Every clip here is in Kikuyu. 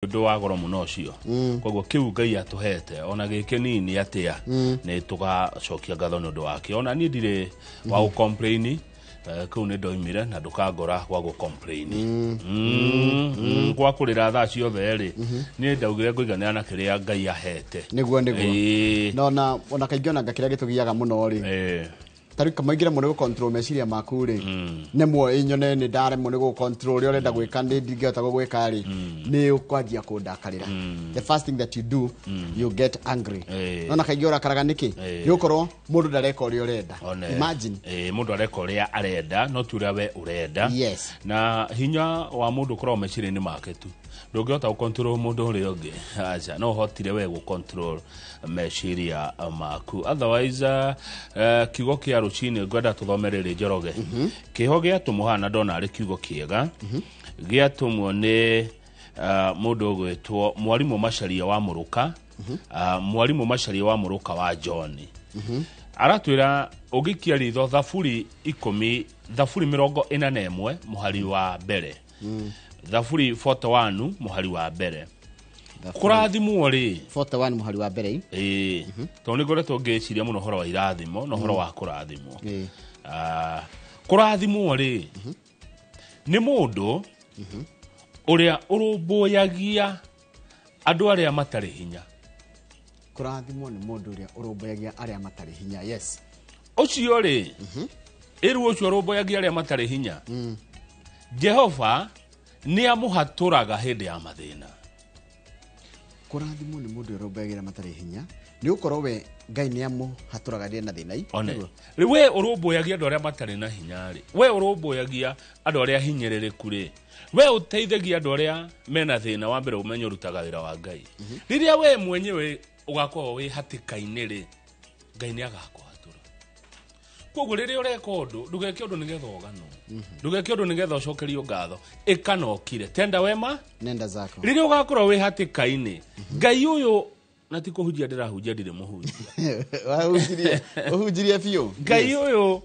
Ũndũ wa goro mũno ũcio. Koguo kĩu Ngai atũhete, ona gĩ kĩnini atĩa, nĩ tũgacokia ngatho nĩ ũndũ wakĩo. Ona niĩ ndirĩ wa gũ-complain. Kũu nĩ ndoimire na ndũkangora gwa gũ-complain, gwa kũrĩra thaa ciothe rĩ. Niĩ ndaugire ngũiganĩra na kĩrĩa Ngai ahete. Nĩguo. Na ona kaingĩ ona kĩrĩa gĩtũgiaga mũno rĩ, tarĩu kamaingĩra mũno gũ-control meciria maku rĩ, nemwo ĩnyone nĩ ndaremwo nĩ gũ-control ũrĩa ũrenda gwĩka, nĩ ndingĩhota gũgwĩka rĩ, nĩ ũkwanjia kũndakarĩra. The first thing that you do, you get angry. Nona kaingĩ ũrakaraga nĩkĩ? Nĩ gũkorwo mũndũ ndareka ũrĩa ũrenda. One. Imagine. Mũndũ areka ũrĩa arenda, no ti ũrĩa we ũrenda. Na hinya wa mũndũ ũkoragwo meciria-inĩ make tu. Ndũngĩhota gũ-control mũndũ ũrĩa ũngĩ, aca. No ũhotire we gũ-control meciria maku. Otherwise, kiugo kĩa rũcinĩ ngwenda tũthome rĩrĩ, Njoroge. Kĩho gĩatũmwo haha na ndona arĩ kiugo kĩega, gĩatũmwo nĩ mũndũ ũgwĩtwo mwarimũ Macaria wa Mũrũka, mwarimũ Macaria wa Mũrũka wa John. Aratwĩra ũngĩkia ritho Thaburi 10, Thaburi 41 mũhari wa mbere, Thaburi 41 mũhari wa mbere, kũrathimwo rĩ. 41 mũhari wa mbere. Ĩĩ, tondũ nĩ ngoretwo ngĩciria mũno ũhoro wa irathimo na ũhoro wa kũrathimwo. Ah, kũrathimwo rĩ nĩ mũndũ ũrĩa ũrũmbũyagia andũ arĩa matarĩ hinya. Kũrathimwo nĩ mũndũ ũrĩa ũrũmbũyagia arĩa matarĩ hinya, yes. Ũcio rĩ, ĩru ũcio ũrũmbũyagia arĩa matarĩ hinya, Jehova nĩ amũhatũraga hĩndĩ ya mathĩna. Kũrathimwo nĩ mũndũ ũrĩa ũrũmbũyagia arĩa matarĩ hinya, nĩ gũkorwo we Ngai nĩ amũhatũraga rĩrĩa na thĩna. One, rĩu we ũrũmbũyagia andũ arĩa matarĩ na hinya rĩ, we ũrũmbũyagia andũ arĩa hinyĩrĩrĩku rĩ, we ũteithagia andũ arĩa mena thĩna, wa mbere ũmenye ũrutaga wĩra wa Ngai. Rĩrĩa we mwenyewe ũgakorwo wĩ hatĩka-inĩ rĩ, Ngai nĩ agakũhatũra. Koguo rĩrĩa ũreka ũndũ, ndũgeke ũndũ nĩgetha ũganwo, ndũgeke ũndũ nĩgetha ũcokerio ngatho. Ĩka na ũkire, tenda wema. Nenda zako. Rĩrĩa ũgakorwo wĩ hatĩka-inĩ, Ngai ũyũ, na ti kũhunjia ndĩrahunjia, ndirĩ mũhunjia. Wahunjirie, ũhunjirie biũ. Ngai ũyũ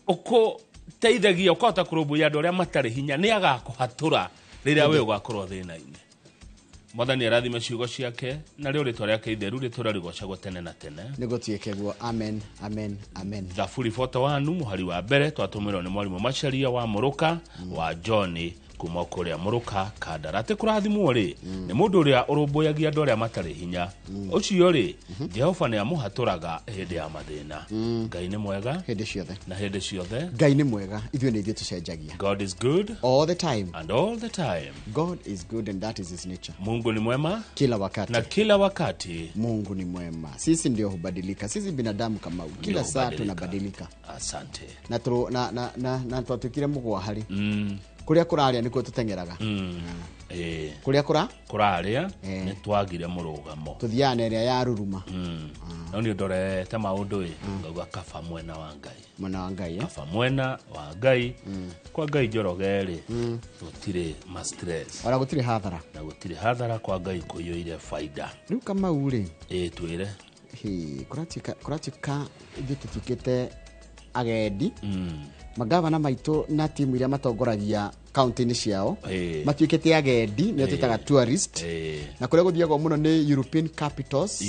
ũkũteithagia ũkahota kũrũmbũiya andũ arĩa matarĩ hinya nĩ agakũhatũra rĩrĩa we ũgakorwo thĩna-inĩ. Mwathani arathime ciugo ciake, narĩo rĩtwa rĩake itheru rĩtũra rĩgocagwo tene na tene. Nĩ gũtuĩke guo. Amen, amen, amen. Thaburi 41 mũhari wa mbere, twatũmĩrwo nĩ mwarimũ Macaria wa Mũrũka wa John kuma kũrĩa Mũrũka Kandara, atĩ kũrathimwo rĩ nĩ mũndũ ũrĩa ũrũmbũyagia andũ arĩa matarĩ hinya. Ũcio rĩ, Jehova nĩ amũhatũraga hĩndĩ ya mathĩna. Ngai nĩ mwega. Hĩndĩ ciothe. Na hĩndĩ ciothe. Ngai nĩ mwega, ithuĩ nĩ ithuĩ tũcenjagia. God is good. All the time. And all the time. God is good and that is his nature. Mungu ni mwema. Kila wakati. Na kila wakati. Mungu ni mwema, sisi ndio hubadilika. Sisi binadamu kama kila Ndio saa hubadilika. Tunabadilika. Asante. Na tũ- na na na, na twatuĩkire mũgwa harĩ kũrĩa kũrarĩa nĩkuo tũteng'eraga. Kũrĩa kũra Kũrarĩa. Eh. Nĩ twagire mũrũgamo. Tũthiaga na ĩrĩa ya ruruma. No nĩ ndorete maũndũ ĩ, ngauga kaba mwena wa Ngai. Mwena wa Ngai, eh? Kaba mwena wa Ngai. Kwa Ngai, Njoroge, rĩ, gũtirĩ ma stress. Ona gũtirĩ hathara. Na gũtirĩ hathara. Kwa Ngai kũiyũire baida. Rĩu Kamau rĩ, Ĩ, twĩre. Hĩ, kũratuĩka ithuĩ tũtuĩkĩte agendi. Magavana maitũ na timu iria matongoragia kaunti-inĩ ciao matuĩkĩte agendi, nĩo twĩtaga tourist. Na kũrĩa gũthiagwo mũno nĩ European capitals.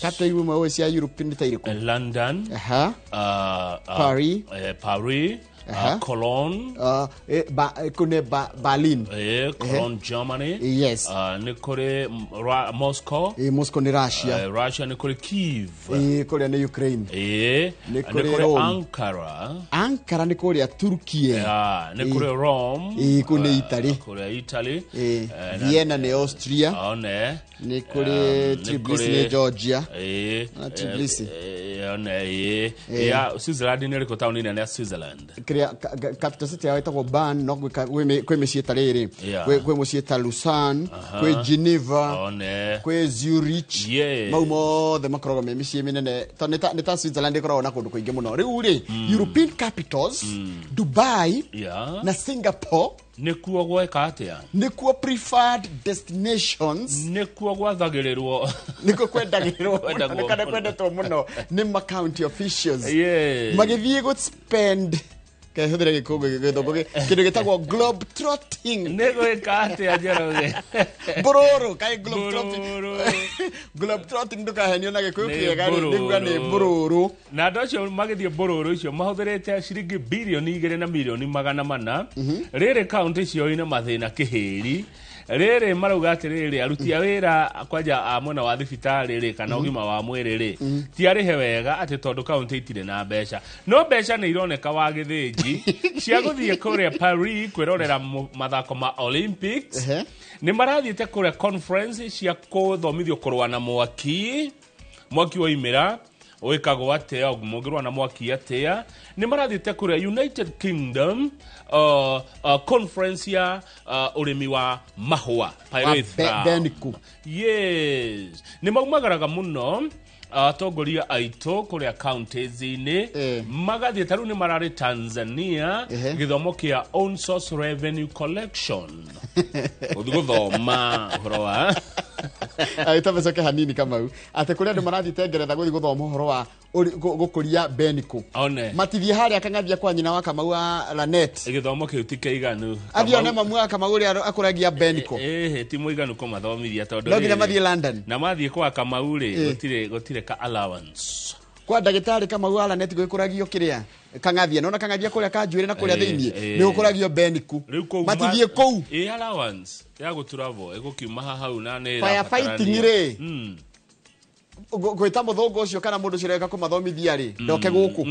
Capital imwe ũĩ cia European nĩ ta irĩkũ? London. Paris. Paris. Cologne. Kũu nĩ Berlin. Cologne, Germany. Nĩ kũrĩ Moscow. Moscow nĩ Russia. Russia. Nĩ kũrĩ Kiev. Kũrĩa nĩ Ukraine. Nĩ Nĩ kũrĩ kũrĩ Rome. Ankara. Ankara nĩ kũrĩa Turkey. Nĩ kũrĩ Rome. Kũu nĩ Italy. Kũrĩa Italy. Vienna nĩ Austria. One. Nĩ kũrĩ Nĩ Tbilisi, kũrĩ nĩ Georgia. Na Tbilisi. One, ĩ. Ya Switzerland nĩ ĩrĩkũ, taũni nene ya Switzerland? Kĩrĩa capital city yao ĩtagwo Bern, no kwĩ mĩciĩ ta rĩrĩ, kwĩ mũciĩ ta Lausanne, kwĩ Geneva, One. kwĩ Zurich. Mau mothe makoragwo me mĩciĩ mĩnene, tondũ nĩ ta Switzerland ĩkoragwo na kũndũ kũingĩ mũno. Rĩu rĩ, European capitals, Dubai na Singapore. Nĩkuo gweka atĩa? Nĩkuo preferred destinations. Nĩkuo gwathagĩrĩrwo. Nĩkuo kwendagĩrĩrwo. Kwendagwo mũno, kana mũno. Kwendetwo mũno nĩ ma county officials magĩthiĩ gũ spend Kehũthĩre gĩkũngũ gĩthũngũ kĩndũ gĩtagwo globe trotting. Nĩ gwĩka atĩa Njoroge? Mbũrũrũ kaĩ globe trotting. Globe trotting ndũkahenio na gĩkũyũ kĩega rĩ, nĩkuga nĩ mbũrũrũ. Na andũ acio magĩthiĩ mbũrũrũ icio mahũthĩrĩte ciringi bilioni 2 na milioni 400. Rĩrĩ kaunti cio ina mathĩna kĩhĩri. Rĩrĩ marauga atĩrĩrĩ aruti a wĩra kwanja a mwena wa thibitarĩ rĩ kana ũgima wa mwĩrĩ rĩ ti arĩhe wega atĩ tondũ kaunti itirĩ na mbeca. No mbeca nĩ ironeka wa gĩthĩnji cia gũthiĩ kũrĩa Paris kwĩrorera mathako ma Olympics. Nĩ marathiĩte kũrĩa conference cia kũthomithio kũrũa na mwaki. Mwaki woimĩra wĩkagwo atĩa, mũngĩrũa na mwaki atĩa. Nĩ marathiĩte kũrĩa United Kingdom conference ya ũrĩmi wa mahũa Beniku. Yes, nĩ maumagaraga mũno atongoria aitũ kũrĩa counties-inĩ magathiĩ ta rĩu nĩ mararĩ Tanzania gĩthomo kĩa own source revenue collection. Gũthiĩ gũthoma ũhoro wa agĩtabecoke hanini Kamau atĩ kũrĩa andũ marathiĩte Ngeretha gũthiĩ gũthoma ũhoro wa gũkũria beniku. Matithiĩ harĩa kang'athia kwa nyina wa Kamau wa Lanet. Gĩthomo kĩu ti kĩiganu. Athiĩ one mamu wa Kamau ũrĩa akũragia beniku. Ti mũiganu kũmathomithia tondũ no nginya mathiĩ London. Na mathiĩ kwa Kamau rĩ gũtirĩ ka allowance. Kwa ndagĩtarĩ Kamau wa Lanet gwĩkũragio kĩrĩa kang'athia nona kang'athia kũrĩa kanjuĩrĩ na kũrĩa thĩiniĩ nĩ gũkũragio beniku. Matithiĩ kũu. Allowance ya gũturavo ĩgũkiuma hau na nĩ firefighting rĩ. Gwĩta mũthũngũ ũcio kana mũndũ ũcio ũreka kũmathomithia rĩ ndoke gũkũ.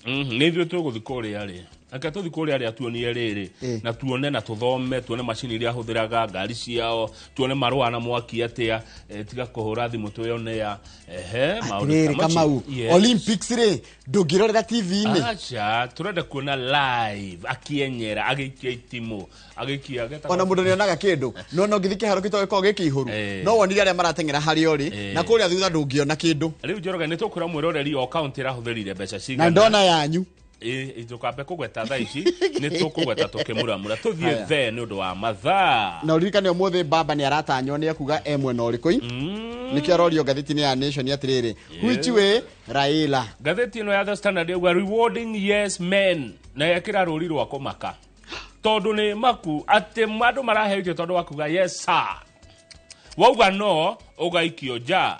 Nĩ ithuĩ tũgũthiĩ kũrĩa rĩ. Aka tũthiĩ kũrĩa rĩ atuonie rĩrĩ na tuone na tũthome tuone macini iria ahũthĩraga ngari ciao tuone marũa na mwaki atĩa tiga kũhũra thimũ twĩonea maũndũ ta macio. Olympics rĩ ndũngĩrorera TV-inĩ. Aca tũrenda kuona live akĩenyera agĩikia itimũ agĩikia ona mũndũ nĩonaga kĩndũ no no ngĩthiĩ kĩharo kĩtoĩ gĩkoragwo gĩ kĩihũru no wonire arĩa marateng'era harĩa ũrĩ na kũrĩa thutha ndũngĩona kĩndũ. Rĩu Njoroge nĩ tũkwĩra mwĩroreri o kaunti ĩrahũthĩrire mbeca cigana na ndona yanyu. Tũkambe kũgweta thaa ici nĩ tũkũgweta tũkĩmuramura tũthiĩ the nĩ ũndũ wa mathaa. Na ũririkane ũmũthĩ baba nĩ aratanywo nĩ ekuga e mwena ũrĩkũ nĩkĩo arorio ngathĩti-inĩ ya Nation atĩrĩrĩ which way Raila. Ngathĩti ĩno ya The Standard yauga rewarding yes men na yekĩra rũri rwa kũmaka tondũ nĩ maku atĩ andũ maraheithio tondũ wa kuga yes sir wauga no ũgaikio nja.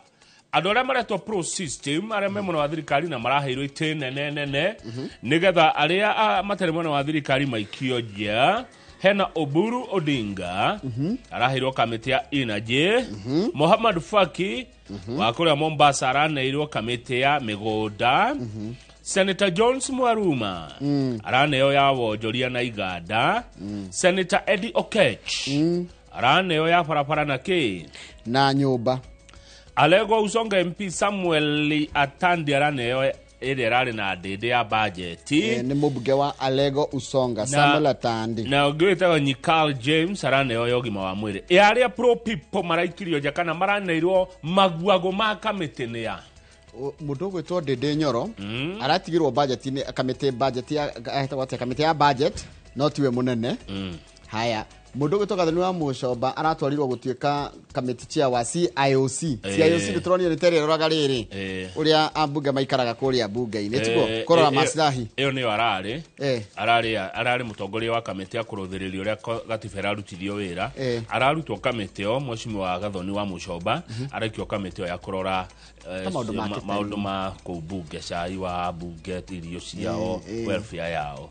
Andũ arĩa maretwo pro system arĩa me mwena wa thirikari na maraheirwo itĩ nene nene nĩgetha arĩa matarĩ mwena wa thirikari maikio nja. Hena Oburu Odinga araheirwo kamĩtĩ ya Energy. Mohamed Faki wa kũrĩa Mombasa araneirwo kamĩtĩ ya mĩgũnda. Senator Jones Mwaruma araneo ya wonjoria na iganda. Senator Eddie Okech araneo ya barabara na kĩ na nyũmba. Alego Usonga MP Samuel Atandi araneo ĩrĩa ĩrarĩ na ndĩndĩ ya bajeti. Nĩ mũmbunge wa Alego Usonga Samuel Atandi. Na ũngĩ wĩtagwo Nyikal James araneo ya ũgima wa mwĩrĩ. Arĩa pro people maraikirio nja kana maraneirwo maguago ma kamĩtĩ nĩ ya mũndũ ũgwĩtwo Ndĩndĩ Nyoro aratigirwo budget-inĩ kamĩtĩ budget ya kamĩtĩ ya budget no tiwe mũnene. Haya mũndũ ũgwĩtwo Gathoni wa Mũcomba aratwarirwo gũtuĩka kamĩtĩ chair wa CIOC. CIOC nĩ tũronio nĩ terĩ ĩroraga rĩrĩ ũrĩa ambunge maikaraga kũrĩa mbunge-inĩ tiguo kũrora maslahi. Ĩyo nĩyo ararĩ ararĩ mũtongoria wa kamĩtĩ ya kũrũthĩrĩria ũrĩa gatiba ĩrarutithio wĩra. Ararutwo kamĩtĩ ĩyo mheshimiwa Gathoni wa Mũcomba araikio kamĩtĩ ĩyo ya kũrora maũndũ ma kũu mbunge, cai wa mbunge, irio ciao, welfare yao.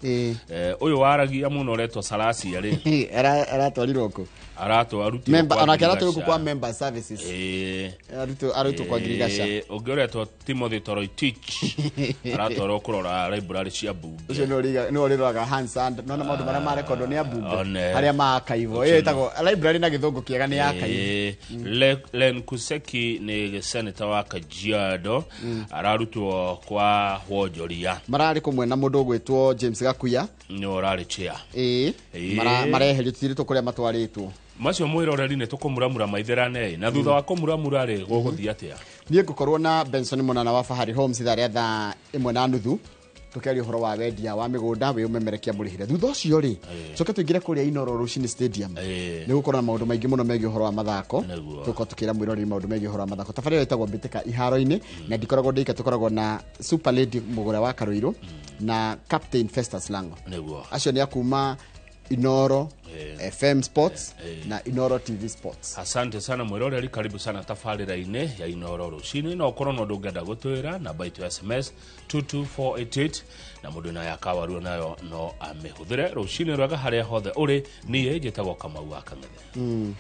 Ũyũ waragia mũno ũretwo Salasia rĩ aratwarirwo kũ? Aratwarutwo onake aratwarirwo kwa member services. Arutwo kwa Girigaca. Ũngĩ ũretwo Timothy Toroitich aratwarwo kũrora library cia mbunge. Ũcio nĩ ũrĩroraga Hansard nona maũndũ marĩa marekondwo nĩ ambunge harĩa ma archive. Ĩyo ĩtagwo library na gĩthũngũ kĩega nĩ archive. Len Kuseki nĩ senator wa Kajiado ararutwo kwa wonjoria. Mararĩ kũmwe na mũndũ ũgwĩtwo James Gakuya nĩ ũrarĩ chair. Mareherio tũtirĩtwo kũrĩa matwarĩtwo. Macio mwĩroreri nĩ tũkũmuramura maitherane na thutha wa kũmuramura rĩ gũgũthiĩ atĩa? Niĩ ngũkorwo na Benson Monana wa Fahari Homes ithaa rĩa thaa 1:30 Tukiaria uhoro wa wendia wa migunda wi umemerekia murihire. Thutha ucio ri coke tuingire kuria Inoro Rucini Stadium. Ni gukorwo na maundu maingi muno megie uhoro wa mathako. Tuko tukira mwirori maundu megie uhoro wa mathako. Tabarĩra ĩtagwo Mbĩtĩka iharo-inĩ na ndikoragwo ndĩika, tukoragwo na Super Lady Mugure wa Karuiru na Captain Festus Lango. Acio ni akuma Inoro FM Sports na Inoro TV Sports. Asante sana mwiroreri, karibu sana tabarĩra-inĩ ya Inoro Rucini. No ukorwo no ndũngĩenda gũtwĩra namba itũ ya SMS 22488 na mũndũ naye akawaruo nayo no amĩhũthĩre. Rucini rwega harĩa hothe ũrĩ. Niĩ njĩtagwo Kamau wa Kang'ethe.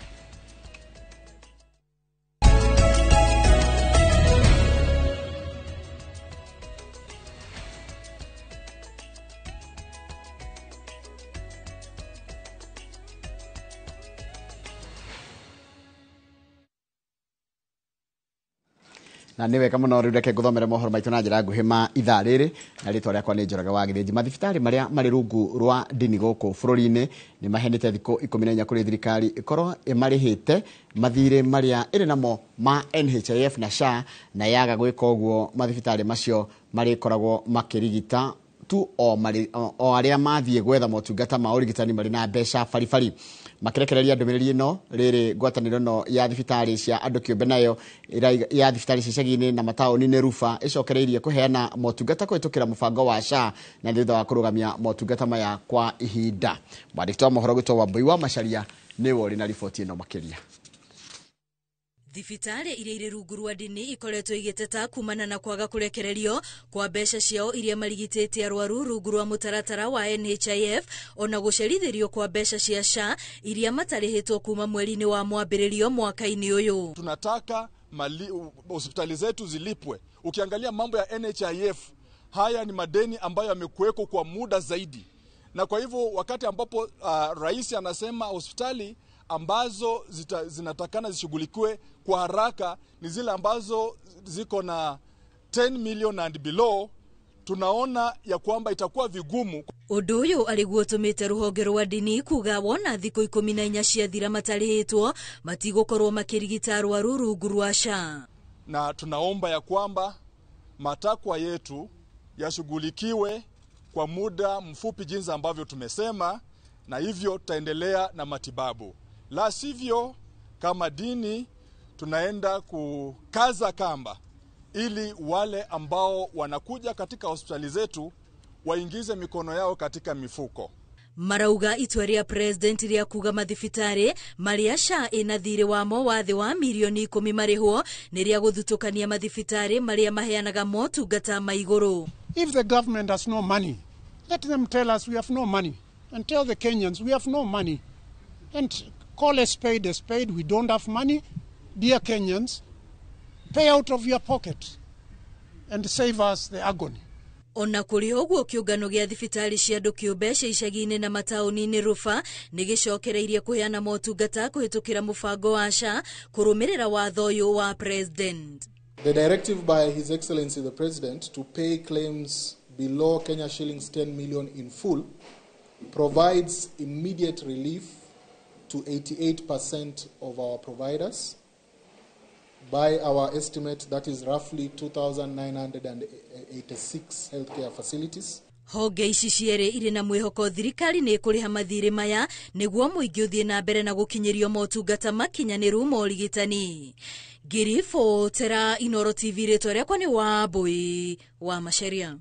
Na nĩ wega mũno rĩu reke ngũthomere mohoro maitũ na njĩra nguhĩ ma ithaa rĩrĩ, na rĩtwa rĩakwa nĩ Njoroge wa Gĩthĩnji. Mathibitarĩ marĩa marĩ rungu rwa ndini gũkũ bũrũri-inĩ nĩ maheanĩte thikũ 14 kũrĩ thirikari ĩkorwo ĩmarĩhĩte mathirĩ marĩa ĩrĩ namo ma NHIF na SHA, na yaga gwĩka ũguo mathibitarĩ macio marĩkoragwo makĩrigita tu o arĩa mathiĩ gwetha motungata ma ũrigitani marĩ na mbeca baribari. Makirekereria ndũmĩrĩri ĩno rĩrĩ ngwatanĩro ĩno ya thibitarĩ cia andũ kĩũmbe nayo ya thibitarĩ cia icagi-inĩ na mataũni-inĩ Rufa ĩcokereirie kũheana motungata kũhĩtũkĩra mũbango wa SHA na thutha wa kũrũgamia motungata maya kwa ihinda. Mwandĩki wa mohoro gwĩtwo Wambui wa Macharia nĩwe ũrĩ na riboti ĩno makĩria. Thibitarĩ iria irĩ rungu rwa ndini ikoretwo igĩteta kumana na kwaga kũrekererio kwa mbeca ciao iria marigitĩte arwaru rungu rwa mũtaratara wa NHIF, ona gũcerithĩrio kwa mbeca cia SHA iria matarĩhĩtwo kuma mweri-inĩ wa mwambĩrĩrio mwaka-inĩ ũyũ. Tunataka hospitali zetu zilipwe. Ukiangalia mambo ya NHIF, haya ni madeni ambayo yamekuweko kwa muda zaidi, na kwa hivyo wakati ambapo rais anasema hospitali ambazo zinatakana zishughulikiwe kwa haraka ni zile ambazo ziko na 10 million and below, tunaona ya kwamba itakuwa vigumu. Ũndũ ũyũ arĩguo ũtũmĩte rũhonge rwa ndini kuga wona thikũ 14 ciathira matarĩhĩtwo matigũkorwo makĩrigita arwaru rungu rwa SHA. Na tunaomba ya kwamba matakwa yetu yashughulikiwe kwa muda mfupi jinsi ambavyo tumesema, na hivyo tutaendelea na matibabu. La sivyo, kama dini tunaenda kukaza kamba ili wale ambao wanakuja katika hospitali zetu waingize mikono yao katika mifuko. Marauga itua rĩa president rĩa kuga mathibitarĩ marĩa SHA ĩna thirĩ wamo wa thĩ wa mirioni 10 marĩhwo nĩ rĩa gũthutũkania mathibitarĩ marĩa maheanaga motungata ma igũrũ. If the government has no money, let them tell us we have no money, and tell the Kenyans we have no money, and call a spade a spade. We don't have money. Dear Kenyans, pay out of your pocket and save us the agony. Ona kũrĩ ũguo kĩũngano gĩa thibitarĩ cia andũ kĩũmbe cia icagi-inĩ na mataũni-inĩ Rufa nĩ gĩcokereirie kũheana motungata kũhĩtũkĩra mũbango wa SHA kũrũmĩrĩra watho ũyũ wa president. The directive by His Excellency the President to pay claims below Kenya shillings 10 million in full provides immediate relief to 88% of our providers. By our estimate, that is roughly 2,986 healthcare facilities. Honge ici cierĩ irĩ na mwĩhoko thirikari nĩ ĩkũrĩha mathirĩ maya nĩguo mũingĩ ũthiĩ na mbere na gũkinyĩrio motungata makinyanĩru ma ũrigitani. Ngĩribotera Inoro TV, rĩtwa rĩakwa nĩ Wambui wa Macharia.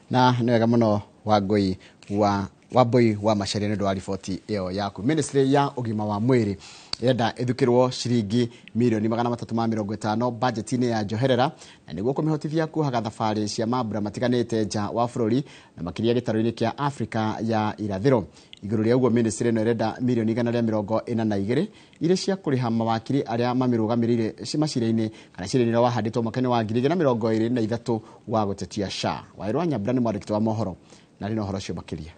Na nĩ wega mũno Wangui wa Wambui wa Macharia nĩ ũndũ wa riboti ĩyo yaku. Ministry ya ũgima wa mwĩrĩ ĩrenda ĩthukĩrwo ciringi mirioni 350 budget-inĩ ya njoherera na nĩguo kũmĩhotithia kuhaga thabarĩ cia mambura matiganĩte nja wa bũrũri na makĩria gĩtarũ-inĩ kĩa Afrika ya irathĩro. Igũrũ rĩa ũguo ministry ĩno ĩrenda mirioni 142 irĩ cia kũrĩha mawakiri arĩa mamĩrũgamĩrĩire macira-inĩ kana cira-inĩ ũrĩa wahandĩtwo mwaka-inĩ wa 2023 wa gũtetia SHA. Waĩrũ wa Nyambura nĩ mwandĩki wa mohoro na rĩ na ũhoro ũcio makĩria.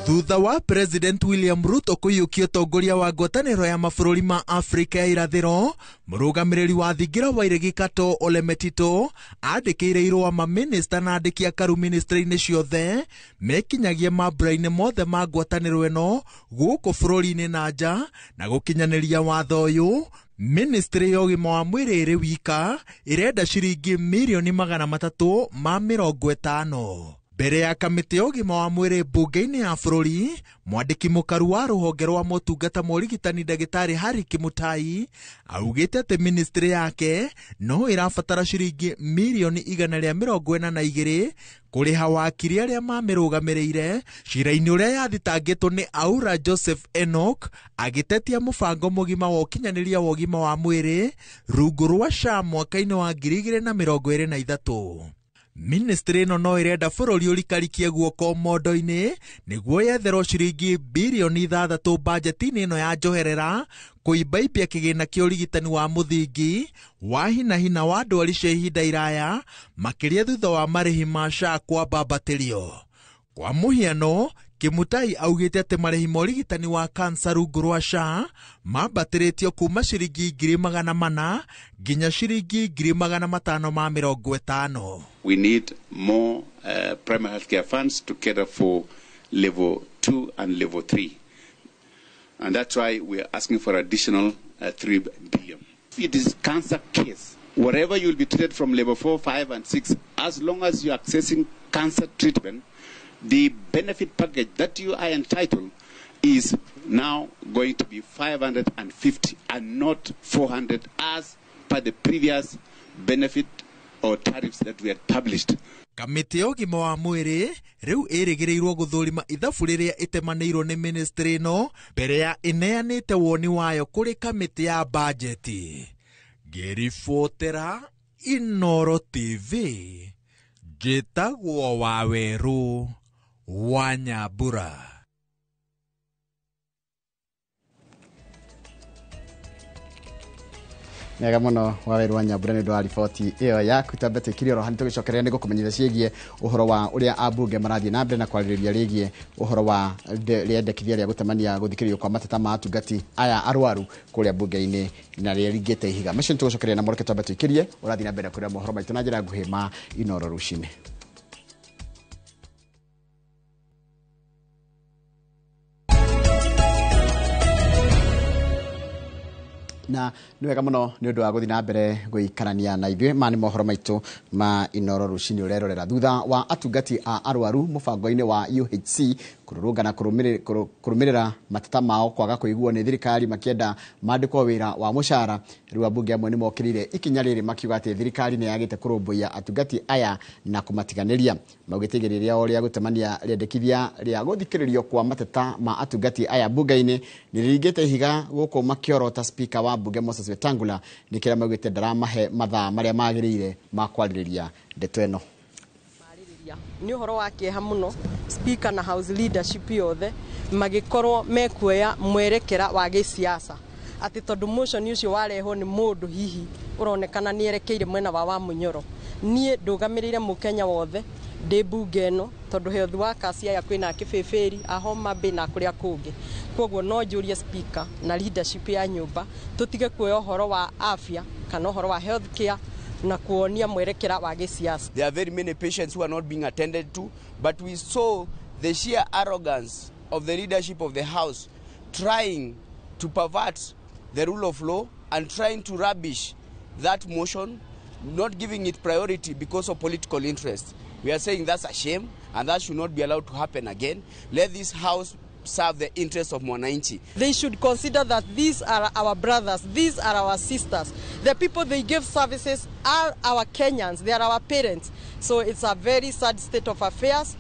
Thutha wa President William Ruto kũiyũkia ũtongoria wa ngwatanĩro ya mabũrũri ma Afrika ya irathĩro, mũrũgamĩrĩri wa thingira wa Iregi Katoo Ole Metito andĩkĩire irũa mamĩnĩsta na andĩki akaru ministry-inĩ ciothe mekinyagie mambura-inĩ mothe ma ngwatanĩro ĩno gũkũ bũrũri-inĩ na nja na gũkinyanĩria watho ũyũ. Ministry ya ũgima wa mwĩrĩ ĩrĩ wika ĩrenda ciringi mirioni 350. Mbere ya kamĩtĩ ya ũgima wa mwĩrĩ mbunge-inĩ ya bũrũri, mwandĩki mũkaru wa rũhonge rwa motungata ma ũrigitani ndagĩtarĩ Harry Kimutai augĩte atĩ ministry yake no ĩrabatara ciringi mirioni 142 kũrĩha wakiri arĩa mamĩrũgamĩrĩire cira-inĩ ũrĩa yathitangĩtwo nĩ Aura Joseph Enoch agĩtetia mũbango mũgima wa ũkinyanĩria wa ũgima wa mwĩrĩ rungu rwa SHA mwaka-inĩ wa 2023. Ministry ĩno no ĩrenda bũrũri ũrikarikie guoko mondo-inĩ nĩguo yetherwo ciringi birioni 6 bajeti-inĩ ĩno ya njoherera kũimbaimbia kĩgĩna kĩa ũrigitani wa mũthingi wa hinahina wa ndwari cia ihinda iraya makĩria thutha wa marĩhi ma SHA kwambambatĩrio. Kwa mũhiano, Kimutai augĩte atĩ marĩhi ma ũrigitani wa kansa rungu rwa SHA mambatĩrĩtio kuma ciringi 400,000 nginya ciringi 550,000. We need more primary health care funds to cater for level 2 and level 3. And that's why we are asking for additional 3 billion. If it is cancer case, wherever you will be treated from level 4, 5 and 6, as long as you are accessing cancer treatment, the benefit package that you are entitled is now going to be 550 and not 400 as per the previous benefit or tariffs that we had published. Kamĩtĩ ya ũgima wa mwĩrĩ rĩu ĩrĩgĩrĩirwo gũthũrima ithabu rĩrĩa ĩtemanĩirwo nĩ ministry ĩno mbere ya ĩneanĩte woni wayo kũrĩ kamĩtĩ ya bajeti. Ngĩribotera Inooro TV, njĩtagwo Wawerũ wa Nyambura. Mega muno Wawerũ wa Nyambura nĩ ũndũ wa riboti ĩyo yaku. Twambe twĩkire oro hanini tũgĩcokereria nĩ gũkũmenyithia ciĩgiĩ ũhoro wa ũrĩa ambunge marathiĩ na mbere na kwarĩrĩria rĩgiĩ ũhoro wa rĩendekithia rĩa gũtemania gũthikĩrĩrio kwa mateta ma atungati aya arwaru kũrĩa mbunge-inĩ na rĩrĩa ringĩte ihiga. Macio nĩ tũgũcokereria na moreke twambe twĩkĩrie ũrathiĩ na mbere kũrĩa mohoro maitũ na njĩra nguhĩ ma Inooro rũcinĩ. Na nĩ wega mũno nĩ ũndũ wa gũthiĩ na mbere gũikarania na ithuĩ. Ma nĩ mohoro maitũ ma Inooro rũcinĩ ũrerorera. Thutha wa atungati a arwaru mũbango-inĩ wa UHC kũrũrũngana kũrũmĩrĩra mateta mao kwaga kũiguo nĩ thirikari makĩenda mandĩkwo wĩra wa mũcara, rĩu ambunge amwe nĩ mokĩrĩire ikinya rĩrĩ makiuga atĩ thirikari nĩ yagĩte kũrũmbũiya atungati aya na kũmatiganĩria. Maugĩte igerio rĩao rĩa gũtemania rĩendekithia rĩa gũthikĩrĩrio kwa mateta ma atungati aya mbunge-inĩ nĩ rĩringĩte ihiga gũkũ makĩorota speaker wa mbunge Moses Wetangula nĩ kĩrĩa maugĩte ndaramahe mathaa marĩa magĩrĩire ma kwarĩrĩria ndeto ĩno. Nĩ ũhoro wa kĩeha mũno speaker na house leadership yothe magĩkorwo mekuoya mwerekera wa gĩsiasa atĩ tondũ motion ũcio warehwo nĩ mũndũ hihi ũronekana nĩ erekeire mwena wa Wamunyoro. Niĩ ndũgamĩrĩire mũkenya wothe ndĩ mbunge ĩno tondũ health workers aya kwĩna kĩbĩbĩri a Homa Bay na kũrĩa kũngĩ. Koguo no njũrie speaker na leadership ya nyũmba tũtige kuoya ũhoro wa afya kana ũhoro wa health care na kuonia mwerekera wa gĩsiasa. There are very many patients who are not being attended to, but we saw the sheer arrogance of the leadership of the house trying to pervert the rule of law and trying to rubbish that motion, not giving it priority because of political interest. We are saying that's a shame and that should not be allowed to happen again. Let this house serve the interests of mwananchi. They should consider that these are our brothers, these are our sisters. The people they give services are our Kenyans, they are our parents. So it's a very sad state of affairs.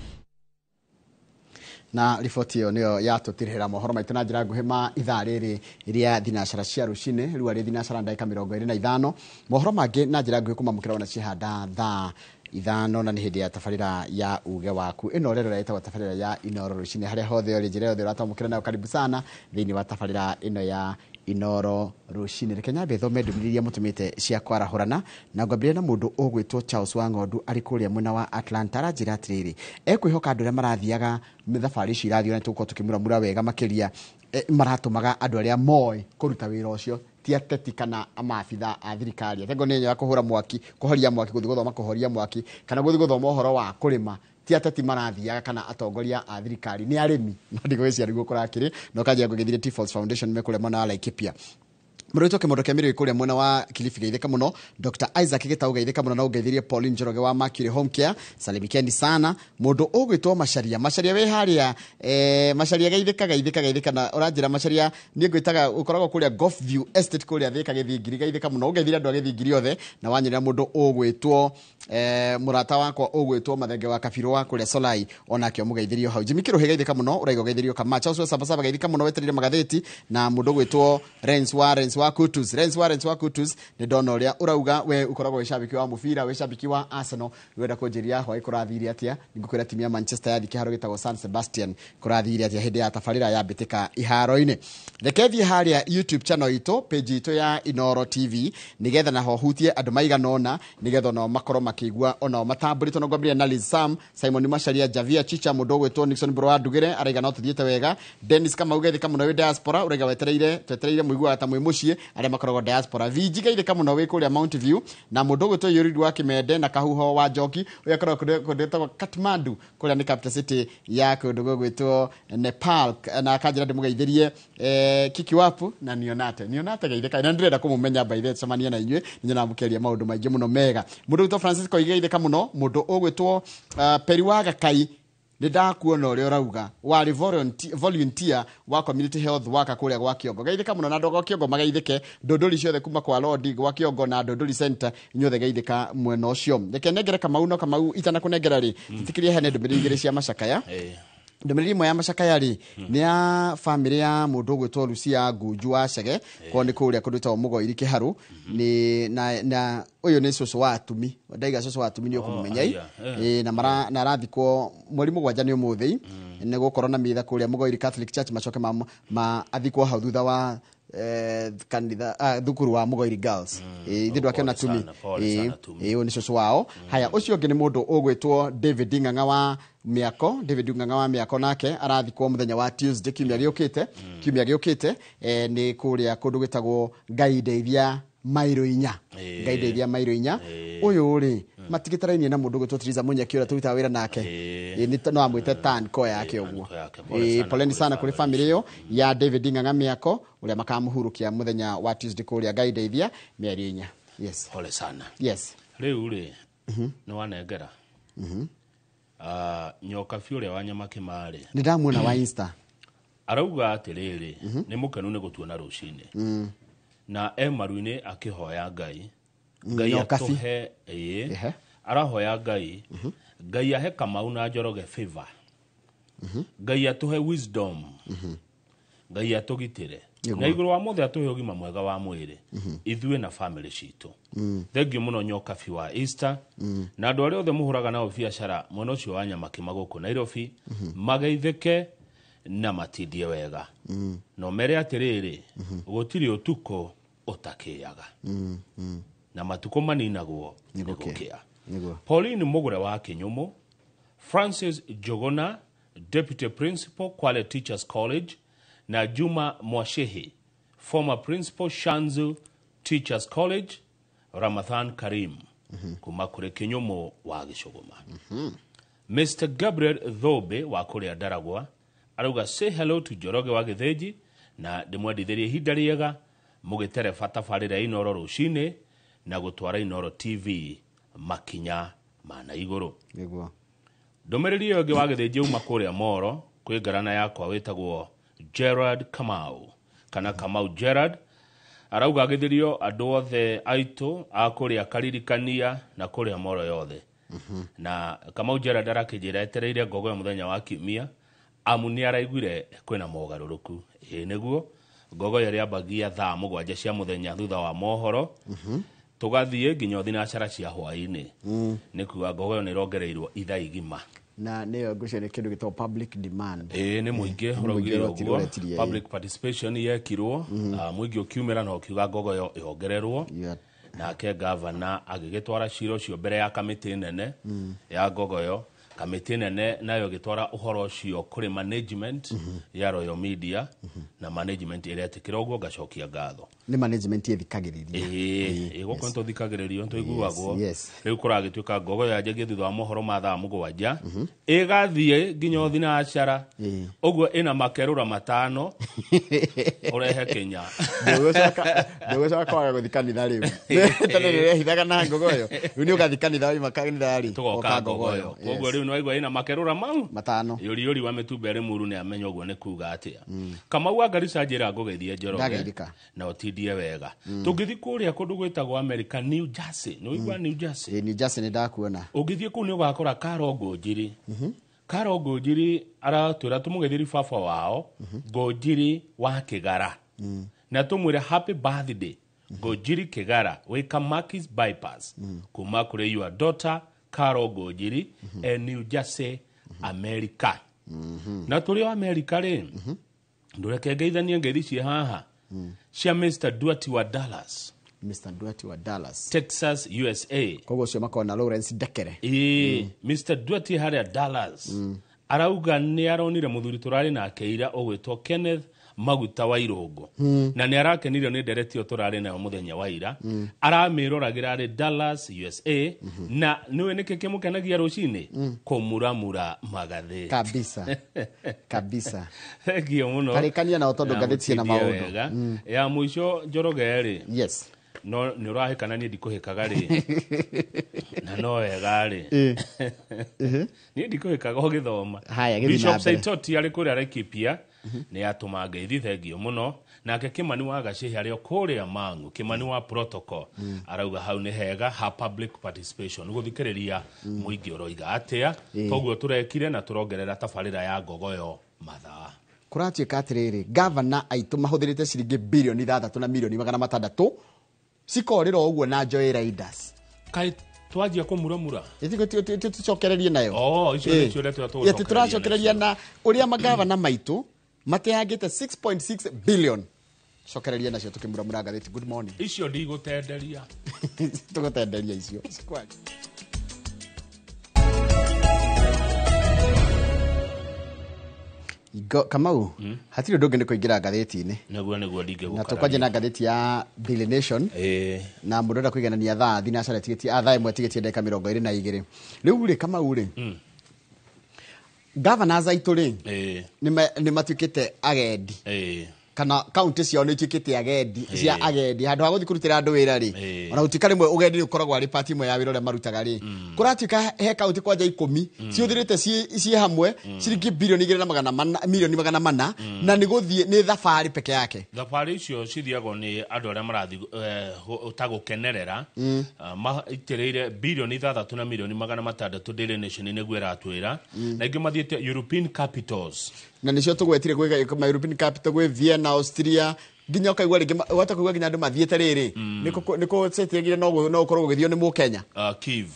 Na riboti ĩyo nĩyo yatũtirĩra mohoro maitũ na njĩra nguhĩ ma ithaa rĩrĩ rĩa thinacara cia rũcinĩ. Rĩu arĩ thinacara ndagĩka 25. Mohoro mangĩ na njĩra nguhĩ kuma mũkĩra ona cihanda thaa 5 na nĩ hĩndĩ ya tabarĩra ya uge waku ĩno rero ĩtagwo tabarĩra ya Inooro rũcinĩ. Harĩa hothe ũrĩ njĩra yothe ũratamũkĩra nayo, karibu sana thĩinĩ wa tabarĩra ĩno ya Inoro Rũcinĩ. Reke nyambe thome ndũmĩrĩri iria mũtũmĩte cia kwarahũrana, na ngwambĩrĩria na mũndũ ũgwĩtwo Charles wa Ng'ondu arĩ kũrĩa mwena wa Atlanta. Aranjĩra atĩrĩrĩ, ekwĩhoka andũ arĩa marathiaga thabarĩ ici irathiĩ, na tũgũkorwo tũkĩmuramura wega makĩria, maratũmaga andũ arĩa moĩ kũruta wĩra ũcio, ti ateti kana maabitha a thirikari. Atengo nĩ ya kũhũra mwaki, kũhoria mwaki, gũthiĩ gũthoma kũhoria mwaki, kana gũthiĩ gũthoma ũhoro wa kũrĩma, ti ateti marathiaga kana atongoria a thirikari, nĩ arĩmi. No ndigwĩciria nĩguo kũrakĩrĩ. No kanjĩra ngũgĩthire T-Falls Foundation mekũrĩa mwena wa Laikipia. Mũrũitwo kĩmondo kĩa mĩrĩo kũrĩa mwena wa Kilifi, geithĩka mũno. Dr Isaac Gĩtau, geithĩka mũno, na ũngeithĩrie Pauline Njoroge wa Mercury Home Care. Salimikeni sana. Mũndũ ũgwĩtwo Macharia, Macharia wĩ harĩa, Macharia, geithĩka, geithĩka, geithĩka. Na ũranjĩra Macharia niĩ ngwĩtaga, ũkoragwo kũrĩa Golf View Estate kũrĩa Thĩka Gĩthingiri, geithĩka mũno, ũngeithĩrie andũ a Gĩthingiri othe. Na wanyonera mũndũ ũgwĩtwo mũrata wakwa ũgwĩtwo Mathenge wa Kabirũ wa kũrĩa Solai, onake ũmũgeithĩrio hau. Jimmy Kĩrũhĩ, geithĩka mũno, ũraiga ũgeithĩrio Kama Charles wa Sabasaba, geithĩka mũno, wetereire magathĩti. Na mũndũ ũgwĩtwo Rens wa Rens wa Kutus, Rens wa Rens wa Kutus, nĩ ndona ũrĩa ũrauga we ũkoragwo wĩ shabiki wa mũbira, wĩ shabiki wa Arsenal, wenda kũnjĩria hwaĩ kũrathire atĩa. Nĩngũkwĩra timu ya Manchester yathi kĩharo gĩtagwo San Sebastian kũrathire atĩa hĩndĩ ya tabarĩra ya mbĩtĩka iharo-inĩ. Reke thiĩ harĩa YouTube channel itũ, page itũ ya Inoro TV, nĩgetha naho hutie andũ maigana ũna, nĩgetha onao makorwo makĩigua onao matambũrĩtwo. Na ngwambĩrĩria na Liz Sam, Simon Macharia, Javia Chicha, mũndũ ũgwĩtwo Nixon Bro wa Ndugĩre araiga no tũthiĩte wega. Dennis Kamau, geithĩka mũno wĩ diaspora, ũraiga wetereire, twetereire mũiguaga ta mwĩ mũciĩ arĩa makoragwo diaspora. VG, geithĩka mũno wĩ kũrĩa Mount View. Na mũndũ ũgwĩtwo Yuridu wa Kĩmende na Kahuho wa Njoki, ũrĩa akoragwo kũndũ gwĩtagwo Kathmandu, kũrĩa nĩ capital city ya kũndũ gũgwĩtwo Nepal, na akanjĩra ndĩmũgeithĩrie Kiki Wapu na Nionate. Nionate, geithĩka, na ndĩrenda kũmũmenya by the way, tũcemanie na inyuĩ nĩ mũkĩaria maũndũ maingĩ mũno mega. Mũndũ ũgwĩtwo Francisco, geithĩka mũno. Mũndũ ũgwĩtwo Peri wa Gakai, nĩ ndakuona ũrĩa ũrauga warĩ volunteer wa community health worker kũrĩa gwa Kĩongo, geithĩka mũno, na andũ gwa Kĩongo mageithĩke, ndũndũri ciothe kuma kwa Lodi gwa Kĩongo na Ndũndũri Center, inyuothe geithĩka mwena ũcio. Reke nengere Kamau, no Kamau itanakũnengera rĩ, itikirie hene ndũmĩrĩri igĩrĩ cia macakaya. Ndũmĩrĩri ĩmwe ya macakaya rĩ, nĩ ya bamĩrĩ ya mũndũ ũgwĩtwo Lucia Ngunju wa Chege, kwao nĩ kũrĩa kũndũ gwĩtagwo Mũgoiri Kĩharũ. Nĩ na ũyũ nĩ cũcũ wa Atumi, ndaiga cũcũ wa Atumi nĩ ũkũmũmenya. Aya, eh. Ĩ, na mara na arathikwo mweri 7 nĩ ũmũthĩ, nĩ gũkorwo na mitha kũrĩa Mũgoiri Catholic Church, macoke ma athikwo hau thutha wa kanitha, thukuru wa Mũgoiri Girls. Ithuĩ ndwakĩona Pole Tumi. sana, pole sana, Tumi. Ũyũ nĩ cũcũ wao. Haya, ũcio ũngĩ nĩ mũndũ ũgwĩtwo David Ng'ang'a wa Mĩako. David Ng'ang'a wa Mĩako nake arathikwo mũthenya wa Tuesday, kiumia gĩũkĩte, kiumia gĩũkĩte, nĩ kũrĩa kũndũ gwĩtagwo Ngai ndeithia mairo 4. Ngai ndeithia mairo 4. Ũyũ rĩ, matigĩtarainie na mũndũ ũgwĩtwo Teresa Munyeki ũrĩa tũrutaga wĩra nake. No amwĩte tanko yake ũguo. Anko yake. Pole sana Poleni kũrĩ sana kũrĩ family. Family ĩyo ya David Ng'ang'a Mĩako, ũrĩa makamũhurũkia mũthenya wa Tuesday kũrĩa Ngai ndeithia mĩario 4. Yes. Pole sana. Yes. Rĩu rĩ, nĩ wanengera nyoka biũ ũrĩa wa Nyamakĩma-rĩ. Nĩ ndamuona wa Insta. Arauga atĩrĩrĩ, nĩ mũkenu nĩ gũtuona rũcinĩ, na e maru-inĩ akĩhoya Ngai, Ngai Nyoka bi. atũhe ĩĩ. Arahoya Ngai, Ngai ahe Kamau na Njoroge favor, Ngai atũhe wisdom, Ngai atũgitĩre, na igũrũ wa mothe atũhe ũgima mwega wa mwĩrĩ ithuĩ na family citũ. Thengiũ mũno nyoka bi wa Easter, na andũ arĩa othe mũhũraga nao biacara mwena ũcio wa Nyamakĩma gũkũ Nairobi mageithĩke na matindie wega, no mere atĩrĩrĩ, gũtirĩ ũtukũ ũtakĩaga na matukũ maninagwo nĩ gũkĩa. Gũkĩa. Nĩguo. Pauline Mugure wa Kinyumu, Francis Jogona, Deputy Principal, Kwale Teachers College, na Juma Mwashehi, former Principal, Shanzu Teachers College, Ramadhan Karim, kuma kũrĩ Kinyumu wa Gĩcũgũma. Mr. Gabriel Thobe wa kũrĩa Ndaragwa arauga, "Say hello to Njoroge wa Gĩthĩnji na ndĩmwendithĩrie ihinda rĩega mũgĩtereba tabarĩra ya Inoro Rũcinĩ na gũtwara Inoro TV makinya ma na igũrũ." Nĩguo. Ndũmĩrĩri ĩyo ĩngĩ wa Gĩthĩnji uma kũrĩa Moro kwĩ ngarana yakwa wĩtagwo Gerard Kamau kana Kamau Gerard, arauga agĩthĩrio andũ othe aitũ a kũrĩa Karirikania na kũrĩa Moro yothe. Na Kamau Gerard arakĩnjĩra etereire ngogoyo mũthenya wa kiumia, amu nĩ araiguire kwĩna mogarũrũku. Ĩĩ nĩguo, ngogoyo ĩrĩambagia thaa 7 cia mũthenya thutha wa mohoro, tũgathiĩ nginya thinacara cia hwaĩ-inĩ. Nĩ kuga ngogoyo nĩ ĩrongereirwo ithaa igima. Na nĩyo ngwĩciria nĩ kĩndũ gĩtagwo public demand. Ĩĩ, nĩ mũingĩ ũraugire ũguo. Public participation yekirwo, mũingĩ ũkiumĩra na ũkiuga ngogoyo ĩongererwo. Nake gavana agĩgĩtwara cira ũcio mbere ya kamĩtĩ nene ya ngogoyo. Kamĩtĩ nene nayo ĩgĩtwara ũhoro ũcio kũrĩ management ya Royal Media, na management ĩretĩkĩra ũguo, ngacokia ngatho. Nĩ management ĩthikagĩrĩria. Ĩĩ, gũkũ nĩtũthikagĩrĩrio, nĩtũiguagwo. Rĩu kũragĩtuĩka ngogoyo yanjagia thutha wa mohoro ma thaa 7, ĩgathiĩ nginya thinacara, ũguo ĩna makerũra 5 ũrehe Kenya. Ndũgũcoka kwaga gũthiĩ kanitha rĩu. Tondũ nĩũrehithaga na ngogoyo. Rĩu nĩũgathiĩ kanitha wauma kanitha rĩ, tũgoka ngogoyo. Koguo rĩu nĩwaigua ĩna makerũra mau 5. Yũriyũri wa mĩtumba ĩrĩ muru nĩamenya ũguo nĩ kuga atĩa. Kamau wa Garissa njĩra ngũgeithie Njoroge na ũtindie wega. Tũngĩthiĩ kũrĩa kũndũ gwĩtagwo America, New Jersey, nĩũigua New Jersey? New Jersey nĩndakuona. Ũngĩthiĩ kũu nĩũgakora Karo Ngũnjiri. Karo Ngũnjiri aratwĩra tũmũgeithĩrie baba wao, Ngũnjiri wa Kĩgara. Na tũmwĩre happy birthday Ngũnjiri Kĩgara wĩ Kamakis bypass, kuma kũrĩ your daughter Karo Ngũnjiri e New Jersey, America. Na tũrĩ o America rĩ, ndũreke ngeithanie ngeithi ciĩ haha cia Mr. Duarte wa Dallas. Mr. Duarte wa Dallas, Texas, USA. Koguo ũcio makoragwo na Lawrence Ndekere. Ĩĩ, Mr. Duarte harĩa Dallas arauga nĩ aronire mũthuri tũrarĩ nake ira ũgwĩtwo Kenneth Maguta wa Irũngũ. Na nĩ arakenirio nĩ ndereti ĩyo tũrarĩ nayo mũthenya wa ira. Aramĩroragĩra arĩ Dallas, USA. Na nĩwe nĩkĩ kĩmũkenagia rũcinĩ? Kũmuramura magathĩti. Kabisa. Kabisa. Thengio mũno. Karĩkania nao tondũ ngathĩti ciĩna maũndũ. Ya mũico Njoroge rĩ. Yes. No nĩ ũrahĩkana niĩ ndikũhĩkaga rĩ. Na no wega rĩ. Niĩ ndikũhĩkaga ũgĩthoma. Bishop Saitoti arĩ kũrĩa Laikipia nĩ atũma ngeithi, thengio mũno. Nake Kimani wa Gacĩhĩ arĩ o kũrĩa Mang'u, Kimani wa protocol, arauga hau nĩ hega ha public participation, gũthikĩrĩria mũingĩ ũroiga atĩa. Koguo tũrekire na tũrongerera tabarĩra ya ngogoyo mathaa. Kũratuĩka atĩrĩrĩ, gavana aitũ mahũthĩrĩte ciringi bilioni 6 na milioni 600 cikorĩra ũguo na Joy Riders. Kaĩ twanjia kũmuramura? Tũcokererie nayo. Icio nĩcio ũrĩa tũgũcokereria. Tũracokereria na ũrĩa magavana maitũ mateangĩte 6.6 billion. Cokereria nacio tũkĩmuramura ngathĩti. Good morning. Icio ndigũtenderia. Tũgũtenderia icio. Kamau, hatirĩ ũndũ ũngĩ nĩ kũingĩra ngathĩti-inĩ. Nĩguo ndingĩgũkararia. Na tũkwanjia na ngathĩti ya Daily Nation. Na mũndũ ũrenda kũiganania thaa thinacara tigĩtie, thaa 1 tigĩtie ndagĩka 22. Rĩu rĩ Kamau rĩ, governors aitũ rĩ, nĩ matuĩkĩte agendi. Kana kaunti ciao nĩ ituĩkĩte agendi, cia agendi. Handũ ha gũthiĩ kũrutĩra andũ wĩra rĩ, ona gũtuĩka rĩmwe ũgendi nĩ ũkoragwo arĩ part ĩmwe ya wĩra ũrĩa marutaga rĩ, kũratuĩka he kaunti kwanja 10 ciũthĩrĩte ciĩ hamwe ciringi bilioni 2 na 400 milioni 400, na nĩ gũthiĩ nĩ thabarĩ peke yake. Thabarĩ icio cithiagwo nĩ andũ arĩa marathiĩ ta gũkenerera, maitĩrĩire bilioni 6 na milioni 600 Daily Nation nĩguo ĩratwĩra, na ingĩ mathiĩte European capitals. Na nĩcio tũgwetire gwĩ European capital, gwĩ Vienna, Austria, nginya ũkaigua rĩngĩ wahota kũigua nginya andũ mathiĩte rĩrĩ, nĩkũ cetiagire no ũkorwo ũgĩthio nĩ Mũkenya. Kiev.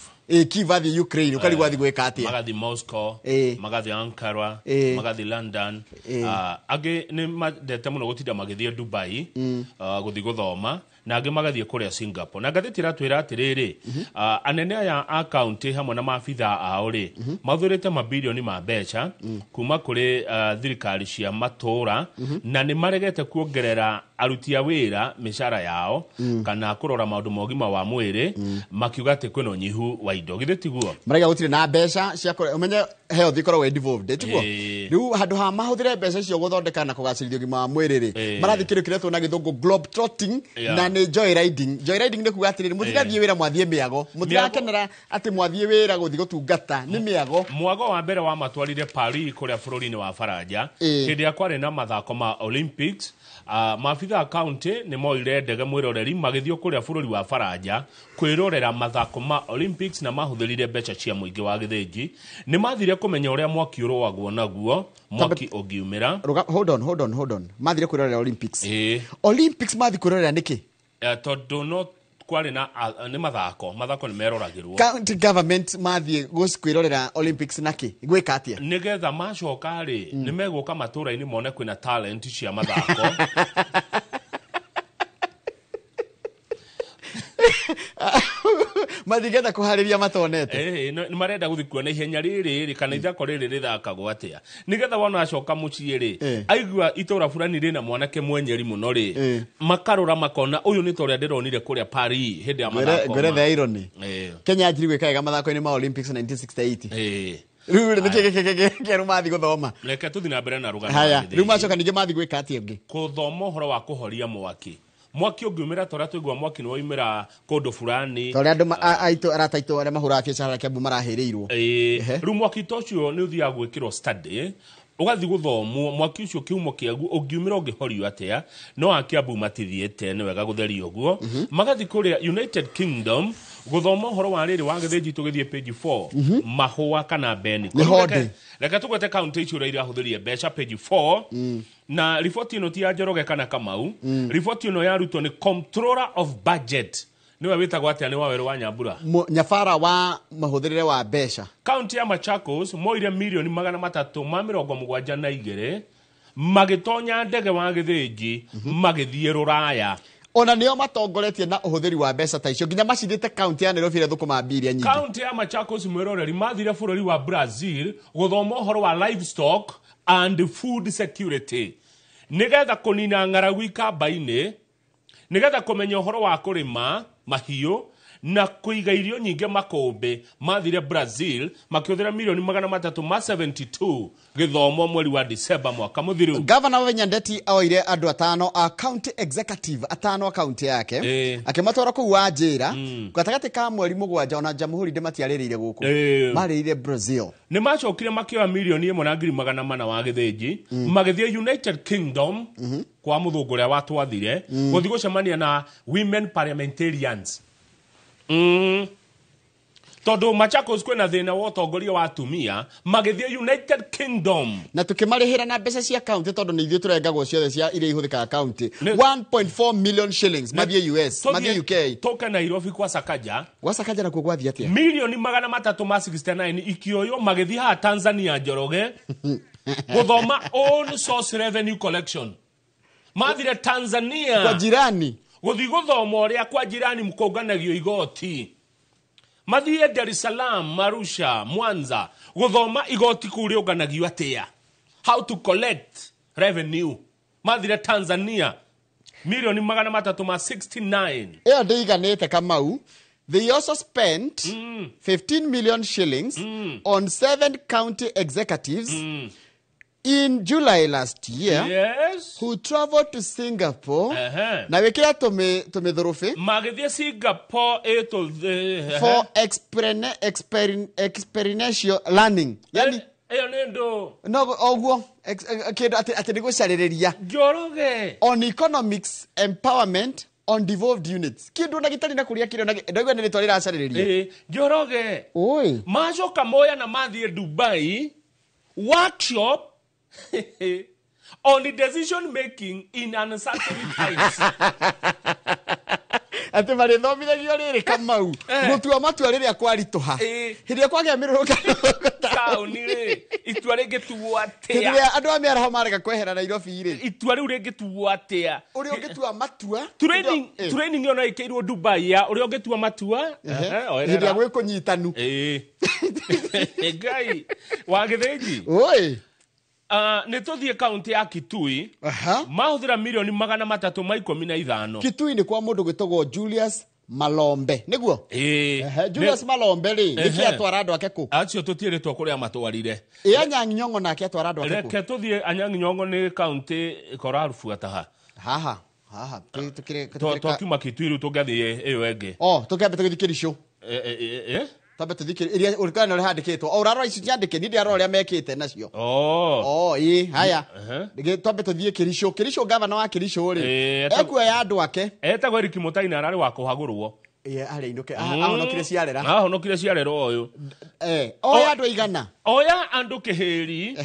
Kiev athiĩ Ukraine, ũkarigwo athiĩ gwĩka atĩa. Magathiĩ Moscow, magathiĩ Ankara, magathiĩ London. Angĩ nĩ mendete mũno gũtinda magĩthiĩ Dubai, gũthiĩ gũthoma, na angĩ magathiĩ kũrĩa Singapore. Na ngathĩti ĩratwĩra atĩrĩrĩ, anene aya a kaunti hamwe na maabitha ao rĩ, mahũthĩrĩte mabilioni ma mbeca kuma kũrĩ thirikari cia matũũra, na nĩ maregete kuongerera aruti a wĩra mĩcara yao, kana kũrora maũndũ ma ũgima wa mwĩrĩ, makiuga atĩ kwĩna ũnyihu wa indo. Githĩ tiguo? Marauga gũtirĩ na mbeca cia ũmenye health ikoragwo devolved, tiguo? Rĩu handũ ha mahũthĩre mbeca icio gũthondeka na kũgacĩrithia ũgima wa mwĩrĩ rĩ, marathiĩ kĩndũ kĩretwo na gĩthũngũ globe trotting, na nĩ joy riding. Joy riding nĩ kuga atĩrĩrĩ, mũtirathiĩ wĩra mwathiĩ mĩago, mũtirakenera atĩ mwathiĩ wĩra gũthiĩ gũtungata, nĩ mĩago. Mwago wa mbere wamatwarire Paris kũrĩa bũrũri-inĩ wa Faranja, hĩndĩ ĩrĩa kwarĩ na mathako ma Olympics. Maabitha a kaunti nĩ moire ndege mwĩroreri magĩthiĩ kũrĩa bũrũri wa Faranja kwĩrorera mathako ma Olympics, na mahũthĩrire mbeca cia mũingĩ wa gĩthĩnji. Nĩ mathire kũmenya ũrĩa mwaki ũrũagwo naguo, mwaki ũngiumĩra. Hold on. Mathire kwĩrorera Olympics. Olympics mathi kwĩrorera nĩkĩ? Tondũ no Kwarĩ na nĩ mathako nĩ meroragĩrwo. County government mathiĩ kwĩrorera Olympics naki gwĩka atĩa? Nĩgetha macoka rĩ, nĩ megũka matũra-inĩ mone kwĩna talent cia mathako. Mathigetha kuharĩria matonete. Nĩ marenda gũthiĩ kuona ihenya rĩrĩ kana ithako rĩrĩ rĩthakagwo atĩa, nĩgetha wona acoka mũciĩ rĩ, aigua itũra fulani rĩna mwanake mwenyeri mũno rĩ, makarora makona ũyũ nĩ ta ũrĩa ndĩronire kũrĩa Paris hĩndĩ ya mathako. Ngwĩre the irony. Kenya yanjirie gwĩka wega mathako-inĩ ma Olympics 1968. Rĩu rĩ nĩkĩ kĩerũ mathiĩ gũthoma? Reke tũthiĩ na mbere na rũgano. Haya, rĩu macoka ningĩ mathiĩ gwĩka atĩa ũngĩ? Gũthoma ũhoro wa kũhoria mwaki. Mwaki ũngiumĩra ta ũrĩa twaigua mwaki nĩ waumĩra kũndũ fulani, ta ũrĩa andũ aitũ arata aitũ arĩa mahũraga biacara Kiambu marahĩrĩirwo. Rĩu mwaki ta ũcio nĩ ũthiaga gwĩkĩrwo study, ũgathiĩ gũthomwo mwaki ũcio kĩhumo kĩaguo ũngiumĩra ũngĩhorio atĩa. No a Kiambu matithiĩte, nĩ wega gũtheria ũguo. Magathiĩ kũrĩa United Kingdom gũthoma ũhoro wa rĩrĩ wa gĩthĩnji. Tũgĩthiĩ page 4, mahũa kana beni. Reke tũgwete kaunti icio ũrĩa irahũthĩrire mbeca page 4. Na riboti ĩno ti ya Njoroge kana Kamau. Riboti ĩno yarutwo nĩ Comptroller of Budget, nĩwe wĩtagwo atĩa? Nĩ Wawerũ wa Nyambura, nyabara wa mahũthĩrĩre wa mbeca. Kaunti ya Machakos moire mirioni 372 magĩtonya ndege wa gĩthĩnji magĩthiĩ Rũraya. Ona nĩo matongoretie na ũhũthĩri wa mbeca ta icio, nginya macindĩte kaunti ya Nairobi ĩrĩa thũkũma mbiria nyingĩ. Kaunti ya Machakos mwĩroreri mathire bũrũri wa Brazil gũthoma ũhoro wa livestock and food security, nĩgetha kũnina ng'aragu ikamba-inĩ, nĩgetha kũmenya ũhoro wa kũrĩma mahiũ na kũiga irio nyingĩ makũmbĩ. Mathire Brazil makĩhũthĩra mirioni 372 gĩthomo mweri wa December mwaka mũthiru. Governor wa Nyandeti oire andũ atano a county executive atano a county yake, akĩmatwara kũu wa njĩra gatagatĩ ka mweri 7. Ona Jamhuri ndĩmatiarĩrĩire gũkũ, marĩrĩire Brazil. Nĩ macokire makĩoya mirioni 1,400 wa gĩthĩnji magĩthiĩ United Kingdom kwa mũthũngũ ũrĩa watwathire gũthiĩ gũcemania na women parliamentarians. Tondũ Machakos kwĩna thĩna wa ũtongoria wa atumia, magĩthiĩ United Kingdom na tũkĩmarĩhĩra na mbeca cia county, tondũ nĩ ithuĩ tũrengagwo ciothe cia iria ihũthĩkaga county. 1.4 million shillings mathiĩ US, mathiĩ UK. Tũke Nairobi kwa Sakaja. Gwa Sakaja nakuo gwathiĩ atĩa? Mirioni 369 ikĩoywo magĩthiĩ haha Tanzania Njoroge gũthoma own source revenue collection. Mathire Tanzania kwa jirani gũthiĩ gũthoma ũrĩa kwa jirani mkũnganagio igoti. Mathiĩ Dar es Salaam, Arusha, Mwanza gũthoma igoti kũu rĩũnganagio atĩa, how to collect revenue. Mathire Tanzania mirioni 369. Ĩyo ndĩiganĩte Kamau. They also spent 15 million shillings on 7 county executives in July last year, yes, who traveled to Singapore. Na wikira tumithũrũbĩ magĩthiĩ Singapore for experiential learning. Yani ĩyo nĩ ndũ no oguo kĩndũ atĩ nĩ gũcarĩrĩria Njoroge on economics empowerment on devolved units. Kĩndũ na gĩtarĩ na kũrĩa kĩrĩa ndaigua nĩ rĩtwa rĩracarĩrĩria. Njoroge oi macoka moya na mathiĩ Dubai workshop on the decision making in uncertain times. Atĩ marĩthomithagio rĩrĩ Kamau gũtua matua rĩrĩa kwaritũha, hĩndĩ ĩrĩa kwagĩa mĩrũrũngano taũni rĩ, itua rĩngĩtuo atĩa? Hĩndĩ ĩrĩa andũ a mĩaraho marega kwehera Nairobi rĩ, itua rĩu rĩngĩtuo atĩa? Ũrĩa ũngĩtua matua training ĩyo no ĩkĩirwo Dubai ya ũrĩa ũngĩtua matua hĩndĩ ĩrĩa gwĩ kũnyitanu. Ngai wa gĩthĩnji oi. Nĩ tũthiĩ kaunti ya Kitui. Mahũthĩra mirioni 315. Kitui nĩ kwa mũndũ gwĩtagwo Julius Malombe nĩguo? Julius Malombe rĩ, nĩkĩ atwara andũ ake kũ? Acio tũtiĩrĩtwo kũrĩa matwarire. Ĩ Anyang' Nyong'o nake atwara andũ ake kũ? Reke tũthiĩ Anyang' Nyong'o nĩ kaunti ĩkorarubuata ha. Haha haha twakiuma Kitui rĩu tũngathiĩ ĩyo ĩngĩ. Oh, tũkĩambe tũgĩthiĩ Kericho. Tambe tũthiĩ iria ũrikana ũrĩa handĩkĩtwo. O ũrarora ici ciandĩke, niĩ ndiarora ũrĩa mekĩte nacio. Oh, ĩ haya. Twambe tũthiĩ Kericho. Kericho gavana wa Kericho rĩ, ekuoya andũ ake. Etagwo Eric Mutai na ararĩ wa kũhagũrwo. Ĩ arĩ inũke, ahonokire ciarera. Ahonokire ciarera ũyũ. Oya andũ aigana? Oya andũ kĩhĩri.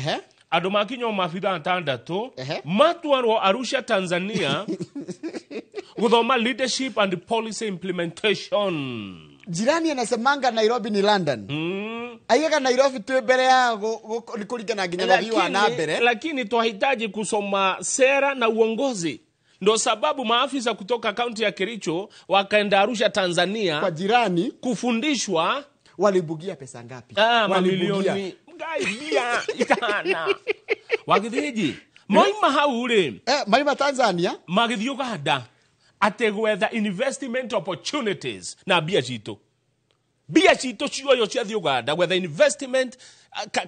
Andũ makinywo maabithaa 6 matwarwo Arusha Tanzania Guthoma leadership and policy implementation. Jirani anasemanga Nairobi ni London. Aigaga Nairobi tu mbere ya kuringana nginya wathii wa na mbere. Lakini twahitaji kusoma sera na uongozi. Ndo sababu maafisa kutoka kaunti ya Kericho wakaenda Arusha Tanzania kwa jirani kufundishwa. Walibugia pesa ngapi? Mamilioni mia itana. Wagithiji moima hau ri maima Tanzania magithii Uganda ate gwetha investment opportunities na mbia citu. Mbia citu cioyo ciathi Uganda gwetha investment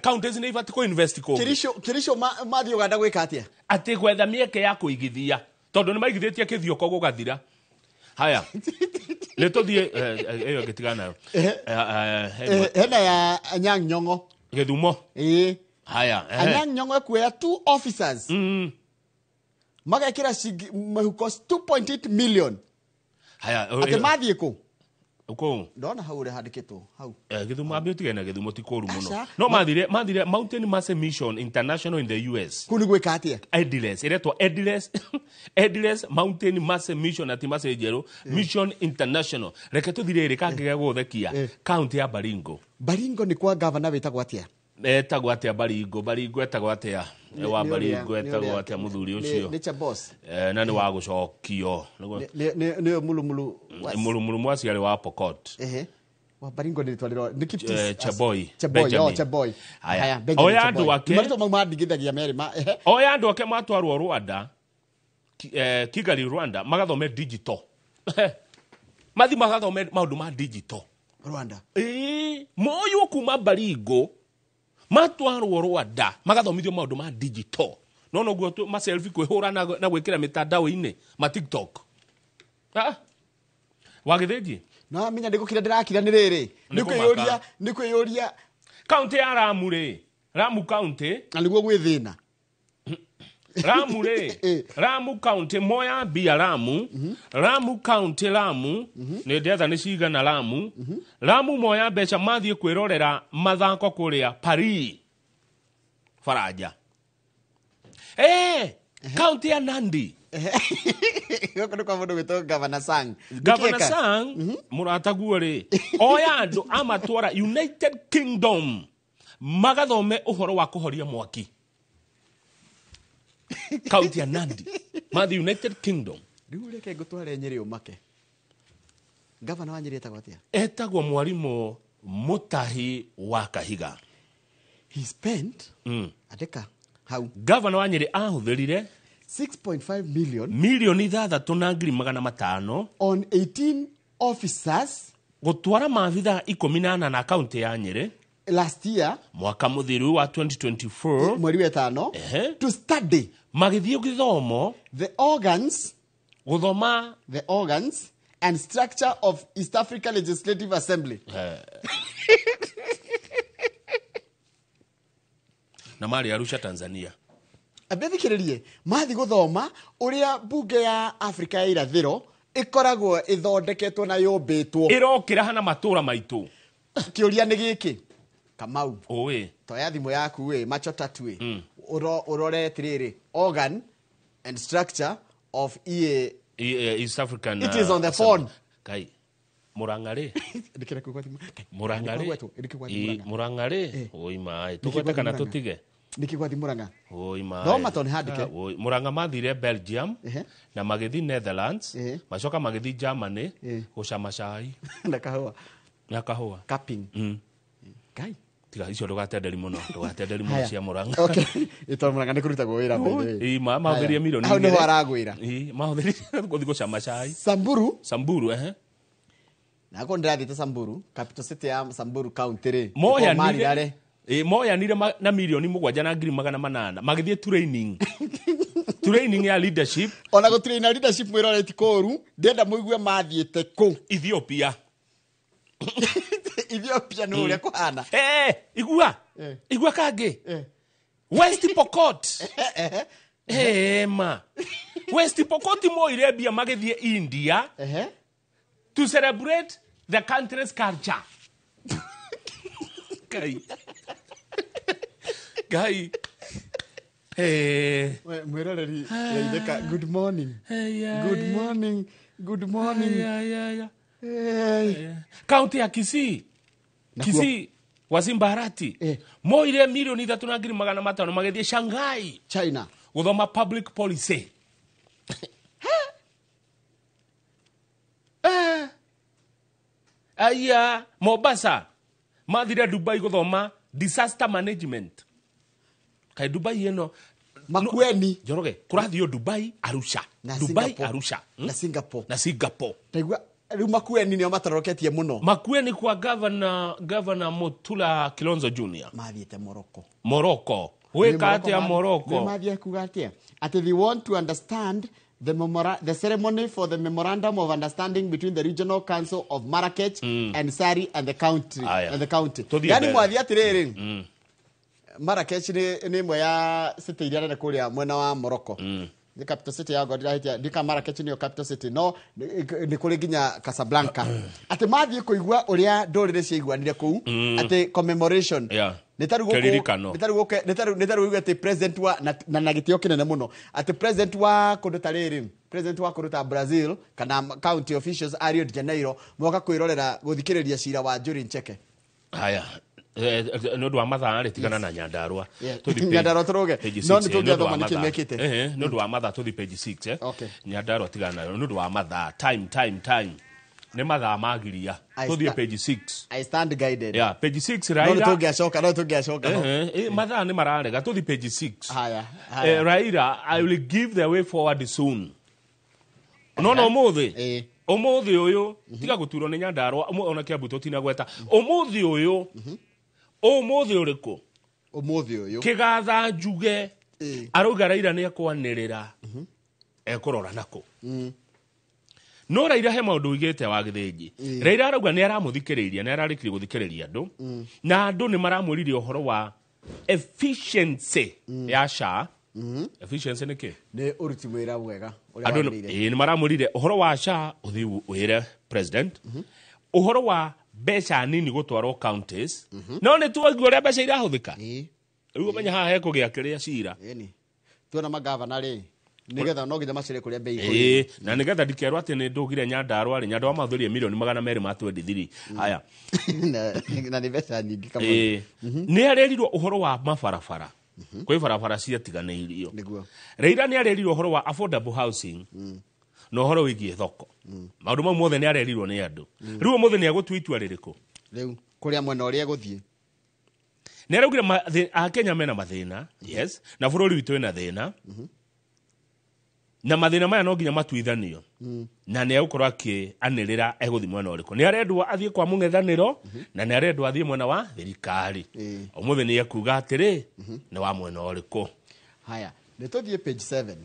counties ni ibati ku invest ko. Kericho mathi Uganda gwika atia? Ate gwetha mieke ya kuigithia tondu ni maigithitie kithioko gugathira. Haya. Leto die eyo gitigana nayo. Hena ya Anyang' Nyong'o. Githumo. Haya. Anyang' Nyong'o ekuoya 2 officers. Magekira mĩhuko 2.8 million. Haya. Ate mathiĩ kũ? Uko. Ndona hau ũrĩa handĩkĩtwo hau. Githumo ambia ũtigane na Githumo ti kũũru mũno. No mathire Mountain Mercy Mission International in the US. Kũu nĩ gwĩka atĩa? Endless, ĩretwo Endless. Endless Mountain Mercy Mission ati Mercy Njerũ Mission International. Reke tũthire ĩrĩ kangĩgĩa gũthekia kaunti ya Baringo. Baringo nĩ kwa gavana wĩtagwo atĩa? Etagwo atĩa Baringo? Baringo etagwo atĩa? Wa Baringo etagwo atĩa mũthuri ũcio? Nĩ Chabos. Na nĩ wa gũcokio. Nĩ Mulumulu. Mulumulu Mwasi arĩ wa Pokot. Wa Baringo nĩ rĩtwa nĩ Kiptis. Cheboy. Cheboy, Cheboy. Haya. Oya andũ ake. Marĩtwa mau mandigithagia merĩ ma. Oya andũ ake matwarwo Rwanda, Kigali Rwanda, magathome digital. Mathi magathome maũndũ ma digital. Rwanda. Moywo kuma Baringo matwarwo Rwanda magathomithio maũndũ ma digital. No noguo ma selfie kwĩhũra na gwĩkĩra mitandao-inĩ ma TikTok. Wagithĩnji? No menya ndĩgũkira ndĩrakira nĩ rĩrĩ. Nĩ kwĩyũria kaunti ya Lamu rĩ. Lamu kaunti na nĩguo gwĩ thĩna. Lamu rĩ. Lamu kaunti moya mbia Lamu. Lamu kaunti Lamu nĩ ndetha nĩ cigana Lamu. Lamu moya mbeca mathiĩ kwĩrorera mathako kũrĩa Paris. Faranja. Kaunti ya Nandi. Gũkũ nĩ kwa mũndũ gwĩtwo Governor Sang. Governor Sang mũrataguo rĩ. Oya andũ amatwara United Kingdom magathome ũhoro wa kũhoria mwaki. Kaunti ya Nandi. Mathi United Kingdom. Rĩu reke ngũtware Nyĩrĩ ũmake. Gavana wa Nyĩrĩ etagwo atĩa? Etagwo Mwarimũ Mutahi wa Kahiga. He spent andĩka hau. Gavana wa Nyĩrĩ ahũthĩrire 6.5 million milioni 6,500 on 18 officers gũtwara maabithaa 18 na kaunti ya Nyĩrĩ last year mwaka mũthiru wa 2024 mweri wa ĩtano to study magĩthiĩ gĩthomo the organs gũthoma the organs and structure of East Africa Legislative Assembly. Na mari Arusha Tanzania. Ambethikiririe mathi gũthoma ũrĩa bunge ya Afrika ya irathĩro ĩkoragwo ĩthondeketwo na yũmbĩtwo ĩrokĩra hana matũra maitũ. Kĩũria nĩ gĩkĩ Kamau, ũĩ toya thimũ yaku ĩ macho tatu ĩ ũrore atĩrĩrĩ organ and structure of EA East African. It is on the phone. Kai Murang'a rĩ Murang'a rĩ Murang'a rĩ oi maĩ tũgwete kana tũtige nĩkĩ gwathi Murang'a oi maĩ thoma tondũ handĩke Murang'a mathire Belgium na magĩthiĩ Netherlands macoka magĩthiĩ Germany gũcama cai na kahũa na kahũa cupping. Kai tiga icio ndũgatenderi mũno ndũgatenderi mũno cia Murang'a. Okay ĩtondũ Murang'a nĩ kũrutagwo wĩra mbere ĩ mahũthĩrie milioni hau nĩho aragwĩra ĩ mahũthĩrie gũthiĩ gũcama cai Samburu Samburu na ko ndĩrathiĩte Samburu capital city ya Samburu county rĩ moyanire moyanire na milioni 7,800 magĩthiĩ training training ya leadership ona gũtraina leadership mwĩrore ti kũũru ndĩrenda mũigue mathiĩte kũ Ethiopia. Ethiopia nĩ ũrĩa kũhana. Igua igua kangĩ West Pokot ma West Pokot moire mbia magĩthiĩ India to celebrate the country's culture. Kai. Kai. Mwiroreri yaitheka, good morning. Good morning. Good morning. Kaunti ya Kisii. Kisii Wazimbarati. Moire milioni 3,500 magethie Shanghai, China, guthoma public policy. Aya Mombasa mathire Dubai guthoma disaster management. Kai Dubai eno Makueni Njoroge kurathio Dubai Arusha, na Dubai Singapore. Arusha, Na Singapore. Na Singapore. Taigua riu Makueni nio mataroroketie muno. Makueni kwa governor Mutula Kilonzo Junior mathiete Morocco. Morocco wika atia Morocco? Mathie kuga atia ati they want to understand the ceremony for the memorandum of understanding between the regional council of Marrakech and Sari and the country. Aya. And the county. Tuthiĩ Yani mbere. mwathie atiriri, Marrakech ni imwe ya city iria nene kuria mwena wa Morocco. Ni capital city ya Godira hitia ndika Marrakech niyo capital city, no ni kuri nginya Casablanca. Ati mathie kuigua uria ndurire ciaiguanire kuu, ati commemoration. Nĩ ta rĩu gũkũ- Kĩririkano. nĩ ta rĩu gũkũ- nĩ ta rĩu uge atĩ president wa na gĩtĩo kĩnene mũno atĩ president wa kũndũ ta rĩrĩ, president wa kũndũ ta Brazil kana county officials a Rio de Janeiro moka kwĩrorera gũthikĩrĩria cira wa Njuri Ncheke. Haya, nĩ ũndũ wa mathaa rĩ, tigana na Nyandarua. Nyandarua tũrũge. No nĩ tũngĩathoma nĩkĩ mekĩte. Nĩ ũndũ wa mathaa tũthi page 6. Okay. Nyandarua tigana nayo nĩ ũndũ wa mathaa, time time time, nĩ mathaa magiria. Tũthiĩ page 6. I stand guided. Yeah, page 6. No nĩ Raila tũngĩacoka, no tũngĩacoka ho. Mathaa nĩ mararega, tũthi page 6. Haya, haya. Raila, I will give the way forward soon. No no ũmũthĩ ũmũthĩ ũyũ tiga gũturwo nĩ Nyandarua, ona Kiambu tũtinagweta ũmũthĩ ũyũ. Ũmũthĩ ũrĩkũ? Ũmũthĩ ũyũ Kĩgatha Njuge arauga Raila nĩ ekwanĩrĩra ekũrora nakũ. No Raila he maũndũ oigĩte wa Gĩthĩnji. Raila arauga nĩ aramũthikĩrĩiria, nĩ ararĩkirie gũthikĩrĩria andũ, na andũ nĩ maramwĩrire ũhoro wa efficiency ya SHA. Efficiency nĩ kĩ? Nĩ ũruti wĩra mwega ũrĩa Andũ wagĩrĩire. nĩ maramwĩrire ũhoro wa SHA ũthiĩ wĩre president ũhoro wa mbeca nini gũtwarwo counties. No nĩ tuaigua ũrĩa mbeca irahũthĩka. Rĩu ũmenye haha hekũgĩa kĩrĩa cira. Ĩni. Tuona magavana rĩ, nĩgetha no nginya macere kũrĩa mbei Ĩĩ, na nĩgetha ndikerwo atĩ nĩ ndũgire Nyandarua rĩ, Nyandarua mahũthĩrire milioni 223. Haya. Na nĩ mbeca nyingĩ kama. Nĩ arerirwo ũhoro wa mabarabara. Kwĩ barabara ciatiganĩirio. Nĩguo. Raila nĩ arerirwo ũhoro wa affordable housing na ũhoro wĩgiĩ thoko. Maũndũ mau mothe nĩ arerirwo nĩ andũ. Rĩu ũmũthĩ nĩ egũtua itua rĩrĩkũ? Rĩu kũrĩa mwena ũrĩa egũthiĩ. Nĩ araugire Akenya mena mathĩna, yes, na bũrũri witũ wĩna thĩna. Na mathĩna maya no nginya matuithanio. Na nĩ egũkorwo akĩanĩrĩra egũthiĩ mwena ũrĩkũ. Nĩ arendwo athiĩ kwa mũng'ethanĩro, na nĩ arendwo athiĩ mwena wa thirikari. Ũmũthĩ nĩ ekuga atĩrĩ, nĩ wa mwena ũrĩkũ. Haya, nĩ tũthiĩ page 7.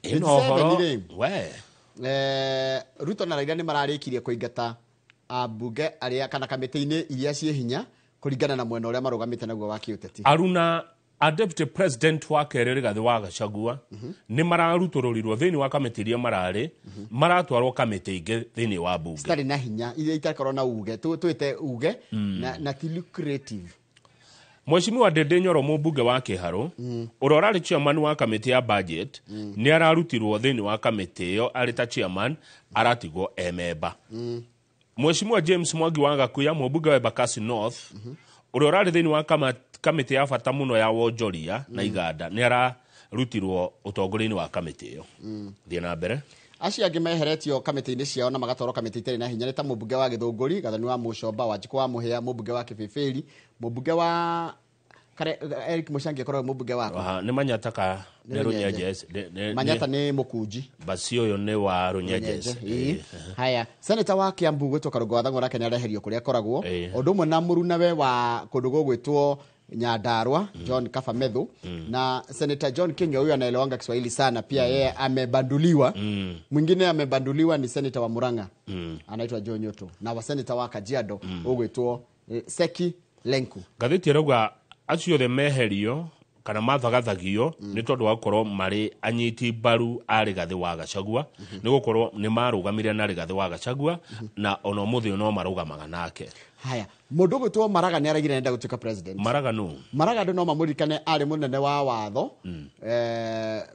Ĩno Page ũhoro, 7 rĩ, we. Ruto na Raila nĩ mararĩkirie kũingata ambunge arĩa kana kamĩtĩ-inĩ iria ciĩ hinya kũringana na mwena ũrĩa marũgamĩte naguo wa kĩũteti. Aruna a deputy president wa kerĩ Rigathĩ wa Gachagua nĩ mararutũrũrirwo thĩinĩ wa kamĩtĩ iria mararĩ, maratwarwo kamĩtĩ ingĩ thĩinĩ wa bunge citarĩ na hinya, iria itakorwo na uge, twĩte uge na ti lucrative. Mheshimiwa Ndindi Nyoro mũmbunge wa Kĩharũ ũrĩa ũrarĩ chairman wa kamĩtĩ ya budget nĩ ararutirwo thĩinĩ wa kamĩtĩ ĩyo arĩ ta chairman, aratigwo e memba. Mheshimiwa James Mwangi wa Gakuya mũmbunge wa Embakasi North ũrĩa ũrarĩ thĩinĩ wa kamĩtĩ ya bata mũno ya wonjoria na iganda nĩ ararutirwo ũtongoria-inĩ wa kamĩtĩ ĩyo. Thiĩ na mbere. Acio angĩ meheretio kamĩtĩ-inĩ ciao na magatwarwo kamĩtĩ itarĩ na hinya nĩ ta mũmbunge wa Gĩthũngũri Gathoni wa Mũcomba, Wanjikũ wa Mũhĩa mũmbunge wa Kĩbĩbĩri, mũmbunge wa Eric Mũchangi akoragwo mũmbunge wako. Aha, nĩ Manyata ka Nĩ nĩ Rũnyenje. Rũnyenje. Manyata nĩ Mũkunji. Basi ũyũ nĩ wa Rũnyenje. Ĩĩ. Haya, seneta wa Kiambu gwĩtwo Karũngũ wa Thang'wa nake nĩ areherio kũrĩa akoragwo. Ũndũ ũmwe na mũrunawe wa kũndũ gũgwĩtwo Nyandarua, John Kafamethu, na Senator John Kinyua huyu anaelewanga Kiswahili sana pia, yeye amebanduliwa. Mwingine amebanduliwa ni Senator wa Murang'a, anaitwa John Nyoto, na wa Senator wa Kajiado ũgwĩtwo Seki Lenku. Ngathĩti ĩrauga acio othe meherio Kana mathagathagio nĩ tondũ wa gũkorwo marĩ anyiti mbaru a Rigathĩ wa Gachagua, nĩ gũkorwo nĩ marũgamire na Rigathĩ wa Gachagua na ona ũmũthĩ ũyũ no marũgamaga nake. Haya, mũndũ ũgwĩtwo Maraga nĩ araigire nenda gũtuĩka president. Maraga nũ? Maraga andũ no mamũririkane arĩ mũnene wa watho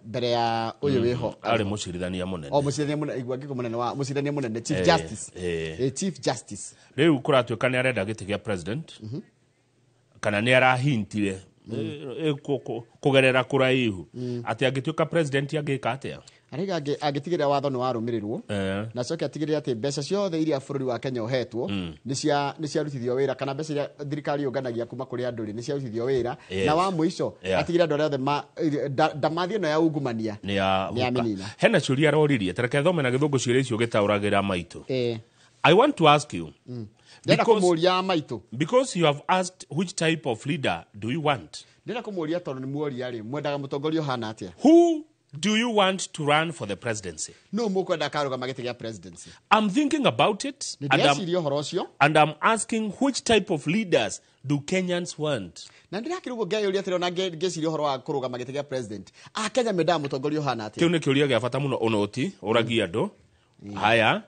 mbere ya ũyũ wĩho. Arĩ mũcirithania mũnene. O mũcirithania mũnene, igua ngĩko mũnene wa mũcirithania mũnene, chief justice. Chief justice. Rĩu kũratuĩka nĩ arenda gĩtĩ gĩa president, kana nĩ arahintire kũgerera kũraihu atĩ angĩtuĩka president angĩka atĩa? Araiga angĩtigĩrĩra watho nĩ warũmĩrĩrwo, na acoke atigĩrĩre atĩ mbeca ciothe iria bũrũri wa Kenya ũhetwo nĩ ciarutithio wĩra, kana mbeca iria thirikari yũnganagia kuma kũrĩ andũ rĩ nĩ ciarutithio wĩra. Na wa mũico atigĩrĩre andũ arĩa othe ndamathi ĩno ya ungumania nĩ ya nĩ yamĩnina. Hena ciũria aroririe, ta reke thome na gĩthũngũ ciũria icio ũgĩtaũragĩra maitũ. I want to ask you, Ndĩrenda kũmũria maitũ. Because you have asked which type of leader do you want? Ndĩrenda kũmũria tondũ nĩ muoria rĩ, mwendaga mũtongoria ũhana atĩa? Who do you want to run for the presidency? No mũkwenda akarũgama gĩtĩ gĩa presidency. I'm thinking about it. Nĩ ndĩreciria ũhoro ũcio. And I'm asking which type of leaders do Kenyans want? Na ndĩrakĩrĩ ũguo ngeyũria atĩrĩ, ona ngĩciria ũhoro wa kũrũgama gĩtĩ gĩa president. A Kenya mendaga mũtongoria ũhana atĩa? Kĩu nĩ kĩũria gĩa bata mũno ũnoti, ũragia andũ. Haya.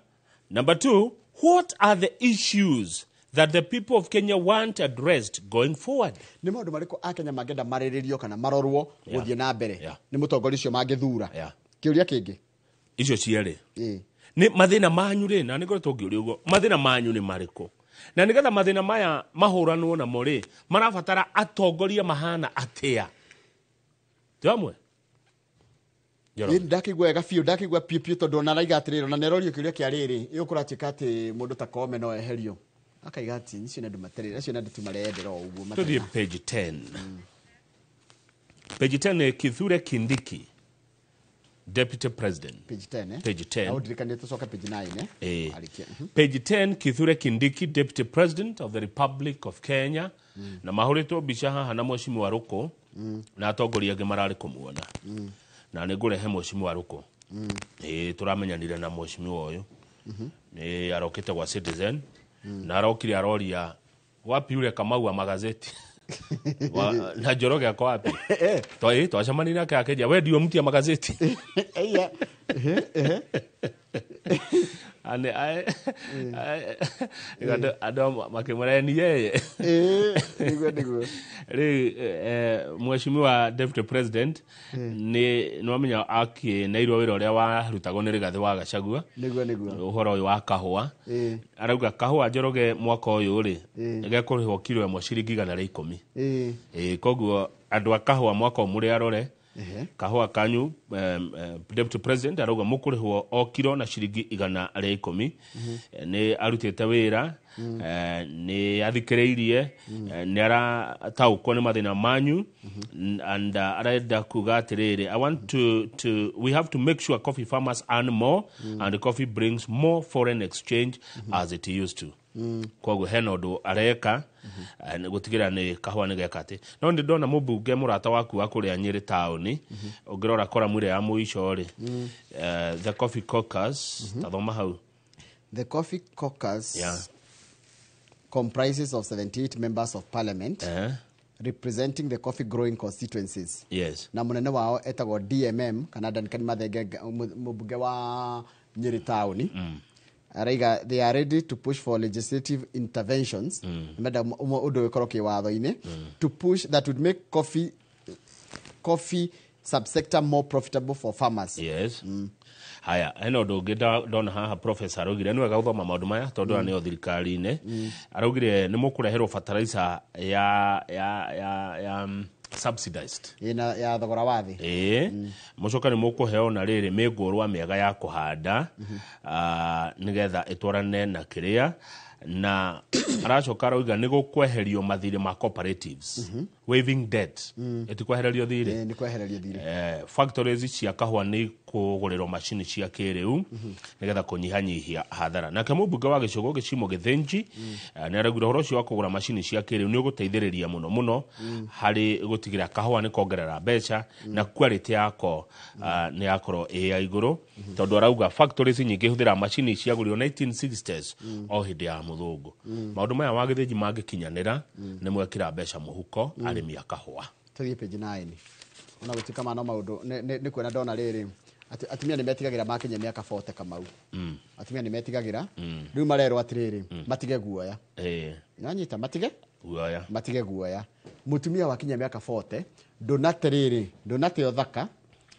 Number 2, what are the issues that the people of Kenya want addressed going forward? Nĩ maũndũ marĩkũ a Kenya mangĩenda marĩrĩrio kana marorwo gũthiĩ na mbere nĩ mũtongoria ũcio mangĩthura? Kĩũria kĩngĩ. Icio cierĩ. Nĩ mathĩna manyu rĩ, na nĩ ngoretwo ngĩũria ũguo, mathĩna manyu nĩ marĩkũ? Na nĩgetha mathĩna maya mahũranwo namo rĩ, marabatara atongoria mahana atĩa? Ti hamwe? Ndakĩigua wega biũ, ndakĩigua piũ piũ tondũ ona araiga atĩrĩrĩ, ona nĩarorio kĩũria kĩa rĩrĩ, ĩgũkũratuĩka atĩ mũndũ ta Koome no eherio. Akaiga atĩ icio nĩ andũ matarĩ, acio nĩ andũ tu mareyendera o ũguo matarĩ. Tũthiĩ page 10. Page 10 nĩ Kithure Kindiki, Deputy President. Page 10, eh? Page 10. Na ũndirikanie tũcoke page 9, eh? Arĩkia. Page 10, Kithure Kindiki, Deputy President of the Republic of Kenya. Na mahũrĩtwo mbica haha na Mheshimiwa Ruku, na atongoria angĩ mararĩ kũmuona. Na nĩ ngũrehe Mheshimiwa Ruku. Tũramenyanire na Mheshimiwa ũyũ. Nĩ arokĩte gwa Citizen. Na arokire aroria wapi yule Kamau wa magazeti. Na Njoroge ako wapi? Twacemania nake akĩnjĩra, we ndio mtu ya magazeti. Andũ makĩmwĩra ni yeye. Nĩguo. Rĩu Mheshimiwa Deputy President nĩ nĩwamenya akĩneirwo wĩra ũrĩa warutagwo nĩ Rigathĩ wa Gachagua. Nĩguo. Ũhoro ũyũ wa kahũa. Arauga kahũa Njoroge mwaka ũyũ rĩ, gekũrĩhwo kiro ĩmwe ciringi 110. Koguo andũ a kahũa mwaka ũyũ mũrĩ arore. Kahũa kanyu Deputy President arauga mũkũrĩhwo o kiro na ciringi 110. Nĩ arutĩte wĩra, nĩ athikĩrĩirie, nĩ arataũkwo nĩ mathĩna manyu, and arenda kuga atĩrĩrĩ, I want to we have to make sure coffee farmers earn more, and coffee brings more foreign exchange as it used to. Koguo hena ũndũ areka gũtigĩrĩra nĩ kahũa nĩ geka atĩ. No nĩ ndona mũmbunge mũrata waku wa kũrĩa Nyĩrĩ taũni, ũngĩrora koramu ĩrĩa ya mũico rĩ, the Coffee Caucus, tathoma hau. The Coffee Caucus comprises of 78 members of parliament representing the coffee growing constituencies. Yes. Na mũnene wao etagwo DMM kana Duncan Mathenge, mũmbunge wa Nyĩrĩ taũni. Araiga they are ready to push for legislative interventions. Menda ũndũ ũkorwo kĩwatho-inĩ to push that would make coffee subsector more profitable for farmers. Yes. Haya, hena ũndũ ũngĩ ndona haha professor araugire nĩ wega gũthoma maũndũ maya tondũ aya nĩo thirikari-inĩ. Araugire nĩ mũkũreherwo fertilizer ya subsidized. Ina ya thogora wa thĩ. Mũcoka nĩ mũkũheo na rĩrĩ mĩngũrwa mĩega ya kũhanda, nĩgetha ĩtwarane na kĩrĩa, na aracoka arauga nĩ gũkweherio mathirĩ ma cooperatives. Waiving debt. Ĩtikwehererio thirĩ. Nĩ kwehererio thirĩ. Factories cia kahũa nĩ kũgũrĩrwo macini cia kĩrĩu nĩgetha kũnyihanyihia hathara. Nake mũmbunge wa gĩcũgũ Gĩcimo Gĩthĩnji nĩ araugire ũhoro ũcio wa kũgũra macini cia kĩrĩu nĩ ũgũteithĩrĩria mũno mũno harĩ gũtigĩrĩra kahũa nĩ kongerera mbeca na quality yako nĩ yakorwo ĩ ya igũrũ, tondũ arauga factories nyingĩ ihũthĩraga macini ciagũrirwo 1960s o hĩndĩ ya mũthũngũ. Maũndũ maya wa Gĩthĩnji mangĩkinyanĩra nĩ mwekĩra mbeca mũhuko arĩmi a kahũa. Tũthiĩ page 9. Ona gũtuĩka ma no maũndũ nĩ kuona ndona rĩrĩ atumia nĩ metigagĩra makinya mĩaka 40 Kamau. Atumia nĩ metigagĩra rĩu marerwo atĩrĩrĩ matige guoya. Nanyita matige guoya, matige guoya. Mũtumia wakinya mĩaka 40 ndũnate rĩrĩ, ndũnate ũthaka,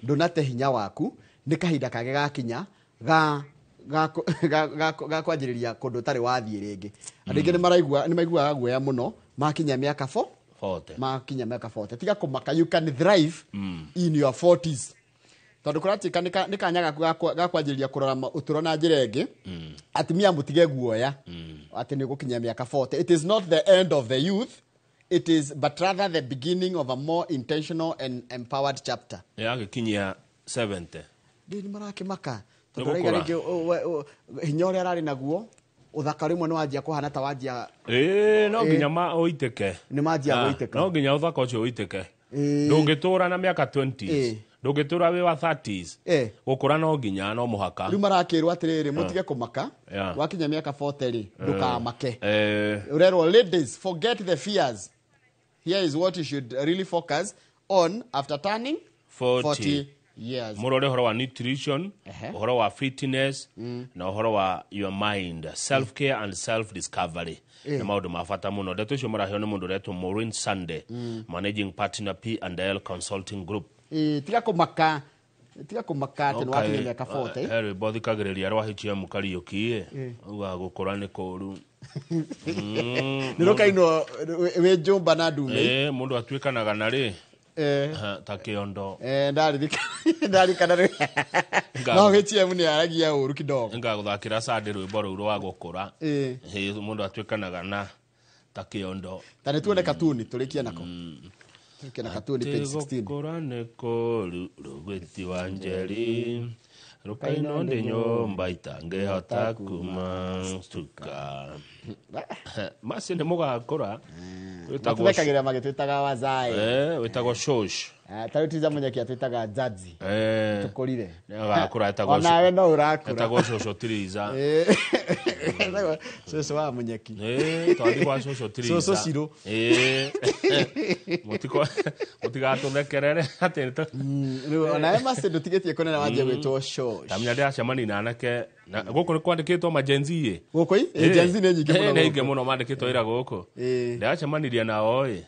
ndũnate hinya waku, nĩ kahinda kage gakinya ga ga kwanjĩrĩria kũndũ ũtarĩ wathiĩ rĩngĩ. Andũ aingĩ nĩ maiguaga guoya mũno makinya mĩaka 40. Makinya mĩaka 40. Tiga kũmaka, you can thrive in your 40s. Tondũ kũratuĩka nĩ kanya gaku ga kwanjĩrĩria kũrora ũtũũro na njĩra ĩngĩ. Atumia mũtige guoya atĩ nĩ ũgũkinya mĩaka 40. It is not the end of the youth, it is but rather the beginning of a more intentional and empowered chapter. Yagĩkinyia 70. Ndĩ nĩ marakĩmaka tondũ raiga rĩngĩ hinya ũrĩa ararĩ naguo ũthaka rĩmwe nĩ wanjia kũhana ta wanjia no nginya ũitĩke. Nĩ manjia gũitĩka. No nginya ũthaka ũcio ũitĩke. Ndũngĩtũra na mĩaka 20s, ndũngĩtũra wĩ wa 30s, gũkũra no nginya no mũhaka. Rĩu marakĩrwo atĩrĩrĩ mũtige kũmaka, wakinya mĩaka 40 rĩ ndũkamake. Ũrerwo ladies, forget the fears, here is what you should really focus on after turning 40 years. Mũrore ũhoro wa nutrition, ũhoro wa fitness, na ũhoro wa your mind, self care and self discovery. Nĩ maũndũ ma bata mũno. Ndeto icio maraheo nĩ mũndũ ũretwo Maureen Sunday, managing partner P&L Consulting Group. Tiga kũmaka, tiga kũmaka atĩ nĩ wakinya mĩaka 40. He rwĩmbo thikagĩrĩria rwa HM Kariũki, augaga gũkũra nĩ kũũru. Nĩ rũkainwo wĩ njũmba na ndume. Mũndũ atuĩkanaga na rĩ ta kĩondo. Ndarikana rĩ. No HM nĩ aragia ũru kidogo. Ngagũthakĩra Sunday rwĩmbo rũu rwa gũkũra. Mũndũ atuĩkanaga na ta kĩondo. Ta nĩ tuone katuni tũrĩkie nako. Tũrĩkie na katuni page 16. Gũkũra nĩ kũũru rũgwĩti wa Njeri, rũkainwo ndĩ nyũmba itangĩhota kuma stuka. Macio nĩ mũgakũra. Matũthekagĩrĩra magĩtwĩtaga wazae. Wĩtagwo shosh. Ta rĩu Tiza Munyeki atwĩtaga njaji. Tũkũrire. Nĩagakũra etagwo Onawe no ũrakũra. Etagwo shosho Tiriza. Cũcũ wa Munyeki. Twathiĩ gwa shosho Tiriza. Cũcũ Cirũ. Mũtigatũthekerere atĩ Rĩu onawe Mercy ndũtigĩtie kũnene wanjia gwĩtwo shosh. Tamenya ndĩracemania na anake gũkũ nĩ kwandĩkĩtwo ma Gen Z ĩ. Gũkũ ĩ? Gen Z nĩ nyingĩ mũno. Nĩ nyingĩ mũno mandĩkĩtwo ira gũkũ. Ndĩracemanirie nao ĩ.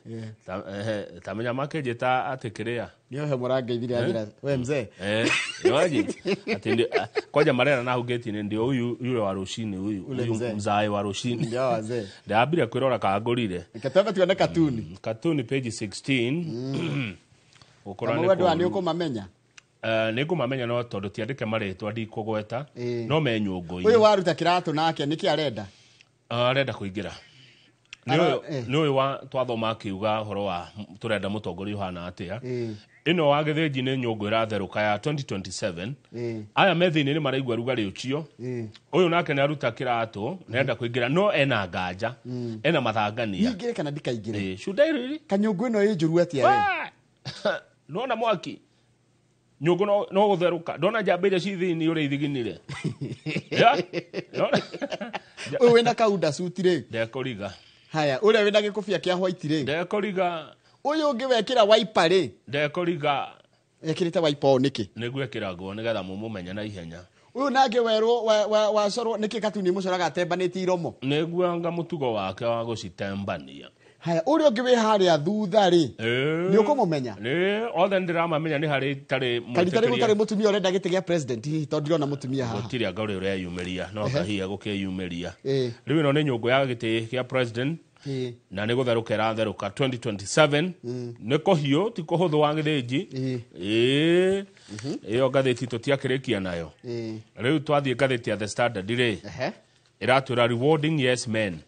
Tamenya makĩnjĩta atĩ kĩrĩa. Nĩ ohe mũrangeithirie anjĩra we mzee. Nĩwaji atĩ kwanja marera na hau gate-inĩ ndio huyu yule wa rũcinĩ huyu mzae wa rũcinĩ. Ndio wazee. Ndambire kwĩrora kangũrire. Reke twambe tuone katuni. Katuni page 16. Gũkũra nĩ kũũru. Andũ aya nĩ ũkũmamenya? Nĩ ngũmamenya no tondũ tiandĩke marĩtwa ndikũgweta, no me nyũngũ-inĩ. Ũyũ waruta kĩratũ nake nĩkĩ arenda? Arenda kũingĩra. Nĩ ũyũ wa twathoma akiuga ũhoro wa tũrenda mũtongoria ũhana atĩa. Ĩno wa gĩthĩnji nĩ nyũngũ ĩratherũka ya 2027. Aya me thĩinĩ nĩ maraigua rugarĩ ũcio. Ũyũ nake nĩ aruta kĩratũ, nĩarenda kũingĩra no ena nganja, ena mathangania. Nyingĩre kana ndikaingĩre? Should I really? Kanyũngũ ĩno ĩ njũru atĩa we? Nona mwaki. Nyũngũ no gũtherũka. Ndona njamba iria ci thĩinĩ ũrĩa ithiginire. Ũyũ wĩna kaunda suit rĩ? Ndekũriga. Haya, ũrĩa wĩna gĩkũbia kĩa white rĩ? Ndekũriga. Ũyũ ũngĩ wekĩra wiper rĩ? Ndekũriga. Ekĩrĩte wiper ũũ nĩkĩ? Nĩguo ĩkĩragwo nĩgetha mũmũmenye na ihenya. Ũyũ nake werwo wacorwo nĩkĩ katuni mũcoraga atembanĩtie iromo? Nĩguo anga mũtugo wake wa gũcitembania. Haya, ũrĩa ũngĩ wĩ harĩa thutha rĩ? Nĩ ũkũmũmenya? Nĩ othe nĩndĩramamenya nĩ harĩ itarĩ Kana rĩu gũtarĩ mũtumia ũrenda gĩtĩ gĩa president hihi tondũ ndirona mũtumia haha. Gũtirĩ anga ũrĩa ũreyumĩria, no kahia gũkĩyumĩria. Rĩu ĩno nĩ nyũngũ ya gĩtĩ kĩa president. Na nĩ gũtherũka ĩratherũka 2027. Nĩ kũhiũ ti kũhũthũ wa gĩthĩnji. Ĩyo ngathĩti tũtiakĩrĩkia nayo. Rĩu twathiĩ ngathĩti ya The Standard rĩ, ĩratwĩra rewarding yes men.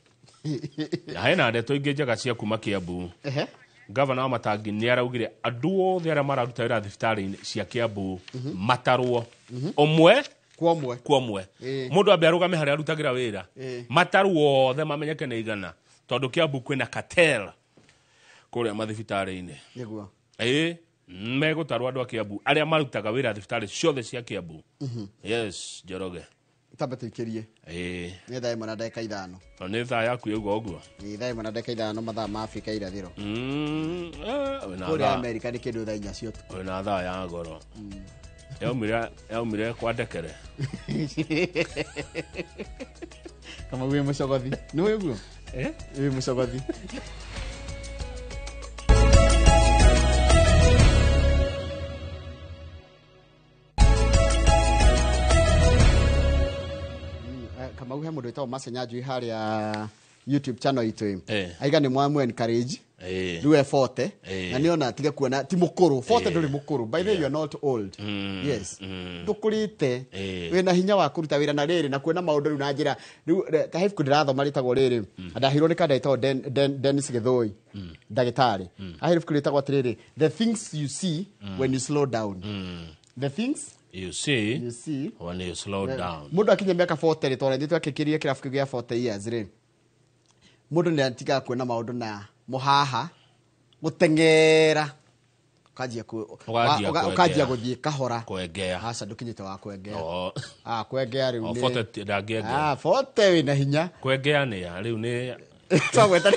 Na hena ndeto ingĩ njega cia kuma Kiambu. Gavana wa Matangi nĩ araugire andũ othe arĩa mararuta wĩra thibitarĩ-inĩ cia Kiambu matarwo ũmwe kwa ũmwe. Kwa ũmwe. Mũndũ ambe arũgame harĩa arutagĩra wĩra. Matarwo othe mamenyeke nĩ igana. Tondũ Kiambu kwĩna cartel kũrĩa mathibitarĩ-inĩ. Nĩguo. Megũtarwo andũ a Kiambu arĩa marutaga wĩra thibitarĩ ciothe cia Kiambu. Yes, Njoroge. Tambe tuikirie. Nĩ thaa 1 na ndagĩka 5. Nĩ thaa yaku ĩuga ũguo. Nĩ thaa 1 na ndagĩka 5 mathaa ma Afrika irathĩro. Kũrĩa Amerika nĩ kĩndũ thaa 4 cia ũtukũ. Wĩna thaa ya goro. Yaumire kwandekere. Kama wĩ mũcogothi. Nĩ wĩ ũguo? Wĩ mũcogothi. Kamau he mũndũ wĩtagwo Masenya Njui harĩa YouTube channel itũ. Aiga nĩ mwamu encourage. Rĩu e 40 na nĩona tiga kuona ti mũkũrũ. 40 ndũrĩ mũkũrũ. By the way, you are not old. Yes. Ndũkũrĩte. Wĩna hinya wa kũruta wĩra na rĩrĩ na kuona maũndũ rĩu na njĩra rĩu ta he ibuku ndĩrathoma rĩtagwo rĩrĩ. Ndaheirwo nĩ kanda ĩtagwo Dennis Gĩthũi. Ndagĩtarĩ. Aheirwo ibuku rĩtagwo atĩrĩrĩ, The Things You See When You Slow Down. The things you see when you slow down. Mũndũ akinya mĩaka 40 rĩ, tondũ ithuĩ twakĩkĩrie kĩrabu kĩu gĩa 40 years rĩ, mũndũ nĩ atigaga kuona maũndũ na mũhaha, gũteng'era, ũkanjia gũthiĩ kahora. Kwengea. Aca ndũkinyĩte wa kwengea. Kwengea rĩu nĩ 40 ndangĩengea. 40 wĩna hinya. Kwengea nĩ ya rĩu nĩ twagweta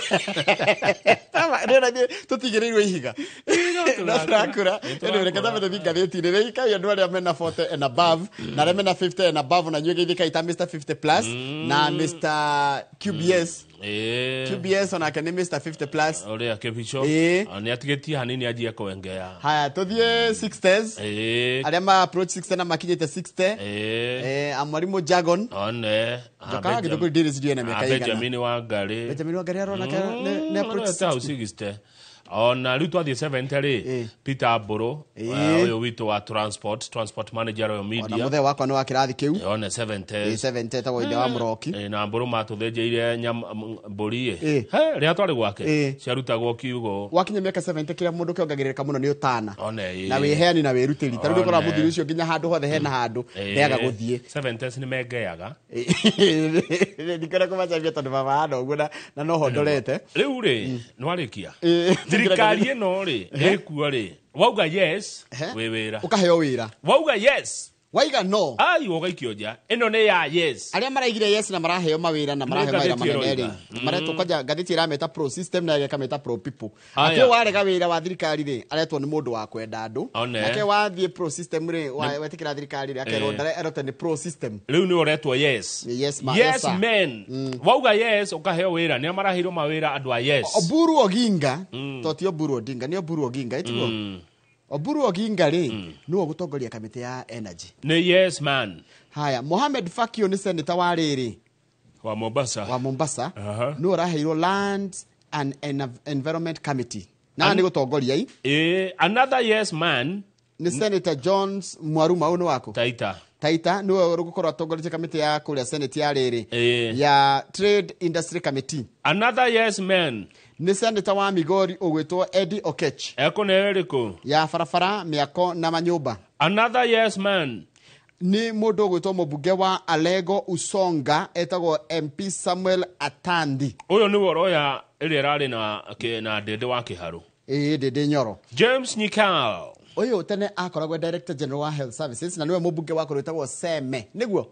tũtigĩrĩirwo ihiga. No tũrakũra. Anyway, reke tambe tũthiĩ ngathĩti-inĩ. Rĩu kai andũ arĩa mena 40 and above na arĩa mena 50 and above na inyuĩ geithĩkai ta Mr 50 plus na Mr QBS. QBS onake nĩ Mr 50 plus. Ũrĩa kĩbico. Nĩ atigĩtie hanini anjie kwengea. Haya, tũthiĩ 60s. Arĩa ma approach 60 na makinyĩte 60. Amwarimũ Jagon. One. Njokaga Gĩthũngũri ndĩrĩ sijui ena mĩaka ĩigana. Benjamin Wangari. Benjamin Wangari arona nĩ approach 60. Ona rĩu twathiĩ 70 rĩ, Peter Mbũrũ, ũyũ witũ wa transport manager wa media. Ona mũthee wakwa nĩ wa kĩrathi kĩu. One 70. 70 etagwo ithe wa Mũroki. Na Mbũrũ matũthĩnjĩire nyama mbũri ĩ. He, rĩrĩa twarĩ gwake ciarutagwo kiugo. Wakinya mĩaka 70 kĩrĩa mũndũ kĩongagĩrĩrĩka mũno nĩ ũtana. One. Na wĩheani na wĩrutĩri. Ta rĩu ũkoraga mũthuri ũcio nginya handũ hothe hena handũ ndeaga gũthiĩ. 70s nĩ mengeaga. Ndikwenda kũmacambia tondũ baba hana ũguo na no hondorete. Rĩu rĩ, nĩwarĩkia. Thirikari ĩno rĩ, ĩkuo rĩ, wauga yes, wĩ wĩra. Ũkaheo wĩra. Wauga yes. Waiga no. Ai, ũgaikio nja. Ĩno nĩ ya yes. Arĩa maraigire yes na maraheo mawĩra na maraheo mawĩra manene rĩ. Maretwo kwanja ngathĩti ĩrameta pro system na ĩkameta pro people. Akĩ warega wĩra wa thirikari rĩ, aretwo nĩ mũndũ wa kwenda andũ. Nake wathiĩ pro system rĩ, wetĩkĩra thirikari rĩ, akerwo erote nĩ pro system. Rĩu nĩ ũretwo yes. Yes ma. Yes men. Wauga yes ũkaheo wĩra. Nĩ maraheirwo mawĩra andũ a yes. Oburu Oginga, to ti Oburu Odinga, nĩ Oburu Oginga, ĩtiguo? Oburu Oginga rĩ, nĩwe ũgũtongoria kamĩtĩ ya energy. Nĩ yes man. Haya, Mohamed Fakio nĩ senator wa rĩrĩ. Wa Mombasa. Wa Mombasa. Nĩwe ũraheirwo Land and Environment Committee. Na nĩ gũtongoria i. Another yes man. Nĩ Senator Jones Mwaruma, ũyũ nĩ waku? Taita. Taita nĩwe ũgũkorwo atongoretie kamĩtĩ ya kũrĩa Senate ya rĩrĩ. Ya Trade Industry Committee. Another yes man. Nĩ senator wa Migori ũgwĩtwo Eddie Okech. Ekũneo ĩrĩkũ? Ya barabara, mĩako na manyũmba. Another yes man. Nĩ mũndũ ũgwĩtwo mũmbunge wa Alego Usonga etagwo MP Samuel Atandi. Ũyũ nĩwe ũroya ĩrĩa ĩrarĩ na Ndĩndĩ wa Kĩharũ. Ndĩndĩ Nyoro. James Nyikal. Ũyũ tene akoragwo Director General wa Health Services na nĩwe mũmbunge wa kũrĩa wĩtagwo Seme. Nĩguo?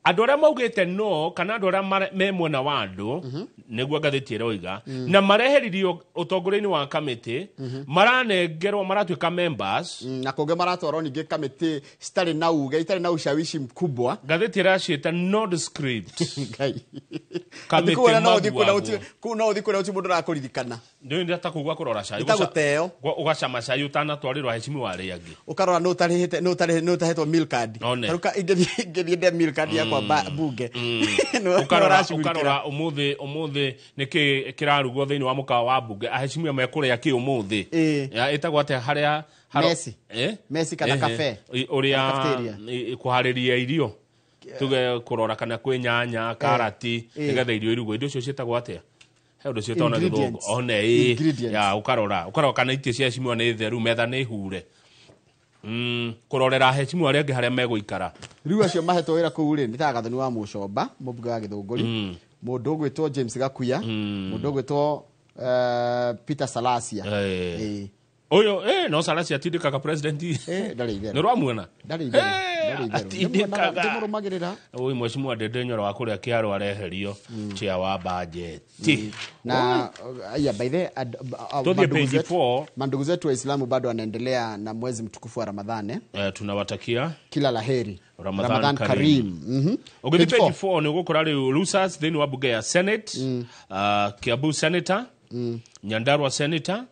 Andũ arĩa maugĩte no kana andũ arĩa me mwena wa andũ nĩguo ngathĩti ĩroiga na mareheririo ũtongoria-inĩ wa kamĩtĩ maranengerwo maratuĩka members na kũngĩ maratwarwo ningĩ kamĩtĩ citarĩ na uge itarĩ na ushawishi mkubwa. Ngathĩti ĩraciĩta nondescript. Ngai. Kamĩtĩ kũu no ũthiĩ kũrĩa ũti mũndũ arakũririkana. Nĩ ta kuga kũrora cai. Ĩtagũteo. Ũgacama cai ũtanatwarĩrwo heshimiwa arĩa angĩ. Ũkarora nũ ũtarĩhĩte nũ ũtahetwo meal card. Taruka ingĩthiĩ ndĩa meal card yakwa bunge. Ũkarora ũmũthĩ nĩkĩ kĩrarugwo thĩinĩ wa mũkawa wa bunge aheshimiwa mekũrĩa kĩ ũmũthĩ. Ĩtagwo atĩa harĩa Messi. Messi kana cafe. Ũrĩa kũharĩria irio. Tuge kũrora kana kwĩ nyanya, karati, nĩgetha irio irugwo. Indo icio ciĩtagwo atĩa? He ũndũ ciĩtagwo na Gĩthũngũ. One ya ũkarora kana itĩ cia heshimiwa nĩ theru, metha nĩ hure. Kũrorera heshimiwa arĩa angĩ harĩa megũikara. Rĩu acio mahetwo wĩra kũu rĩ, nĩ ta Gathoni wa Mũcomba, mũmbunge wa Gĩthũngũri, mũndũ ũgwĩtwo James Gakuya, mũndũ ũgwĩtwo Peter Salasia. Ũyũ no Salasya atindĩkaga president. Ndarĩ itherũ. Nĩ ũramuona? Ndarĩ itherũ. Ndarĩ itherũ. Atindĩkaga. Ndĩmũrũmagĩrĩra. Ũyũ mheshimiwa Ndindi Nyoro wa kũrĩa Kĩharũ areherio chair wa budget. Na yeah, by the Tuthie page 4. Mandugu zetu Waislamu bado wanaendelea na mwezi mtukufu wa Ramadhani. Tunawatakia kila laheri. Ramadhan Karim. Ũgĩthiĩ page 4 nĩ ũgũkora rĩu losers thĩinĩ wa bunge ya Senate, Kiambu Senator, Nyandarua Senator,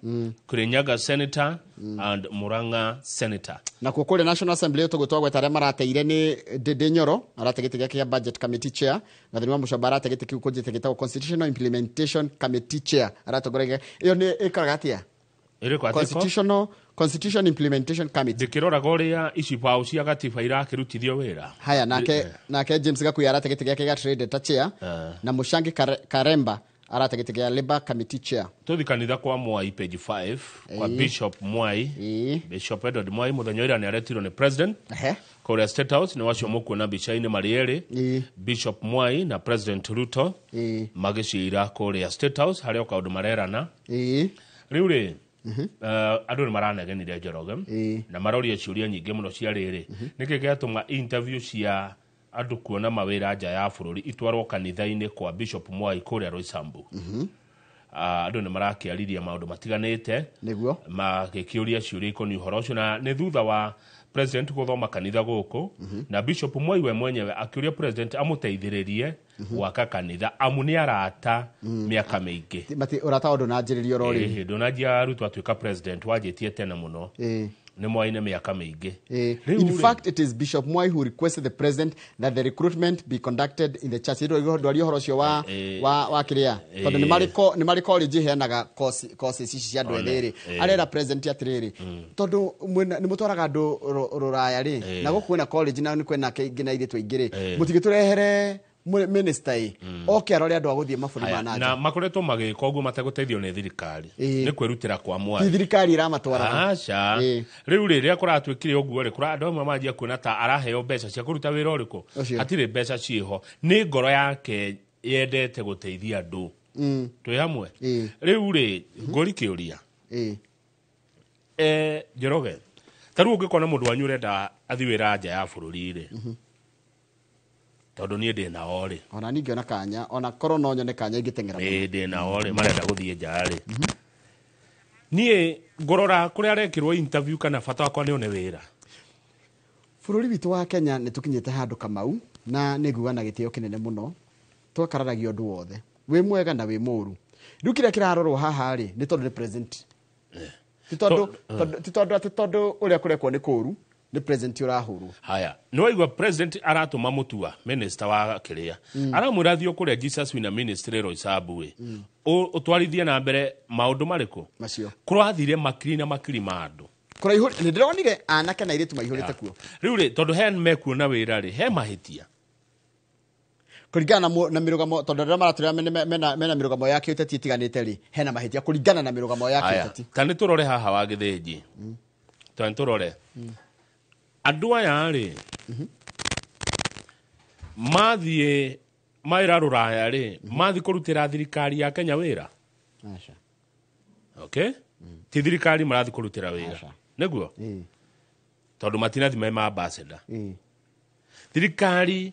Kirinyaga Senator and Murang'a Senator. Na kuo kũrĩa National Assembly tũgũtwa gweta arĩa marateire nĩ Ndindi Nyoro arate gĩtĩ gĩake kĩa Budget Committee Chair, Gathoni wa Mũcomba arate gĩtĩ kĩu kũnjĩte gĩtagwo Constitutional Implementation Committee Chair aratongoragia ĩyo nĩ ĩkaraga atĩa? Ĩrĩkũ atĩko? Constitution Implementation Committee. Ndĩkĩroraga ũrĩa ici bao cia gatiba irakĩrutithio wĩra. Haya, nake James Gakuya arate gĩtĩ gĩake gĩa Trade ta Chair, na Mũchangi Karemba arate gĩtĩ gĩa Labor Committee Chair. Tũthi kanitha kwa Mwai page 5 kwa Bishop Mwai. Bishop Edward Mwai mũthenya ũrĩa nĩaretirwo nĩ president kũrĩa State House. Nĩ wacio mũkuona mbica-inĩ marĩ erĩ, Bishop Mwai na President Ruto magĩcira kũrĩa State House harĩa o kaũndũ marerana. Rĩu rĩ, andũ nĩ maranegenire Njoroge na maroria ciũria nyingĩ mũno cia rĩrĩ, nĩkĩ gĩatũma interview cia andũ kuona mawĩra nja ya bũrũri itwarwo kanitha-inĩ kwa Bishop Mwai kũrĩa Roysambu. Andũ nĩ marakĩaririe maũndũ matiganĩte nĩguo magĩkĩũria ciũria ikoniĩ ũhoro ũcio, na nĩ thutha wa president gũthoma kanitha gũkũ na Bishop Mwai we mwenyewe akĩũria president amũteithĩrĩrie gwaka kanitha amu nĩ arata mĩaka mĩingĩ. Ũrata wa ndũnanjĩrĩria oro rĩu. Ndũnanjia Ruto atuĩka president wanjĩtie tene mũno. Nĩ Mwai nĩ mĩaka mĩingĩ. In fact, it is Bishop Mwai who requested the president that the recruitment be conducted in the church. Ndwaria ũhoro ũcio wa kĩrĩa tondũ nĩ marĩ college iheanaga courses ici cia andũ ethĩ rĩ, arera president atĩrĩrĩ, tondũ nĩ mũtwaraga andũ rũraya rĩ, na gũkũ kwĩna college na nĩ kwĩna nginya airĩtu aingĩ rĩ, mũtigĩtũrehere minister oke arore andũ a gũthiĩ mabũrũri ma nanja. Na makoretwo magĩka ũguo mategũteithio nĩ thirikari, nĩ kwĩrutĩra kwa Mwai. Ti thirikari ĩramatwaraga. Aca. Rĩu rĩrĩa kũratuĩkire ũguo rĩ, kũra andũ amwe manjia kuona ta araheo mbeca cia kũruta wĩra ũrĩkũ. Hatirĩ mbeca ciĩho, nĩ ngoro yake yendete gũteithia andũ. Twĩ hamwe. Rĩu rĩ, ngũri kĩũria. Njoroge, ta rĩu ũngĩkona mũndũ wanyu ũrenda athiĩ wĩra nja ya bũrũri rĩ, tondũ niĩ ndĩ nao rĩ, ona niĩ ngĩona kanya, ona korwo no nyone kanya ingĩteng'era mũno. Ndĩ nao rĩ, marenda gũthiĩ nja rĩ, niĩ ngũrora kũrĩa arekĩrwo interview kana bata wakwa nĩ one wĩra. Bũrũri witũ wa Kenya nĩ tũkinyĩte handũ Kamau, na nĩ nguga na gĩtĩo kĩnene mũno, twakararagia ũndũ wothe, wĩ mwega na wĩ mũũru. Rĩu kĩrĩa kĩrarorwo haha rĩ, nĩ tondũ nĩ president. Ti tondũ atĩ tondũ ũrĩa kũrekwo nĩ kũũru, nĩ president ũrahũrwo. Haya, nĩ waigua president aratũma Mutua minister wa kĩrĩa, aramwĩra thiĩ kũrĩa Jesus Winner Ministry Roysambu ĩ, ũtwarithie na mbere maũndũ marĩkũ macio. Kũrathire makiri na makiri ma andũ. Kũraihũrĩte, nĩ ndĩronire anake na airĩtu maihũrĩte kuo. Rĩu rĩ, tondũ he mekuona wĩra rĩ, he mahĩtia kũringana na mĩrũgamo, tondũ arĩa maratũrĩa mena mĩrũgamo ya kĩũteti ĩtiganĩte rĩ, hena mahĩtia kũringana na mĩrũgamo ya kĩũteti. Ta nĩ tũrore haha wa Gĩthĩnji. Ta nĩ tũrore andũ aya rĩ, mathiĩ mawĩra rũraya rĩ, mathiĩ kũrutĩra thirikari ya Kenya wĩra. Okay? Ti thirikari marathiĩ kũrutĩra wĩra. Nĩguo? Tondũ matinathi me ma ambassador. Thirikari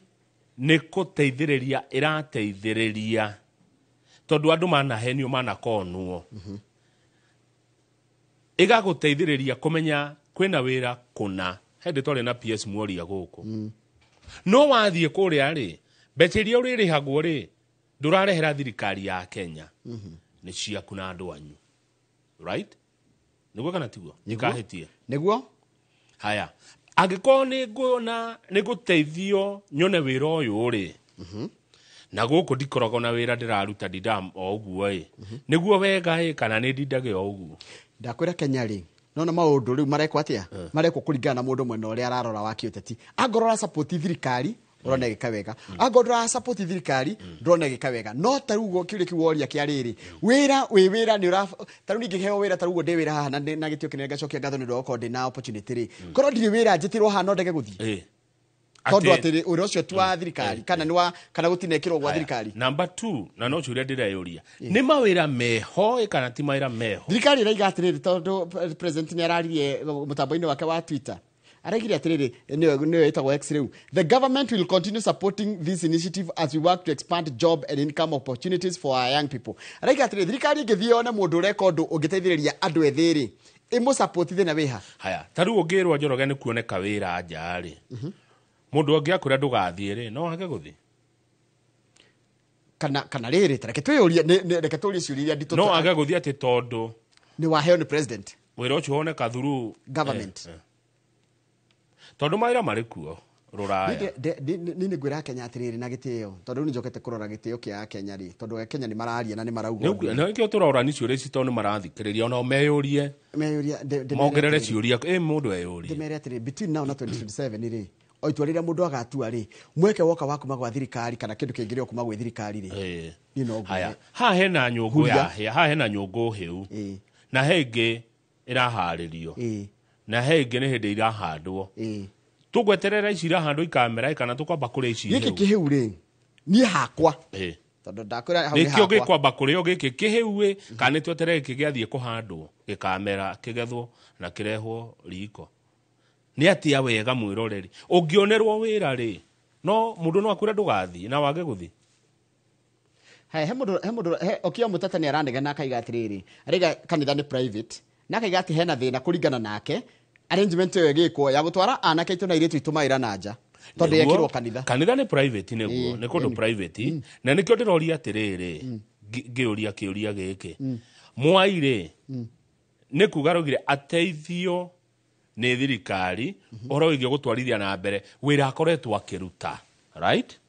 nĩ kũteithĩrĩria ĩrateithĩrĩria, tondũ andũ manahenio manakonwo. Ĩgagũteithĩrĩria kũmenya kwĩna wĩra kũna. Hĩndĩ twarĩ na PS Mworia gũkũ. No wathiĩ kũrĩa rĩ, mbeca iria ũrĩrĩhagwo rĩ, ndũrarehera thirikari ya Kenya. Nĩ ciaku na andũ anyu. Right? Nĩguo kana tiguo? Ndikahĩtie. Nĩguo? Haya, angĩkorwo nĩ nguona nĩ ngũteithio nyone wĩra ũyũ rĩ, na gũkũ ndikoragwo na wĩra ndĩraruta ndindaga o ũguo ĩ, nĩguo wega ĩ, kana nĩ ndindage o ũguo? Ndakwĩra Kenya rĩ, nona maũndũ rĩu marekwo atĩa? Marekwo kũringana na mũndũ mwena ũrĩa ararora wa kĩũteti. Angorwo ũra support thirikari, ũrona ĩgĩka wega. Angorwo ndũra support thirikari, ndũrona ĩgĩka wega. No ta rĩu ũguo kĩũria kĩu woria kĩa rĩrĩ, wĩra wĩ wĩra nĩ ũra, ta rĩu ningĩheo wĩra ta rĩu ũguo ndĩ wĩra haha na gĩtĩo kĩnene ngacokia ngatho nĩ ũndũ wa gũkorwo ndĩ na opportunity rĩ, korwo ndirĩ wĩra njĩtĩrwo haha no ndege gũthiĩ. Tondu atiri uri ucio ti wa thirikari kana ni wa kana gutinekirwo gwa thirikari. Number 2 na no ciuria ndireyuria ni mawira meho kana ti mawira meho. Thirikari iraiga atiriri tondu president ni araririe mutambo-ini wake wa Twitter. Araigire atiriri niyo ĩtagwo X riu. The government will continue supporting this initiative as we work to expand job and income opportunities for our young people. Araiga atiriri thirikari ĩngĩthiĩ yone mũndũ ũreka ũndũ ũngĩteithĩrĩria andũ ethĩ rĩ ĩmũsupport na wĩha. Haya, ta rĩu ũngĩrwo Njoroge nĩ kuoneka wĩra nja rĩ, mũndũ ũngĩ akwĩra ndũgathiĩ rĩ, no age gũthiĩ? Kana rĩrĩ ta reke twĩyũrie, reke tũrie ciũria iria nditũ. No age gũthiĩ atĩ tondũ nĩ waheo nĩ president wĩra ũcio woneka through government. Tondũ mawĩra marĩ kuo rũraya. Ni nĩ ngwĩra Kenya atĩrĩrĩ na gĩtĩo, tondũ rĩu nĩ njokete kũrora gĩtĩo kĩa Kenya rĩ, tondũ Kenya nĩ mararia na nĩ marauga. Nĩkĩo tũrora ciũria ici tondũ nĩ marathikĩrĩria onao meyũrie. Mongerere ciũria mũndũ eyũrie. Ndĩmere atĩrĩ between now na 2027 rĩ, o itua rĩrĩa mũndũ agatua rĩ, mweke woka wa kuma gwa thirikari kana kĩndũ kĩngĩ rĩ kuma gwĩ thirikari rĩ. Niĩ no ngwĩre. Haya, haha hena nyũngũ ya, haha hena nyũngũ hĩu. Na he ĩngĩ ĩraharĩrio. Na he ĩngĩ nĩ hĩndĩ irahandwo. Tũgweterera ici irahandwo ikamera kana tũkwamba kũrĩa ici hĩu. Gĩkĩ kĩhĩu rĩ, niĩ hakwa. Tondũ ndakwĩra hau nĩ hakwa. Nĩkĩo gĩkwamba kũrĩo gĩkĩ kĩhĩu ĩ, kana nĩ tweterere gĩkĩ gĩathiĩ kũhandwo, gĩkamera, kĩgethwo na kĩrehwo riko. Nĩ atĩa wega mwĩroreri. Ũngĩonerwo wĩra rĩ, no mũndũ no akwĩre ndũgathiĩ na wage gũthiĩ. He mũndũ Okiya Mutata nĩ aranegena akaiga atĩrĩrĩ, araiga kanitha nĩ private, na akaiga atĩ hena thĩna kũringana nake. Arrangement ĩyo ĩgĩkwo ya gũtwara anake aitũ na airĩtu aitũ mawĩra na nja tondũ yekĩrwo kanitha. Kanitha nĩ private nĩguo, nĩ kũndũ private. Na nĩkĩo ndĩroria atĩrĩrĩ, ngĩũria kĩũria gĩkĩ. Mwai rĩ, nĩ kuga raugire ateithio nĩ thirikari ũhoro wĩgiĩ gũtwarithia na mbere wĩra akoretwo akĩruta, right?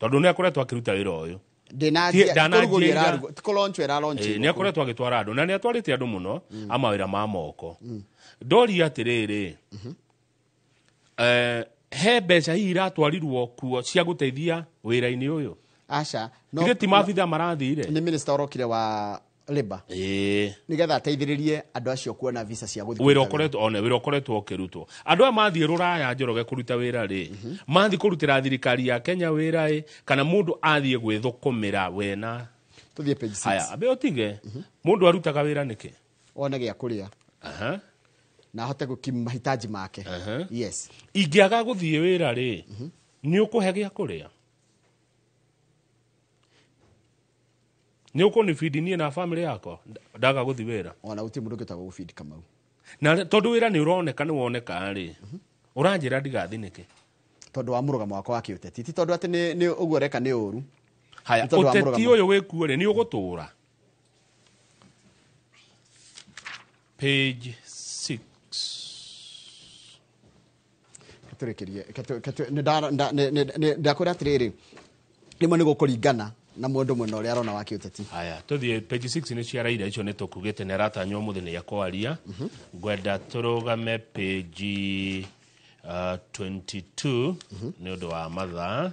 Tondũ nĩ akoretwo akĩruta wĩra ũyũ. Nĩ akoretwo agĩtwara andũ na nĩ atwarĩte andũ mũno a mawĩra ma moko. Ndoria atĩrĩrĩ, he mbeca hihi iratwarirwo kuo cia gũteithia wĩra-inĩ ũyũ? Aca. Ithe ti maabitha marathire? Nĩ minister ũrokire wa labor. Nĩgetha ateithĩrĩrie andũ acio kuona visa cia gũthiĩ. Wĩra ũkoretwo one, wĩra ũkoretwo ũkĩrutwo. Andũ aya mathiĩ rũraya Njoroge kũruta wĩra rĩ, mathiĩ kũrutĩra thirikari ya Kenya wĩra ĩ, kana mũndũ athiĩ gwĩthũkũmĩra wena. Tũthiĩ page 6. Haya, ambe ũtige. Mũndũ arutaga wĩra nĩkĩ? One gĩa kũrĩa. Na ahote gũkimu mahitaji make. Yes. Ingĩaga gũthiĩ wĩra rĩ, nĩ ũkũhe gĩa kũrĩa? Nĩ ũkũnibidi niĩ na family yakwa ndaga gũthiĩ wĩra? Ona gũtirĩ mũndũ ũngĩhota gũgũbidi Kamau. Na tondũ wĩra nĩ ũroneka nĩ woneka rĩ, ũranjĩra ndigathiĩ nĩkĩ? Tondũ wa mũrũgamo wakwa wa kĩũteti. Ti tondũ atĩ nĩ ũguo ũreka nĩ ũru. Haya, ũteti ũyũ wĩkuo rĩ, nĩ ũgũtũra? Page 6. Tũrĩkĩrie, ndakwĩra atĩrĩrĩ, rĩmwe nĩ gũkũringana na mũndũ mwena ũrĩa arona wa kĩũteti. Haya, tũthiĩ page 6 nĩ cia Raila icio nĩ tũkugĩte nĩ aratanywo mũthĩ nĩ ekwaria. Ngwenda tũrũgame page 22 nĩ ũndũ wa mathaa.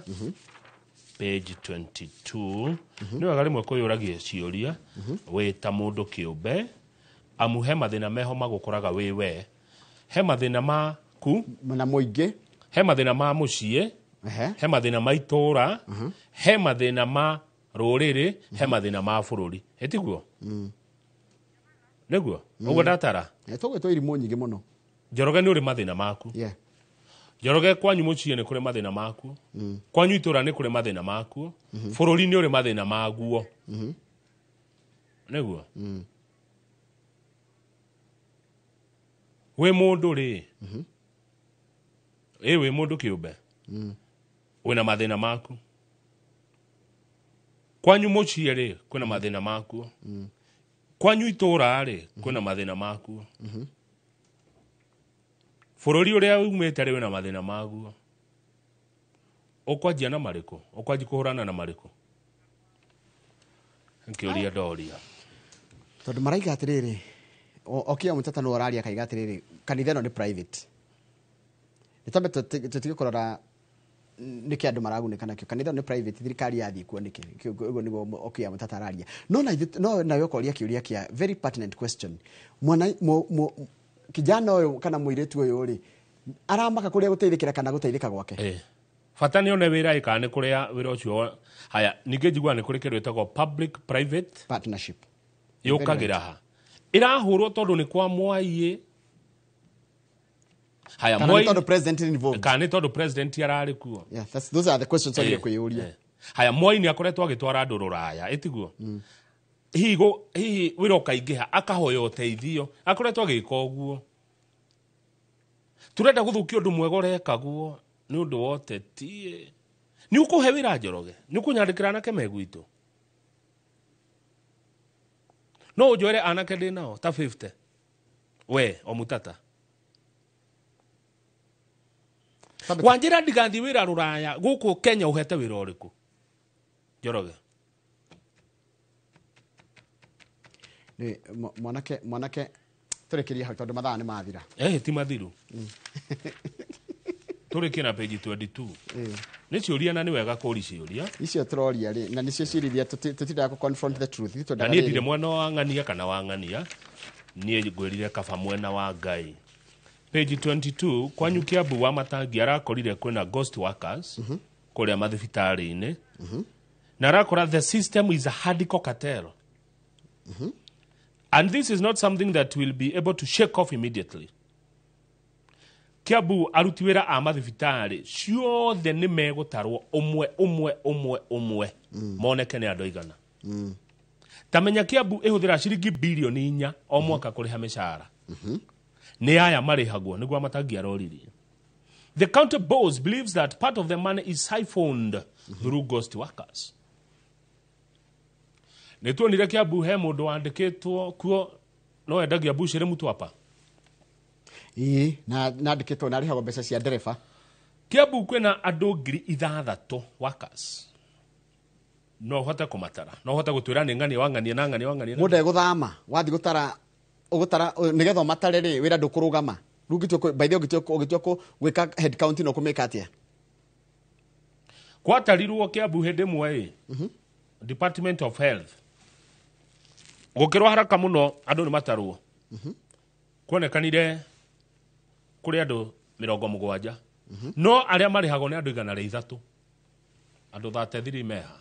Page 22 nĩ wega rĩmwe kwĩyũragia ciũria wĩ ta mũndũ kĩũmbe, amu he mathĩna meho magũkoraga wĩ we, he mathĩna maku na mũingĩ, he mathĩna ma mũciĩ, he mathĩna ma itũũra, he mathĩna ma rũrĩrĩ, he mathĩna ma bũrũri. Ĩtiguo? Nĩguo? Ũguo ndatara? Tũgwĩtwo irimũ nyingĩ mũno. Njoroge nĩ ũrĩ mathĩna maku. Njoroge kwanyu mũciĩ nĩ kũrĩ mathĩna maku. Kwanyu itũũra nĩ kũrĩ mathĩna maku. Bũrũri nĩ ũrĩ mathĩna maguo. Nĩguo? Wĩ mũndũ rĩ, wĩ mũndũ kĩũmbe, wĩna mathĩna maku. Kwanyu mũciĩ rĩ, kwĩna mathĩna maku. Kwanyu itũũra rĩ, kwĩna mathĩna maku. Bũrũri ũrĩa umĩte rĩ, wĩna mathĩna maguo. Ũkwanjia na marĩkũ? Ũkwanjia kũhũrana na marĩkũ? Nkĩũria ndoria. Tondũ maraiga atĩrĩrĩ, Okiya Mutata nĩ ũraria akaiga atĩrĩrĩ, kanitha ĩno nĩ private. Nĩ twambe tũtige kũrora nĩkĩ andũ maragunĩka nakĩo. Kanitha nĩ private, thirikari yathiĩ kuo nĩkĩ? Ũguo nĩguo Okiya Mutata araria. No nawe ũkoria kĩũria kĩa very pertinent question. Mwana kijana ũyũ kana mũirĩtu ũyũ rĩ, Aramaka kũrĩa gũteithĩkĩra kana gũteithĩka gwake. Bata nĩ one wĩra ĩĩ kana nĩ kũrĩa wĩra ũcio. Haya, ningĩ njiguaga nĩ kũrĩ kĩndũ gĩtagwo public private partnership. Yũkagĩra ha ĩrahũrwo tondũ nĩ kwa Mwai. Haya, Kana nĩ tondũ president is involved. Kana nĩ tondũ president ararĩ kuo. Yeah, those are the questions wagĩrĩire kwĩyũria. Haya, Mwai nĩ akoretwo agĩtwara andũ rũraya, ĩtiguo? Hihi wĩra ũkaingĩha akahoya ũteithio, akoretwo agĩka ũguo. Turenda gũthũkia ũndũ mwega ũrekagwo nĩ ũndũ wa ũteti. Nĩ ũkũhe wĩra Njoroge, nĩ ũkũnyandĩkĩra anake me gwitũ. No ũnjoere anake ndĩ nao ta 50. We o mutata. Wanjĩra ndigathiĩ wĩra rũraya gũkũ Kenya ũhete wĩra ũrĩkũ? Njoroge. Nĩ mwanake tũrĩkĩrie hau tondũ mathaa nĩ mathira. Ti mathiru. Tũrĩkie na page 22. Nĩ ciũria na nĩ wega kũũria ciũria. Icio tũroria rĩ, na nĩcio ciũria iria tũtindaga kũ confront the truth. Na niĩ ndirĩ mwena wa ng'ania kana wa ng'ania. Niĩ ngwĩrire kaba mwena wa Ngai. Page 22, kwanyu Kiambu wa Matangi arakorire kwĩna ghost workers kũrĩa mathibitarĩ-inĩ. Na arakora the system is a hardcore cartel. And this is not something that will be able to shake off immediately. Kiambu aruti wĩra a mathibitarĩ ciothe nĩ megũtarwo ũmwe ũmwe ũmwe ũmwe moneke nĩ andũ aigana. Ta menya Kiambu ĩhũthĩra ciringi bilioni 4 o mwaka kũrĩha mĩcara. Nĩ aya marĩhagwo nĩguo Matangi aroririe. The county boss believes that part of the money is siphoned through ghost workers. Nĩ tuonire Kiambu he mũndũ wandĩkĩtwo kuo no endagia mbucĩrĩ Mtwapa. Ĩĩ, na nandĩkĩtwo na arĩhagwo mbeca cia ndereba. Kiambu kwĩna andũ 6,000 workers. No ũhote kũmatara. No ũhote gũtwĩra nĩ ng'ania wa ng'ania na ng'ania wa ng'ania. Mũndũ egũthama, wathiĩ gũtara ũgũtara nĩgetha ũmatare rĩ, wĩra ndũkũrũgama. Rĩu ũngĩtua by the way ũngĩtua gwĩka head count no kũmĩka atĩa? Gwatarirwo Kiambu hĩndĩ ĩmwe ĩ. Department of Health. Gũkĩrwo haraka mũno andũ nĩ matarwo. Kuonekanire kũrĩ andũ 70. No arĩa marĩhagwo nĩ andũ 103. Andũ 33 meha.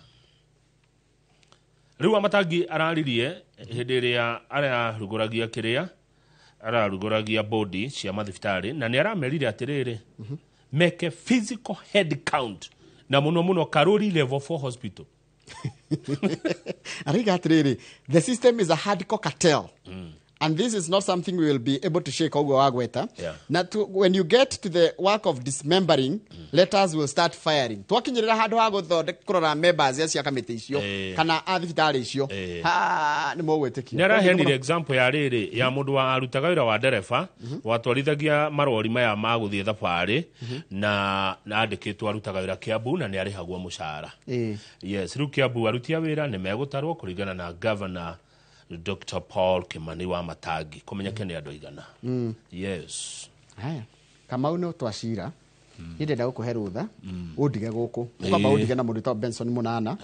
Rĩu Matangi araririe hĩndĩ ĩrĩa ararugũragia kĩrĩa ararugũragia bodi cia mathibitarĩ na nĩ aramerire atĩrĩrĩ meke physical head count na mũno mũno Karori level 4 hospital. Arauga atĩrĩrĩ, the system is a hardcore cartel. And this is not something we will be able to shake ũguo wagweta. Na when you get to the work of dismembering, letters will start firing. Twakinyĩrĩra handũ ha gũthondeka kũrora members cia kamĩtĩ icio kana a thibitarĩ icio. Nĩ mũgwĩtĩkia. Nĩ araheanire example ya rĩrĩ ya mũndũ warutaga wĩra wa ndereba watwarithagia marori maya ma gũthiĩ thabarĩ na andĩkĩtwo arutaga wĩra Kiambu na nĩ arĩhagwo mũcara. Yes, rĩu Kiambu aruti a wĩra nĩ megũtarwo kũringana na Governor Dr. Paul Kimani wa Matangi kũmenyeke nĩ andũ aigana. Yes. Haya, Kamau no twacira. Niĩ ndĩrenda gũkũhe rũtha ũndige gũkũ. Ũkamba ũndige na mũndũ wĩtagwo Benson Mũnana.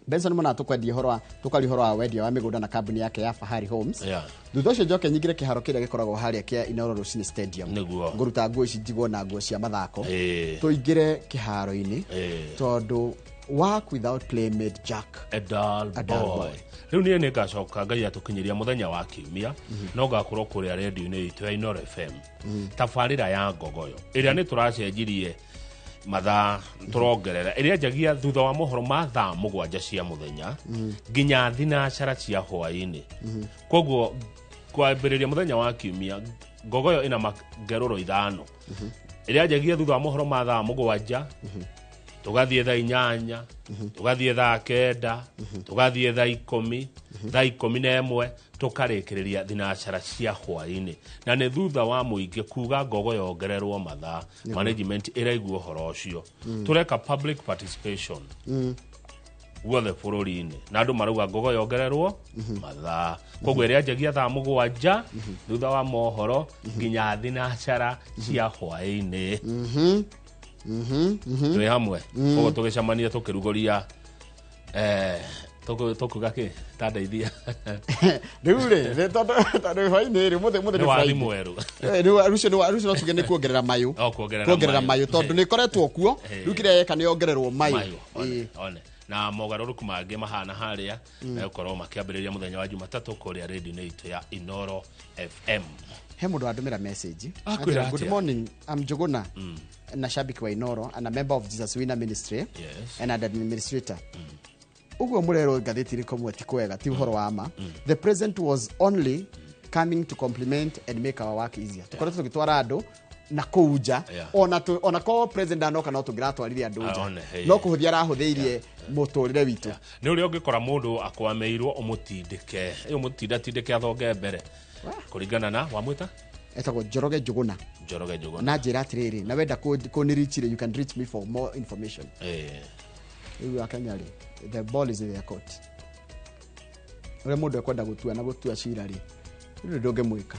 Benson Mũnana tũkwendia ũhoro wa tũkaria ũhoro wa wendia wa mĩgũnda na kambuni yake ya Fahari Homes. Thutha ũcio njoke nyingĩre kĩharo kĩrĩa gĩkoragwo harĩa kĩa Inooro Rũcinĩ Stadium. Ngũruta nguo ici njigwo na nguo cia mathako. Tũingĩre kĩharo-inĩ tondũ work without play made Jack a dull boy. Rĩu niĩ nĩ ngacoka Ngai atũkinyĩria mũthenya wa kiumia no ngakorwo kũrĩa redio-inĩ itũ ya Inooro FM. Tabarĩra ya Ngogoyo ĩrĩa nĩ tũracenjirie mathaa tũrongerera ĩrĩa njagia thutha wa mohoro ma thaa 7 cia mũthenya nginya 9 cia hwaĩ-inĩ. Koguo kwambĩrĩria mũthenya wa kiumia Ngogoyo ĩna magerũro 5. Ĩrĩa njagia thutha wa mohoro ma thaa 7 tugathiĩ thaa 8, tugathiĩ thaa 9, tugathiĩ thaa 10, thaa 11, tũkarĩkĩrĩria 9 cia hwaĩ-inĩ. Na nĩ thutha wa mũingĩ kuga Ngogoyo yongererwo mathaa, management ĩraigua ũhoro ũcio. Tũreka public participation guothe bũrũri-inĩ na andũ marauga Ngogoyo yongererwo mathaa. Koguo ĩrĩa njagia thaa 7 thutha wa mohoro nginya 9 cia hwaĩ-inĩ. Twĩ hamwe. Koguo tũgĩcemania tũkĩrugũria Tũkuga kĩ ta ndeithia rĩu rĩ tondũ hwainĩ rĩ mũthĩ nĩ wathi mwerũ. Rĩu rũciũ no tuge nĩ kuongerera mayũ. Kuongerera mayũ tondũ nĩ ĩkoretwo kuo rĩu kĩrĩa yeka nĩ yongererwo mayũ. One na mogarũrũku mangĩ mahana harĩa gũkorwo makĩambĩrĩria mũthenya wa Jumatatũ kũrĩa radio-inĩ itũ ya Inoro FM. He mũndũ andũmĩra message. Good morning, I'm Njuguna na shabiki wa Inoro and a member of Jesus Winner Ministry. Yes. And an administrator. Uguo murero ngathĩti rĩko mwe ti kwega ti ũhoro wa ma. The president was only coming to compliment and make our work easier. Tukoretwo tũgĩtwara andũ na kũu nja ona ko president anoka no tũngĩratwarire andũ nja no kũhũthia arahũthĩirie mũtũrĩre witũ. Nĩ ũrĩa ũngĩkora mũndũ akwamĩirwo ũmũtindĩke ũmũtindatindĩke athonge mbere kũringana na wamwĩta etagwo Njoroge Njuguna. Njoroge Njuguna na njĩra atĩrĩrĩ na wenda kũnĩreach you can reach me for more information. Rĩu Akenya rĩ, the ball is in their court. Ũrĩa mũndũ ekwenda gũtua na gũtua cira rĩ, rĩu ndũngĩmwĩka.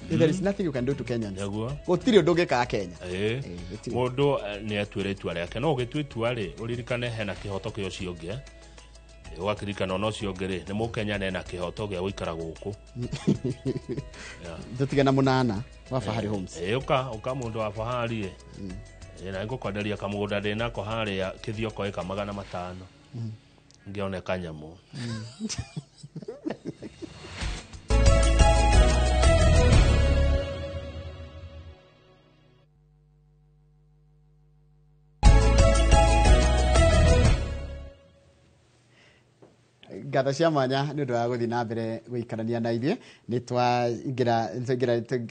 There is nothing you can do to Kenyans. Gũtirĩ ũndũ ũngĩka Kenya. Mũndũ nĩ atuĩre itua rĩake no ũgĩtua itua rĩ ũririkane hena kĩhoto kĩa ũcio ũngĩ. Ũgakĩririkana ona ũcio ũngĩ rĩ nĩ mũkenya na ena kĩhoto gĩa gũikara gũkũ. Tũtige na mũnana wa Fahari Homes. Ũka mũndũ wa Fahari ĩ na ngũkwenderia kamũgũnda ndĩ nako harĩa Kĩthioko ĩka 500 ngĩone kanyamũ. Ngatho cia mwanya nĩ ũndũ wa gũthiĩ na mbere gũikarania na ithuĩ nĩ twaingĩra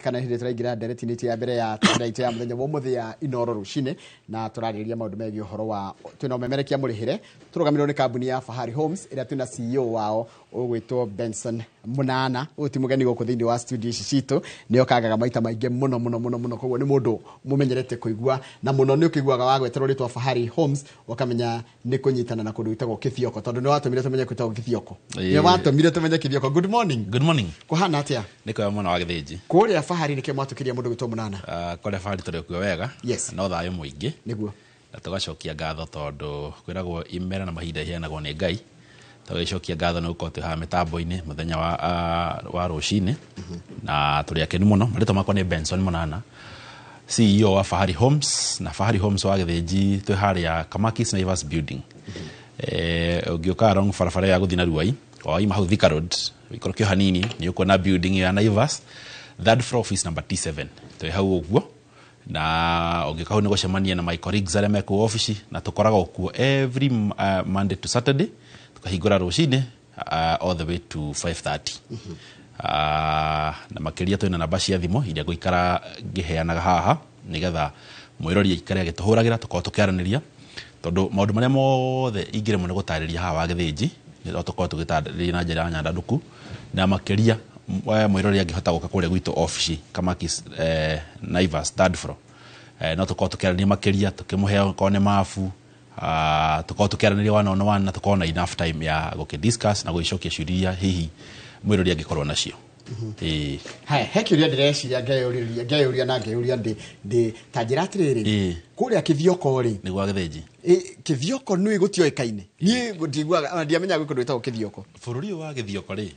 kana hĩndĩ tũraingĩra ndereti-inĩ ya mbere ya tabarĩra itũ ya mũthenya wa ũmũthĩ ya Inoro rũcinĩ na tũrarĩrĩria maũndũ megiĩ ũhoro wa twĩna ũmemerekia mũrĩhĩre tũrũgamĩrĩirwo nĩ kambuni ya Fahari Homes ĩrĩa twĩna CEO wao ũgwĩtwo Benson Munana. Ũyũ ti mũgeni gũkũ thĩinĩ wa studio ici citũ nĩ okangaga maita maingĩ mũno mũno mũno mũno koguo nĩ mũndũ mũmenyerete kũigua na mũno nĩ ũkĩiguaga wagweterwo rĩtwa Fahari Homes ũkamenya nĩ kũnyitana na kũndũ gwĩtagwo Kĩthioko tondũ nĩ watũmire tũmenye gwĩtagwo Kĩthioko. Nĩ watũmire tũmenye Kĩthioko. Good morning. Good morning. Kũhana atĩa? Nĩ kwega mũno wa Gĩthĩnji. Kũrĩa Fahari nĩkĩo mwatũkĩria mũndũ gwĩtwo Munana. Kũrĩa Fahari tũrĩ kuo wega. Yes. No thayũ mũingĩ. Nĩguo. Na tũgacokia ngatho tondũ kwĩragwo imera na mahinda iheanagwo nĩ Ngai. Tũgĩcokia ngatho nĩ gũkorwo twĩ haha mĩtambo-inĩ mũthenya wa rũcinĩ na tũrĩ akenu mũno. Marĩtwa makwa nĩ Benson Munana, CEO wa Fahari Homes na Fahari Homes wa Gĩthĩnji twĩ harĩa Kamakis Naivas Building. Ũngĩũka along barabara ya gũthiĩ na Ruai waima hau Thika Road ũikũrũke hanini nĩ ũkuona building ya Naivas third floor office number T7 twĩ hau ũguo na ũngĩũka hau nĩ gũcemania na my colleagues arĩa me kũu obici na tũkoragwo kuo every Monday to Saturday tukahingũra rũcinĩ all the way to 5:30. Na makĩria twĩna namba cia thimũ iria ngũikara ngĩheanaga haha nĩgetha mwĩrori aikare agĩtũhũragĩra tũkorwo tũkĩaranĩria tondũ maũndũ marĩa mothe ingĩremwo nĩ gũtarĩria haha wa Gĩthĩnji no tũkorwo tũgĩtarĩria na njĩra nyandandũku na makĩria mwĩrori angĩhota gũka kũrĩa gwitũ obici Kamakis Naivas third floor no tũkorwo tũkĩaranĩria makĩria tũkĩmũhe okorwo nĩ mabu tukorwo tukiaranĩria one on one na tukorwo na enough time ya gũkĩ-discuss na gũgĩcokia ciũria iria hihi mwĩrori angĩkorwo nacio. Haya, he kĩũria ndĩreciria ngeyũria na ngeyũria ndĩ ta njĩra atĩrĩrĩ kũrĩa Kĩthioko rĩ nĩguo Gĩthĩnji Kĩthioko nĩ gũtioĩkaine niĩ ndiguaga ndiamenyaga gwĩ kũndũ gwĩtagwo Kĩthioko. Bũrũri ũyũ wa Gĩthioko rĩ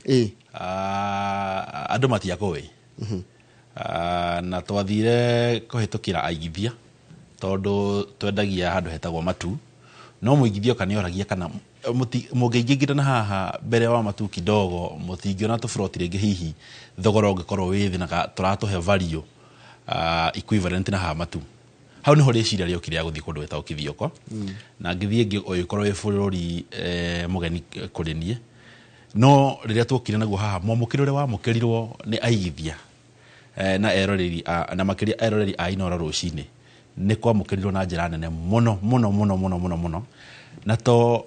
andũ matiakũĩ na twathire kũhĩtũkĩra aigithia tondũ twendagia handũ hetagwo Matu no mũigithia oka nĩoragia kana mũngĩingĩra na haha mbere wa Matu kidogo mũtingĩona tũburoti rĩngĩ hihi thogora ũngĩkorwo wĩ thĩ na tũratũhe value equivalent na haha Matu. Hau nĩho rĩciria rĩokire rĩa gũthiĩ kũndũ gwĩtagwo Kĩthioko na ngĩthiĩ ũgĩkorwo wĩ bũrũri mũgeni kũrĩ niĩ no rĩrĩa tuokire naguo haha mwamũkĩro ũrĩa wamũkĩrirwo nĩ aigithia na eroreri na makĩria eroreri a Inoro rũcinĩ nĩ kwamũkĩrirwo na njĩra nene mũno mũno mũno mũno mũno mũno na to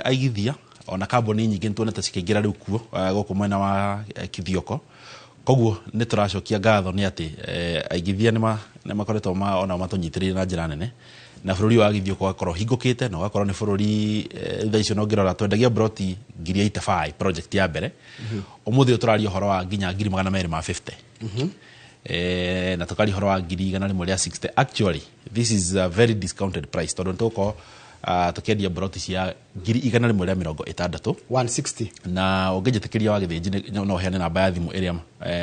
aigithia ona kambuni nyingĩ nĩtuonete cikĩingĩra rĩu kuo gũkũ mwena wa Kĩthioko koguo nĩ tũracokia ngatho nĩ atĩ aigithia nĩ makoretwo ona matũnyitĩrĩire na njĩra nene na bũrũri wa Gĩthioko ũgakorwo ũhingũkĩte na ũgakorwo nĩ bũrũri thaa icio no ngĩrora twendagia broti 85,000 project ya mbere ũmũthĩ ũyũ tũraria ũhoro wa nginya 250,000 na tukaria ũhoro wa 160,000. Actually this is a very discounted price tondũ nĩtũgũkorwo Tukiendia broti cia 160,000 160. Na ũngĩnjĩtĩkĩria wa Gĩthĩnji no heane namba ya thimũ ĩrĩa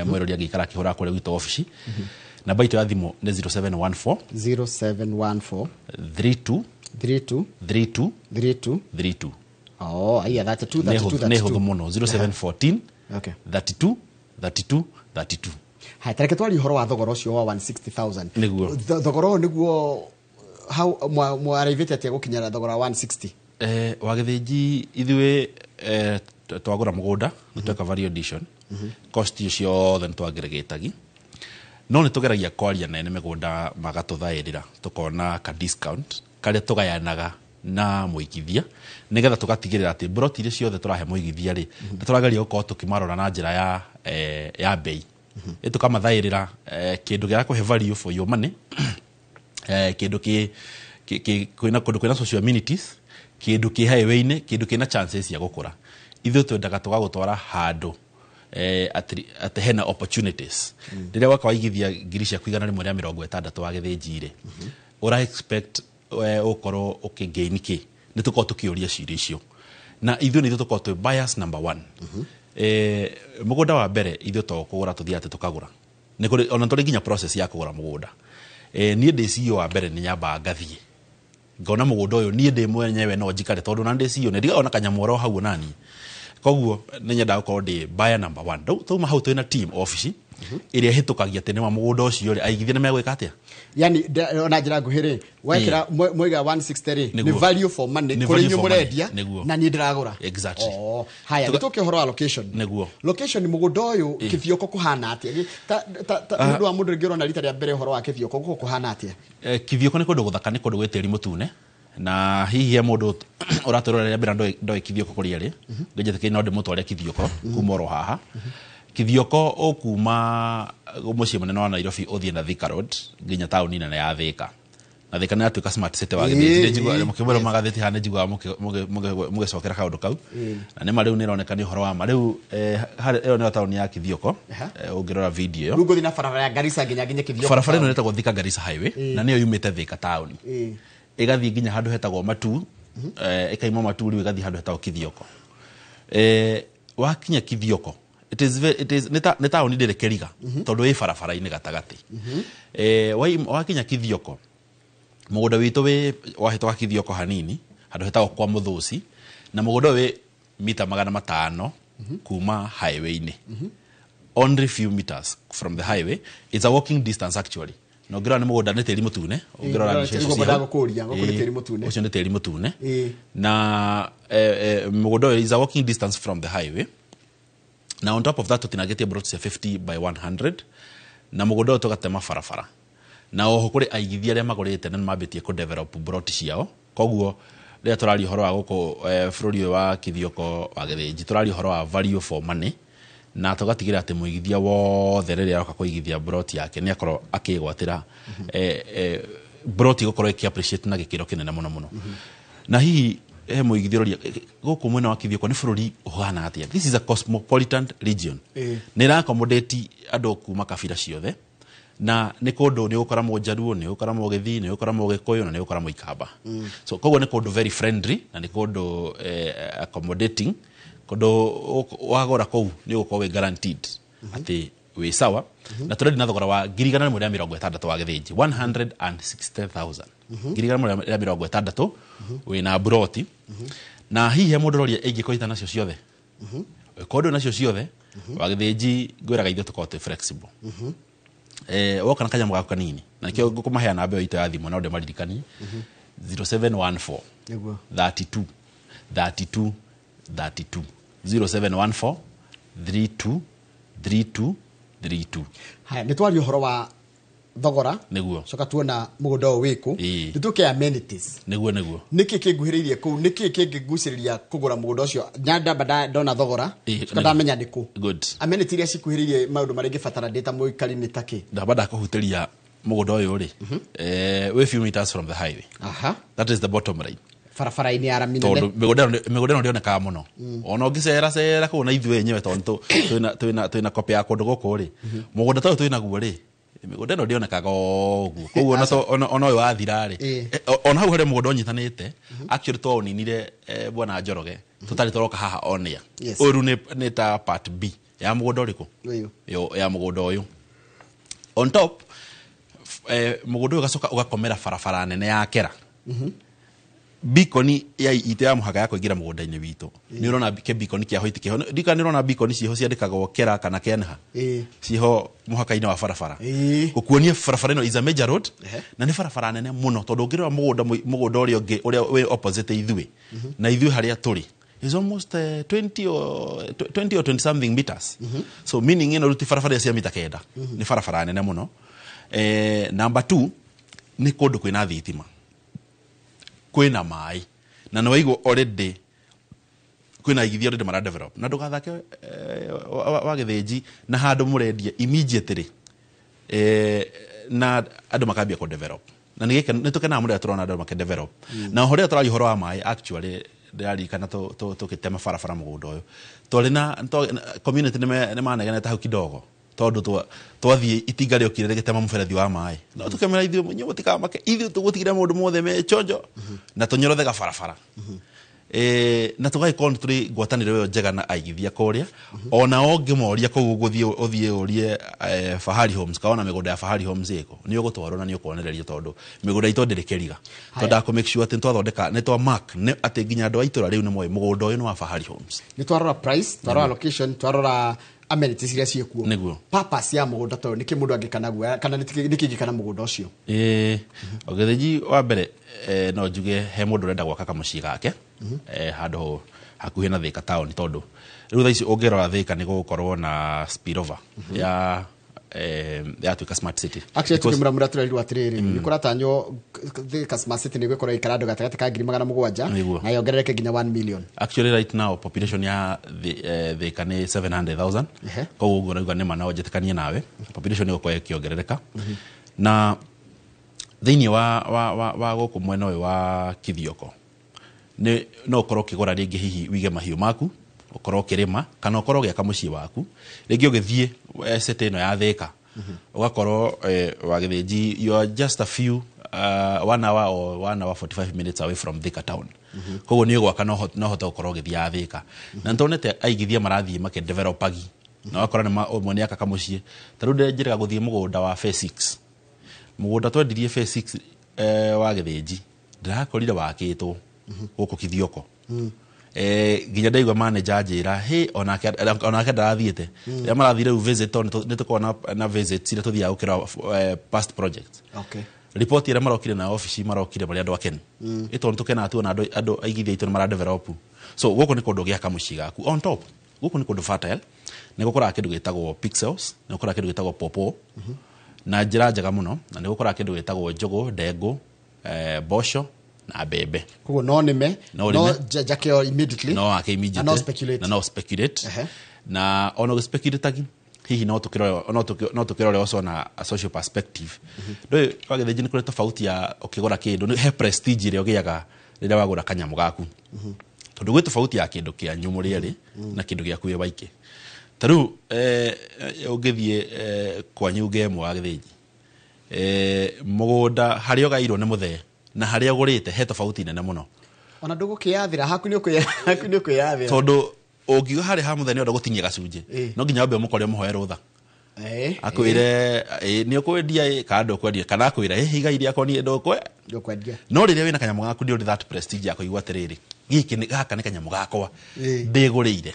mwerori angĩikara akĩhũra kũrĩa gwitũ obici. Namba itũ ya thimũ nĩ 0714 0714 32 32 32 32 32. Oh, aya 32 32. Nĩ hũthũ mũno, 0714 Okay. 32 32 32. Haya, tareke twarie ũhoro wa thogora ũcio wa 160,000. Nĩguo. Thogora ũyũ nĩguo how mwaraivĩte atĩa gũkinyĩra thogora wa 160? Wa Gĩthĩnji ithuĩ twagũra mũgũnda nĩ tweka value addition, cost icio ciothe nĩ twangĩrĩgĩtagi, no nĩ tũgeragia kwaria na ene mĩgũnda magatũthaĩrĩra tũkona ka discount karĩa tũgayanaga na mũigithia, nĩgetha tũgatigĩrĩra atĩ broti iria ciothe tũrahe mũigithia rĩ, nĩ tũrageria gũkorwo tũkĩmarora na njĩra ya bei, ĩ tũkamathaĩrĩra kĩndũ gĩa kũhe value for your money, kĩndũ kĩ kwĩna kũndũ kwĩna social amenities, kĩndũ kĩ highway-inĩ, kĩndũ kĩna chances cia gũkũra. Ithuĩ twendaga tũgagũtwara handũ atĩ hena opportunities. Rĩrĩa waka waigithia ngiri ciaku 160 wa Gĩthĩnji rĩ, ũra expect ũkorwo ũkĩgain kĩ? Nĩ tũkorwo tũkĩũria ciũria icio, na ithuĩ nĩ ithuĩ tũkorwo twĩ bias number one. Mũgũnda wa mbere ithuĩ to kũgũra tũthiĩ atĩ tũkagũra, nĩ kũrĩ ona tũrĩ nginya process ya kũgũra mũgũnda. Niĩ ndĩ CEO wa mbere nĩ nyambaga ngathiĩ ngona mũgũnda ũyũ niĩ ndĩ mwenyewe no njikare, tondũ na ndĩ CEO nĩ ndigaga ona kanyamũ oro hau onaniĩ, koguo nĩ nyendaga gũkorwo ndĩ buyer number one. Rĩu twauma hau twĩna team obici ĩrĩa ĩhĩtũkagia atĩ nĩma mũgũnda ũcio rĩ, aigithia nĩ megwĩka atĩa. Yani ona njĩra nguhĩ rĩ, wekĩra mwaiga 160 rĩ, nĩ Nĩguo. value for money Nĩ kũrĩ value inyuĩ for money. mũrendia Nĩguo. na niĩ ndĩragũra. Exactly. Oh, haya, nĩ tũke ũhoro wa location. Nĩguo. Location, mũgũnda ũyũ Kĩthioko kũhana atĩa? Ta nĩ ũndũ wa mũndũ rĩngĩ ũrona rita rĩa mbere ũhoro wa Kĩthioko, gũkũ kũhana atĩa? Kithioko nĩ kũndũ gũthaka, nĩ kũndũ gwĩ tĩri mũtune, na hihi he mũndũ ũratwĩrorera rĩa mbere na ndoĩ Kithioko kũrĩa rĩ, ngĩnjĩtĩkĩria no ndĩmũtware Kithioko kuma oro haha. Kithioko ũkuma mũciĩ mũnene wa Nairobi ũthiĩ na Thika Road nginya taũni nene ya Thika, na Thika nĩ yatuĩka smart city wa Gĩthĩnji. Nĩ njiguaga mũkĩmwĩra magathĩti haha, nĩ njiguaga mũgĩcokera kaũndũ kau, na nĩma rĩu nĩ ĩroneka nĩ ũhoro wa ma rĩu. Ĩyo nĩyo taũni ya Kithioko. Ũngĩrora video ĩyo, Rĩu ngũthiĩ na barabara ya Garissa nginya Kĩthioko. Barabara ĩno ĩtagwo Thika Garissa Highway, na nĩyo yumĩte Thika taũni ĩgathiĩ nginya handũ hetagwo Matu, ĩkaima Matu rĩu ĩgathiĩ handũ hetagwo Kithioko. Wakinya Kithioko, it is ve- it is nĩ taũni ndĩrĩ kĩriga tondũ ĩ barabara-inĩ gatagatĩ. Wakinya Kithioko, mũgũnda witũ wĩ wahĩtũka Kithioko hanini handũ hetagwo kwa Mũthũci, na mũgũnda ũyũ wĩ mita 500 kuma highway-inĩ, only few meters from the highway. It's a walking distance actually. Na ũngĩrora nĩ mũgũnda nĩ tĩri mũtune, ũngĩrora mbica icio Nĩguo ciĩ hau. ndagũkũria, gũkũ nĩ tĩri mũtune. Ũcio nĩ tĩri mũtune, na mũgũnda ũyũ is a walking distance from the highway, na on top of that tũtinangĩtie plot cia 50 by 100, na mũgũnda ũyũ tũgatema barabara, na oho kũrĩ aigithia arĩa magũrĩte na nĩmambĩtie kũ develop plot ciao. Koguo rĩrĩa tũraria ũhoro wa gũkũ bũrũri ũyũ wa Kithioko wa Gĩthĩnji, tũraria ũhoro wa value for money, na tũgatigĩrĩra atĩ mũigithia wothe rĩrĩa aroka kũigithia plot yake nĩ akorwo akĩgwatĩra plot ĩgũkorwo ĩkĩ appreciate na gĩkĩro kĩnene mũno mũno. Na hihi he mũigithia ũroria gũkũ mwena wa Kithioko nĩ bũrũri ũhana atĩa? This is a cosmopolitan region, nĩ ĩra accommodate andũ kuma kabira ciothe, na nĩ kũndũ nĩ ũgũkora mũnjaruo, nĩ ũgũkora mũgĩthii, nĩ ũgũkora mũgĩkũyũ, na nĩ ũgũkora mũikamba. So koguo nĩ kũndũ very friendly na nĩ kũndũ accommodating, kũndũ wagũra kũu nĩ ũgũkorwo wĩ guaranteed atĩ wĩ sawa. Na tũrendi na thogora wa 160,000 wa Gĩthĩnji, 160,000, 160,000 wĩna broti. Na hihi he mũndũ ũroria ingĩkorwo ita nacio ciothe, korwo ndũrĩ nacio ciothe wa Gĩthĩnji, ngwĩraga ithuĩ tũkorwo twĩ flexible. Woka na kanyamũ gaku kanini, na nĩkĩo ngũkũmahea namba ĩyo itũ ya thimũ no ndĩmaririkanie, 0714 32 32 32, 0714 32 32 32. Haya, nĩ twaria ũhoro wa thogora. Nĩguo. Coka tuona mũgũnda ũyũ wĩkũ. Nĩ tũke amenities. Nĩguo. Nĩkĩ kĩnguhĩrĩirie kũu? Nĩkĩ kĩngĩgucĩrĩria kũgũra mũgũnda ũcio? Nyandamba ndona thogora, coka ndamenya nĩ kũ. Good. Amenity iria cikuhĩrĩirie, maũndũ marĩa ingĩbatara ndĩ ta mũikari nĩ ta kĩ? Ndamba ndakũhutĩria mũgũnda ũyũ rĩ, wĩ few meters from the highway. That is the bottom line. Barabara-inĩ ya rami nene. Tondũ mĩgũnda ĩno ndĩonekaga mũno, ona ũngĩcera cera kũu na ithuĩ enyewe, tondũ twĩna kopĩ ya kũndũ gũkũ rĩ, mũgũnda ta ũyũ twĩnaguo rĩ, Mĩgũnda ĩno ndĩonekaga ũguo, koguo ona ũyũ wathira rĩ, ona hau harĩa mũgũnda ũnyitanĩte, actually twaũninire, bwana Njoroge, tũtarĩ tũroka haha on air. Ũyũ rĩu nĩ ta part B ya mũgũnda ũrĩkũ? Ũyũ. Ya mũgũnda ũyũ. On top, mũgũnda ũyũ ũgacoka ũgakomera barabara nene ya Kera. Beacon ya itũ ya mũhaka ya kũingĩra mũgũnda-inĩ witũ, nĩ ũrona ke beacon kĩa white kĩho. Ndika nĩ ũrona beacon ciho ciandĩkagwo Kera kana Kenha, ciho mũhaka-inĩ wa barabara, gũkuonia barabara ĩno is a major road. Na nĩ barabara nene mũno, tondũ ũngĩrora mũgũnda mũgũnda ũrĩa ũngĩ, ũrĩa wĩ opposite ithuĩ na ithuĩ harĩa tũrĩ, is almost 20 or 20 something meters. So meaning ĩno rĩu ti barabara cia mita 9, nĩ barabara nene mũno. Number 2, nĩ kũndũ kwĩna thitima, kwĩna maĩ, na nĩ waigua already kwĩna aigithia already mara develop. Na ndũgathake, wa Gĩthĩnji, na handũ mũrendia immediately, na andũ makambia kũ develop, na nĩ tũkenaga mũno rĩrĩa tũrona andũ makĩ develop. Na ũhoro ũrĩa tũraria ũhoro wa maĩ, actually ndĩraririkana tũgĩtema barabara mũgũnda ũyũ, twarĩ na community nĩ manegenete hau kidogo, tondũ twathiĩ itinga rĩokire rĩgĩtema mũberethi wa maĩ. No tũkĩmera, ithuĩ inyuĩ mũtikamake, ithuĩ tũgũtigĩra maũndũ mothe me chonjo na tũnyorothe barabara. Na tũgagĩkorwo nĩ tũrĩ ngwatanĩro ĩyo njega na aigithia kũrĩa. Ona ũngĩmoria kũu, ũgũthiĩ ũthiĩ ũrie, Fahari Homes, kaona mĩgũnda ya Fahari Homes ĩkũ, nĩ ũgũtwarwo na nĩ ũkuonererio, tondũ mĩgũnda itũ ndĩrĩ kĩriga. Twendaga kũ make sure atĩ nĩ twathondeka, nĩ twa mark, nĩ atĩ nginya andũ a itũra rĩu nĩ moĩ mũgũnda ũyũ nĩ wa Fahari Homes. Nĩ twarora price, twarora location, twarora amenities iria ciĩkuo. Nĩguo. Purpose ya mũgũnda ta ũyũ, nĩkĩ mũndũ angĩka naguo, kana nĩkĩ ingĩka na mũgũnda ũcio? Ĩĩ, Gĩthĩnji, wa mbere, no njuge he mũndũ ũrenda gwaka kamũciĩ gake handũ hakuhĩ na Thika town, tondũ rĩu thaa ici ũngĩrora Thika nĩ gũgũkorwo na spillover ya yatuĩka smart city. Actually, tukĩmũramũra tũrerirwo atĩrĩrĩ, nĩ kũratanywo Thika Smart City nĩ gwĩkorwo ĩikara andũ gatagatĩ ka 700,000 Nĩguo. na yongerereke nginya 1 million. Actually, right now population ya Thika nĩ 700,000. Koguo ũguo ũrauga nĩ ma, no njĩtĩkanie nawe, population ĩgũkorwo ĩkĩongerereka. Na thĩinĩ wa gũkũ mwena ũyũ wa Kithioko, nĩ no ũkorwo ũkĩgũra rĩngĩ hihi wige mahiũ maku, ũkorwo ũkĩrĩma, kana ũkorwo ũgĩaka mũciĩ waku. Rĩngĩ ũgĩthiĩ city ĩno ya Thika, ũgakorwo, wa Gĩthĩnji, you are just a few 1 hour or 1 hour 45 minutes away from Thika town. Koguo nĩ ũgwaka no ũhote gũkorwo ũgĩthiaga Thika. Na nĩ tuonete aigithia marathiĩ makĩdevelopagi, na wakora nĩ ũmwe nĩ aka kamũciĩ. Ta rĩu njĩrĩga gũthiĩ mũgũnda wa Phase 6, mũgũnda twendirie Phase 6, wa Gĩthĩnji, ndĩrakorire wakĩtwo gũkũ Kithioko. Nginya ndaigua manager anjĩra he onake ndarathiĩte rĩrĩa marathiĩ rĩu visit, tondũ nĩ tũkoragwo na visits iria tũthiaga gũkĩra past projects. Ripoti ĩrĩa marokire na obici, marokire marĩ andũ akenu. Ĩ tondũ tũkenaga tuona andũ aigithia aitũ nĩ maradevelop. So gũkũ nĩ kũndũ gĩaka mũciĩ gaku. On top, gũkũ nĩ kũndũ fertile, nĩ gũkũraga kĩndũ gĩtagwo pixels, nĩ gũkũraga kĩndũ gĩtagwo pawpaw na njĩra njega mũno, na nĩ gũkũraga kĩndũ gĩtagwo njũgũ, ndengũ, mboco na mbembe. Koguo no nĩme, No no ũrĩme. njake o immediately. No wake immediately. Na no speculate. Na no speculate. Na ona ũgĩspeculateagi hihi no tũkĩrore, no tũkĩrore also na a social perspective. Ndũĩ, wagĩthĩnji, nĩ kũrĩ tofauti ya ũkĩgũra kĩndũ, he prestige ĩrĩa ũgĩaga rĩrĩa wagũra kanyamũ gaku, tondũ gwĩ tofauti ya kĩndũ kĩanyu mũrĩ erĩ na kĩndũ gĩaku wĩ waike. Ta rĩu ũngĩthiĩ kwanyu ngemo, wa Gĩthĩnji, mũgũnda harĩa ũgairwo nĩ mũthee na harĩa ũgũrĩte, he tofauti nene mũno. Ona ndũgũkĩyathĩra haku, nĩ haku nĩ ũkwĩyathĩra. Tondũ ũngiuga harĩa ha mũthee nĩ ũrenda gũtinia gacunjĩ, no nginya wambe ũmũkore, ũmũhoe rũtha, akwĩre nĩ ũkwendia kana ndũkwendia, kana akwĩre igai rĩakwa niĩ ndũkwe Ndũkwendia. No rĩrĩa wĩna kanyamũ gaku, nĩ ũrĩ that prestige ya kũigua atĩrĩrĩ, gĩkĩ gaka nĩ kanyamũ gakwa ndĩgũrĩire,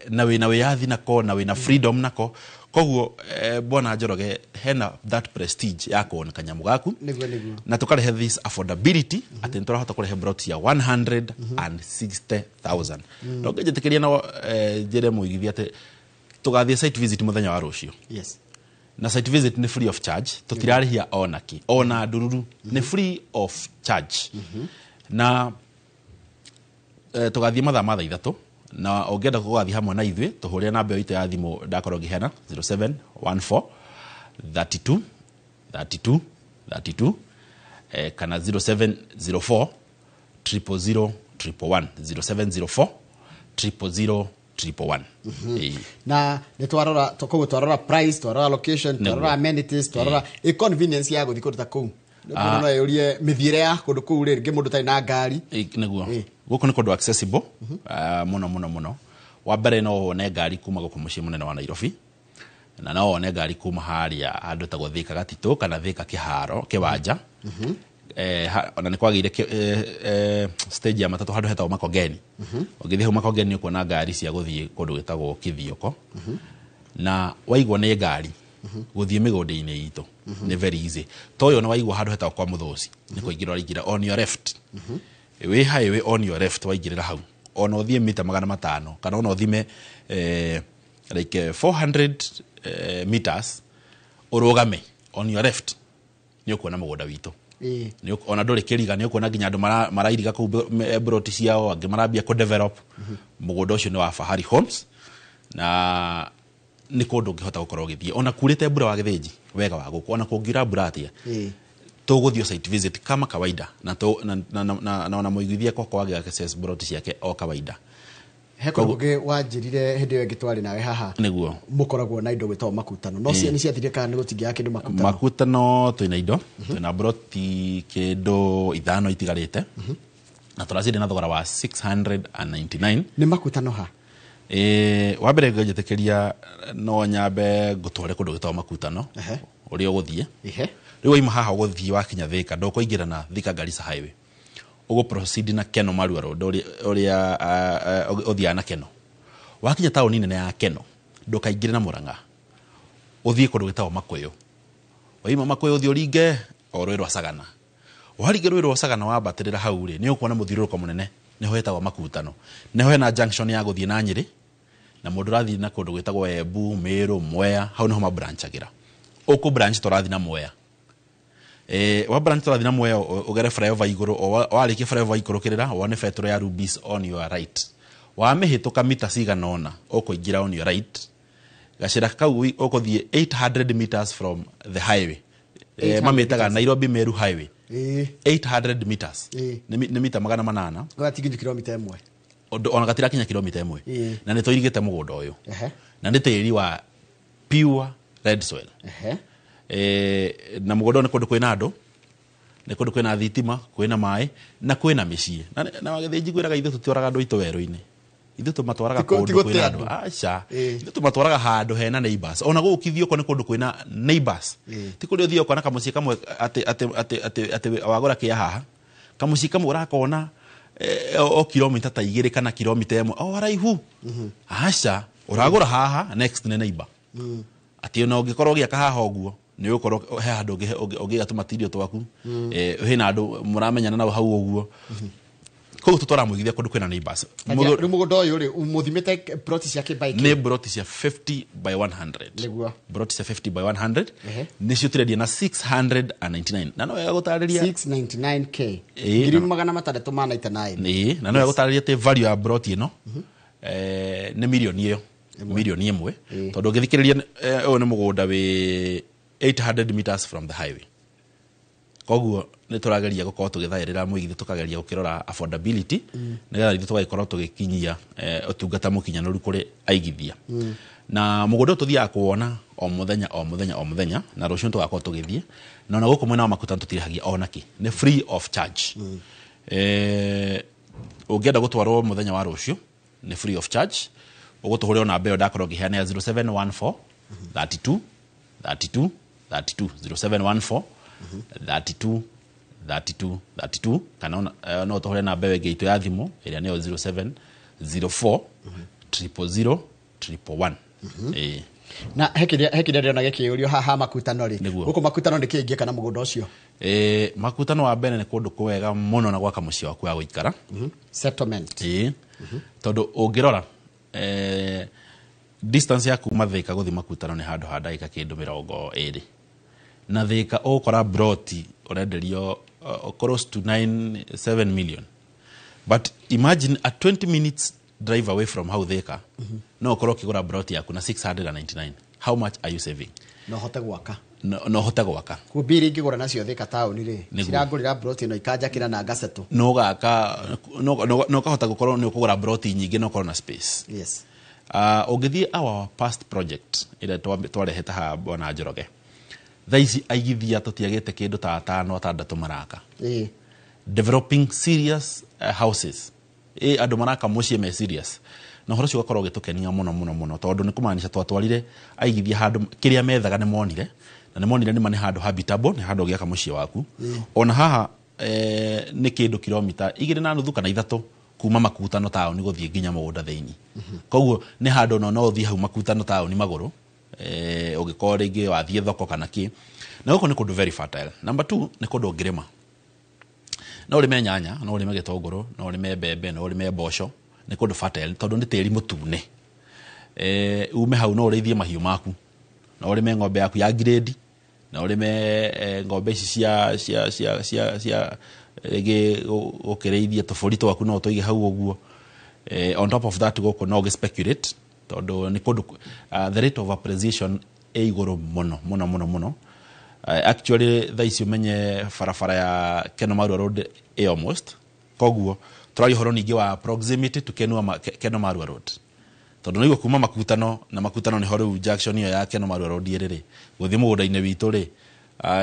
na wĩna wĩyathi nako, na wĩna freedom nako. Koguo, bwana Njoroge, hena that prestige ya kuona kanyamũ gaku. Nĩguo, nĩguo. Na tukarehe this affordability, atĩ nĩ tũrahota kũrehe plot ya 160,000. No ngĩnjĩtĩkĩria, no njĩre mũigithia atĩ tũgathiĩ site visit mũthenya wa rũciũ. Na site visit nĩ free of charge, tũtirarĩhia ona kĩ, ona ndururu, nĩ free of charge. Na tũgathiĩ mathaa ma thaa 3, na ũngĩenda gũgathiĩ hamwe na ithuĩ, tũhũrĩre namba ĩyo itũ ya thimũ ndakorwo ngĩheana, 0714 32 32 32, kana 0704 000 111, 0704 000. 111. Na nĩ twarora koguo twarora price, twarora location, twarora amenities, twarora convenience ya gũthiĩ kũndũ ta kũu. Mũndũ no eyũrie mĩthiĩre ya kũndũ kũu rĩ, rĩngĩ mũndũ ũtarĩ na ngari. Nĩguo gũkũ nĩ kũndũ accessible mũno mũno mũno. Wa mbere no wone ngari kuma gũkũ mũciĩ mũnene wa Nairobi, na no wone ngari kuma harĩa handũ tagwo Thika Gatitũ kana Thika Kĩharo Kĩwanja. Ona nĩ kwagĩire stage ya matatũ handũ hetagwo Makongeni. Ũngĩthiĩ hau Makongeni ũkuona ngari cia gũthiĩ kũndũ gwĩtagwo Kithioko. Na waigwo nĩ ngari gũthiĩ mĩgũnda-inĩ itũ nĩ very easy. To ũyũ nĩ waigwo handũ hetagwo kwa Mũthũci, nĩ kũingĩra ũraingĩra on your left. Wĩ highway on your left waingĩrĩra hau, ona ũthiĩ mita 500 kana ona ũthime like 400 meters ũrũgame on your left nĩ ũkuona mũgũnda witũ. Ona ndũrĩ kĩriga, nĩ ũkuona nginya andũ marairiga kũu broti ciao, angĩ marambia kũ develop. Mũgũnda ũcio nĩ wa Fahari Homes na nĩ kũndũ ũngĩhota gũkorwo ũgĩthiĩ ona kurĩte mbura wa Gĩthĩnji wega wa gũkũ, ona kũngiura mbura atĩa tũgũthiĩ site visit kama kawaida, na na mũigithia kwakwa wagĩ access broti ciake o kawaida. He kũndũ kũngĩ wanjĩrire hĩndĩ ĩyo ĩngĩ twarĩ nawe haha, nĩguo mũkoragwo na indo gwĩtagwo makutano, no cia nĩ ciathirire kana nĩ gũtingĩaga kĩndũ makutano? Makutano twĩna indo, twĩna broti kĩndũ 5 itigarĩte, na tũraciendia na thogora wa 699. Nĩ makutano ha? Wa mbere ngĩnjĩtĩkĩria no nyambe ngũtware kũndũ gwĩtagwo makutano ũrĩa ũgũthiĩ. Rĩu waima haha ũgũthiĩ wakinya Thika, ndũkũingĩra na Thika Garissa Highway, ũgũ proceed na Keno Marua Road ũrĩa ũthiaga na Keno. Wakinya taũni nene ya Keno, ndũkaingĩre na Murang'a, ũthiĩ kũndũ gwĩtagwo Makũyũ. Waima Makũyũ ũthiĩ ũringe o rũĩ rwa Sagana. Waringa rũĩ rwa Sagana wambatĩrĩra hau rĩ, nĩ ũkuona mũthiũrũrũko mũnene, nĩho hetagwo Makutano, nĩho hena junction ya gũthiĩ na Nyĩrĩ, na mũndũ ũrathiĩ na kũndũ gwĩtagwo Embu, Meru, Mwea, hau nĩho mabranchagĩra. Ũkũ branch tũrathiĩ na Mwea. Wa branch tũrathiĩ na Mwea ũgere flyover igũrũ, warĩkia flyover ikũrũkĩrĩra wone betũrũ ya Rubis on your right. Wamĩhĩtũka mita cigana ũna ũkũingĩra on your right. Gacĩra kau ũkũthiĩ 800 meters from the highway. Mamĩtaga Nairobi Meru Highway. 800 meters. Nĩ mita 800. Gatikinya kilomita 1. Ona gatirakinya kilomita 1. Na nĩ tũirigĩte mũgũnda ũyũ. Na nĩ tĩri wa pure red soil. Na mũgũnda nĩ kũndũ kwĩna andũ, nĩ kũndũ kwĩna thitima, kwĩna maĩ na kwĩna mĩciĩ. Na Wagĩthĩnji ngwĩraga ithuĩ tũtwaraga andũ aitũ werũ-inĩ, ithuĩ tũmatwaraga kũndũ kwĩna andũ. Aca, ithuĩ tũmatwaraga handũ hena neighbors. Ona gũkũ Kithioko nĩ kũndũ kwĩna neighbors. Ti kũrĩa ũthiĩ ũkona kamũciĩ kamwe atĩ wagũra kĩa haha, kamũciĩ kamwe ũrakona o kilomita ta 2 kana kilomita 1 o haraihu. Aca, ũragũra haha next nĩ neighbor. Atĩ ona ũngĩkorwo ũgĩaka haha ũguo nĩ ũgũkorwo he handũ ũngĩiga tũmatirio twaku, hena andũ mũramenyana nao hau ũguo. Koguo tũtwaraga mũigithia kũndũ kwĩna neighbors. Rĩu mũgũnda ũyũ rĩ, mũthimĩte broti cia kĩ by kĩ? Nĩ broti cia 50 by 100. Nĩguo. Broti cia 50 by 100 nĩcio tũrendia na 699. Na no wega gũtarĩria 699k. 699. Na no wega gũtarĩria atĩ value ya broti ĩno nĩ mirioni ĩyo, mirioni 1, tondũ ũngĩthikĩrĩria ũyũ nĩ mũgũnda wĩ 800 meters from the highway. Koguo nĩ tũrageria gũkorwo tũgĩthaĩrĩra mũigithia, tũkageria gũkĩrora affordability, nĩgetha ithuĩ tũgagĩkorwo tũgĩkinyia ũtungata mũkinyanĩru kũrĩ aigithia. Na mũgũnda ũyũ tũthiaga kuwona o mũthenya o mũthenya o mũthenya, na rũciũ tũgakorwo tũgĩthiĩ. Na ona gũkũ mwena wa Makutano tũtirĩhagia ona kĩ, nĩ free of charge. Ũngĩenda gũtwarwo mũthenya wa rũciũ nĩ free of charge. Ũgũtũhũrĩra namba ĩyo ndakorwo ngĩheana ya 0714 32 32 32, 0714 32 32 32, kana no ũtũhũre namba ĩyo ĩngĩ itũ ya thimũ ĩrĩa nĩyo 0704 000 111. Na he kĩrĩa ndĩrona gĩkĩũrio haha Makutano rĩ, gũkũ Makutano nĩ kĩ ingĩka na mũgũnda ũcio? Makutano wa mbere nĩ kũndũ kwega mũno na gwaka mũciĩ waku wa gũikara. Settlement. Tondũ ũngĩrora distance ya kuma Thika gũthiĩ Makutano nĩ handũ ha ndagĩka kĩndũ 20. Na Thika ũgũkora broti ũrenderio close to 9-7 million. But imagine a 20 minutes drive away from hau Thika, no ũkorwo ũkĩgũra broti yaku na 699. How much are you saving? No hote gwaka. No hote gwaka. Kuo mbiri ingĩgũra nacio Thika taũni rĩ, cirangũrĩra broti ĩno ikanjakĩra na ngasetũ. No gaka no ũkahota gũkorwo nĩ ũkũgũra broti nyingĩ na ũkorwo na space. Yes. Ũngĩthiĩ our past project ĩrĩa twarehete haha Bwana Njoroge, thaa ici aigithia tũtiagĩte kĩndũ ta atano atandatũ maraka developing serious houses. Andũ maraka mũciĩ me serious, na ũhoro ũcio ũgakorwo ũgĩtũkenia mũno mũno mũno, tondũ nĩ kũmaanisha twatwarire aigithia handũ kĩrĩa methaga nĩ monire, na nĩ monire nĩma nĩ handũ habitable, nĩ handũ ũngĩaka mũciĩ waku. Ona haha nĩ kĩndũ kilomita 2.5 kana 3 kuma Makutano taũni gũthiĩ nginya mũgũnda thĩinĩ. Koguo nĩ handũ no ũthiĩ hau Makutano taũni magũrũ, ũngĩkorwo rĩngĩ wathiĩ thoko kana kĩ. Na gũkũ nĩ kũndũ very fertile. Number 2, nĩ kũndũ ũngĩrĩma. No ũrĩme nyanya, no ũrĩme gĩtũngũrũ, no ũrĩme mbembe, no ũrĩme mboco. Nĩ kũndũ fertile tondũ nĩ tĩri mũtune. Ume hau no ũrĩithie mahiũ maku, no ũrĩme ng'ombe yaku ya grade, no ũrĩme ng'ombe ici cia cia cia cia cia rĩngĩ ũkĩrĩithie tũbũri twaku no ũtũige hau ũguo. On top of that, gũkũ no ũgĩ-speculate tondũ nĩ kũndũ the rate of appreciation ĩ igũrũ mũno mũno mũno mũno. Actually thaa ici ũmenye barabara ya Keno Marua Road ĩ almost, koguo tũraria ũhoro ningĩ wa proximity to Keno Marua Road, tondũ nĩguo kuma Makutano, na Makutano nĩho rĩu junction ĩyo ya Keno Marua Road ĩrĩ rĩ, gũthiĩ mũgũnda-inĩ witũ rĩ,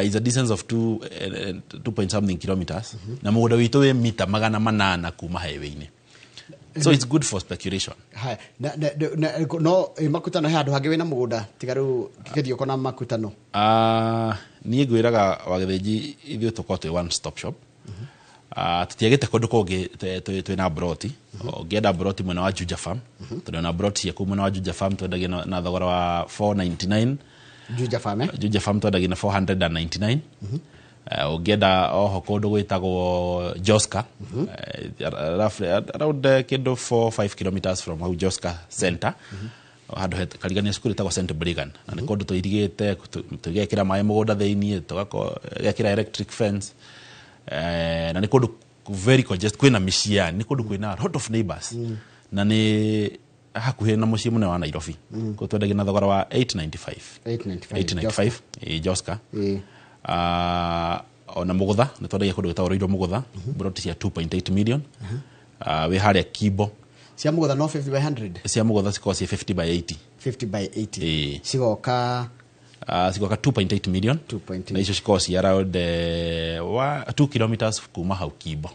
is a distance of 2 point something kilometers. Na mũgũnda witũ wĩ mita 800 kuma highway-inĩ, so it's good for speculation. Haya, no Makutano he handũ hangĩ wĩna mũgũnda tiga rĩu Kĩthioko na Makutano? Niĩ ngwĩraga Wagĩthĩnji, ithuĩ tũkorwo twĩ one stop shop. Tũtiagĩte kũndũ kũngĩ twĩna broti. Ũngĩenda broti mwena wa Juja Farm, tũrĩ na broti cia kũu mwena wa Juja Farm, twendagia na thogora wa 499. Juja Farm, eh? Juja Farm twendagia na 499. Ũngĩenda oho kũndũ gwĩtagwo Joska, roughly around kĩndũ 4-5 kilometers from hau Joska center, handũ karigania cukuru ĩtagwo St Brigan, na nĩ kũndũ tũirigĩte, tũgekĩra maĩ mũgũnda thĩiniĩ, tũgekĩra electric fence, na nĩ kũndũ very congested, kwĩna mĩciĩ, nĩ kũndũ kwĩna a lot of neighbors, na nĩ hakuhĩ na mũciĩ mũnene wa Nairobi. Kũu twendagia na thogora wa 895. 895. 895 Joska. Ona Mũgũtha nĩ twendagia kũndũ gwĩtagwo Rũirũ Mũgũtha, broti cia 2.8 million. Wĩ harĩa Kibo. Cia Mũgũtha no 50 by 100? Cia Mũgũtha cikoragwo ciĩ 50 by 80. 50 by 80. Cigoka cigoka 2.8 million. 2.8. Na icio cikoragwo ci around 2 kilometers kuma hau Kibo.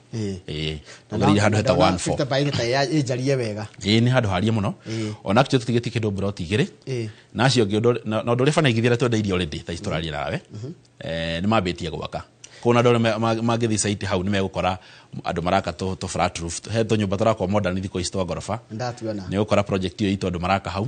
Ũgereire handũ hetagwo 14. 50 by 80 ta ĩnjarie wega. Nĩ handũ harie mũno. Ona actually tũtigĩtie kĩndũ broti 2. Na acio ũngĩ na ũndũ ũrĩa bana igithira twendeirie already thaa ici tũraria nawe. Nĩ mambĩtie gwaka. Kũu andũ arĩa mangĩthiĩ site hau nĩ megũkora andũ maraka tũ flat roof. He tũnyũmba tũrakwo modern thikũ ici twa ngoroba. Nĩ ũgũkora project ĩyo itũ andũ maraka hau.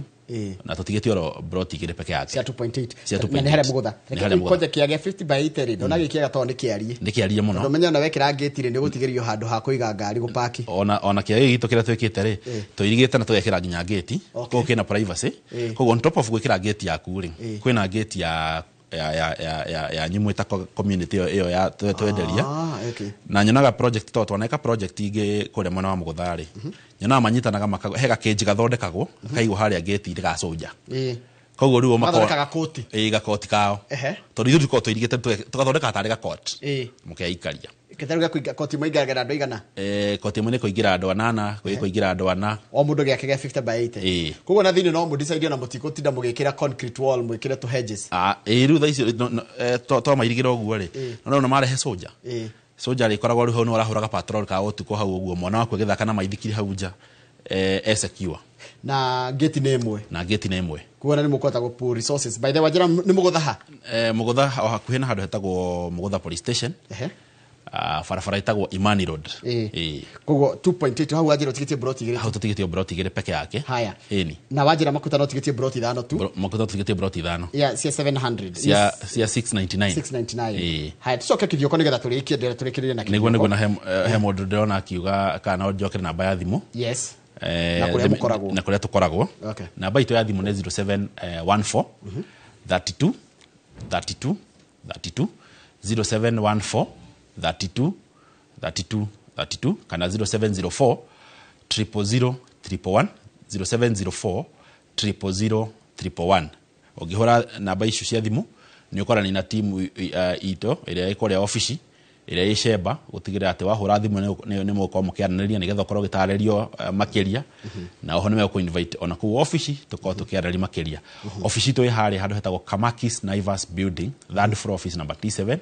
Na tũtigĩtie oro broti 2 peke yake. Cia 2.8. Cia 2.8. Na nĩ harĩa Mũgũtha. Nĩ harĩa Mũgũtha. Kwanja kĩagĩa 50 by 80 rĩ, ndona gĩkĩaga tondũ nĩ kĩarie. Nĩ kĩarie mũno. Tondũ menya ona wekĩra ngĩti rĩ, nĩ ũgũtigĩrio handũ ha kũiga ngari gũpaki. Ona kĩaga gitũ kĩrĩa twĩkĩte rĩ, tũirigĩte na tũgekĩra nginya ngĩti. Koguo kĩna privacy. Koguo on top of gwĩkĩra ngĩti yaku rĩ, kwĩna ngĩti ya nyimwe ta community ĩyo ya twenderia. Na nyonaga project to twaneka project ingĩ kũrĩa mwena wa Mũgũtha rĩ, nyonaga manyitanaga he gakĩnji gathondekagwo kaigwo harĩa ngĩti-inĩ ga soldier. Koguo rĩu Magathondeka gakoti. Gakoti kao. Tondũ ithuĩ tũkoragwo tũirigĩte tũgathondeka tarĩ gakoti. Mũkeikaria. Kĩtarĩ gĩa kũiga koti maingĩraga andũ aigana? Koti ĩmwe nĩ kũingĩra andũ 8, kũingĩra andũ 4. O mũndũ gĩake gĩa 50 by 80. Koguo na thĩinĩ no mũdecide ona mũtigũtinda mũgĩkĩra concrete wall, mwĩkĩre tũ hedges. Rĩu thaa ici twamairigĩra ũguo rĩ, no rĩu marehe soldier. Soldier rĩkoragwo rĩu hau nĩ arahũraga patrol ka ũtukũ hau ũguo, mwana waku agĩthaka na maithikiri hau nja, e secure. Na gate nĩ ĩmwe. Na gate nĩ ĩmwe. Kuona nĩ mũkũhota gũ pull resources. By the way, njĩra nĩ Mũgũtha ha? Mũgũtha o hakuhĩ na handũ hetagwo Mũgũtha police station. Barabara ĩtagwo Imani Road. Koguo 2.8 hau wanjĩra ũtigĩtie broti 2. Hau tũtigĩtie broti 2 peke yake. Haya. Ĩni. Na wanjĩra Makutano ũtigĩtie broti 5 tu. Makutano tũtigĩtie broti 5. Yeah, cia 700. Cia 699. 699. Haya, tucoke Kĩthioko nĩgetha tũrĩkie ndĩra tũrĩkĩrĩrie na Kĩthioko. Nĩguo na he mũndũ ndĩrona akiuga kana no njokere namba ya thimũ. Yes. Na kũrĩa mũkoragwo. Na kũrĩa tũkoragwo. Namba itũ ya thimũ nĩ 0714 32 32 32, 0714 32 32 32, kana 0704 000 111, 0704 000 111. Ũngĩhũra namba icio cia thimũ nĩ ũkorani na timu itũ ĩrĩa ĩ kũrĩa obici ĩrĩa ĩ Sheba gũtigĩrĩra atĩ wahũra thimũ nĩ mũgũkorwo mũkĩaranĩria nĩgetha ũkorwo ũgĩtarĩrio makĩria na oho nĩ megũkũ invite ona kũu ofici tũkorwo tũkĩaranĩria makĩria. Ofici itũ ĩ harĩa handũ hetagwo Kamakis Naivas Building, third floor, office number T7,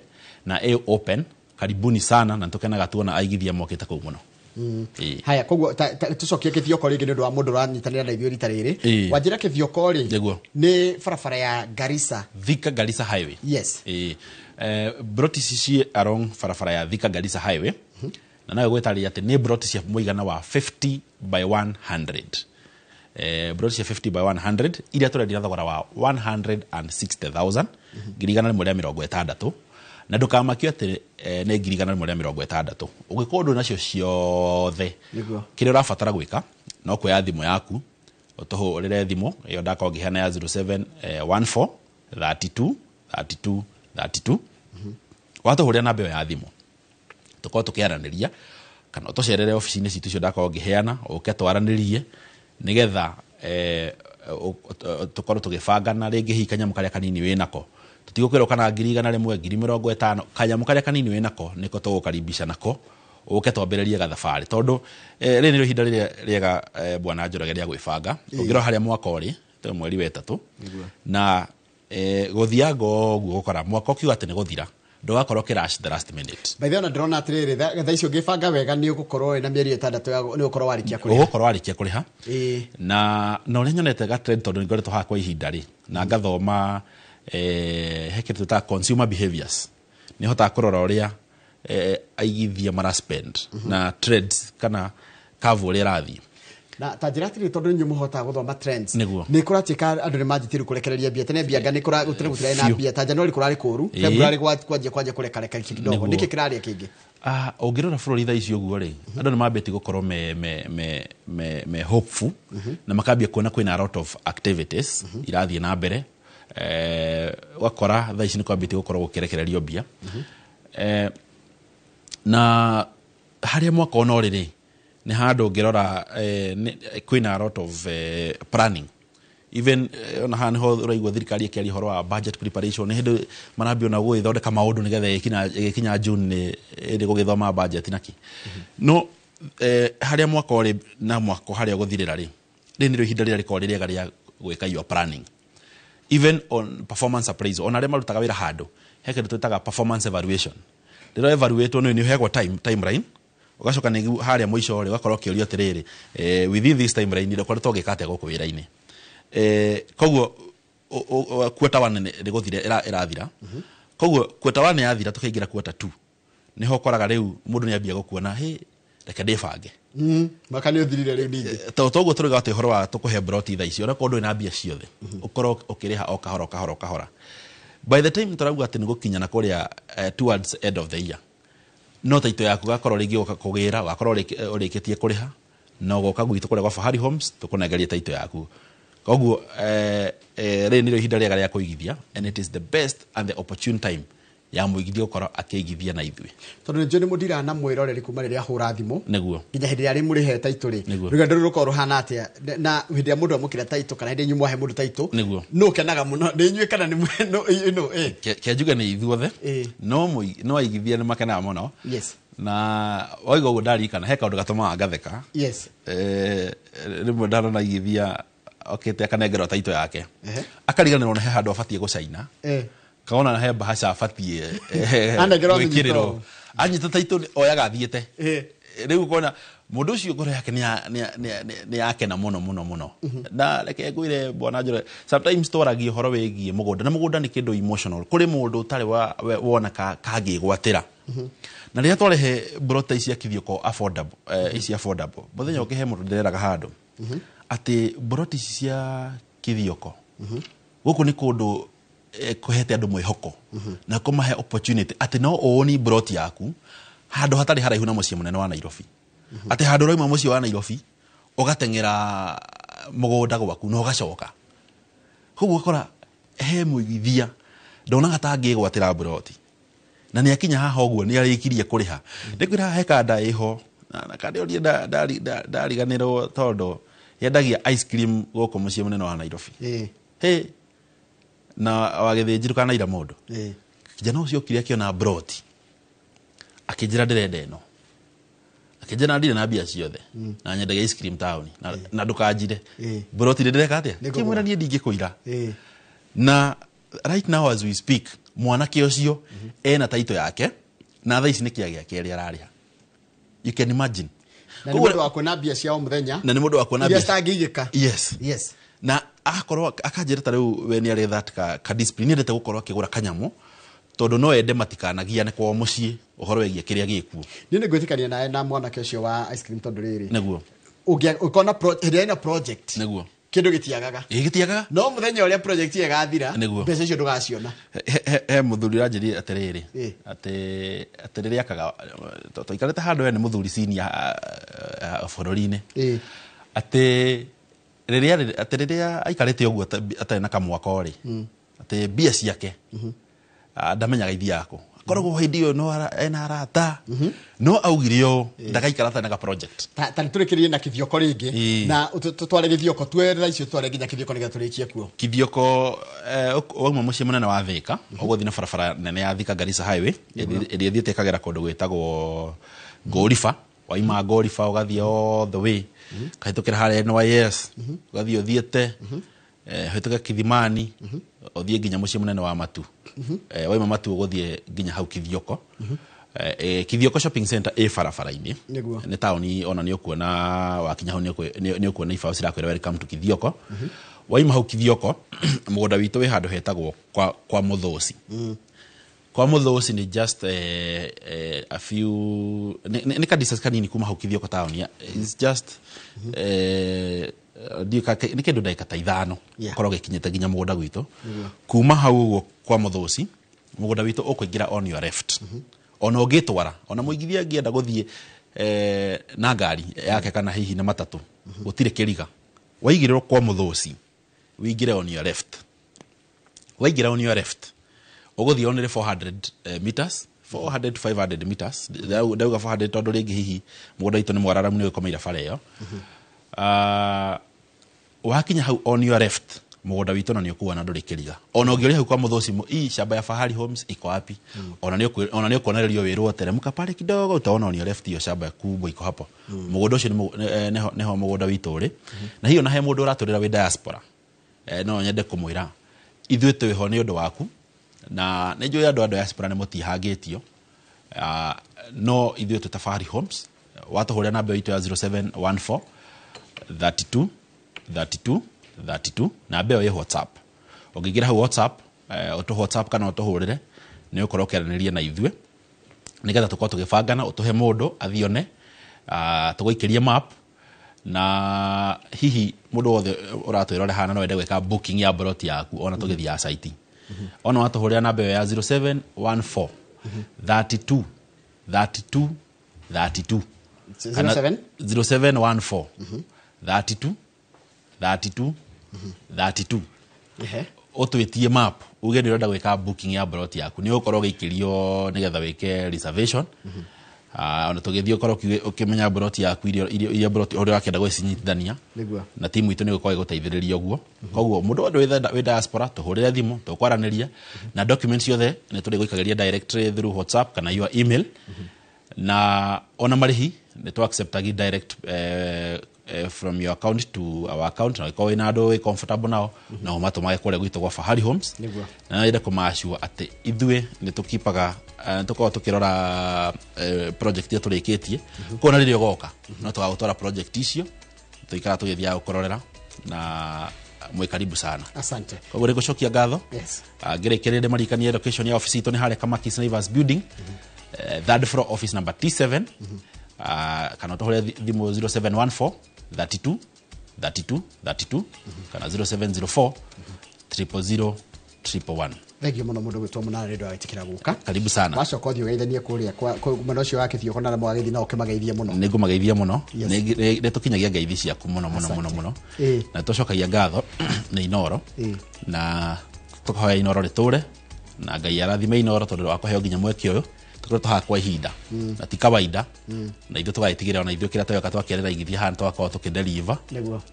na ĩ open. Karibuni sana, na nĩtũkenaga tuona aigithia mokĩte kũu mũno. Haya, koguo tucokie Kithioko rĩngĩ nĩ ũndũ wa mũndũ ũranyitanĩra na ithuĩ rita rĩrĩ. Wanjĩra Kithioko rĩ nĩ barabara ya Garissa. Thika Garissa Highway. Yes. Broti ici ciĩ along barabara ya Thika Garissa Highway, na nayo gwĩtarĩria atĩ nĩ broti cia mũigana wa 50 by 100, broti cia 50 by 100 iria tũrendia thogora wa 160,000, 160,000. Na ndũkamakio atĩ nĩ 160,000 ũngĩkorwo ndũrĩ nacio ciothe. Kĩrĩa ũrabatara gwĩka no kuoya thimũ yaku ũtũhũrĩre thimũ ĩyo ndakorwo ngĩheana ya 0714 32 32 32. Watũhũrĩra namba ĩyo ya thimũ tũkorwo tũkĩaranĩria, kana ũtũcerere ofici-inĩ citũ icio ndakorwo ngĩheana, ũke twaranĩrie nĩgetha tũkorwo tũgĩbangana rĩngĩ hihi kanyamũ karĩa kanini wĩnako. Tũtigũkwĩrwo kana 100,000, 50,000, kanyamũ karĩa kanini wĩnako nĩko tũgũkaribisha nako ũke twambĩrĩrie gathabarĩ, tondũ rĩrĩ nĩrĩo ihinda rĩrĩa rĩega, bwana Njoroge, rĩa gwĩbanga. Ũngĩrora harĩa mwaka ũrĩ tũrĩ mweri wa ĩtatũ na gũthianga ũguo gũkora mwaka ũkiuga atĩ nĩ gũthira, ndũgakorwo ũkĩ the last minute. By the way, ona ndĩrona atĩrĩrĩ, thaa icio ũngĩbanga wega nĩ ũgũkorwo wĩna mĩeri 6 ya nĩ ũgũkorwo warĩkia kũrĩha. Ũgũkorwo warĩkia kũrĩha. Na ũrĩa nyonete ga trend, tondũ nĩngoretwo haha kwa ihinda rĩ na ngathoma he kĩndũ twĩtaga consumer behaviors, nĩ hotaga kũrora ũrĩa aigithia mara spend na trends kana curve ũrĩa ĩrathiĩ. Na ta njĩra atĩrĩrĩ, tondũ inyuĩ mũhotaga gũthoma trends, Nĩguo. nĩ kũratuĩka andũ nĩ manjĩtie rĩu kũrekereria mbia. Tene mbia anga nĩ kũra gũtirĩ gũtirarĩ na mbia, ta January kũrarĩ kũru, February kwanjia kũrekareka kidogo. Nĩkĩ kĩrarĩa kĩngĩ? Ah, ũngĩrora bũrũri thaa ici ũguo rĩ, andũ nĩ mambĩtie gũkorwo me hopeful na makambia kuona kwĩna a lot of activities irathiĩ na mbere. Ũgakora thaa ici nĩ kwambĩtie gũkorwo gũkĩrekererio mbia. Na harĩa mwaka ona ũrĩ rĩ, nĩ handũ ũngĩrora kwĩna a lot of planning even ona haha nĩho ũraigua thirikari ĩkĩaria ũhoro wa budget preparation. Nĩ hĩndĩ marambia ona gũgĩthondeka maũndũ nĩgetha ĩgĩkinya June nĩ ĩrĩ gũgĩthoma budget naki no harĩa mwaka ũrĩ na mwaka harĩa ũgũthirĩra rĩ, rĩrĩ nĩrĩo ihinda rĩrĩa rĩkoragwo rĩ rĩega rĩa gwĩka your planning, even on performance appraisal. Ona arĩa marutaga wĩra handũ he kĩndũ twĩtaga performance evaluation. Rĩrĩa evaluatwo nĩ ũheagwo timeline, ũgacoka nĩ harĩa mũico rĩ ũgakorwo ũkĩũrio atĩrĩrĩ, within this timeline ũkoretwo ũgĩka atĩa gũkũ wĩra-inĩ. Koguo quarter one nĩ gũthira ĩrathira, koguo quarter one yathira tũkaingĩra quarter two, nĩho ũkoraga rĩu mũndũ nĩ ambia gũkuona, hĩ, reke ndĩbange. Mwaka nĩ ũthirire rĩu ningĩ. To toguo tũrauga atĩ ũhoro wa tũkũhe broti thaa ici, onakorwo ndũrĩ na mbia ciothe, ũkorwo ũkĩrĩha o kahora o kahora o kahora, by the time tũrauga atĩ nĩ gũkinya na kũrĩa towards end of the year, no taito yaku gakorwo rĩngĩ ũka kũgĩra ũgakorwo ũrĩkĩtie kũrĩha na ũgoka gwitũ kũrĩa gwa Fahari Homes tũkũnengerie taito yaku. Koguo rĩrĩ nĩrĩo ihinda rĩega rĩa kũigithia, and it is the best and the opportune time ya mũigithia gũkorwo akĩigithia na ithuĩ. Tondũ nĩ njũĩ nĩ mũndiraga na mwĩroreri kuma rĩrĩa ahũra thimũ nginya hĩndĩ ĩrĩa rĩmũrĩhe taitũ rĩ, rũgendo rũrũ rũkorwo rũhana atĩa? Na hĩndĩ ĩrĩa mũndũ amũkĩra taitũ kana hĩndĩ inyuĩ mwahe mũndũ taitũ, nũ ũkenaga mũno, nĩ inyuĩ kana nĩ no? Ke njuge nĩ ithuothe, no aigithia nĩ makenaga mũno. Na waiga ũguo ndarikana he kaũndũ gatũmaga ngatheka. Rĩmwe ndarona igithia okĩte akanengerwo taitũ yake, akariganĩrwo nĩ he handũ abatiĩ gũcaina, kaona he bahasha abatiĩ Anengerwo gwĩkĩrĩrwo. anyita. Anyita taitũ oyaga athiĩte. Rĩu ũkona mũndũ ũcio ngoro yake nĩ yakena mũno mũno mũno. Na reke ngwĩre, bwana Njoroge, sometimes twaragia ũhoro wĩgiĩ mũgũnda, na mũgũnda nĩ kĩndũ emotional kũrĩ mũndũ ũtarĩ wona kangĩgwatĩra. Na rĩrĩa twarehe brota ici akithioko affordable, ici affordable, mũthenya ũngĩ he mũndũ ndĩreraga handũ atĩ broti ici cia Kithioko gũkũ nĩ kũndũ kũhete andũ mwĩhoko na kũmahe opportunity atĩ no ũũni broti yaku handũ hatarĩ haraihu na mũciĩ mũnene wa Nairobi, atĩ handũ ũrauma mũciĩ wa Nairobi ũgateng'era mũgũnda gwaku na ũgacoka. Koguo ũgakora he mũigithia ndonaga ta angĩgwatĩra broti na nĩ akinya haha ũguo nĩ arĩkirie kũrĩha. Ndĩkwĩra he kanda ĩho na kanda ĩyo niĩ ndariganĩrwo tondũ yendagia ice cream gũkũ mũciĩ mũnene wa Nairobi. Hĩ, na wagĩthĩnjirwo kana ira mũndũ kijana ũcio okire akĩona broti. Akĩnjĩra ndĩrenda ĩno. Akĩnjĩra ndirĩ na mbia ciothe. Na nyendagia ice cream town. Na ndũkanjire. Mburoti ndĩreka atĩa? Kĩmwĩra niĩ ndingĩkũira. Na right now as we speak, mwanake ũcio ena taito yake na thaa ici nĩ kĩa gĩake ĩrĩa ararĩha. You can imagine. Na nĩ mũndũ wa kuona mbia cia o mũthenya. Na nĩ mũndũ wa kuona mbia citangĩigĩka. Yes. Yes. Na akorwo akanjĩra ta rĩu we nĩ arĩ that ka discipline endete gũkorwo akĩgũra kanyamũ tondũ no ende matikanagiane kwao mũciĩ ũhoro wĩgiĩ kĩrĩa gĩkuo. Niĩ nĩ ngwĩtĩkania nawe na mwanake ũcio wa ice cream tondũ rĩrĩ. Nĩguo. Ũngĩona hĩndĩ ĩna project. Nĩguo. Kĩndũ gĩtiagaga. Gĩtiagaga. No mũthenya ũrĩa project ĩgathira mbeca icio ndũgaciona. He mũthuri ũranjĩrire atĩrĩrĩ atĩ rĩrĩa akaga tũikarĩte handũ we nĩ mũthuri senior bũrũri-inĩ atĩ rĩrĩa aikarĩte ũguo atarĩ na kamwako rĩ atĩ mbia ciake ndamenyaga ithiaga kũ. Akoragwo hĩndĩ ĩyo no ena arata no augire ũũ ndagaikara atarĩ na ka project. Ta nĩtũrĩkĩrĩrie na Kithioko rĩngĩ na tũtware Gĩthioko tuerera icio tũtware nginya Kithioko nĩgetha tũrĩkie kuo. Kithioko wauma mũciĩ mũnene wa Thika ũgũthiĩ na barabara nene ya Thika Garissa Highway ĩrĩa ĩthiĩte ĩkagera kũndũ gwĩtagwo Ngoriba. Waima Ngoriba ũgathiĩ all the way kahĩtũkĩra harĩa NYS ũgathiĩ ũthiĩte hĩtũke Kithimani ũthiĩ nginya mũciĩ mũnene wa Matu. Waima Matu ũgũthiĩ nginya hau Kithioko. Kithioko shopping center ĩ barabara-inĩ. Nĩ taũni ona nĩ ũkuona wakinya hau nĩ ũkuona ibaũ cirakwĩra welcome to Kithioko. Waima hau Kithioko mũgũnda witũ wĩ handũ hetagwo kwa Mũthũci. Kwa Mũthũci nĩ just a few nĩ ka distance kanini kuma hau Kithioko town. It's just nĩ kĩndũ ndagĩka ta 5 ũkorwo gĩkinyĩte nginya mũgũnda gwitũ. Kuma hau ũguo kwa Mũthũci mũgũnda witũ ũkũingĩra on your left. Ona ũngĩtwara ona mũigithia angĩenda gũthiĩ na ngari yake kana hihi na matatũ gũtirĩ kĩriga. Waigĩrĩrwo kwa Mũthũci wĩingĩre on your left. Waingĩra on your left ũgũthiĩ onere 400 meters 400 to 500 meters. Ndauga 400 tondũ rĩngĩ hihi mũgũnda witũ nĩ mwararamu nĩ ũgĩkomeire bara ĩyo. Wakinya hau on your left mũgũnda witũ na nĩ ũkuona ndũrĩ kĩriga. Ona ũngĩũria hau kwa Mũthũci hii shamba ya Fahari Homes iko wapi? Ona nĩ ũkuonererio wĩrwo teremka pale kidogo utaona on your left hiyo shamba kubwa iko hapo. Mũgũnda ũcio nĩho mũgũnda witũ ũrĩ. Na hiyo na he mũndũ ũratũrĩra wĩ diaspora no nyende kũmwĩra ithuĩ twĩho nĩ ũndũ waku na nĩ njũĩ andũ a diaspora nĩ mũtihangĩtio no ithuĩ twĩ ta Fahari Homes watũhũrĩra namba itũ ya 0714 32 32 32 namba ĩyo ĩ WhatsApp. Ũngĩingĩra hau WhatsApp ũtũ WhatsApp kana ũtũhũrĩre nĩ ũkorwo ũkĩaranĩria na ithuĩ nĩgetha tũkorwo tũgĩbangana ũtũhe mũndũ athione tũgũikĩrie map na hihi mũndũ wothe ũratwĩrore hana no ende gwĩka booking ya plot yaku ona tũgĩthiaga site. Ona watũhũrĩra namba ĩyo ya 0714 32 32 32 0714 32 32 32 ũtwĩtie map uge nĩ ũrenda gwĩka booking ya plot yaku nĩ ũgũkorwo ũgĩikĩrio nĩgetha wĩke reservation. Ona tũgĩthiĩ ũkorwo ũkĩmenya plot yaku iria plot ũrĩa ũrakĩenda gwĩcinyitithania na timu itũ nĩ ĩgũkorwo ĩgũteithĩrĩria ũguo. Koguo mũndũ wothe wĩ diaspora tũhũrĩre thimũ tũkwaranĩria na documents ciothe nĩ tũrĩgũikagĩria directly through WhatsApp kana your email. Na ona marĩhi nĩ tũ acceptagi direct from your account to our account na ĩkorwo ĩna andũ wĩ comfortable nao na ũmatũmage kũrĩa gwitũ gwa Fahari Homes. Na nyende kũmacua atĩ ithuĩ nĩ tũkipaga tũkoragwo tũkĩrora project iria tũrĩkĩtie koguo na rĩrĩa ũgoka no tũgagũtwara project icio tũikara tũgĩthiaga gũkũrorera na mwĩ karibu sana. Asante. Koguo nĩngũcokia ngatho. Yes. Ngĩrĩkĩrĩrie marikanie location ya office itũ nĩ harĩa Kamakis Naivas building third floor office number T7. Kana ũtũhũrĩre thimũ 0714 32 32 32 kana 0704 000 111. Thank you mũno mũndũ gwĩtwo Mũnara nĩ ũndũ wa gwĩtĩkĩra gũka. Karibu sana. Wacoka ũthiĩ ũgeithanie kũrĩa mwena ũcio wa Kĩthioko na arĩa mũgagĩthiĩ nao ũkĩmageithie mũno. Nĩ ngũmageithia mũno. Nĩ tũkinyagia ngeithi ciaku mũno mũno mũno mũno. Na tũcokagia ngatho nĩ Inooro na tũkahoya Inooro rĩtũre na Ngai arathime Inooro tondũ wa kũheo nginya mweke ũyũ Tukoretwo haha kwa ihinda na ti kawaida, na ithuĩ tũgagĩtigĩrĩra ona ithuĩ kĩrĩa tweka twakĩarĩra igithia haha tũgakorwo tũkĩdeliver.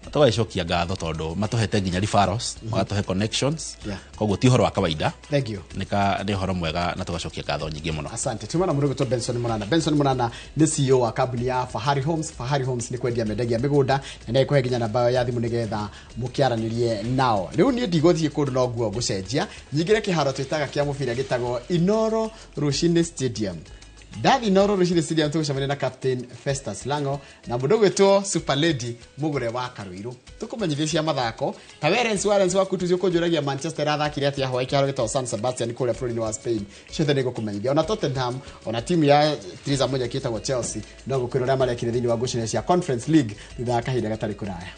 Na tũgagĩcokia ngatho tondũ matũhete nginya referrals, magatũhe connections. Koguo ti ũhoro wa kawaida. Thank you. Nĩ ũhoro mwega na tũgacokia ngatho nyingĩ mũno. Asante. Tuma na mũndũ Benson Munana. Benson Munana nĩ CEO wa kambuni ya Fahari Homes. Fahari Homes nĩ kwendia mendagia mĩgũnda na nĩ ĩkũhe nginya namba ya thimũ nĩgetha mũkĩaranĩrie nao. Rĩu niĩ ndigũthiĩ kũndũ no nguo ngũcenjia nyingĩre kĩharo twĩtaga kĩa mũbira gĩtagwo Inoro Rũcinĩ Stadium. Ndathi Inoro Rũcinĩ Stadium tũgũcemania na Captain Festus Lango na mũndũ ũgwĩtwo Super Lady Mũgũre wa Karũirũ. Tũkũmenyithia cia mathako ta Werens Warens waku tucio kũnjũragia Manchester ĩrathakire atĩa hwaĩ kĩharo gĩtagwo San Sebastian kũrĩa bũrũri-inĩ wa Spain. Ciothe nĩngũkũmenyithia. Ona Tottenham, ona timu ya Theresa Mũnyaki ĩtagwo Chelsea no gũkwĩra ũrĩa marekire thĩinĩ wa ngucanio cia Conference League thutha wa kahinda gatarĩ kũraya.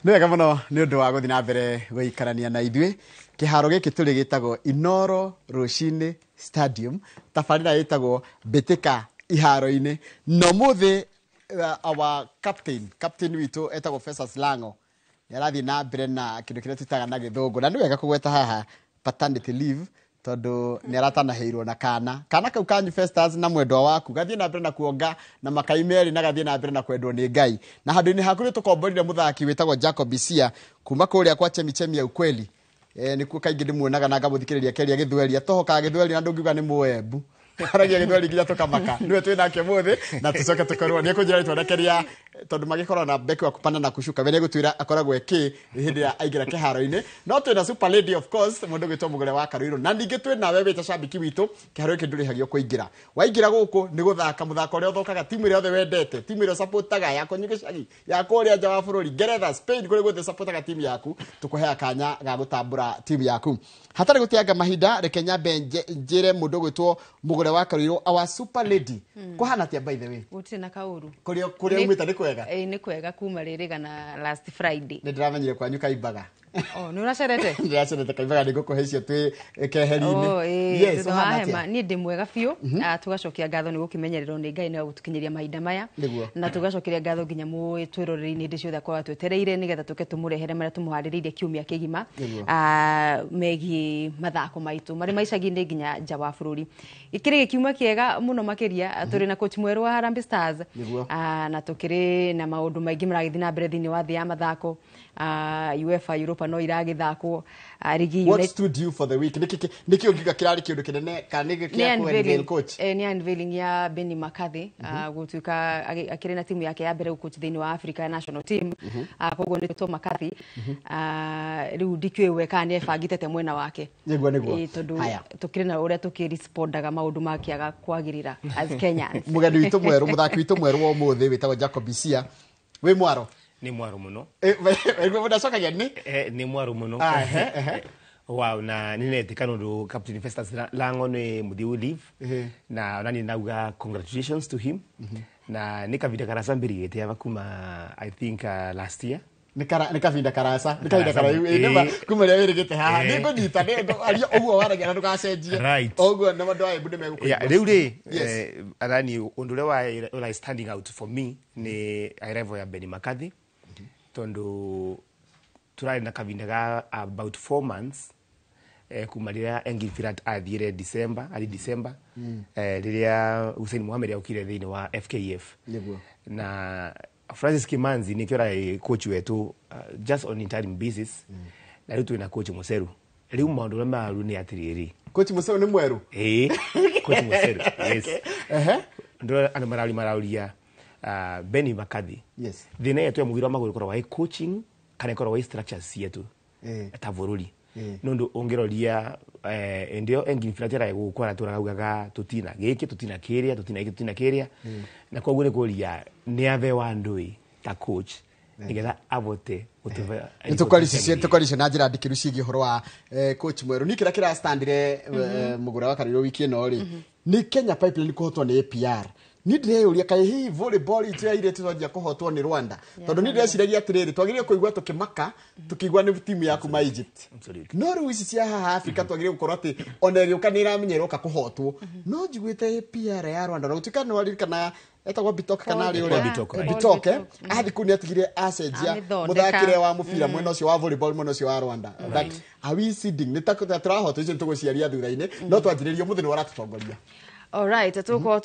Nĩ wega mũno nĩ ũndũ wa gũthiĩ na mbere gũikarania na ithuĩ. Kĩharo gĩkĩ tũrĩ gĩtagwo Inoro Rũcinĩ Stadium, tabarĩra ĩtagwo Mbĩtĩka iharo-inĩ. Na ũmũthĩ our captain witũ etagwo Festus Lango nĩ arathiĩ na mbere na kĩndũ kĩrĩa twĩtaga na gĩthũngũ, na nĩ wega kũgweta haha paternity leave tondũ nĩ aratanahĩirwo na kana kau kanyu Festus na mwendwa waku gathiĩ na mbere na kuonga na makai merĩ na gathiĩ na mbere na kwendwo nĩ Ngai. Na handũ-inĩ haku nĩ tũkomborire mũthaki wĩtagwo Jacob Isia kuma kũrĩa kwa Chemichemi ya Ukweli. Nĩkuo kaingĩ ndĩmuonaga na ngamũthikĩrĩria kĩaria gĩthweri, atohokaga gĩthweri na ndũngiuga nĩ mũembu, aragia gĩthweri nginya tũkamaka. Nĩwe twĩ nake mũthĩ na tũcoke tũkorwo nĩ ekũnjĩra rĩtwa rĩake rĩa tondũ magĩkorwo na beki wa kupanda na kushuka we nĩegũtwĩra akoragwo ĩkĩ hĩndĩ ĩrĩa aingĩra kĩharo-inĩ. No twĩna Super Lady of course mũndũ ũgwĩtwo Mũgũre wa Karũirũ, na ningĩ twĩ nawe wĩta cambiki witũ. Kĩharo gĩkĩ ndũrĩhagio kũingĩra, waingĩra gũkũ nĩ gũthaka mũthako ũrĩa ũthakaga timu ĩrĩa yothe wendete, timu ĩrĩa ũsupportaga ya kwanyu gĩcagi, ya kũrĩa nja wa bũrũri, Ngeretha, Spain, kũrĩa guothe ũsupportaga timu yaku, tũkũheaga kanya ga gũtambũra timu yaku. Hatarĩ gũteanga mahinda, reke nyambe njĩre mũndũ ũgwĩtwo Mũgũre wa Karũirũ, our Super Lady. Kũhana atĩa by the way? Gũtirĩ na kaũru. Kũrĩa umĩte nĩ kwega? Nĩ kwega kuma rĩrĩga na last Friday. Nĩ ndĩramenyire kwanyu kaimbaga. Oh, nĩ ũracerete? Ndĩracerete kaimbaga, nĩ ngũkũhe icio twĩ keheri-inĩ. Yes, ũhana atĩa? Niĩ ndĩ mwega biũ. Tũgacokia ngatho nĩ gũkĩmenyererwo nĩ Ngai na gũtũkinyĩria mahinda maya. Na tũgacokeria ngatho nginya mwĩtwĩroreri-inĩ hĩndĩ ciothe akorwo atwetereire nĩgetha tũke tũmũrehere marĩa tũmũharĩrĩirie kiumia kĩgima megiĩ mathako maitũ marĩ ma icagi-inĩ nginya nja wa bũrũri. Gĩkĩrĩ gĩkiumia kĩega mũno makĩria, tũrĩ na coach mwerũ wa Harambee Stars na tũkĩrĩ na maũndũ maingĩ maragĩthiĩ na mbere thĩinĩ wa thĩ ya mathako. UEFA Europa no iragĩthakwo rigi. What stood you for the week? Nĩkĩ ũngiuga kĩrarĩ kĩũndũ kĩnene kana nĩ kĩa kũ coach? Nĩ unveiling ya Benni McCarthy gũtuĩka akĩrĩ na timu yake ya mbere gũcoach thĩinĩ wa Africa national team. Koguo nĩ Tom McCarthy. Rĩu ndikĩũĩ we kana nĩ ebangĩte mwena wake. Nĩguo. Tondũ tũkĩrĩ na ũrĩa tũkĩrespondaga maũndũ makĩaga kwagĩrĩra as Kenyans. Mũgeni witũ mwerũ, mũthaki witũ mwerũ wa ũmũthĩ wĩtagwo Jacob Isia. Wĩ mwaro? Nĩ mwaro mũno. Ndacokagia nĩ? Nĩ mwaro mũno. Wow, na nĩ netĩka nĩ ũndũ Captain Festus Lango nĩ mũthiu leave. Na ona niĩ nauga congratulations to him. Na nĩ kahinda karasa mbĩrĩgĩte aba kuma I think last year. Nĩ kahinda karasa, nĩ kahinda karaihu kuma rĩrĩa wĩrĩgĩte haha. Nĩ ngũnyita aria ũguo waragia na ndũgacenjie. Ũguo na andũ a Embu nĩ megũkũigua. Rĩu rĩ, arani ũndũ ũrĩa ũrĩa standing out for me nĩ arrival ya Benni McCarthy tondũ tũrarĩ na kahinda ga about 4 months kuma rĩrĩa Engin Firat athiire December, arĩ December, rĩrĩa Hussein Mohamed aukire thĩinĩ wa FKF. Na Francis Kimanzi nĩkĩo ũrarĩ coach wetu just on interim basis. Na rĩu twĩna coach Museru. Rĩu maũndũ marĩa maru nĩ atĩrĩrĩ. Coach Museru nĩ mwerũ? Ĩĩ, coach Museru, yes. Ndũrona andũ marauria Benni McCarthy. Yes. Thĩna yetu ya mũbira wa magũrũ ĩkoragwo ĩ coaching kana ĩkoragwo ĩ structures cietu ta bũrũri. Nĩ ũndũ ũngĩroria ĩndĩ ĩyo Engin Firat ararĩ gũkũ aratũraga tũtina gĩkĩ, tũtina kĩrĩa, tũtina gĩkĩ, tũtina kĩrĩa. Na koguo nĩ kũria nĩ abe wa ndũĩ ta coach nĩgetha avote gũtũhe. Nĩ tũkwaricio na njĩra ndikĩru ciĩgiĩ ũhoro wa coach mwerũ. Niĩ kĩrĩa kĩrastandire Mũgũre wa Karũirũ wiki ĩno rĩ, nĩ Kenya Pipeline kũhotwo nĩ APR. Ni ndĩreyũria kaĩ hihi volleyball itũ ya airĩtu twanjia kũhotwo nĩ Rwanda, tondũ ni ndĩreciragia atĩrĩrĩ, twagĩrĩire kũigua tũkĩmaka tũkĩigua nĩ timu ya kuma Egypt. No rĩu ici cia haha Africa twagĩrĩire gũkorwo atĩ ona ĩgĩũka nĩ ĩramenya ĩroka kũhotwo. No njiguĩte APR ya Rwanda na gũtuĩka nĩ waririkana etagwo Bitoke kana arĩ ũrĩa Bitoke athiĩ kũu nĩ atigire acenjia mũthakĩre wa mũbira mwena ũcio wa volleyball, mwena ũcio wa Rwanda. But are we seeding? Nĩ ta tũrahotwo icio nĩtũgũciaria thutha-inĩ, no twanjĩrĩrie ũmũthĩ nĩ waratũtongoria. Alright, tukorwo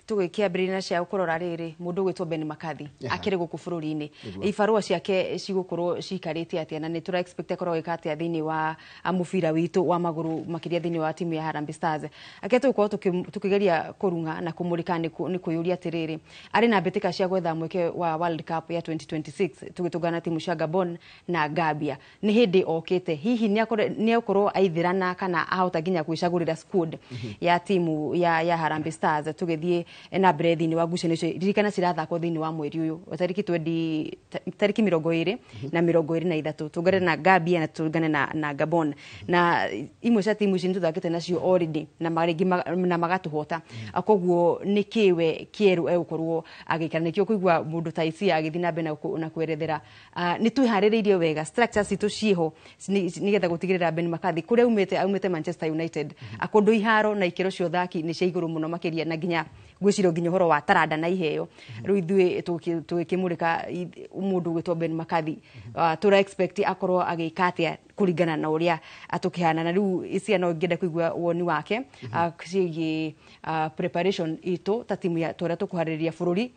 tũgĩkĩambĩrĩria na cia kũrora rĩrĩ mũndũ ũgwĩtwo Ben McCarthy akĩrĩ gũkũ bũrũri-inĩ, ibarũa ciake cigũkorwo cikarĩte atĩa na nĩ tũra expect akorwo agĩka atĩa thĩinĩ wa mũbira witũ wa magũrũ, makĩria thĩinĩ wa timu ya Harambee Stars. Ake tũgũkorwo tũkĩgeria kũrung'a na kũmũrĩka nĩ kwĩyũria atĩrĩrĩ, arĩ na mbĩtĩka cia gwetha mweke wa World Cup ya 2026 tũgĩtũngana na timu cia Gabon na Gambia. Nĩ hĩndĩ okĩte, hihi nĩ egũkorwo aithĩrana kana ahota nginya gwĩcagũrĩra squad ya timu ya Harambee Stars tũgĩthiĩ na mbere thĩinĩ wa ngucanio icio. Ririkana cirathakwo thĩinĩ wa mweri ũyũ tarĩki 20, tarĩki 20 na 23, tũngane na Gambia na tũngane na Gabon, na imwe cia timu ici nĩtũthakĩte nacio already na rĩngĩ na magatũhota. Koguo nĩ kĩwe kĩerũ egũkorwo agĩkara, nĩkĩo kũigua mũndũ ta Isia agĩthiĩ na mbere na kwerethera nĩ twĩharĩrĩirie wega, structures citũ ciĩho nĩgetha gũtigĩrĩra Ben McCarthy kũrĩa aumĩte Manchester United, kũndũ iharo na ikĩro cia ũthaki nĩ cia igũrũ mũno makĩria, na nginya gwĩciria nginya ũhoro wa taranda na iheo. Rĩu ithuĩ tũgĩkĩmũrĩka mũndũ ũgwĩtwo Ben McCarthy, tũra expect akorwo agĩka atĩa kũringana na ũrĩa atũkĩhana. Na rĩu Isia no ngĩenda kũigua woni wake ciĩgiĩ preparation itũ ta timu ya tũrĩa tũkũharĩrĩria bũrũri,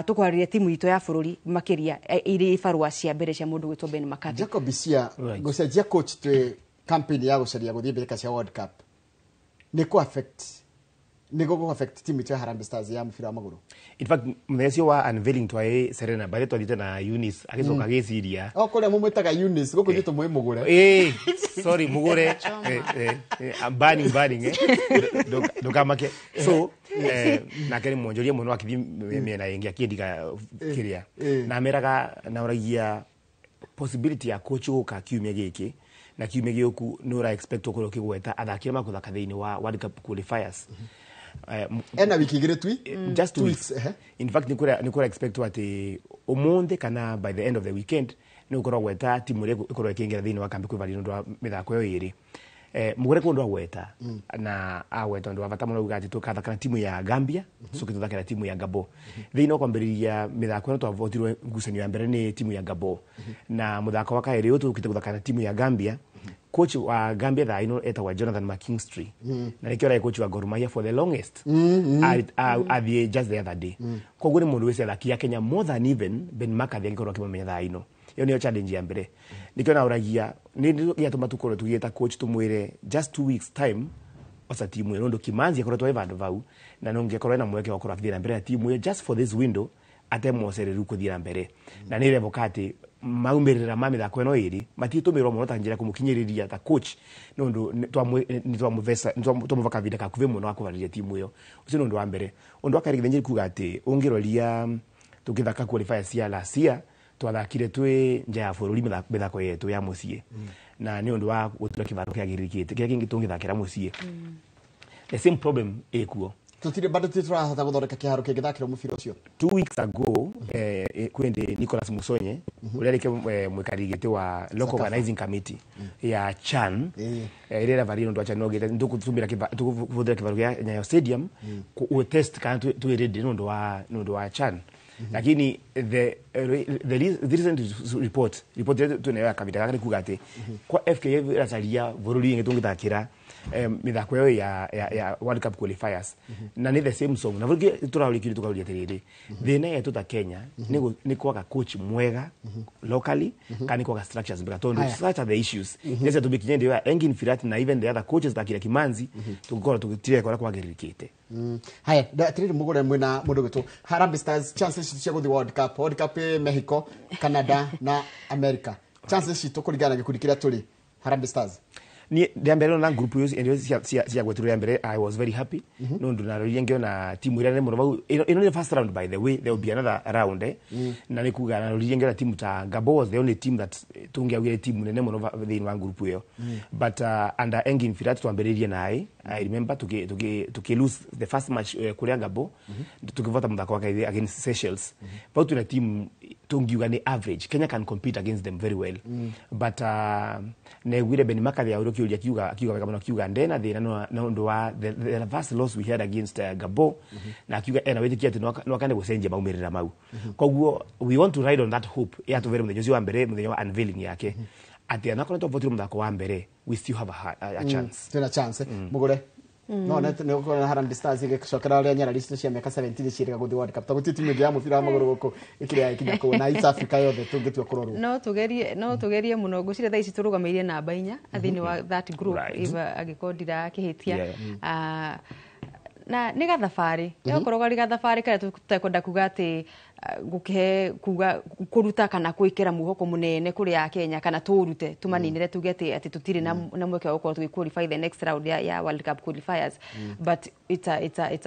tũkũharĩrĩria timu itũ ya bũrũri makĩria irĩ ibarũa cia mbere cia mũndũ ũgwĩtwo Ben McCarthy. Jacob Isia, gũcenjia coach twĩ campaign ya gũcaria gũthiĩ mbĩtĩka cia World Cup nĩ kũ affect, nĩ gũkũ affect timu itũ ya Harambee Stars ya mũbira wa magũrũ? In fact, mũthenya ũcio wa unveiling twaĩ Serena barĩ twathiĩte na Eunice agĩcoka agĩciria o kũrĩa mũmwĩtaga Eunice, gũkũ ithuĩ tũmũĩ Mũgũre. Sorry, Mũgũre, burning ndũkamake. So nake nĩ mwonjoria mũno akĩthiĩ mĩena ĩngĩ akĩendiga kĩrĩa na ameraga na ũragia possibility ya coach gũka kiumia gĩkĩ na kiumia gĩũku nĩ ũra expect ũkorwo ũkĩgweta athaki arĩa makũthaka thĩinĩ wa World Cup qualifiers. Ena wiki igĩrĩ tui, just 2 weeks. In fact, nĩ kũra expect atĩ ũmũthĩ kana by the end of the weekend nĩ ũkorwo gweta timu ĩrĩa ĩkorwo ĩkĩingĩra thĩinĩ wa kambi kwĩvarĩria nĩ ũndũ wa mĩthako ĩyo ĩrĩ. Mũgũre kũndũ agweta na agweta ũndũ wa bata mũno uga atĩ tũkathaka na timu ya Gambia, tũcoke tũthake na timu ya Gabon. Thĩinĩ wa kwambĩrĩria mĩthako ĩno twavotirwo ngucanio ya mbere nĩ timu ya Gabon, na mũthako wa kaĩrĩ ũyũ tũkĩte gũthaka na timu ya Gambia. Coach wa Gambia thaa ĩno etagwo Jonathan McKinstry, na nĩkĩo ararĩ coach wa Gor Mahia for the longest, athiĩ just the other day. Koguo nĩ mũndũ wĩci athaki a Kenya more than even Ben McCarthy angĩkorwo akĩmamenya thaa ĩno. Ĩyo nĩyo challenge ya mbere. Nĩkĩo naũragia nĩ gĩatũma tũkorwo tũgĩta coach tũmwĩre just 2 weeks time oca timu ĩno, ũndũ Kimanzi akoretwo arĩ vandũ vau na no ngĩkorwo ena mweke wa gũkorwo akĩthiĩ na mbere na timu ĩyo just for this window atemocereru kũthiĩ na mbere. Na nĩ revoka atĩ maumĩrĩra ma mĩthako ĩno ĩrĩ matitũmĩrwo mũno ta njĩra kũmũkinyĩrĩria ta coach, nĩ ũndũ nĩ twamũva kavinda gakuhĩ mũno ga kũharĩria timu ĩyo. Ũcio nĩ ũndũ wa mbere. Ũndũ wa kerĩ, gĩthenjeri kuga atĩ ũngĩroria tũgĩthaka qualifiers cia last year twathakire twĩ nja ya bũrũri mĩthako yetu ya mũciĩ, na nĩ ũndũ wa gũtura kĩbaro kĩagĩrĩrĩkĩte kĩrĩa kĩngĩ tũngĩthakĩra mũciĩ, the same problem ĩkuo. Tutire bado tũtirahota gũthondeka kĩharo kĩngĩthakĩrwo mũbira ũcio. 2 weeks ago kwende Nicholas Musonye ũrĩa arĩ mwĩkarĩri gĩtĩ wa local organizing committee ya CHAN, ĩrĩa ĩravaria ũndũ wa CHAN, nogĩte tũkũtũmĩra tũkũhũthĩra kĩbaro kĩa Nyayo Stadium ku test kana twĩ ready nĩ ũndũ wa CHAN. Lakini the recent report ĩrĩa twĩnayo ya kavinda gaka nĩ kuga atĩ kwa FKF ĩracaria bũrũri ĩngĩ tũngĩthakĩra mĩthako ĩyo ya World Cup qualifiers, na nĩ the same song na bũrũri tũraũria kĩũria tũkauria atĩrĩrĩ, thĩna yetu ta Kenya nĩ kwaga coach mwega locally kana nĩ kwaga structures mbega, tondũ such are the issues iria ciatũmĩkinya hĩndĩ ĩyo ya Engin Firat na even the other coaches ta Kira Kimanzi tũngĩkorwo tũgĩtirekora kwagĩrĩrĩkĩte. Haya, atiriri mugure mwina mundu gwitwo Harambee Stars, chances cia guthi World Cup ĩ Mexico, Canada na America, chances citũ kũringana na gĩkundi kĩrĩa tũrĩ, Harambee Stars? Ni rĩa mbere na group yo cia gwetirwo rĩa mbere, I was very happy no ndu naroria ngiona timu ĩrĩa nene mũno vau. Ĩno nĩ first round, by the way, there will be another round, eh. Na nĩ kuga naroria ngiona timu ta Gabon was the only team that tũngĩaugire timu nene mũno thĩinĩ wa group ĩyo. But under Engin Firat twambĩrĩirie naĩ, I remember tuki lose the first match kũrĩa Gabon, tukivota mũthako wa against Seychelles. Vau twĩna team tungiuga nĩ average. Kenya can compete against them very well. But neguire Ben McCarthy aũrio kĩũria, akiuga wega mũno, akiuga ndena thĩna na ũndũ wa the first loss we had against Gabon, na akiuga ena wĩtĩkia atĩ no akane gũcenjia maumĩrĩra mau. Koguo we want to ride on that hope yatũvere mũthenya ũcio wa mbere, mũthenya wa unveiling yake, atĩ anakorwo tũvotirwo mũthako wa mbere, we still have a chance. Twĩna chance mũgũre no nĩ ũkuona Harambee Stars igĩcokera ũrĩa nyarari icio cia mĩaka 17 ciĩrĩga gũthiĩ World Cup, tondũ gũtirĩ timu ĩngĩ ya mũbira wa magũrũ gũkũ ĩkĩrĩa ĩkinya kũu na East Africa yothe tũngĩtua kũrorwo. No tũgerie mũno. Ngwĩciria thaa ici tũrũgamĩire namba 4 thĩinĩ wa that group, if angĩkorwo ndirakĩhĩtia. Ah, na nĩ gathabarĩ gakorwo karĩ gathabarĩ karĩa tũtekwenda kuga atĩ gũkĩhe kuga kũruta kana gwĩkĩra mwĩhoko mũnene kũrĩ a Kenya, kana tũrute tũmaninĩre tuge atĩ tũtirĩ na mweke wa gũkorwo tũgĩ qualify the next round ya World Cup qualifiers, but it's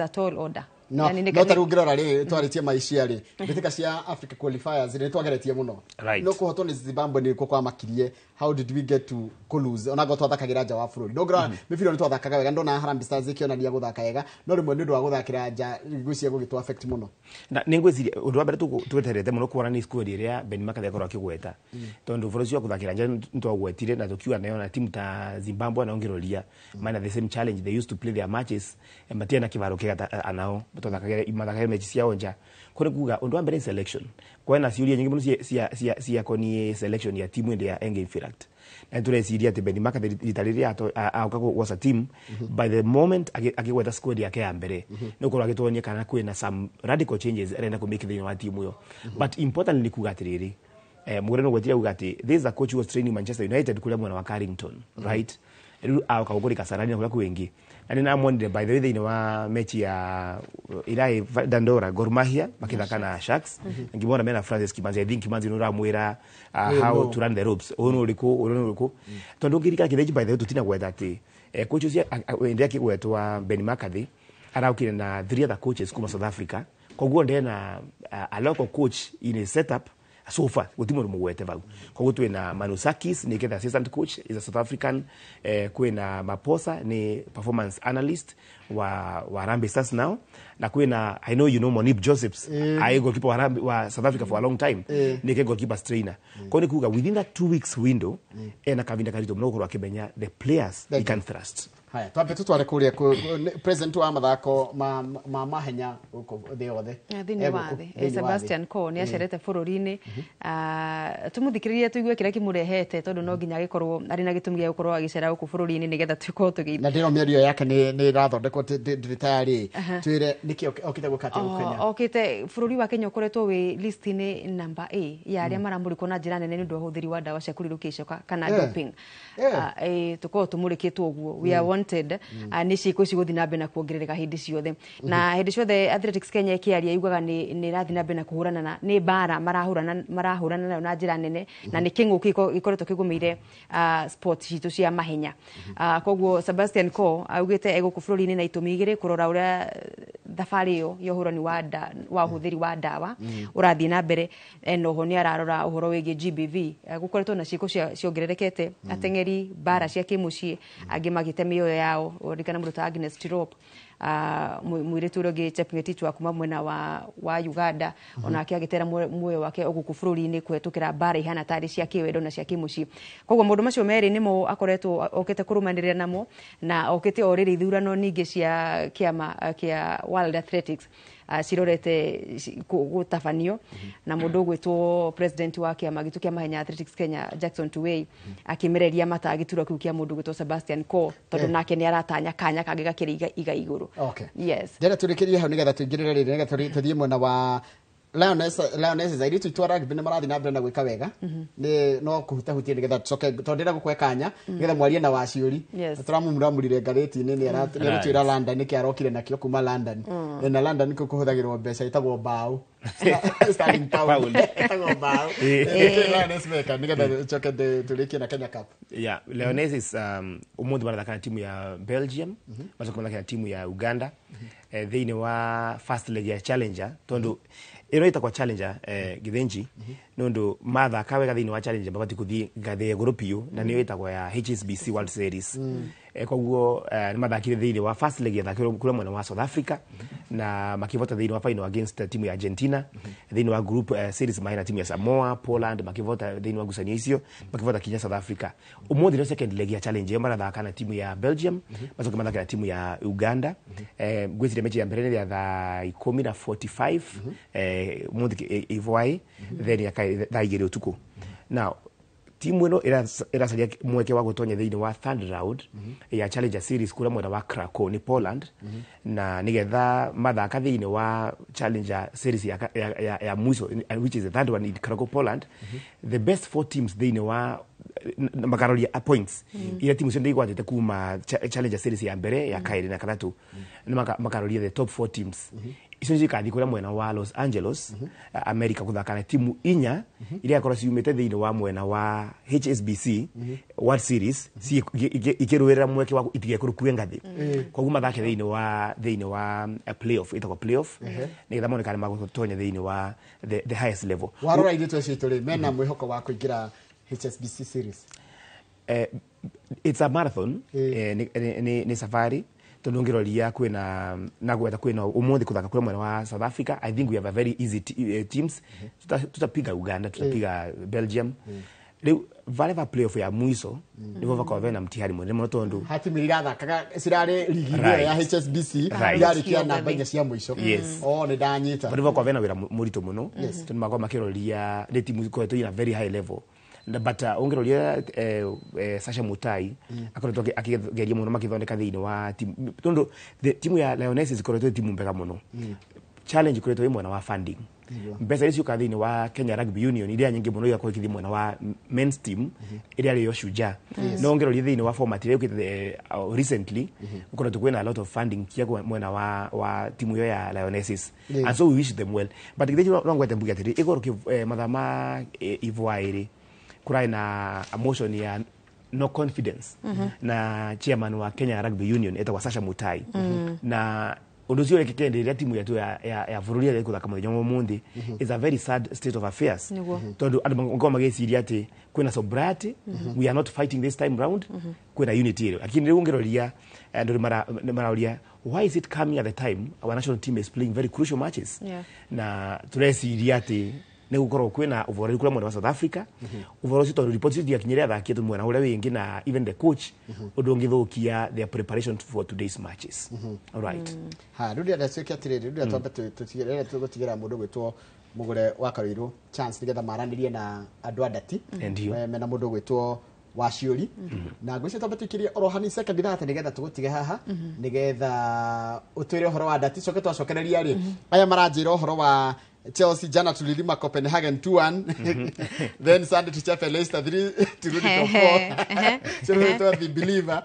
a tall order. No Yani no ta rĩu ngĩrora rĩ, twarĩtie maicia rĩ, mbĩtĩka cia Africa qualifiers rĩ, nĩtwageretie mũno. No kũhotwo nĩ Zimbabwe nĩ kuo kwamakirie. How did we get to kũ-lose ona ngo twathakagĩra nja wa bũrũri? No ngĩrora mĩbira nĩ twathakaga wega, ndona Harambee Stars ĩkĩonania gũthaka wega, no rĩmwe nĩ ũndũ wa gũthakĩra nja ngwĩciria gũgĩtũ affect mũno. Na nĩ ngwĩciria ũndũ wa mbere tweterete mũno kuona nĩ squad ĩrĩa Ben McCarthy akorwo akĩgweta, tondũ bũrũri ũcio wa gũthakĩra nja nĩtwagwetire na tũkiuga nayo na timu ta Zimbabwe na ũngĩroria mana the same challenge. They used to play their matches, matirĩ na kĩbaro kĩega ta anao twathakagĩra mechi ciao nja. Kũrĩ kuga ũndũ wa mbere nĩ selection. Kwena ciũria nyingĩ mũno ciakoniĩ selection ya timu ĩndĩ ya Engin Firat, na nĩtũreciria atĩ Ben McCarthy rita rĩrĩa aoka gwoca team, by the moment akĩgweta squad yake ya mbere, nĩ ũkorwo agĩtuonia kana kwĩna some radical changes arenda kũ-make thĩinĩ wa timu ĩyo. But importantly nĩ kuga atĩrĩrĩ, mũgũre no gwetire kuga atĩ this is a coach who was training Manchester United kũrĩa mwena wa Carrington, right? Rĩu aoka gũkũrĩ Kasarani na kũrĩa kwĩngĩ, na nĩ namuonire, by the way, thĩinĩ wa mechi ya iraĩ Dandora, Gor Mahia makĩthaka na Sharks, ngĩmwona mena Francis Kimanzi. I think Kimanzi nĩ ũramwĩra how to run the ropes, ũyũ nĩ ũrĩkũ, ũyũ nĩ ũrĩkũ, tondũ ũngĩririkana kĩthĩnji, by the way, tũtina gwetha atĩ coach ũcio ndĩ akĩgwetwa Ben McCarthy araukire na three other coaches kuma South Africa. Koguo ndena a local coach in a setup so far, guti mundu mugwete vau. Koguo twina Manusakis ni ketha assistant coach, is a South African, kwina Maposa ni performance analyst wa Harambee Stars now, na kwina, I know you know Monib Josephs, ai goalkeeper wa Harambee, wa South Africa for a long time, ni ke goalkeepers trainer. Kwa ni kuga within that 2 weeks window ena kavinda karito muno gukorwo akimenya the players he can trust. Haya, twambe tutware kuria president wa mathako ma mahenya gũkũ thĩ yothe. Thĩinĩ wa gũkũ, thĩ thĩinĩ wa thĩ. Sebastian Coe nĩ acerete bũrũri-inĩ. Tũmũthikĩrĩrie tũigue kĩrĩa kĩmũrehete, tondũ no nginya agĩkorwo arĩ na gĩtũmi gĩa gũkorwo agĩcera gũkũ bũrũri-inĩ nĩgetha tũkorwo tũgĩ Na ndĩro mĩario yake nĩ ĩrathondekwo, ndĩrĩ tayarĩ. Twĩre nĩkĩ okĩte gwĩka atĩa gũkũ Kenya? Okĩte bũrũri wa Kenya ũkoretwo wĩ list-inĩ namba A ya arĩa maramũrĩkwo na njĩra nene nĩ ũndũ wa ũhũthĩri wa ndawa cia kũrirũkia icoka kana doping. Tũkorwo tũmũrĩkĩtwo ũguo, we are wanted. Nĩ ciĩko ici gũthiĩ na mbere na kuongerereka hĩndĩ ciothe, na hĩndĩ ciothe Athletics Kenya ĩkĩaria yugaga nĩ ĩrathiĩ na mbere na kũhũrana na nĩ mbara marahũrana nayo na njĩra nene, na nĩ kĩng'ũki gĩkoretwo kĩgũmĩire sport citũ cia mahenya. Koguo Sebastian Coe augĩte egũkũ bũrũri-inĩ na itũmi igĩrĩ: kũrora ũrĩa thabarĩ ĩyo ya ũhũrani wa ũhũthĩri wa ndawa ũrathiĩ na mbere, na oho nĩ ararora ũhoro wĩgiĩ GBV. Gũkoretwo na ciĩko ciongererekete, ateng'eri mbara cia kĩmũciĩ, angĩ magĩte mĩoyo yao. Ũririkana mũndũ ta Agnes Tirop, mũirĩtu ũrĩa ũngĩ Chepngetich wa kuma mwena wa Uganda, onake agĩtera muoyo wake o gũkũ bũrũri-inĩ kũhetũkĩra mbara ihana tarĩ cia kĩwendo na cia kĩmũciĩ. Koguo maũndũ macio merĩ nĩmo akoretwo okĩte kũrũmanĩrĩra namo, na okĩte o rĩrĩ ithurano ningĩ cia kĩama kĩa World Athletics cirorete gũtabanio, na mũndũ ũgwĩtwo president wa kĩama gitũ kĩa mahenya Athletics Kenya, Jackson Tuwei, akĩmereria mata gĩturwa kĩu kĩa mũndũ ũgwĩtwo Sebastian Coe, tondũ nake nĩ aratanya kanya kangĩ gakĩrĩ iga igũrũ. Okay. Yes. Ndĩrenda tũrĩkĩrie hau nĩgetha tũingĩrĩre rĩrĩ, nĩgetha tũthiĩ mwena wa Lionesses airĩtu itũ a rugby nĩ marathiĩ na mbere na gwĩka wega. Nĩ no kũhutahutia nĩgetha tũcoke tondũ ndĩrenda gũkũhe kanya nĩgetha mwarie na waciũri. Tũramumuramurire ngathĩti-inĩ nĩ aragũtwĩra London nĩkĩ arokire nakĩo kuma London. Na London kũu kũhũthagĩrwo mbeca ĩtagwo mbaũ. Sterling pound. Ĩtagwo mbaũ. Nĩkĩ Lioness meka nĩgetha tũcoke tũrĩkie na Kenya Cup. Yeah, Lionesses umuthi marathaka na timu ya Belgium, macoka mathake na timu ya Uganda thĩinĩ wa first leg ya Challenger, tondu ĩno ĩtagwo Challenger Githinji, nĩ mathaka wega thĩinĩ wa Challenger mabatiĩ gũthiĩ ngathĩ ya igũrũ biũ, na nĩyo ĩtagwo ya HSBC World Series. Koguo nĩ mathakire thĩinĩ wa first leg yathakirwo kũrĩa mwena wa South Africa na makĩvota thĩinĩ wa final against timu ya Argentina. Thĩinĩ wa group series marĩ na timu ya Samoa, Poland, makĩvota thĩinĩ wa ngucanio icio, makĩvota kinya South Africa. Ũmũthĩ nĩ second leg ya Challenge ĩyo marathaka na timu ya Belgium, macoke mathake na timu ya Uganda. Ngwĩciria mechi ya mbere nĩ ya thaa 10 na 45 ũmũthĩ ivwai, then ya thaa 2 ũtukũ. Now timu ĩno ĩracaria mweke wa gũtonya thĩinĩ wa third round ya Challenger Series kũrĩa mwena wa Krakow ni Poland, na nĩgetha mathaka thĩinĩ wa Challenger Series ya mwisho, which is the third one in Krakow, Poland, the best four teams thĩinĩ wa makaroria points iria timu ciothe igwatĩte kuma Challenger Series ya mbere, ya kaĩrĩ na katatũ, nĩ makaroria the top four teams icio nĩcio ikathiĩ kũrĩa mwena wa Los Angeles, America, gũthaka na timu inya iria yakorwo ciumĩte thĩinĩ wa mwena wa HSBC World Series ikĩrũĩrĩra mweke wa itigekũrũkue ngathĩ. Koguo mathake thĩinĩ wa playoff, ĩtagwo playoff, nĩgetha mone kana magũtonya thĩinĩ wa the highest level. Warora airĩtu acio itũ rĩ, mena mwĩhoko wa kũingĩra HSBC Series? It's a marathon, nĩ safari, tondu ngiroria kwina na gwetha kwina umuthi kuthaka kuri mwena wa South Africa. I think we have a very easy teams. Tutapiga Uganda, tutapiga Belgium. Riu vale va playoff ya mwiso nivo vakorwo vena mtihani munene muno tondu hatimiri irathakaga cirarĩ ligi-inĩ ya HSBC irarĩkia namba inya cia mũico. Oh, nĩ ndanyita. Bado vakorwo vena wĩra mũritũ mũno tondu makorwo makĩroria nĩ timu ikoretwo ina very high level. But ũngĩroria Sasha Mutai akoretwo akĩgeria mũno makĩthondeka thĩinĩ wa timu, tondu timu ya Lionesses ikoretwo timu mbega mũno. Challenge ikoretwo ĩ mwena wa funding, mbeca iria ciũkaga thĩinĩ wa Kenya Rugby Union iria nyingĩ mũno igakorwo ikĩthiĩ mwena wa men's team ĩrĩa arĩyo Shujaa. No ũngĩroria thĩinĩ wa format ĩrĩa yũkĩte recently, gũkoretwo kwĩna a lot of funding kia mwena wa timu ĩyo ya Lionesses, and so we wish them well. But githĩ no ngwete mbuge atĩrĩ ĩgũrũ mathaa ma ivwaĩrĩ kũrarĩ na a motion ya no confidence na chairman wa Kenya Rugby Union etagwo Sasha Mutai, na ũndũ ũcio ũrekĩkire hĩndĩ ĩrĩa timu yetu ya bũrũri ĩrĩa ĩgũthaka mũthenya wa ũmũthĩ is a very sad state of affairs, tondũ andũ makorwo magĩciria atĩ kwĩna sobriety, we are not fighting this time round, kwĩna unity ĩrĩ, lakini rĩu ũngĩroria andũ nĩ marauria, why is it coming at the time our national team is playing very crucial matches? Na tũreciria atĩ nĩ gũkorwo kwĩna ũboreru kũrĩa mwena wa South Africa, ũboro ũcio tondũ report icio itiakinyĩre athaki etũ mwena ũrĩa wĩngĩ na even the coach, ũndũ ũngĩthũkia their preparation for today's matches. All right. Ha, rĩu ndĩrenda tuĩke atĩrĩrĩ, rĩu ndĩrenda twambe tũtigĩrĩre tũgũtigĩra mũndũ gwĩtwo mũgũre wa Karũirũ chance nĩgetha maranĩrie na andũ a Ndati. Ndio. Mena mũndũ gwĩtwo Waciũri, na ngwĩciria twambe tũikĩrie oro hani sekondi 30 nĩgetha tũgũtige haha nĩgetha ũtwĩre ũhoro wa Ndati, coke twacokereria rĩ aya maranjĩra ũhoro wa Chelsea jana tulilima Copenhagen 2-1, then Sunday tuchape Leicester 3 turudi top 4. Sio The Believer,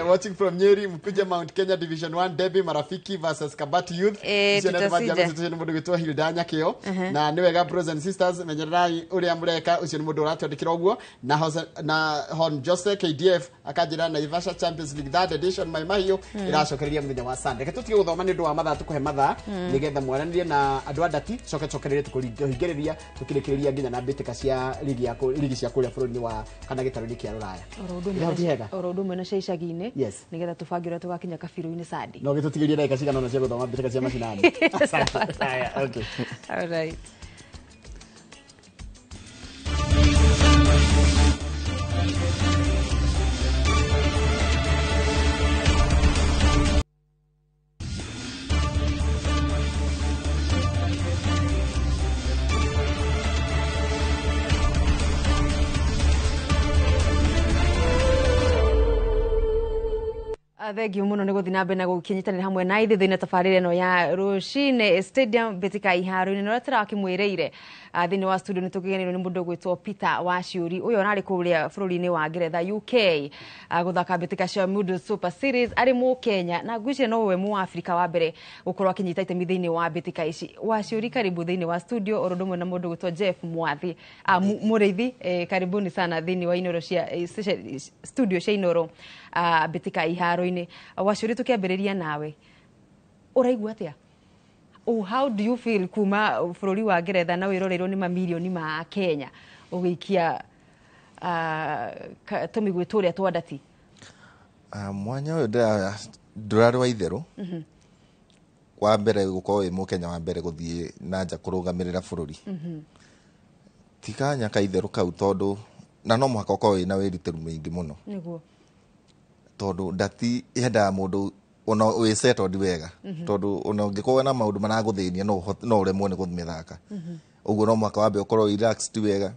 watching from Nyeri. Mkuje Mount Kenya Division 1 Derby, Marafiki versus Kabati Youth. Ũcio nĩ Tutasija. Ũcio nĩ mũndũ gwĩtwo Hilda Nyakĩo. Na nĩ wega, bros and sisters, menyererai ũrĩa mũreka. Ũcio nĩ mũndũ ũratwandĩkĩra ũguo. Na na Hon Jose KDF akanjĩra Naivasha Champions League third edition Mai Mahiũ ĩracokereria mũthenya wa Sunday. Reke tũtige gũthoma nĩ ũndũ wa mathaa, tũkũhe mathaa nĩgetha mwaranĩrie na andũ a Ndati, coke cokererie tũkũhingĩrĩria tũkĩrĩkĩrĩria nginya na mbĩtĩka cia ligi ya ligi cia kũrĩa bũrũri-inĩ wa kana gĩtarũ-inĩ kĩa rũraya. Oro ũndũ ũmwe Ĩrĩa ti hega? Oro ũndũ ũmwe na cia icagi-inĩ nĩgetha tũbange ũrĩa tũgakinya kabirũ-inĩ Sunday. No gĩtũtigĩrie ndagĩka cigana ũna cia gũthoma mbĩtĩka cia macinani. Asante. Haya, okay. All right. Thengio muno nĩ gũthiĩ na mbere na gũkĩnyitanĩra hamwe na ithuĩ thĩinĩ tabarĩra ĩno ya rũcinĩ stadium mbĩtĩka iharo-inĩ na ũrĩa tũrakĩmwĩrĩire thĩinĩ wa studio nĩ tũkĩgenirwo nĩ mũndũ ũgwĩtwo Peter Waciũri ũyũ ararĩ kũrĩa bũrũri-inĩ wa Ngeretha UK gũthaka mbĩtĩka cia Middle Super Series arĩ mũkenya na ngwĩciria no we mũafrika wa mbere gũkorwo akĩnyita itemi thĩinĩ wa mbĩtĩka ici. Waciũri, karibu thĩinĩ wa studio oro ũndũ ũmwe na mũndũ ũgwĩtwo Jeff Mwathi Mũrĩithi, karibuni sana thĩinĩ wa Inoro cia studio cia Inoro mbĩtĩka iharo-inĩ. Waciũri, tũkĩambĩrĩria nawe, ũraigua atĩa? Oh, how do you feel kuma bũrũri wa Ngeretha na wĩroreirwo nĩ mamirioni ma Kenya ũgĩikia tũmĩguĩ tũrĩa twa ndati? Mwanya ũyũ ndũrarĩ wa itherũ. Wa mbere gũkorwo wĩ mũkenya wa mbere gũthiĩ na nja kũrũgamĩrĩra bũrũri ti kanya ka itherũ kau, tondũ na no mũhaka ũkorwo wĩna wĩrutĩri mũingĩ mũno. Tondũ ndati yendaga mũndũ ona wĩ settled wega, tondũ ona ũngĩkorwo na maũndũ maragũthĩnia no ũremwo nĩ kũmĩthaka. Ũguo no mũhaka wambe ũkorwo relaxed wega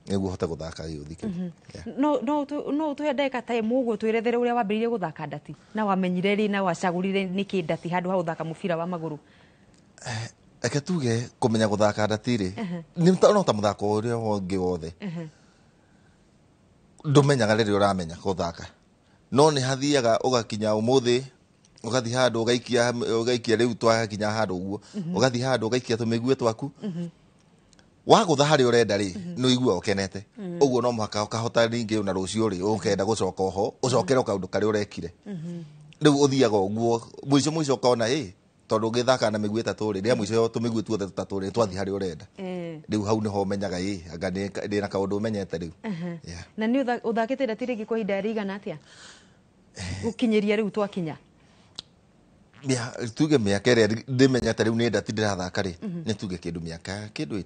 nĩguo ũhote gũthaka gĩũthi kĩu. No ũtũhe ndagĩka ta ĩmwe ũguo twĩrethere ũrĩa wambĩrĩirie gũthaka ndati na wamenyire rĩ na wacagũrire nĩkĩ ndati handũ ha gũthaka mũbira wa magũrũ? Reke tuge kũmenya gũthaka ndati rĩ nĩ no ta mũthako ũrĩa ũngĩ wothe, ndũmenyaga rĩrĩa ũramenya gũthaka, no nĩ hathiaga ũgakinya ũmũthĩ ũgathiĩ handũ ũgaikia rĩu twakinya handũ ũguo ũgathiĩ handũ ũgaikia tũmĩguĩ twaku wagũtha harĩa ũrenda rĩ nĩ ũiguaga ũkenete. Ũguo no mũhaka ũkahota ningĩ ona rũciũ rĩ ũkenda gũcoka oho ũcokere kaũndũ karĩa ũrekire. Rĩu ũthiaga ũguo mũico mũico ũkona ĩ tondũ ũgĩthaka na mĩguĩ ĩtatũ rĩ rĩa mũico tũmĩguĩ tuothe tũtatũ rĩ twathiĩ harĩa ũrenda. Rĩu hau nĩho ũmenyaga ĩ anga ndĩ na kaũndũ ũmenyete rĩu. Na nĩ ũthakĩte ndati rĩngĩ kwa ihinda rĩigana atĩa gũkinyĩria rĩu twakinya? Tuge mĩaka ĩrĩa ndĩmenyete rĩu nĩ ndati ndĩrathaka rĩ nĩ tuge kĩndũ mĩaka kĩndũ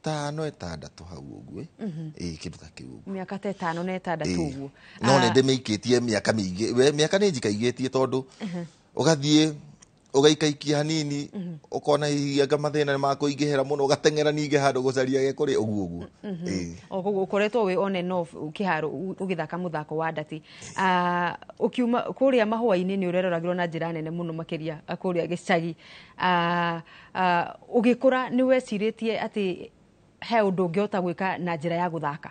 5 6 hau ũguo ĩ kĩndũ ta kĩu ũguo. Mĩaka ta 5 na 6 ũguo. No nĩ ndĩmĩikĩtie mĩaka mĩingĩ, we mĩaka nĩ njikaigĩtie tondũ ũgathiĩ ũgaikaikia hanini ũkona hihi anga mathĩna nĩ makũingĩhĩra mũno ũgateng'era ningĩ handũ gũcaria gĩkũrĩ ũguo ũguo. O koguo ũkoretwo wĩ on and off kĩharo ũgĩthaka mũthako wa ndati. Ũkiuma kũrĩa mahũa-inĩ nĩ ũreroragĩrwo na njĩra nene mũno makĩria kũrĩa gĩcagi. Ũgĩkũra nĩ wecirĩtie atĩ he ũndũ ũngĩhota gwĩka na njĩra ya gũthaka?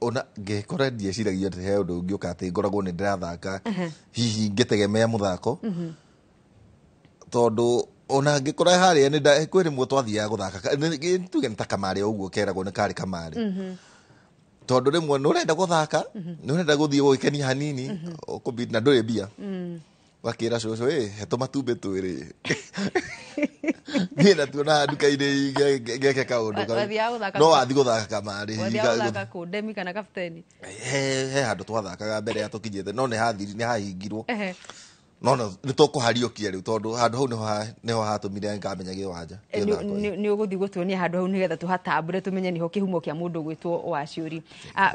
Ona ngĩkora ndieciragia atĩ he ũndũ ũngĩũka atĩ ngoragwo nĩ ndĩrathaka hihi ngĩtegemea mũthako, tondũ ona ngĩkora harĩa nĩ kwĩ rĩmwe twathiaga gũthaka tuge nĩ ta kamarĩ ũguo keragwo nĩ karĩ kamarĩ, tondũ rĩmwe nĩ ũrenda gũthaka nĩ ũrenda gũthiĩ gũgĩkenia hanini ũkũbidi na ndũrĩ mbia ũgakĩra cũcũ ĩ he tũmatumbĩ twĩrĩ niĩ natuona nduka-inĩ ngeke kaũndũ no wathiĩ gũthaka kamarĩ. Wathiaga gũthaka kũ Ndemi kana Kapteni? He handũ twathakaga mbere ya tũkinyĩte no nĩ hahingirwo no nĩ tũkũhariũkia rĩu tondũ handũ hau nĩho hatũmire ngamenya kĩwanja. Nĩ ũgũthiĩ gũtuonia handũ hau nĩgetha tũhatambũre tũmenye nĩho kĩhumo kĩa mũndũ ũgwĩtwo Waciũri.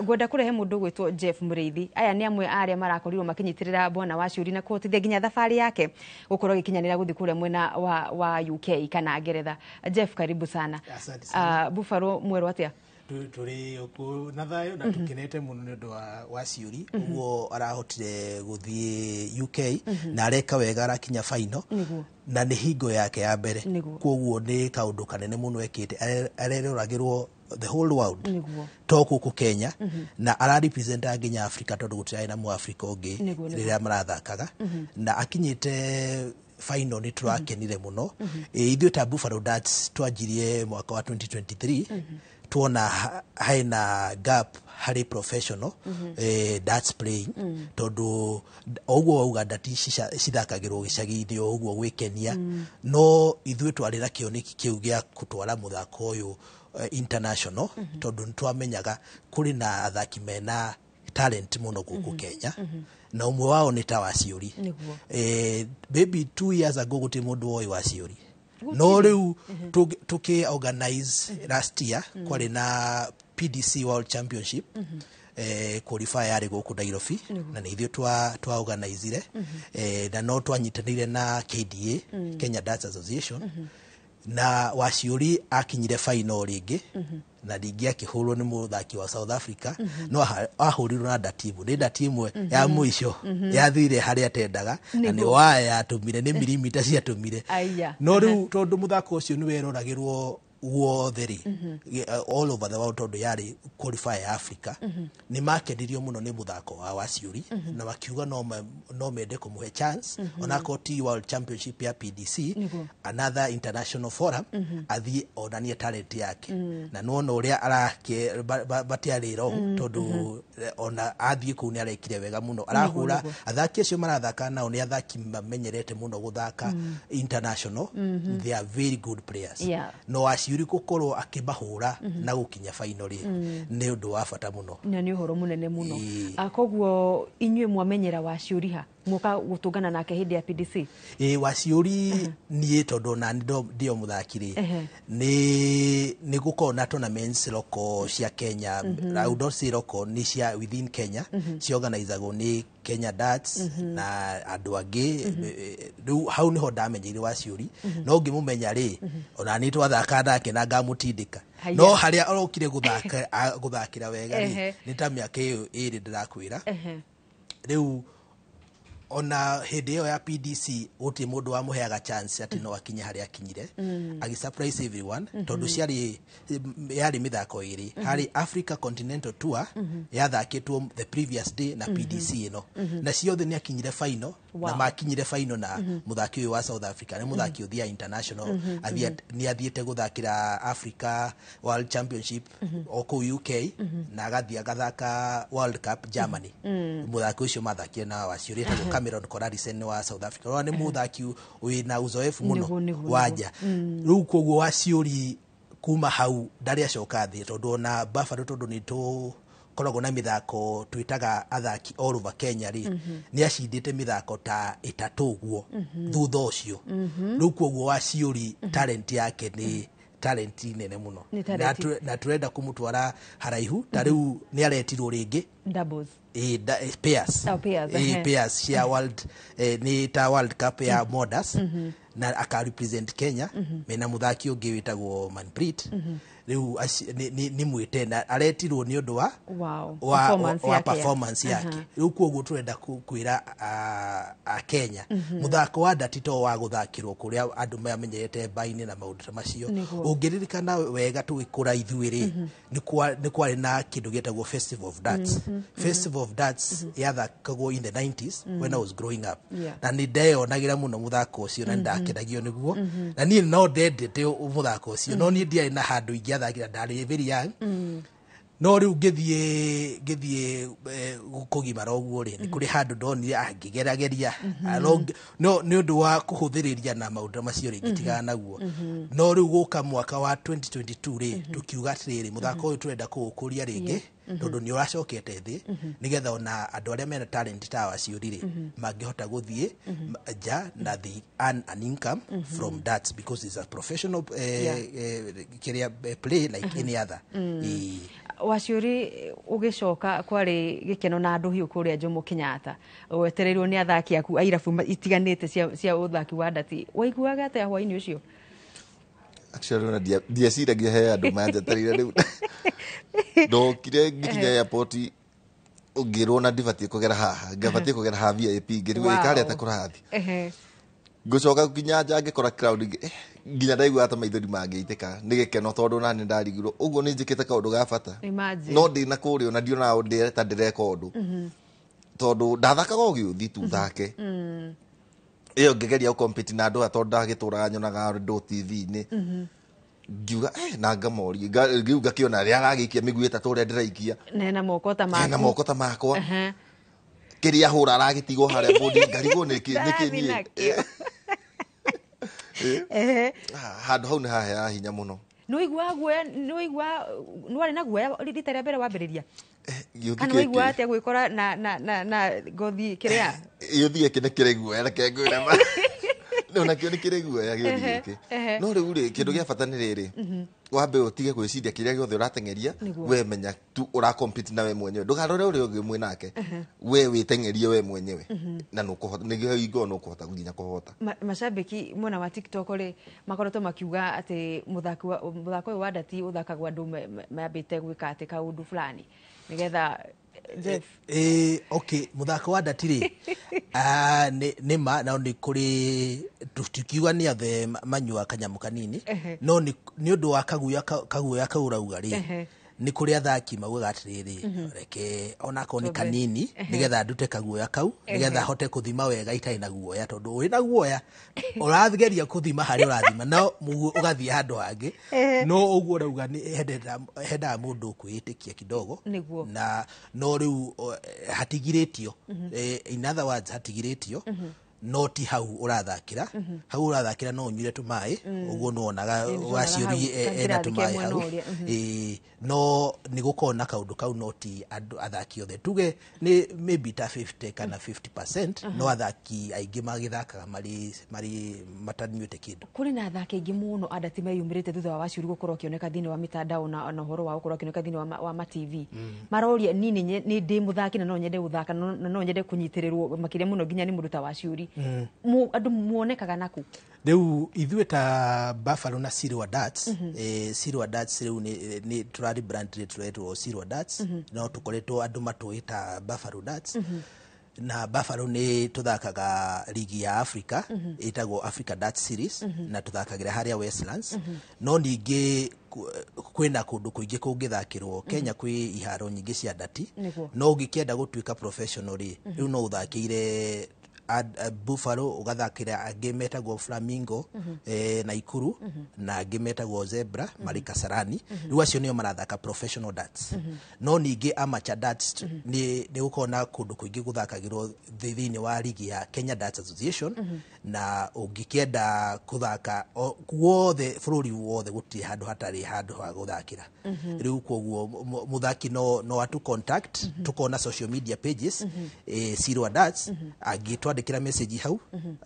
Ngwenda kũrehe mũndũ ũgwĩtwo Jeff Mũrĩithi. Aya nĩ amwe a arĩa marakorirwo makĩnyitĩrĩra bwana Waciũri na kũhotithia nginya thabarĩ yake gũkorwo agĩkinyanĩra gũthiĩ kũrĩa mwena wa UK kana Ngeretha. Jeff, karibu sana. Asante sana. Buffalo mwerũ atĩa? Tũrĩ okuo na thayũ na tũkenete mũno nĩ ũndũ wa Waciũri ũguo arahotire gũthiĩ UK na areka wega arakinya final na nĩ hingo yake ya mbere, koguo nĩ kaũndũ kanene mũno ekĩte, areroragĩrwo the whole world to gũkũ Kenya na ararepresenta nginya Africa tondũ gũtirarĩ na mũafrika ũngĩ rĩrĩa marathakaga na akinyĩte final nĩ tũrakenire mũno. Ithuĩ ta Buffalo Darts twanjirie mwaka wa 2023 tuona hena gap harĩ professional darts playing tondũ o ũguo wauga ndati cithakagĩrwo gĩcagi-inĩ o ũguo gwĩkenia, no ithuĩ twarĩ na kĩoneki kĩu gĩa gũtwara mũthako ũyũ international tondũ nĩ twamenyaga kũrĩ na athaki mena talent mũno gũkũ Kenya na ũmwe wao nĩ ta Waciũri. Maybe 2 years ago gũtirĩ mũndũ woĩ Waciũri, no rĩu tũkĩ organize last year kwarĩ na PDC World Championship qualifier yarĩ gũkũ Nairobi na nĩ ithuĩ twa organizire na no twanyitanĩire na KDA, Kenya Darts Association. Na Waciuri akinyire final rĩngĩ na rĩngĩ akĩhũrwo nĩ mũthaki wa South Africa, no ahũrirwo na ndati ĩmwe, nĩ ndati ĩmwe ya mũico yathire harĩa atendaga na nĩ waya yatũmire, nĩ mirimita ciatũmire. No rĩu tondũ mũthako ũcio nĩ weroragĩrwo guothe rĩ, all over the world, tondũ yarĩ qualifier ya Africa, nĩ makenirio mũno nĩ mũthako wa Waciuri na makiuga no mende kũmũhe chance, onakorwo ti World Championship ya PDC, another international forum, athiĩ onanie talent yake. Na nĩwona ũrĩa arake batiarĩ wrong, tondũ ona athiĩ kũu nĩ arekire wega mũno, arahũra athaki acio marathaka nao nĩ athaki mamenyerete mũno gũthaka international. They are very good players. No Waciuri gũkorwo akĩmahũra na gũkinya final rĩ, nĩ ũndũ wa bata mũno. Na nĩ ũhoro mũnene mũno. Koguo inyuĩ mwamenyera Waciuri ha muoka gũtũngana nake hĩndĩ ya PDC? Ĩ, Waciuri niĩ tondũ na ndio mũthaki rĩ, nĩ gũkorwo na tournaments local cia Kenya. I would not say local, nĩ cia within Kenya, ciorganizagwo nĩ Kenya Darts na andũ angĩ. Rĩu hau nĩho ndamenyeire Waciuri, no ngĩmũmenya rĩ, ona niĩ twathaka nake na ngamũtindĩka. No harĩa orokire gũthaka gũthakĩra wega rĩ, nĩ ta mĩaka ĩyo 2 ndĩrakwĩra. Rĩu ona hĩndĩ ĩyo ya PDC gũtirĩ mũndũ wamũheaga chance atĩ no akinye harĩa akinyire. Agi surprise everyone, tondũ ciarĩ yarĩ mĩthako 2, harĩ Africa Continental Tour yathakĩtwo the previous day na PDC ĩno, na ciothe nĩ akinyire final. Na makinyire final na mũthaki ũyũ wa South Africa, nĩ mũthaki ũthiaga international, nĩ athiĩte gũthakĩra Africa World Championship o kũu UK, na agathiĩ agathaka World Cup Germany. Mũthaki ũcio mathakire na Waciuri etagwo Cameron Corralisen wa South Africa. Ũrona nĩ mũthaki wĩna uzoefu mũno wa nja. Rĩu koguo Waciuri kuma hau ndarĩ acoka thĩ, tondũ ona Buffalo, tondũ nĩ tũkoragwo na mĩthako twĩtaga athaki all over Kenya rĩ, nĩ acindĩte mĩthako ta 3 ũguo thutha ũcio. Rĩu koguo Waciuri talent yake nĩ talent nene mũno, na turenda kũmũtwara haraihu. Ta rĩu nĩ aretirwo rĩngĩ doubles, pairs. Oh, pairs, pairs cia world, nĩ ta World Cup ya Modus, na aka represent Kenya mena mũthaki ũngĩ wĩtagwo Manpreet. Rĩu nĩ mwĩte na aretirwo nĩ ũndũ wa wa performance yake. Rĩu koguo turenda kwĩra a Kenya, mũthako wa ndati to wa gũthakĩrwo kũrĩa andũ mamenyerete mbainĩ na maũndũ ta macio. Ũngĩririkana wega tũgĩkũra ithuĩ rĩ, nĩ kwarĩ na kĩndũ gĩetagwo Festival of Darts. Festival of Darts yathakagwo in the 90s when I was growing up, na nĩ ndeyonagĩra mũno mũthako ũcio na nĩndakenagio nĩguo, na niĩ no ndendete mũthako ũcio, no niĩ ndiarĩ na handũ ingĩathakĩra, ndarĩ very young. No rĩu ngĩthiĩ kũgimara ũguo rĩ, nĩ kũrĩ handũ ndonire angĩgerageria, no nĩ ũndũ wa kũhũthĩrĩria na maũndũ macio rĩ, ngĩtigana naguo. No rĩu gũka mwaka wa 2022 rĩ, tũkiuga atĩrĩrĩ, mũthako ũyũ tũrenda kũũkũria rĩngĩ, tondũ nĩ ũracokete thĩ, nĩgetha ona andũ arĩa mena talent ta Waciuri rĩ, mangĩhota gũthiĩ nja na they earn an income from that, because it's a professional play like any other. Waciuri ũgĩcoka kwarĩ gĩkeno na andũ hiũ kũrĩa Jomo Kenyatta, wetereirwo nĩ athaki aku airabu itiganĩte cia ũthaki wa ndati, waiguaga atĩa hwainĩ ũcio? Actually ona ndieciragia he andũ manjetereire. Rĩu ndokire ngikinya airport, ngĩrwo na ndibatiĩ kũgera haha, ngabatiĩ kũgera ha VIP, ngĩrigwo ĩkarĩa ta kũrathi. Ngũcoka nginya nja ngĩkora crowd, nginya ndaiguaga ta maithori mangĩitĩka nĩ gĩkeno, tondũ nani ndarigirwo ũguo nĩ njĩkĩte kaũndũ ga bata. No ndĩna kũrĩa ona ndionaga ta ndĩreka ũndũ, tondũ ndathakaga o gĩũthi tu thake ĩyo ngĩgeria gũcompete na andũ aya, tondũ ndagĩtũraga nyonaga andũ TV-inĩ, ngiuga na ngamoria, rĩu ngakĩona rĩrĩa aragĩikia mĩguĩ 3 ũrĩa ndĩraikia, na moko ta makwa, na moko ta makwa, kĩrĩa hũra aragĩtigwo harĩa bodi, ngarigwo nĩkĩ niĩ handũ hau nĩ haheaga hinya mũno. Nĩwaigua guoya, nĩwarĩ na guoya rita rĩa mbere wambĩrĩria? Kana waigua atĩa gwĩkora na ngothi kĩrĩa Gĩũthi gĩkĩ nĩ kĩrĩ guoya, reke ngwĩre ma. No nakĩo nĩ kĩrĩ guoya gĩũthi gĩkĩ. No rĩu rĩ, kĩndũ gĩa bata nĩ rĩrĩ, wambe ũtige gwĩciria kĩrĩa gĩothe ũrateng'eria. We menya tu ũra compete na we mwenyewe, ndũkarore ũrĩa ũngĩ mwĩ nake. We wĩteng'erie we mwenyewe na nũkũhota, nĩguo hingo nũkũhota nginya kũhota. Macambĩki mwena wa TikTok rĩ, makoretwo makiuga atĩ mũthako ũyũ wa ndati ũthakagwo andũ mambĩte gwĩka atĩ kaũndũ fulani nĩgetha Jeff. Okay, muthako wa ndati rĩ, nĩ ma no nĩ kũrĩ, tũtikiuga nĩ othe manyua kanyamũ kanini, no nĩ ũndũ wa kaguoya kau ũrauga rĩ, nĩ kũrĩ athaki maugaga atĩrĩrĩ, reke onakorwo nĩ kanini nĩgetha ndute kaguoya kau, nĩgetha hote kũthima wega itarĩ na guoya, tondũ ũrĩ na guoya ũrageria kũthima harĩa ũrathima no ũgathiĩ handũ hangĩ. No ũguo ũrauga nĩ hendaga mũndũ kwĩĩtĩkia kidogo, na no rĩu hatigirĩtio, in other words hatigirĩtio, no ti hau ũrathakĩra. Hau ũrathakĩra no ũnyuire tũmaĩ, ũguo nĩwonaga waciũri ena tũmaĩ hau. No nĩ gũkorwo na kaũndũ kau, no ti andũ athaki othe, tuge nĩ maybe ta 50 kana 50%, no athaki aingĩ magĩthakaga marĩ matanyuĩte kĩndũ. Kũrĩ na athaki aingĩ mũno andati meyumĩrĩte thutha wa Waciuri gũkorwo akĩoneka thĩinĩ wa mitandao na ũhoro wa gũkorwo akĩoneka thĩinĩ wa ma TV. Maroria niĩ nĩ ndĩ mũthaki na no nyende gũthaka na no nyende kũnyitĩrĩrwo makĩria mũno nginya nĩ mũndũ ta Waciuri. Andũ muonekaga naku? Rĩu ithuĩ ta Buffalo na Silver Darts, Silver Darts rĩu nĩ tũrari brand tũretwo Silver Darts, no tũkoretwo andũ matũĩ ta Buffalo Darts. Na Buffalo nĩ tũthakaga ligi ya Africa ĩtagwo Africa Darts Series, na tũthakagĩra harĩa Westlands. No ningĩ kwĩna kũndũ kũingĩ kũngĩthakĩrwo Kenya, kwĩ iharo nyingĩ cia ndati. No ũngĩkĩenda gũtuĩka professional rĩ, rĩu no ũthakĩire Buffalo, ũgathakĩra angĩ metagwo Flamingo Naikuru, na angĩ metagwo Zebra marĩ Kasarani. Rĩu acio nĩo marathaka professional darts. No ningĩ amateur darts nĩ gũkorwo na kũndũ kũingĩ gũthakagĩrwo thĩinĩ wa ligi ya Kenya Darts Association, na ũngĩkĩenda kũthaka guothe bũrũri wothe gũtirĩ handũ hatarĩ handũ ha gũthakĩra. Rĩu koguo mũthaki no atu contact, tukona social media pages, Silver Darts, angĩtwandĩkĩra message hau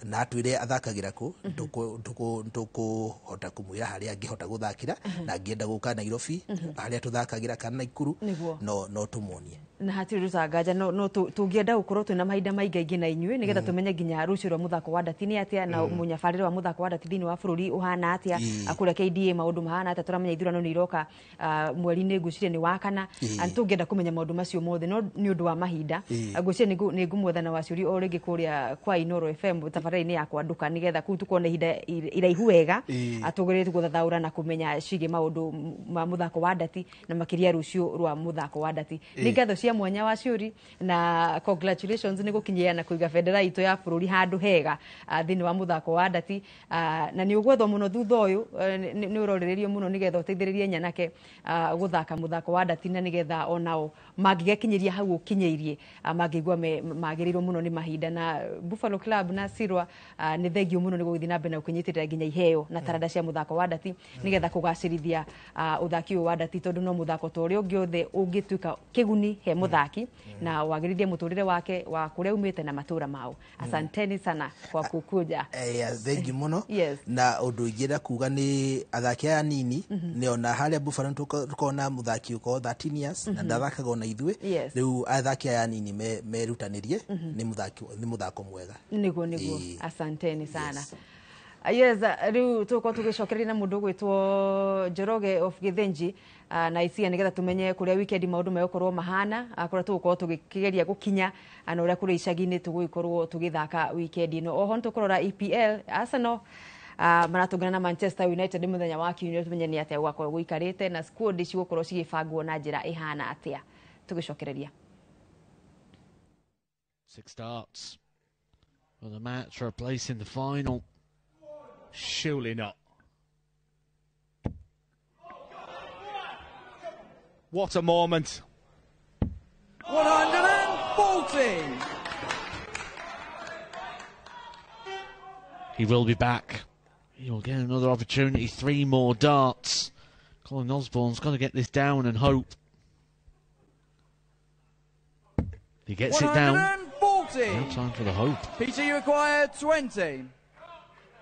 na atwĩre athakagĩra kũ, tũkũhota kũmwĩra harĩa angĩhota gũthakĩra, na angĩenda gũka Nairobi harĩa tũthakagĩra kana Naikuru, no tũmuonie. Na hatirĩ rũtanganja, no tũngĩenda gũkorwo twĩna mahinda maingaingĩ na inyuĩ nĩgetha tũmenye nginya rũciũ rwa mũthako wa ndati nĩ atĩa, na mũnyabarĩre wa mũthako wa ndati thĩinĩ wa bũrũri ũhana atĩa, kũrĩa KDA maũndũ mahana atĩa. Tũramenya ithurano nĩ iroka mweri-inĩ, ngwĩciria nĩ wa kana, na tũngĩenda kũmenya maũndũ macio mothe, no nĩ ũndũ wa mahinda ngwĩciria nĩ ngũmwetha na Waciuri o rĩngĩ kũrĩa kwa Inoro FM tabarĩra-inĩ ya Kwanduka, nĩgetha kũu tũkorwo na ihinda iraihu wega tũgerie gũthathaũra na kũmenya ciĩgiĩ maũndũ ma mũthako wa ndati na makĩria rũciũ rwa mũthako wa ndati. Nĩ ngatho cia mwanya Waciuri, na congratulations nĩ gũkinyia na kũiga bendera itũ ya bũrũri handũ hega thĩinĩ wa mũthako wa ndati, na nĩ ũgwethwo mũno thutha ũyũ, nĩ ũrorĩrĩrio mũno nĩgetha ũteithĩrĩrie nyanake gũthaka mũthako wa ndati, na nĩgetha onao mangĩgekinyĩria hau ũkinyĩirie mangĩigua magĩrĩirwo mũno nĩ mahinda. Na Buffalo Club na Silver, nĩ thengio mũno nĩ gũgĩthiĩ na mbere na gũkĩnyitĩrĩra nginya iheo na taranda cia mũthako wa ndati nĩgetha kũgacĩrithia ũthaki ũyũ wa ndati, tondũ no mũthako ta ũrĩa ũngĩ othe ũngĩtuĩka kĩguni he mũthaki na wagĩrithie mũtũrĩre wake wa kũrĩa umĩte na matũra mao. Asanteni sana kwa kukuja. Thengi mũno. Na ũndũ ingĩenda kuga nĩ athaki aya nini, nĩ ona harĩa Buffalo tũkoragwo na mũthaki ũkorwo 13 years na ndathakaga ona ithuĩ. Rĩu athaki aya nini merutanĩrie, nĩ mũthako mwega. Nĩguo. Asanteni sana. Yes, rĩu tũgũkorwo tũgĩcokereria na mũndũ ũgwĩtwo Njoroge of Githinji na isia nĩgetha tũmenye kũrĩa weekend maũndũ megũkorwo mahana, kũrĩa tũgũkorwo tũgĩkĩgeria gũkinya na ũrĩa kũrĩa icagi-inĩ tũgũgĩkorwo tũgĩthaka weekend ĩno. Oho nĩ tũkũrora EPL, Arsenal maratũngana na Manchester United mũthenya wa Kiumia, tũmenye nĩ atĩa gũgakorwo gũikarĩte na squad cigũkorwo cigĩbangwo na njĩra ĩhana atĩa. Tũgĩcokereria. 6 darts for the match for a place in the final. Surely not. What a moment. 140. He will be back. He'll get another opportunity. 3 more darts. Colin Osborne's got to get this down and hope. He gets it down. 140. 20. No time for the hope. Peter, you require 20.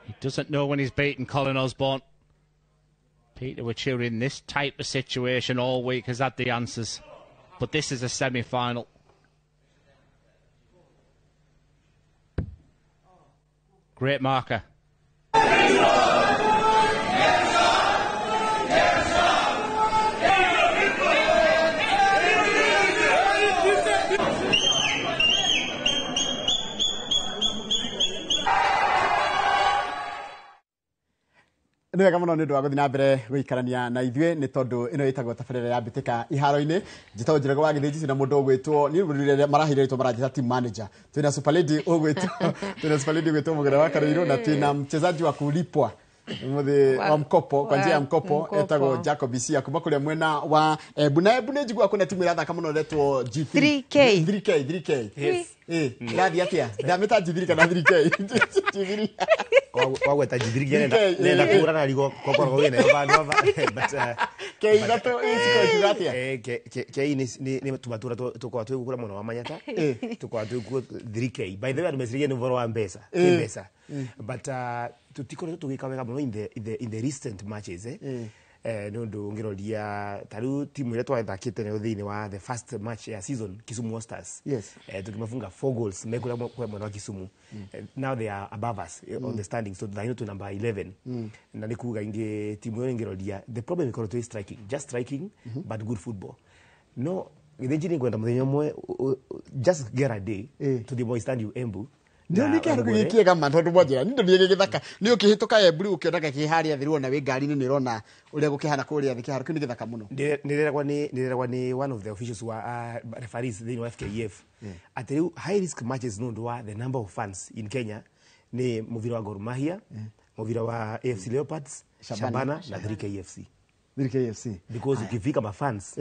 He doesn't know when he's beaten Colin Osborne. Peter Wachiuri in this type of situation all week has had the answers. But this is a semi-final. Great marker. Nĩ wega mũno nĩ ũndũ wa gũthiĩ na mbere gũikarania na ithuĩ nĩ tondũ ĩno ĩtagwo tabarĩra ya mbĩtĩka iharo-inĩ. Njĩtagwo Njoroge wa Gĩthĩnji na mũndũ ũgwĩtwo niĩ maraheire rĩtwa maranjĩta team manager. Twĩna super lady ũgwĩtwo twĩna super lady ũgwĩtwo Mũgere wa Karũirũ na twĩna mchezaji wa kulipwa mũthĩ wa mkopo kwa njia ya mkopo etagwo Jacob Isia kuma kũrĩa mwena wa Embu. Na Embu nĩ njiguaga kwĩna timu ĩrathaka mũno ĩretwo G3 3K 3K 3K. Yes. Ĩrathiĩ atĩa? Ndamĩta G3 kana 3K? G3 wagweta G3 nenda kũgũrana rigo kokorwo wĩna yo vandũ ava but K ithatũ ĩcikorwo ikiuga atĩa? K nĩ tũmatũra tũkoragwo twĩ gũkũra mwena wa Manyata, tũkoragwo twĩ kuo 3K. By the way, andũ meciragia nĩ ũhoro wa mbeca, nĩ mbeca, but tũtikoretwo tũgĩka wega mũno in the recent matches nĩ ũndũ ũngĩroria ta rĩu timu ĩrĩa twathakĩte nayo thĩinĩ wa the first match ya season, Kisumu All Stars, yes, tukimafunga 4 goals mekũrĩa kwa mwena wa Kisumu. Now they are above us on the standings, so thaino tu number 11. Na nĩ kuga ingĩ timu ĩyo ĩngĩroria the problem ĩkoretwo ĩ striking, just striking, but good football. No Gĩthĩnji nĩ ngwenda mũthenya ũmwe just get a day to the Moi Stand Embu. Nĩ kĩharo gĩkĩ kĩega ma tondũ mwanjĩra nĩ ndonire gĩgĩthaka nĩ ũkĩhĩtũka Embu rĩu ũkĩonaga kĩ harĩa thĩ rĩu ona wĩ ngari-inĩ nĩ ũrona ũrĩa gũkĩhana kũrĩa thĩ kĩharo kĩu nĩ gĩthaka mũno. Nĩreragwo nĩ one of the officials wa referees thĩinĩ wa FKF atĩ rĩu high risk matches nĩ ũndũ wa the number of fans in Kenya nĩ mũbira wa Gor Mahia, mũbira wa AFC Leopards, Shabana na 3KFC. 3KFC because ukifika mafans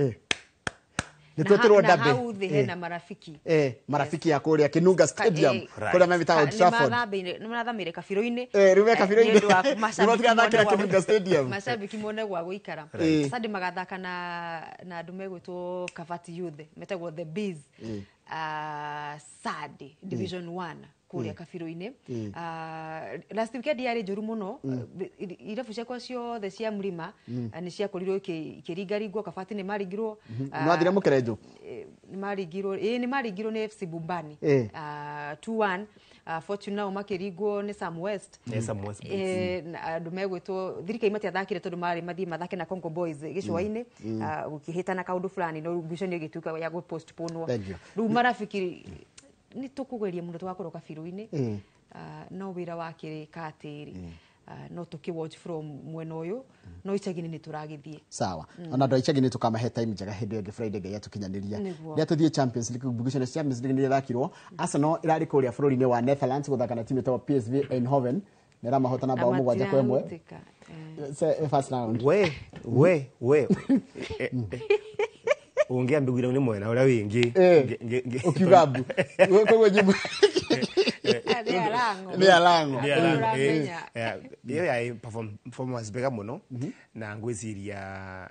nĩtweterwo na ndabe hau thĩ hena marafiki marafiki ya kũrĩa Kinunga Stadium kũrĩa memĩtaga Old Trafford. Nĩ marathamĩire kabirũ-inĩ. Rĩu me kabirũ-inĩ. Nĩ ũndũ wa Nĩ matirathakĩra Kinunga Stadium. Macambĩki mone gwa gũikara. Sunday magathaka na andũ megwĩtwo Kabati Youth metagwo The Bees, Sunday Division 1 kũrĩa kabirũ-inĩ. Last weekend yarĩ njũru mũno, irabu ciakwa ciothe cia mũrima nĩ ciakorirwo ikĩringaringwo. Kabati nĩ maringirwo. Nĩ wathire mũkerenjo? Nĩ maringirwo, ĩĩ nĩ maringirwo nĩ FC Bumbani 2-1. Fortune nao makĩringwo nĩ Sam West. Sam West. Andũ megwĩtwo thirikari matiathakire tondũ marĩ mathiĩ mathake na Congo Boys gĩcũa-inĩ, gũkĩhĩtana kaũndũ fulani no ngucanio ĩgĩtuĩka ya gũpostponwo. Rĩu marafiki nĩ tũkũgeria mũno tũgakorwo kabirũ-inĩ, no wĩra wakĩrĩka atĩrĩ no tũkĩ watch from mwena ũyũ, no icagi-inĩ nĩ tũragĩthiĩ. Sawa. Ona andũ a icagi-inĩ tũkamahe time njega hĩndĩ ĩngĩ Friday Ngai atũkinyanĩria. Rĩrĩa tũthiĩ Champions League, ngucanio cia Champions League nĩ irathakirwo. Arsenal ĩrarĩ kũrĩa bũrũri-inĩ wa Netherlands gũthaka na timu ĩtagwo PSV Eindhoven na ĩramahota bao 7-1. First round. We ũngĩambĩguire nĩ mwena ũrĩa wĩngĩ ũkiuga mbu koguo nyimbo nĩ arango ĩyo yarĩ performance mbega mũno na ngwĩciria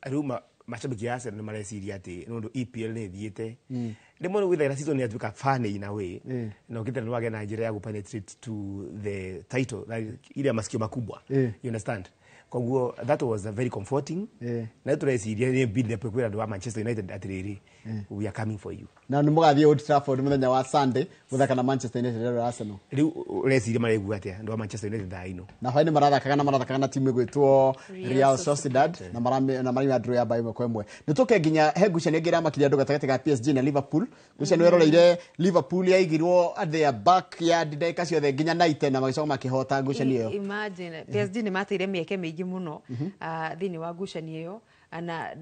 rĩu mashabiki ya Arsenal nĩ mareciria atĩ nĩ ũndũ EPL nĩ ĩthiĩte rĩmwe nĩ gwĩthagĩra season yatuĩka funny in a way na ũkĩte nĩ wagĩa na njĩra ya gũpenetrate to the title ile ya masikio makubwa, you understand. Koguo that was a very comforting. Na tũreciria nĩ build up kwĩra andũ a Manchester United atĩrĩrĩ, we are coming for you. Na nĩ mũgathiĩ Old Trafford mũthenya wa Sunday gũthaka na Manchester United na Arsenal. Rĩu ũreciria maraigua atĩa andũ a Manchester United thaa ino? Na hwaĩ-inĩ marathakaga na marathakaga na timu ĩgwĩtwo Real Sociedad na maraima draw ya bao 1-1. Nĩ tũke nginya he ngucanio ĩngĩ ĩramakirie andũ gatagatĩ ga PSG na Liverpool. Ngucanio ĩroreire Liverpool yaigirwo at their backyard ndagĩka ciothe nginya 90 na magĩcoka makĩhota ngucanio ĩyo. Imagine PSG nĩ mateire mĩeke mĩingĩ mũno thĩinĩ wa ngucanio ĩyo na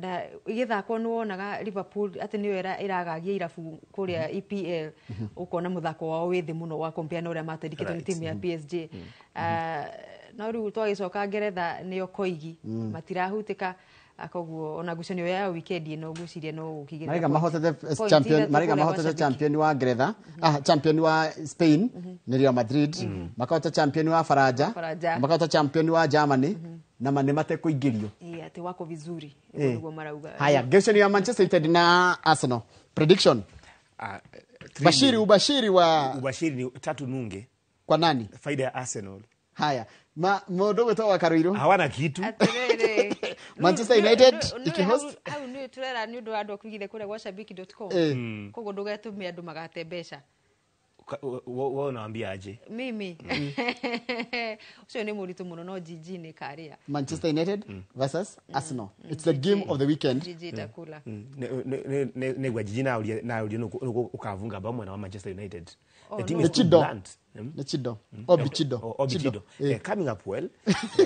ĩgĩthakwo nĩ wonaga Liverpool atĩ nĩyo ĩragagia irabu kũrĩa EPL, ũkona mũthako wao wĩ thĩ mũno wa compare na ũrĩa matandĩkĩtwo nĩ timu ya PSG. No rĩu twagĩcoka Ngeretha nĩyo koigi matirahutĩka, koguo ona ngucanio ya weekend ĩno ngwĩciria no gũkĩgĩra Mariga mahotete champion, Mariga mahotete champion wa Ngeretha, champion wa Spain nĩ Real Madrid, makahota champion wa Faranja, makahota champion wa Germany na nĩ matekũingĩrio. Atĩ wako vizuri nĩguo marauga. Haya, ngucanio ya Manchester United na Arsenal prediction. Bashiri ubashiri wa ubashiri ni 3-0 kwa nani? Faida ya Arsenal. Haya, ma mũndũ gwĩtwo wa Karuiru hawana kitu. Atĩrĩrĩ. Manchester United ikihost hau nĩ turera nĩ ũndũ wa andũ akuigire kũrĩa gwa shabiki.com. Koguo ndũgetũme andũ magate mbeca. Wao unawaambia aje? Mimi. Ucio nĩ mũritũ mũno no GG nĩ karia. Manchester United versus Arsenal. It's the game of the weekend. GG itakula. Ne gwa GG na ulia ukavunga bao mwena wa Manchester United. The team is too blunt. Chido. Obichido. Coming up well.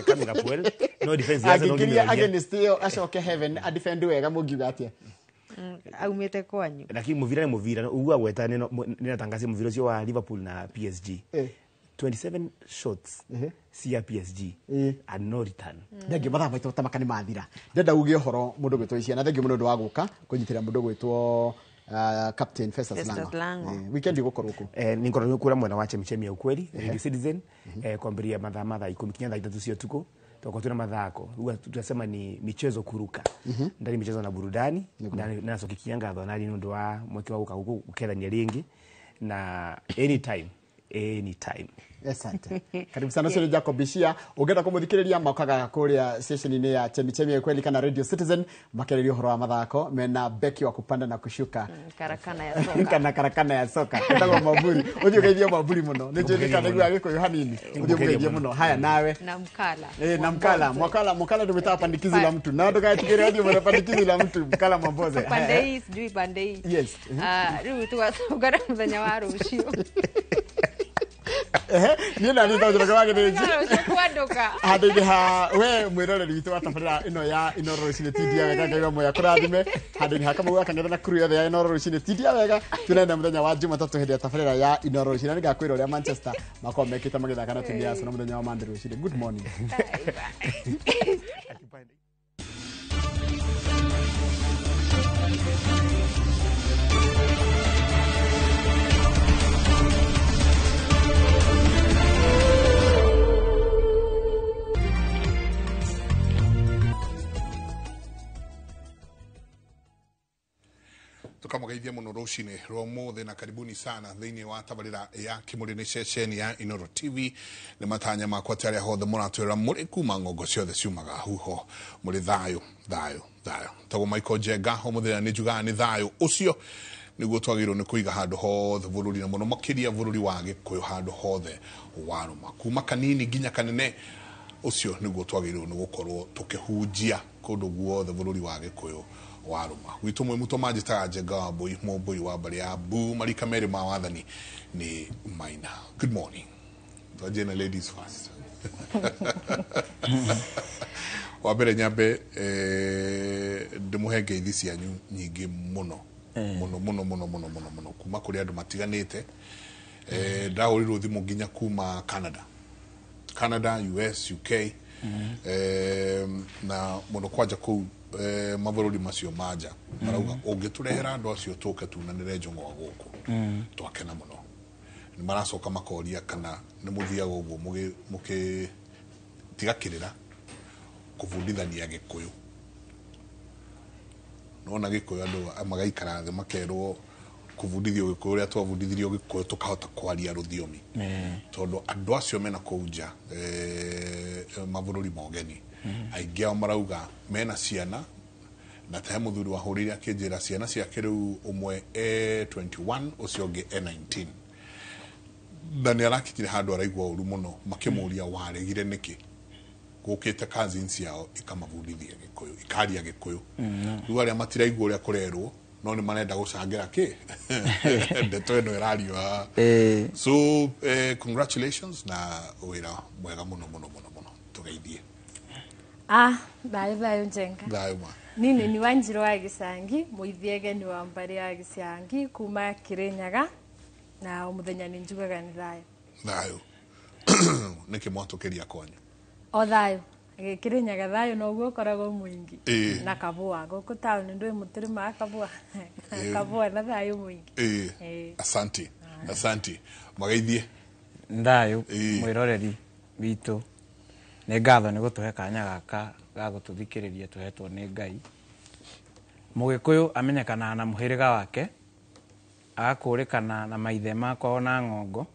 Coming up well. No defense. Agikiria against iyo acoke heaven a defend wega mũngiuga atia? Aumite kwanyu. Lakini muvira ni muvira uguo gweta nina tangazi muvira ucio wa Liverpool na PSG. 27 shots cia PSG and no return. Thengiũ mathaa maitũ ta maka nĩ mathira. Ndĩrenda uge ũhoro mũndũ gwĩtwo Iciana. Thengiũ mũno ũndũ wa gũka kũnyitĩrĩra mũndũ gwĩtwo Captain Festus Lango. Weekend igũkorwo kũ? Nĩngorwo kũrĩa mwena wa Chemichemi ya Ukweli, Radio Citizen, kwambĩrĩria mathaa 10 kinya thaa 3 cia ũtukũ. Tutakuwa tuna mathako. Huwa tunasema ni michezo kuruka. Ndani michezo na burudani. Na sokikianga thona ni ndu wa mweke wa gukethania ringi na anytime. Asante. Karibu sana sio Jacob Bishia. Ungenda kumuthikiriria makaga kuria station-ini ya Chemichemi ya Kweli kana Radio Citizen makererio horo wa mathako mena beki wa kupanda na kushuka. Karakana ya soka. Kana karakana ya soka. Etagwo Maburi. Uthi ugeithie Maburi muno. Ni njui kana niguo Gikuyu hanini. Uthi ugeithie muno. Haya nawe. Na Mkala. Na Mkala. Mkala tumetawa pandikizi la mtu. Na ndukatikirie uthi mwana pandikizi la mtu. Mkala Mamboze. Pande hii sijui pande hii. Yes. Riu tugatungana muthenya wa rucio. Niĩ na niĩ tondũ wage nĩ kwanduka handũ-inĩ ha we mwĩroreri witũ wa tabarĩra ĩno ya Inooro Rũcinĩ tindia wega Ngai wa muoyo akũrathime handũ-inĩ ha Kamau wa Kang'ethe na crew yothe ya Inooro Rũcinĩ tindia wega tuonane mũthenya wa Jumatatũ hĩndĩ ya tabarĩra ya Inooro Rũcinĩ na nĩngakwĩra ũrĩa Manchester makorwo mekĩte magĩthaka na timu ya Arsenal mũthenya wa Monday rũcinĩ. Good morning. Tukamũgeithia mũno rũcinĩ rwa ũmũthĩ na karibuni sana thĩinĩ wa tabarĩra ya Kĩmũrĩ nĩ ceceni ya Inooro TV. Nĩ matanya makwa atĩ arĩa hothe mũratwĩra mũrĩ kuma ng'ongo ciothe ciumaga huho mũrĩ thayũ thayũ thayũ. Tagwo Michael Njenga ũmũthĩ nĩ njugaga nĩ thayũ ũcio nĩguo twagĩrĩirwo nĩ kũiga handũ hothe bũrũri na mũno makĩria bũrũri wa Gĩkũyũ handũ hothe warũma kuma kanini nginya kanene ũcio nĩguo twagĩrĩirwo nĩ gũkorwo tũkĩhunjia kũndũ guothe bũrũri wa Gĩkũyũ waruma gwitũ mwe muto manjĩtaga Njenga wa Mbũi mũmbũi wa mbarĩ ya Mbu marika merĩ ma wathani nĩ Maina. Good morning. Twanjie na ladies first. Wa mbere nyambe ndĩmũhe ngeithi cianyu nyingĩ mũno mũno mũno mũno mũno mũno mũno kuma kũrĩ andũ matiganĩte. Ndahũrirwo thimũ nginya kuma Canada, US, UK, na mũno kwanja kũu mabũrũri macio manja marauga ũngĩtũrehera andũ acio tũke tunanĩre njũng'wa gũkũ twakena mũno. Nĩ maracoka makoria kana nĩ mũthiaga ũguo mũgĩtiga kĩrĩra kũbundithania Gĩkũyũ. Nona Gĩkũyũ andũ magaikara thĩ makerwo kũbundithio Gĩkũyũ ũrĩa twabundithirio Gĩkũyũ tũkahota kwaria rũthiomi tondũ andũ acio mena kũu nja mabũrũri ma ũgeni aingĩ ao marauga mena ciana na ta he mũthuri wahũrĩire akĩnjĩra ciana ciake rĩu ũmwe e 21 ũcio ũngĩ e 19 na nĩ arakinyire handũ araigua ũru mũno makĩmũria waregire nĩkĩ gũkĩte cousins ciao ikamabundithia Gĩkũyũ ikaria Gĩkũyũ rĩu arĩa matiraigua ũrĩa kũrerwo no nĩ marenda gũcangĩra kĩ ndeto ĩno ĩrario haha. So congratulations na wĩra mwega mũno mũno mũno mũno tũgeithie. Thayũ thayũ Njenga. Thayũ ma. Nini ni Wanjiru wa Gĩcangi mũithiege ni wa mbarĩ ya Gĩcangi kuma Kĩrĩnyaga na mũthenya nĩ njugaga nĩ thayũ. Thayũ. Nĩkĩ mwatũkĩria kwanyu? O thayũ. Kĩrĩnyaga thayũ noguo ũkoragwo mũingĩ na kabũa gũkũ taũni ndũĩ mũtĩrĩmaga kabũa kabũa na thayũ mũingĩ. Asante. Asante. Mageithie. Thayũ mwĩroreri witũ nĩ ngatho nĩ gũtũhe kanya gaka ga gũtũthikĩrĩria tũhetwo nĩ Ngai. Mũgĩkũyũ amenyekanaga na mũhĩrĩga wake, Agakũrĩkana na maithe makwa ona ng'ongo.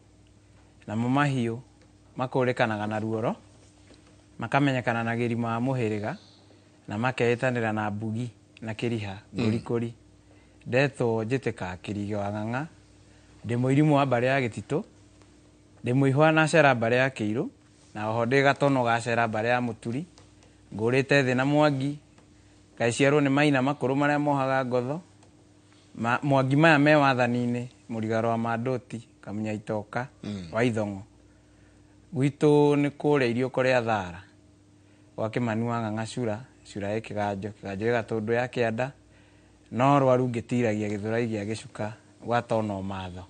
Namo mahiũ makũrĩkanaga na ruoro, makamenyekana na gĩrima wa mũhĩrĩga, na makeĩtanĩra na mbugi na kĩriha ngũrikũri. Ndetwo njĩtĩka kĩrigĩ wa ng'ang'a, ndĩ mũirimũ wa mbarĩ ya gĩtitũ, ndĩ mũihwa na cera mbarĩ ya kĩirũ, na oho ndĩ gatono ga cera mbarĩ ya mũturi, ngũrĩte thĩ na mwangi, ngaciarwo nĩ maina makũrũ marĩa mohaga ngotho, mwangi maya me wathani-inĩ, mũrigaro wa mandũti, kamunya itoka, wa ithong'o. Gwitũ nĩ kũrĩa irio kũrĩa thara, gwa Kĩmani wa ng'ang'a cura, cura ĩ kĩganjo, kĩganjo gĩ gatũndũ ya kĩanda, no rwaru ngĩtiragia gĩthũrai gĩa gĩcuka gwatona matho.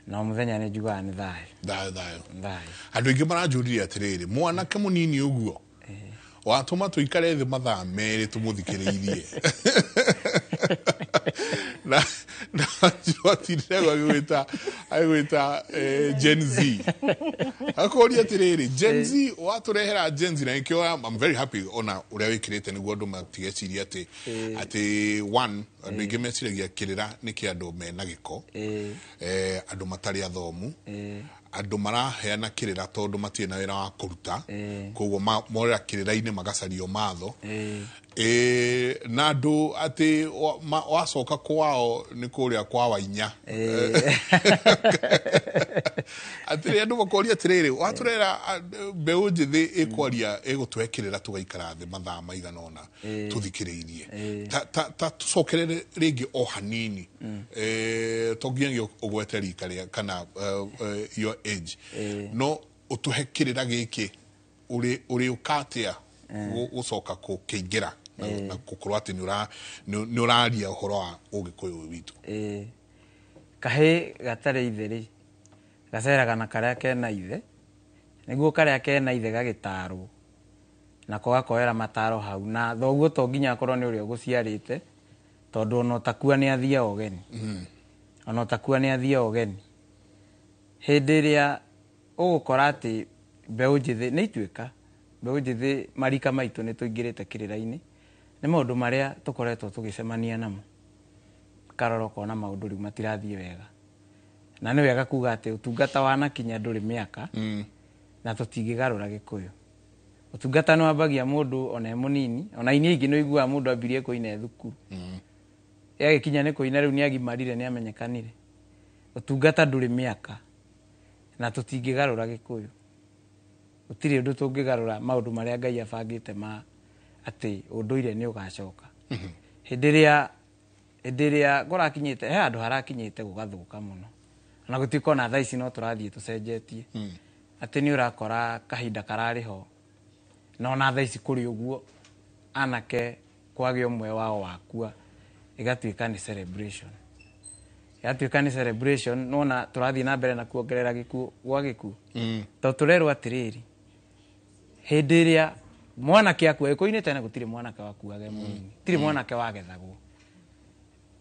No mũthenya nĩ njugaga nĩ thayũ. Thayũ thayũ. Thayũ. Andũ aingĩ maranjũririe atĩrĩrĩ, mwanake mũnini ũguo watũma tũikare thĩ mathaa merĩ tũmũthikĩrĩirie. Na watindire agĩgwĩta Gen Z. Akũria atĩrĩrĩ, Gen Z watũrehera Gen Z, na nĩkĩo I'm very happy ona ũrĩa wĩkĩrĩte nĩguo andũ matigecirie atĩ one, andũ aingĩ meciragia kĩrĩra nĩ kĩa andũ mena gĩko, andũ matarĩ athomu, andũ maraheana kĩrĩra tondũ matirĩ na wĩra wa kũruta, koguo morera kĩrĩra-inĩ magacario matho, na andũ atĩ wacoka kwao nĩ kũrĩa kwa Wainya. Atĩrĩ andũ makoria atĩrĩrĩ, watũrera mbeũ njĩthĩ ĩkwaria ĩgũtũhe kĩrĩra tũgaikara thĩ mathaa maigana ũna tũthikĩrĩirie. Ta tũcokerere rĩngĩ o hanini, to nginyagia ũgwete rika rĩa kana your age, no ũtũhe kĩrĩra gĩkĩ ũrĩũka atĩa gũcoka gũkĩingĩra na gũkorwo atĩ nĩ ũraria ũhoro wa ũgĩkũyũ witũ. Kahĩ gatarĩ ithe rĩ, gaceraga na karĩa kena ithe, nĩguo karĩa kena ithe gagĩtarwo, nako gakoera mataro hau, na thoguo to nginya akorwo nĩ ũrĩa ũgũciarĩte, tondũ ona ũtakua nĩ athiaga ũgeni. Ona ũtakua nĩ athiaga ũgeni. Hĩndĩ ĩrĩa ũgũkora atĩ mbeũ njĩthĩ nĩ ituĩka, mbeũ njĩthĩ marika maitũ nĩ tũingĩrĩte kĩrĩra-inĩ, nĩ maũndũ marĩa tũkoretwo tũgĩcemania namo. Karora ũkona maũndũ rĩu matirathiĩ wega. Na nĩ wega kuga atĩ ũtungata wanakinya ndũrĩ mĩaka, na tũtingĩgarũra gĩkũyũ. Ũtungata nĩ wambagia mũndũ ona e mũnini, ona ini aingĩ nĩ ũiguaga mũndũ ambirie kũina e thukuru. Agĩkinya nĩ kũina rĩu nĩ agimarire, nĩ amenyekanire. Ũtungata ndũrĩ mĩaka, na tũtingĩgarũra gĩkũyũ. Gũtirĩ ũndũ tũngĩgarũra maũndũ marĩa Ngai abangĩte ma atĩ ũndũire nĩ ũgacoka. Hĩndĩ ĩrĩa kũrakinyĩte, he handũ harakinyĩte gũgathũka mũno. Na gũtuĩka ona thaa ici no tũrathiĩ tũcenjetie. Atĩ nĩ ũrakora kahinda kararĩ ho, na ona thaa ici kũrĩ ũguo, anake kwagĩa ũmwe wao wakua, ĩgatuĩka nĩ celebration. Ĩgatuĩka nĩ celebration, nĩwona tũrathiĩ na mbere na kuongerera gĩkuũ gwa gĩkuũ. Tondũ tũrerwo atĩrĩrĩ, hĩndĩ ĩrĩa mwanake akua, gĩkũyũ-inĩ tene gũtirĩ mwanake wakuaga e mũnini, gũtirĩ mwanake wagethagwo.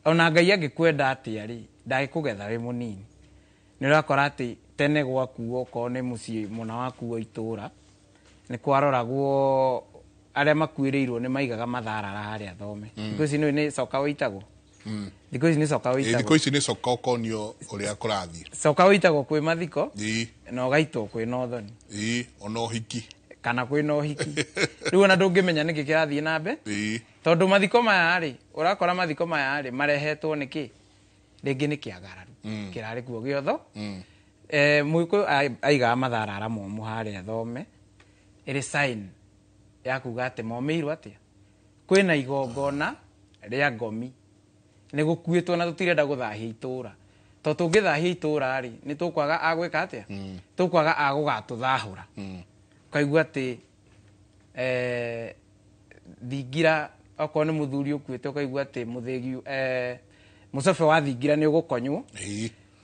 Ona Ngai angĩkwenda atĩa rĩ, ndagĩkũgetha wĩ mũnini. Nĩ ũrakora atĩ tene gwakuo okorwo nĩ mũciĩ mũna wakuo itũra, nĩ kwaroragwo arĩa makuĩrĩirwo nĩ maigaga matharara harĩa thome. Thikũ ici nĩ coka wĩitagwo. Thikũ ici nĩ coka wĩitagwo. Thikũ ici nĩ coka ũkonio ũrĩa kũrathiĩ. Coka wĩitagwo kwĩ mathiko, na ũgaitwo kwĩ na ũthoni. Ona ũhiki. Kana kwĩ na ũhiki. Rĩu ona ndũngĩmenya nĩkĩ kĩrathiĩ na mbere. Tondũ mathiko maya rĩ, ũrakora mathiko maya rĩ, marehetwo nĩkĩ? Rĩngĩ nĩ kĩagararu. Kĩrarĩ kuo gĩotho. Mũgĩkũyũ aigaga matharara momũ harĩa thome, ĩrĩ sign ya kuga atĩ momĩirwo atĩa. Kwĩna igongona rĩa ngomi. Nĩ gũkuĩtwo na tũtirenda gũthahia itũra. Tondũ tũngĩthahia itũra rĩ, nĩ tũkwaga a gwĩka atĩa? Tũkwaga a gũgatũthahũra. Ũkaigua atĩ thingira, okorwo nĩ mũthuri ũkuĩte, ũkaigua atĩ mũthĩgi, mũcobe wa thingira nĩ ũgũkonywo,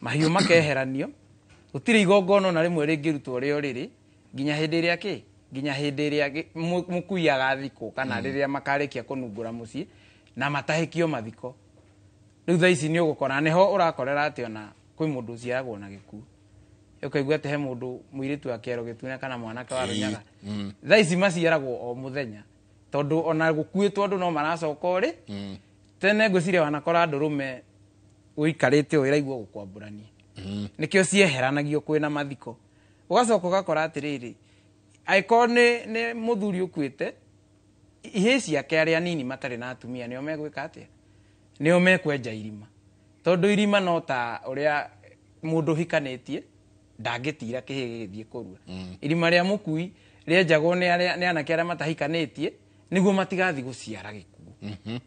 mahiũ makeheranio, gũtirĩ igongona ona rĩmwe rĩngĩrutwo rĩo rĩrĩ, nginya hĩndĩ ĩrĩa kĩ? Nginya hĩndĩ ĩrĩa mũkui agathikwo, kana rĩrĩa makarĩkia kũnungũra mũciĩ, na matahĩkio mathiko. Rĩu thaa ici nĩ ũgũkora, nĩho ũrakorera atĩ ona kwĩ mũndũ ũciaragwo na gĩkuũ. Ũkaigua atĩ he mũndũ mũirĩtu wa kĩero gĩtune kana mwanake wa Rũnyaga. Thaa ici maciaragwo o mũthenya, tondũ ona gũkuĩtwo andũ no maracoka ũrĩ. Tene ngwĩciria wanakora ndũrũme Ũikarĩte ũũ ĩraigua gũkwambũrania. Nĩkĩo cieheranagio kwĩna mathiko. Ũgacoka ũgakora atĩrĩrĩ, angĩkorwo nĩ mũthuri ũkuĩte, ihĩĩ ciake arĩa nini matarĩ na atumia nĩo megwĩka atĩa? Nĩo mekwenja irima. Tondũ irima no ta ũrĩa mũndũ ũhikanĩtie ndangĩtira kĩhĩĩ gĩgĩthiĩ kũrua. Irima rĩa mũkui rĩenjagwo nĩ anake arĩa matahikanĩtie nĩguo matigathiĩ gũciara gĩkuũ.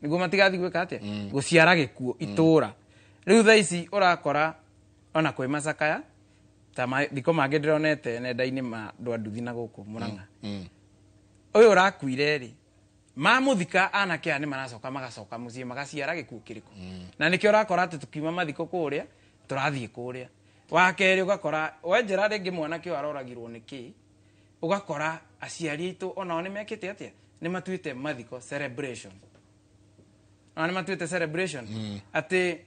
Nĩguo matigathiĩ gwĩka atĩa? Gũciara gĩkuũ itũũra. Rĩu thaa ici ũrakora ona kwĩ macakaya ta mathiko mangĩ ndĩronete nenda-inĩ ma andũ a nduthi na gũkũ Mũrang'a. Ũyũ ũrakuire rĩ, mamũthika anake aya nĩ maracoka magacoka mũciĩ magaciara gĩkuũ kĩrĩkũ. Na nĩkĩo ũrakora atĩ tũkiuma mathiko kũrĩa tũrathiĩ kũrĩa. Wa kerĩ ũgakora wenjera rĩngĩ mwanake ũyũ aroragirwo nĩ kĩ, ũgakora aciari aitũ onao nĩ mekĩte atĩa? Nĩ matuĩte mathiko celebration. Ona nĩ matuĩte celebration. Atĩ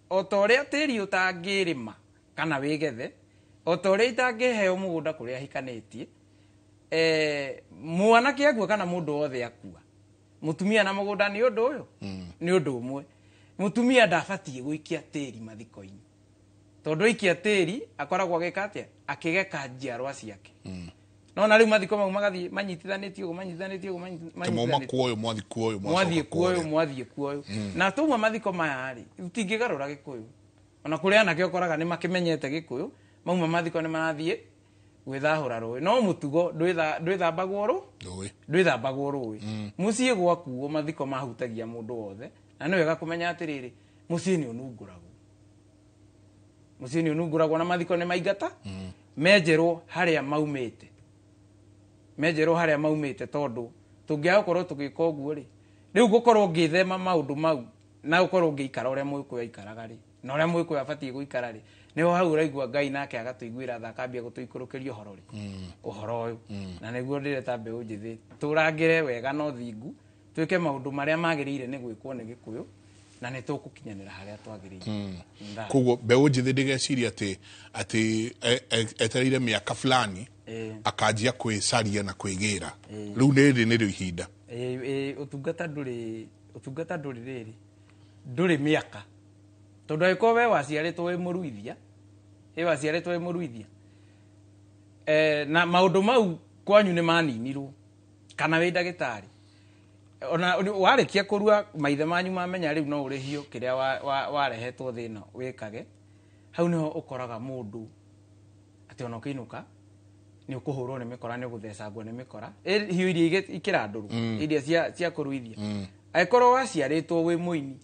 o ta ũrĩa tĩri ũtangĩrĩma kana wĩgethe, o ta ũrĩa itangĩheo mũgũnda kũrĩa ahikanĩtie, mwanake akua kana mũndũ wothe akua, mũtumia na mũgũnda nĩ ũndũ ũyũ, nĩ ũndũ ũmwe. Mũtumia ndabatiĩ gũikia tĩri mathiko-inĩ, tondũ aikia tĩri akoragwo agĩka atĩa? Akĩgeka njiarwa ciake. No na rĩu mathiko mau magathiĩ manyitithanĩtio ũguo, manyitithanĩtio ũguo, manyitithanĩtio. Kuoyo, mwathiĩ kuoyo, mwathiĩ kuoyo, mwathiĩ kuoyo. Na tuma mathiko maya rĩ, tũtingĩgarũra Gĩkũyũ. Ona kũrĩa anake ũkoraga nĩ makĩmenyete Gĩkũyũ, mauma mathiko nĩ marathiĩ gwĩthahũra rũĩ. No mũtugo ndwĩthambagwo rũĩ, ndwĩthambagwo rũĩ. Mũciĩ gwakuo mathiko mahutagia mũndũ wothe, na nĩ wega kũmenya atĩrĩrĩ, mũciĩ nĩ ũnungũragwo. Mũciĩ nĩ ũnungũragwo na mathiko nĩ maingata, menjerwo harĩa maumĩte. Menjerwo harĩa maumĩte tondũ tũngĩaga gũkorwo tũgĩka ũguo rĩ, rĩu gũkorwo ngĩthema maũndũ mau na gũkorwo ngĩikara ũrĩa Mũgĩkũyũ aikaraga rĩ, na ũrĩa Mũgĩkũyũ abatiĩ gũikara rĩ, nĩho hau ũraigua Ngai nake agatũiguĩra tha akambia gũtũikũrũkĩria ũhoro rĩ, ũhoro ũyũ. Na nĩguo ndĩreta mbeũ njĩthĩ tũrangĩre wega na ũthingu, twĩke maũndũ marĩa magĩrĩire nĩ gwĩkwo nĩ Gĩkũyũ, na nĩ tũgũkinyanĩra harĩa twagĩrĩire. Koguo mbeũ njĩthĩ ndĩgeciria atĩ etereire mĩaka fulani akanjia kwĩcaria na kwĩgĩra. Rĩu rĩrĩ nĩrĩo ihinda. Ũtungata ndũrĩ, ũtungata ndũrĩ rĩrĩ, ndũrĩ mĩaka. Tondũ angĩkorwo we waciarĩtwo wĩ mũruithia, waciarĩtwo wĩ mũruithia, na maũndũ mau kwanyu nĩ maninirwo, kana wĩ ndagĩtarĩ, ona warĩkia kũrua maithe manyu mamenya rĩu no ũrĩhio kĩrĩa warehetwo thĩna wĩkage, hau nĩho ũkoraga mũndũ atĩ ona ũkĩinũka nĩ ũkũhũrwo nĩ mĩkora, nĩ ũgũthecangwo nĩ mĩkora, hiũ iria ikĩrandũrwo, iria cia kũruithia. Angĩkorwo waciarĩtwo wĩ mũini,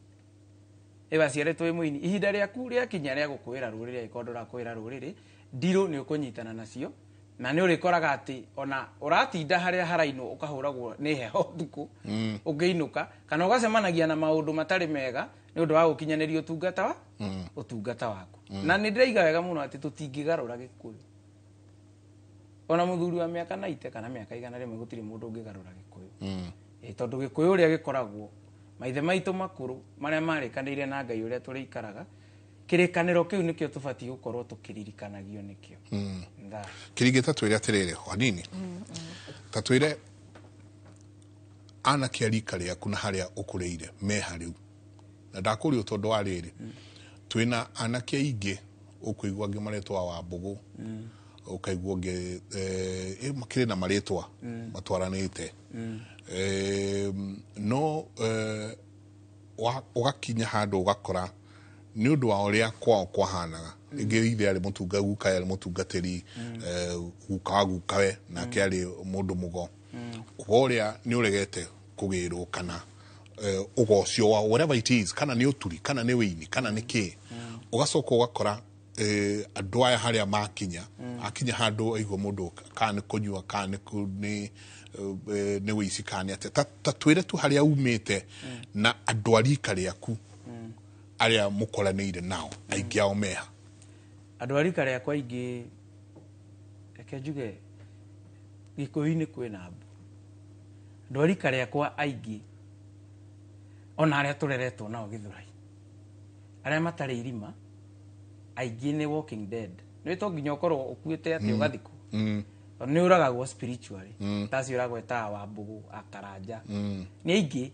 waciarĩtwo wĩ mũini, ihinda rĩaku rĩakinya rĩa gũkũĩra rũrĩrĩ, angĩkorwo ndũrakũĩra rũrĩrĩ, ndirũ nĩ ũkũnyitana nacio, na nĩ ũrĩkoraga atĩ ona ũratinda harĩa harainwo ũkahũragwo nĩ heho ũtukũ ũngĩinũka, kana ũgacemanagia na maũndũ matarĩ mega nĩ ũndũ wa gũkinyanĩria ũtungata ũtungata waku. Na nĩ ndĩraiga wega mũno atĩ tũtingĩgarũra Gĩkũyũ. Ona mũthuri wa mĩaka 90 kana mĩaka 100 gũtirĩ mũndũ ũngĩgarũra Gĩkũyũ. Tondũ Gĩkũyũ ũrĩa gĩkoragwo maithe maitũ makũrũ marĩa marĩkanĩire na Ngai ũrĩa tũrĩikaraga, kĩrĩkanĩro kĩu nĩkĩo tũbatiĩ gũkorwo tũkĩririkanagio nĩkĩo. Kĩringĩ ta twĩre atĩrĩrĩ hanini, ta twĩre anake a rika rĩaku na harĩa ũkũrĩire meha rĩu, na ndakũria tondũ wa rĩrĩ, twĩna anake aingĩ ũkũigua angĩ marĩtwa wa Mbũgũ, ũkaigua ũngĩ makĩrĩ na marĩtwa matwaranĩte, no ũgakinya handũ ũgakora nĩ ũndũ wa ũrĩa kwao kwahanaga, rĩngĩ ithe arĩ mũtunga, guka arĩ mũtungatĩri, guka wa gukawe nake arĩ mũndũ mũgo, ũgo ũrĩa nĩ ũregete kũgĩrwo kana ũgo ũcio wa whatever it is, kana nĩ ũturi, kana nĩ wĩini, kana nĩ kĩ, ũgacoka ũgakora andũ aya harĩa makinya, akinya handũ aigua mũndũ kana nĩ kũnyua, kana nĩ wĩici, kana nĩ atĩa. Ta twĩre tu harĩa umĩte na andũ a rika rĩaku arĩa mũkoranĩire nao, aingĩ ao meha. Andũ a rika rĩakwa aingĩ, reke njuge Gĩkũyũ-inĩ kwĩna mbu. Andũ a rika rĩakwa aingĩ ona arĩa tũreretwo nao Gĩthũrai, arĩa matarĩ irima, aingĩ nĩ walking dead. Nĩ to nginya ũkorwo ũkuĩte atĩ ũgathikwo. Tondũ nĩ ũragagwo spiritually. Ta acio ũragweta wa Mbũgũ, Akaranja. Nĩ aingĩ.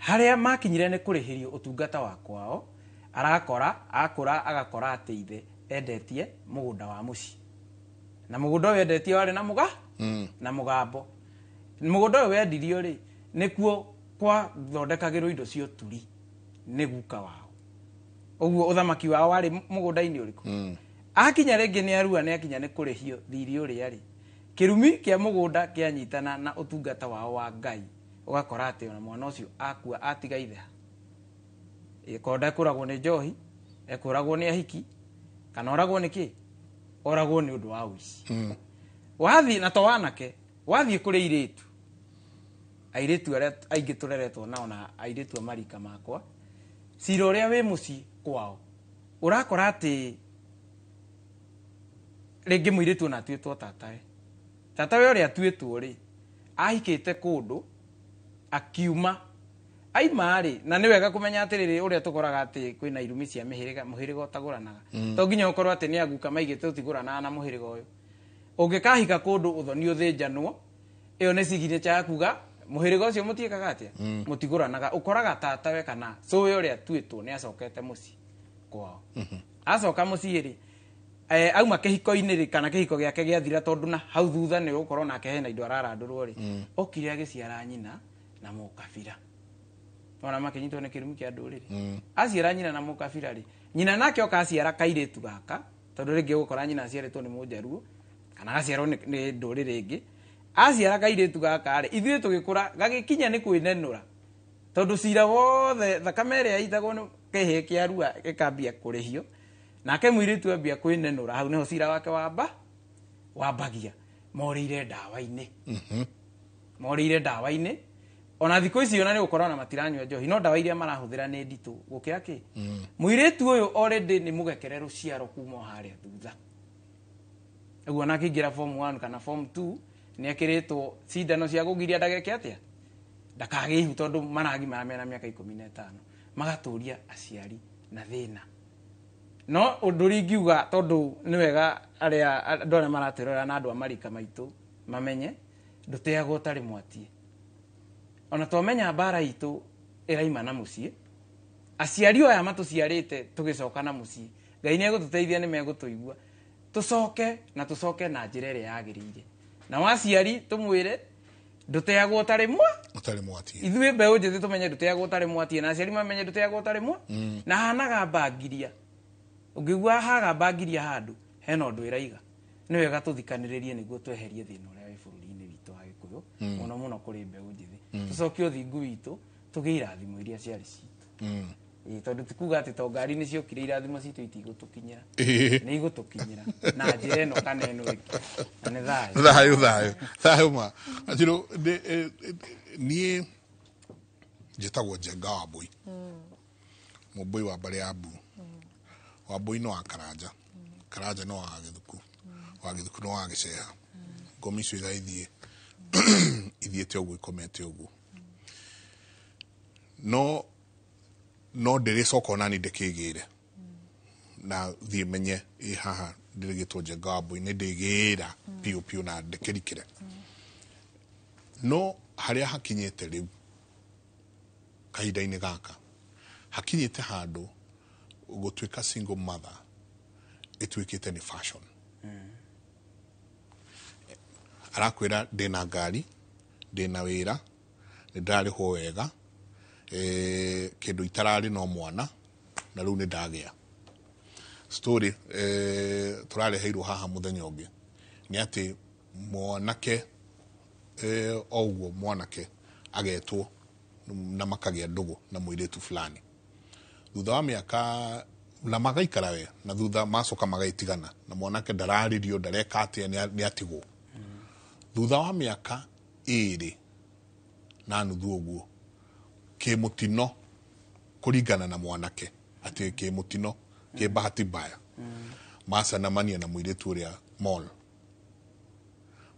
Harĩa makinyire nĩ kũrĩhĩrio ũtungata wa kwao, arakora akũra agakora atĩ ithe endetie mũgũnda wa mũciĩ. Na mũgũnda ũyũ endetie warĩ na mũga na mũgambo. Mũgũnda ũyũ wendirio rĩ, nĩkuo kwathondekagĩrwo indo cia ũturi nĩ guka wao. Ũguo ũthamaki wao warĩ mũgũnda-inĩ ũrĩkũ? Akinya rĩngĩ nĩ arua nĩ akinya nĩ kũrĩhio thirĩ ũrĩa rĩ, kĩrumi kĩa mũgũnda kĩanyitana na ũtungata wao wa Ngai, ũgakora atĩ ona mwana ũcio akua atiga ithe. Ĩkorwo ndekũragwo nĩ njohi, ekũragwo nĩ ahiki, kana oragwo nĩ kĩ? Oragwo nĩ ũndũ wa ũici. Wathiĩ na to wanake, wathiĩ kũrĩ airĩtu. Airĩtu arĩa aingĩ tũreretwo nao na airĩtu a marika makwa, cira ũrĩa wĩ mũciĩ kwao, ũrakora atĩ rĩngĩ mũirĩtu ona atuĩtwo tatawe. Tatawe ũrĩa atuĩtwo rĩ, ahikĩte kũndũ, akiuma. Aima rĩ, na nĩ wega kũmenya atĩrĩrĩ ũrĩa tũkoraga atĩ kwĩna irumi cia mĩhĩrĩga, mũhĩrĩga ũtagũranaga. To nginya ũkorwo atĩ nĩ aguka maigĩte ũtigũranaga na mũhĩrĩga ũyũ. Ũngĩkahika kũndũ ũthoni ũthĩnjanwo, ĩyo nĩ signature ya kuga mũhĩrĩga ũcio mũtiĩkaga atĩa? Mũtigũranaga. Ũkoraga tatawe kana cũwe ũrĩa atuĩtwo nĩ acokete mũciĩ kwao. Acoka mũciĩ rĩ, auma kĩhiko-inĩ rĩ, kana kĩhiko gĩake gĩathira tondũ na hau thutha nĩ ũgũkorwo nake hena indo ararandũrwo rĩ, okire agĩciara nyina na mũkabira. Ona makĩnyitwo nĩ kĩrumi kĩa ndũrĩrĩ. Aciara nyina na mũkabira rĩ, nyina nake oka aciara kairĩtu gaka, tondũ rĩngĩ ũgũkora nyina aciarĩtwo nĩ mũnjaruo kana agaciarwo nĩ ndũrĩrĩ ĩngĩ. Aciara kairĩtu gaka rĩ, ithuĩ tũgĩkũra gagĩkinya nĩ kwĩnenũra, tondũ cira wothe thakame ĩrĩa yaitagwo nĩ kĩhĩĩ kĩa rua gĩkambia kũrĩhio, nake mũirĩtu ambia kwĩnenũra, hau nĩho cira wake wambagia. Morĩire ndawa-inĩ. Morĩire ndawa-inĩ. Ona thikũ ici ona nĩ gũkorwo na matiranyua njohi, no ndawa iria marahũthĩra nĩ nditũ gũkĩra kĩ. Mũirĩtu ũyũ already nĩ mũgekere rũciaro kuma o harĩa thutha. Ũguo ona akĩingĩra form 1 kana form 2 nĩ ekĩrĩtwo cindano cia kũgiria ndageke atĩa? Ndakagĩe ihu tondũ maragimara mena mĩaka 15. Magatũria aciari na thĩna. No ũndũ ringiuga tondũ nĩ wega arĩa andũ arĩa maratwĩrorera na andũ a marika maitũ mamenye ndũteagwo ũtarĩ mwatie. Ona twamenya mbara itũ ĩraima na mũciĩ, aciari aya matũciarĩte tũgĩcoka na mũciĩ, Ngai nĩ egũtũteithia nĩ megũtũigua, tũcoke na tũcoke na njĩra ĩrĩa yagĩrĩire. Na waciari tũmwĩre ndũteagwo ũtarĩ ũtarĩ mwatie. Ithuĩ mbeũ njĩthĩ tũmenye ndũteagwo ũtarĩ mwatie, na aciari mamenye ndũteagwo ũtarĩ mwa. Na hanaga mbangiria. Ũngĩigua haga mbangiria handũ, hena ũndũ ĩraiga. Nĩ wega tũthikanĩrĩrie nĩguo tweherie thĩna ũrĩa wĩ bũrũri-inĩ witũ wa Gĩkũyũ, mũno mũno kũrĩ mbeũ njĩthĩ. Tũcokie ũthingu witũ, tũgĩe irathimo iria ciarĩ citũ. Tondũ ti kuga atĩ to ngari nĩ ciokire irathimo citũ itigũtũkinyĩra. Nĩ igũtũkinyĩra na njĩra ĩno kana ĩno ĩngĩ. Na nĩ thayũ. Thayũ, thayũ. Thayũ ma. Anjirũ, niĩ njĩtagwo Njenga Wambũi. Mũmbũi wa mbarĩ ya Mbu. Wambũi no wa Karanja. Karanja no wa Gĩthuku. Wa Gĩthuku no wa Gĩceha. Ngomi icio igagĩthiĩ ithiĩte ũguo ikomete ũguo. No ndĩrĩcoka ona niĩ ndĩkĩgĩre. Na thiĩ menye ĩ haha ndĩrĩgĩtwo Njenga Wambũi nĩ ndĩgĩra piũ piũ na ndĩkĩrikĩre. No harĩa hakinyĩte rĩu kahinda-inĩ gaka hakinyĩte handũ gũtuĩka single mother ĩtuĩkĩte nĩ fashion. Arakwĩra ndĩna ngari, ndĩna wĩra, nĩ ndĩrarĩhwo wega, kĩndũ itararĩ no mwana, na rĩu nĩ ndagĩa. Story tũrareheirwo haha mũthenya ũngĩ nĩ atĩ mwanake o ũguo mwanake agetwo na makagĩa ndũgũ na mũirĩtu fulani. Thutha wa mĩaka na magaikara we, na thutha macoka magaitigana, na mwanake ndararĩrio, ndareka atĩa, nĩ atigwo. Thutha wa mĩaka 2 na nuthu ũguo, kĩmũtino kũringana na mwanake, atĩ kĩmũtino, kĩbahati mbaya. Macanamania na mũirĩtu ũrĩa mall.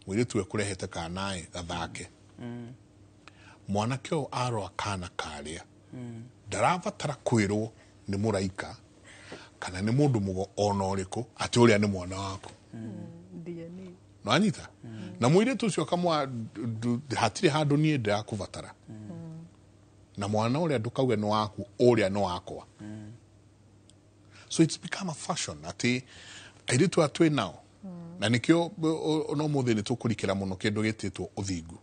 Mũirĩtu ekũrehete kanaĩ gathake. Mwanake ũyũ arora kana karĩa, ndarabatara kwĩrwo nĩ mũraika kana nĩ mũndũ mũgo ona ũrĩkũ atĩ ũrĩa nĩ mwana waku. Nĩwanyita? Na mũirĩtu ũcio akamwa hatirĩ handũ niĩ ndĩrakũbatara. Na mwana ũrĩa ndũkauge nĩ waku, ũrĩa nĩ wakwa. So it's become a fashion atĩ airĩtu aya twĩ nao, na nĩkĩo no mũthĩ nĩ tũkũrikĩra mũno kĩndũ gĩtĩtwo ũthingu.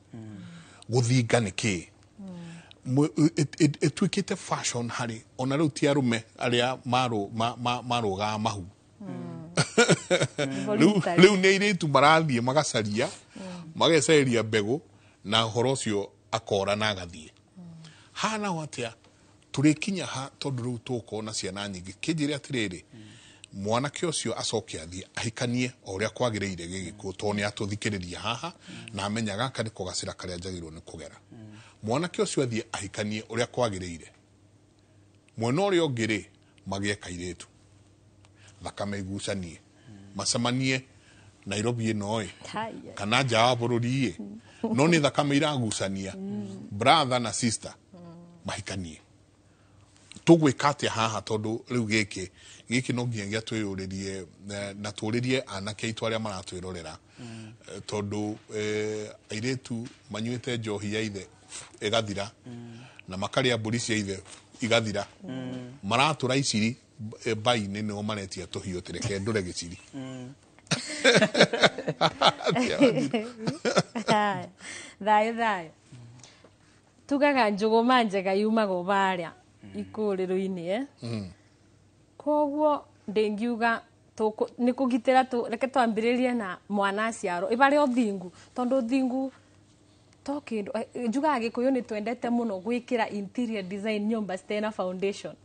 Gũthinga nĩ kĩĩ? Ĩtuĩkĩte fashion harĩ ona rĩu ti arũme arĩa marũgaga mahu. Rĩu nĩ airĩtu marathiĩ magacaria, magecaria mbegũ, na ũhoro ũcio akora na agathiĩ. Haha naho atĩa tũrĩkinya ha, tondũ rĩu tũgũkorwo na ciana nyingĩ. Kĩnjĩre atĩrĩrĩ, mwanake ũcio acoke athiĩ ahikanie o ũrĩa kwagĩrĩire gĩgĩkũyũ, tondũ nĩ atũthikĩrĩria haha na amenya gaka nĩko gacĩra karĩa njagĩrĩirwo nĩ kũgera. Mwanake ũcio athiĩ ahikanie ũrĩa kwagĩrĩire, mwena ũrĩa ũngĩ rĩ magĩe kairĩtu, thakame igucanie, macemanie Nairobi ĩno ĩ kana nja wa bũrũri ĩ, no nĩ thakame iragucania, brother na sister mahikanie. Tũgwĩka atĩa haha, tondũ rĩu gĩkĩ no nginyagia twĩyũrĩrie na tũrĩrie anake aitũ arĩa maratwĩrorera, tondũ airĩtu manyuĩte njohi ya ithe ĩgathira, na makarĩa mbũri cia ithe igathira, maratũra iciri mbai-inĩ, nĩo maretia tũhiũ tũreke ndũre gĩciri. Thayũ thayũ. Tugaga njũgũma njega yumaga ũbarĩa ikũrĩro-inĩ, Koguo ndingiuga nĩ kũgitĩra, reke twambĩrĩrie na mwana aciarwo ĩbarĩa ũthingu, tondũ ũthingu to kĩndũ. Njugaga Gĩkũyũ nĩ twendete mũno gwĩkĩra interior design nyũmba citena foundation.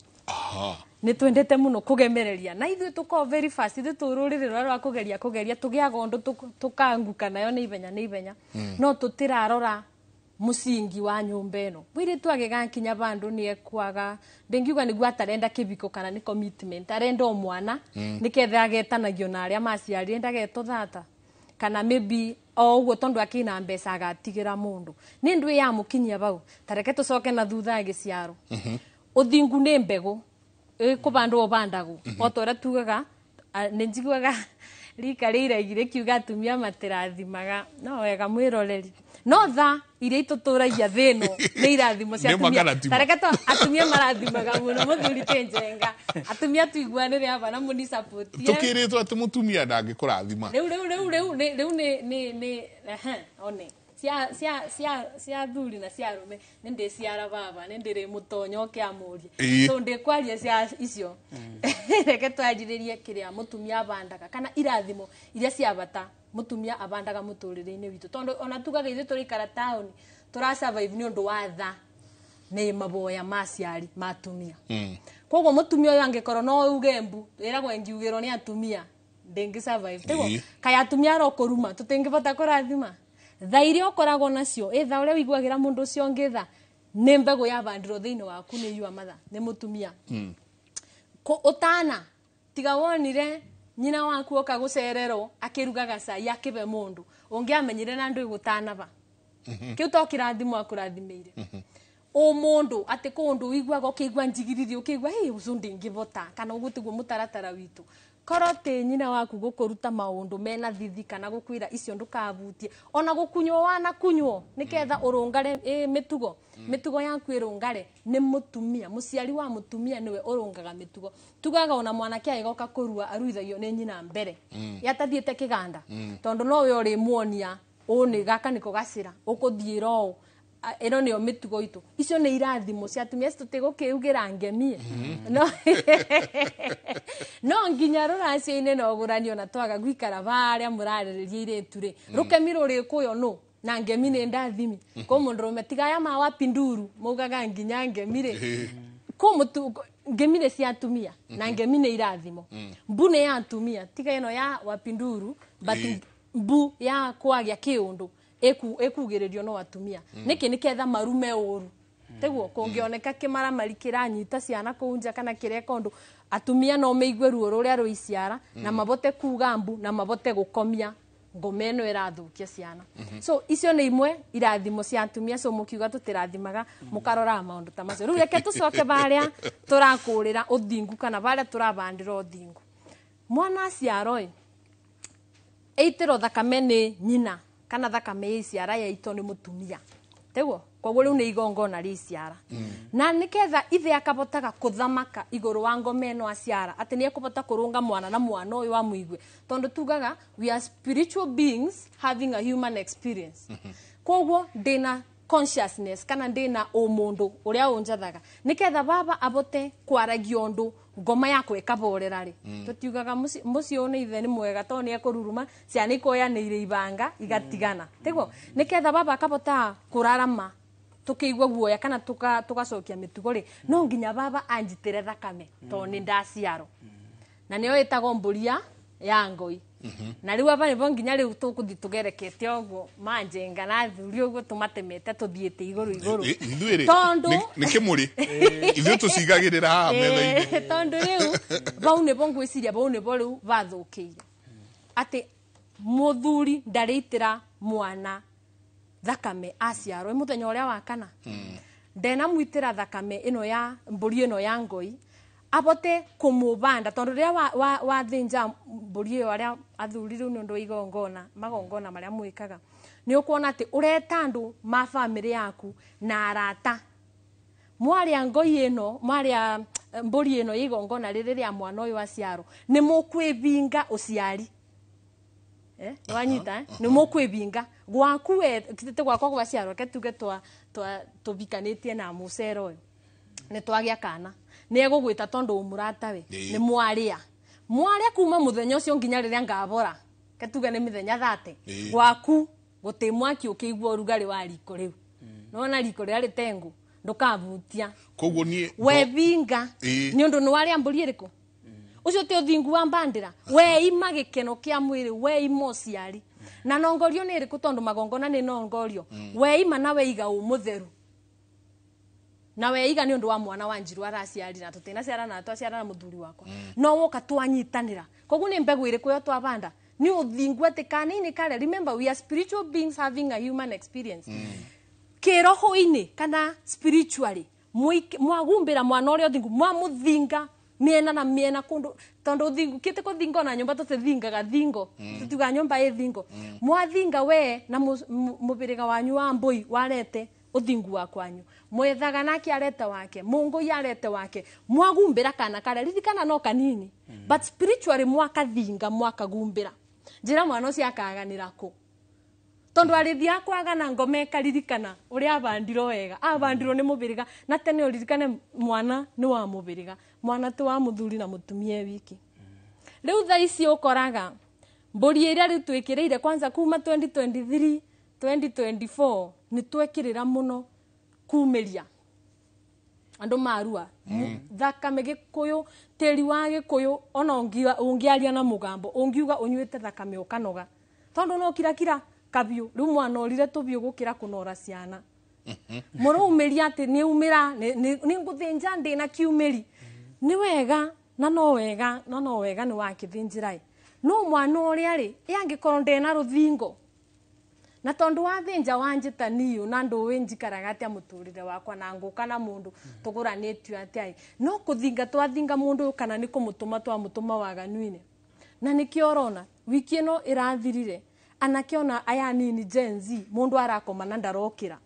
Nĩ twendete mũno kũgemereria, na ithuĩ tũkoragwo very fast, ithuĩ twĩ rũrĩrĩ rũrĩa rwa kũgeria tũgĩaga ũndũ tũkanguka nayo nĩ ihenya nĩ ihenya, no tũtirarora mũcingi wa nyũmba ĩno. Mũirĩtu agĩgakinya bandũ nĩ ekwaga, ndingiuga nĩguo atarenda kĩbiko kana nĩ commitment, arenda o mwana nĩketha agetanagio na arĩa maciarire, ndagetwo thata kana maybe o ũguo tondũ akĩna mbeca agatigĩra mũndũ. Nĩ ndũ yamũkinyia bau, tareke tũcoke na thutha gĩciaro. Ũthingu nĩ mbegũ ĩkũbandwo ũbandagwo, o ta ũrĩa tugaga, nĩ njiguaga rika rĩiregire kiuga atumia matirathimaga, no wega mwĩroreri, no tha iria itũtũragia thĩ ĩno nĩ irathimo cia atumia. Tareke atumia marathimaga mũno, mũthuri ti njenga, atumia tuiguanĩre aba na mũni support. Tũkĩrĩtwo atĩ mũtumia ndangĩkũrathima. Rĩu rĩu rĩu rĩu rĩu nĩ one cia thuri na cia arũme nĩ ndĩciara baba, nĩ ndĩrĩ mũtonyo ũkĩamũria, so ndĩkwaria cia icio. Reke twanjĩrĩrie kĩrĩa mũtumia abandaga kana irathimo iria cia bata mũtumia abandaga mũtũrĩre-inĩ witũ, tondũ ona tugaga ithuĩ tũrĩikara taũni tũra survive nĩ ũndũ wa tha nĩ maboya ma aciari ma atumia. Koguo mũtumia ũyũ angĩkorwo no uge mbu, ĩragwo ĩngiugĩrwo nĩ atumia ndĩngĩ survive. Tiguo kaya atumia arokũruma tũtingĩbota kũrathima. Tha iria ũkoragwo nacio, ĩtha ũrĩa ũiguagĩra mũndũ ũcio ũngĩ tha, nĩ mbegũ yabandirwo thĩinĩ waku nĩ yua matha, nĩ mũtumia. Ũtana tiga wonire nyina waku oka gũcererwo akĩrugaga cai akĩbe mũndũ ũngĩamenyire na ndũ ĩgũtanaba, kĩu to kĩrathimo akũrathimĩire. O mũndũ atĩ kũndũ ũiguaga ũkĩigua njigiriri, ũkĩigua hĩ ũcio ndingĩbota, kana ũguo tiguo mũtaratara witũ. Korwo ti nyina waku gũkũruta maũndũ mena thithi kana gũkwĩra icio ndũkabutie, ona gũkunywo wanakunywo nĩketha ũrũngare mĩtugo, mĩtugo yaku ĩrũngare nĩ mũtumia. Mũciari wa mũtumia nĩwe ũrũngaga mĩtugo. Tugaga ona mwanake agĩgoka kũrua aruithagio nĩ nyina mbere yatathiĩte kĩganda, tondũ nowe ũrĩmuonia ũũ nĩ gaka nĩko gacĩra ũkũthiĩra ũũ, ĩno nĩyo mĩtugo itũ. Icio nĩ irathimo cia atumia, tũtigũkĩugĩra ngemi no nginya rũracio-inĩ no ũgũranio na twaga gũikara barĩa mũrarĩrĩria irĩtu rĩ, rũkemi rũrĩkũywo nũ na ngemi nĩ ndathimi. Kũ mũndũrũme tigaya ma wa pinduru maugaga nginya ngemi rĩ, kũ ngemi nĩ cia atumia na ngemi nĩ irathimo. Mbu nĩ ya atumia, tiga ĩno ya wapinduru, but mbu ya kwagĩa kĩũndũ ĩkugĩrĩrio no atumia. Nĩkĩ? Nĩketha marume ũru. Tiguo kũngĩoneka kĩmaramari kĩranyita ciana kũu nja kana kĩreka ũndũ, atumia no meigue ruo rũrĩa rũiciara na mabote kuga mbu na mabote gũkomia ngoma ĩno ĩrathũkia ciana. So icio nĩ imwe irathimo cia atumia. So mũkiuga tũtirathimaga, mũkaroraga maũndũ ta macio. Rĩu reke tũcoke barĩa tũrakũrĩra ũthingu kana barĩa tũrabandĩra ũthingu. Mwana aciarwo ĩ, ĩitĩrwo thakame nĩ nyina kana thakame ya iciara yaitwo nĩ mũtumia. Teguo koguo riu ni igongona ri ciara. Na niketha ithe akabotaga kuthamaka iguru wa ngoma ino aciara ati ni ekubota kurunga mwana na mwana uyu wa muigue tondu tugaga we are spiritual beings having a human experience. Koguo ndina consciousness kana ndina umundu uria unjathaga niketha baba abote kwaragia undu ngoma yakwa ikaborera ri. Tutiugaga mucio ni ithe ni mwega to ni ekururuma ciana ikoyanire ibanga igatigana. Tiguo niketha baba akabota kurarama tukiigua guoya kana tugacokia mitugo ri no nginya baba anjitire thakame to ni ndaciaro. Na niyo itagwo mburia ya ngoi. Na riu aba nibo nginya riu tukuthi tugerekete uguo manjenga na thuri uguo tumatemete tuthiete iguru iguru. Tondu ni kimuri ithuĩ tucigagĩrĩra haha metha-inĩ. Tondu riu bau nibo ngwiciria bau nibo riu bathukiire ati muthuri ndarĩitĩra mwana thakame aciarwo muthenya uria wa kana. Ndena mwitira thakame ino ya mburi ino ya ngoi abote kumubanda tondu riria wa thinja mburi iyo aria athuri riu ni undu wa igongona magongona maria mwikaga ni ukuona ati ureta andu ma family yaku na arata mwaria ngoi ino mwaria mburi ino igongona riri ria mwana uyu aciarwo ni mukwibinga uciari. Wanyita ni mukwibinga gwaku we kitete gwakwa gwa ciarwo ke tuge twa tubikanitie na mucero uyu ni twagia kana ni egugwita tondu umurata we ni mwaria mwaria kuma muthenya ucio nginya riria ngabora ke tuge ni mithenya 30 gwaku guti mwaki ukiigua urugari wa riko riu nona riko riria ritengu ndukavutia koguo ni we binga ni undu ni waria mburi iriku ucio ti uthingu wa mbandira we ima gikeno kia mwiri we ima uciari na nongorio ni iriku tondu magongona ni nongorio we ima na we iga umutheru na we iga ni undu wa mwana wa njiru araciari na tutina ciara na twaciara na muthuri wakwa no woka twanyitanira koguo ni mbegu iriku yo twabanda ni uthingu ati kanini kare. Remember we are spiritual beings having a human experience. Kiroho-ini kana spiritually mwagumbira mwana uria uthingu mwamuthinga miena na miena kundu tondu thingu kite kuthingo na nyumba tutithingaga thingo tutiuga nyumba i thingo. Mwathinga we na mubiriga wanyu wa mbui warete uthingu wa kwanyu mwethaga nake arete wake mungui arete wake mwagumbira kana kare ririkana no kanini. But spiritually mwakathinga mwakagumbira njira mwana ucio akaganira ku tondu arithia kwagana ngome karirikana uria abandirwo wega abandirwo ni mubiriga na tene uririkane mwana ni wa mubiriga mwana ti wa muthuri na mutumia wiki. Riu thaa ici ukoraga mburi iria riu twikiriire kwanza kuma 2023 2024 ni twekirira muno kumiria andu marua thakame gikuyu tiri wa gikuyu ona ungiaria na mugambo ungiuga unyuite thakame ukanoga tondu no kirakira kabiu riu mwana orire tubiu gukira kunora ciana murumiria ati ni umira ni nguthinja ndi na kiumiri ni wega na no wega na no wega ni wakithinjirai no mwana uria ri yangikorwo ndena ruthingo na tondu wathinja wanjita niyo na nduwi njikaraga atia muturire wakwa na nguka na mundu tuguranitio atia no kuthinga twathinga mundu kana ni kumutuma twamutuma waganuine na nikio urona wiki ino irathirire anake ona aya nini Gen Z mundu arakoma na ndarokira.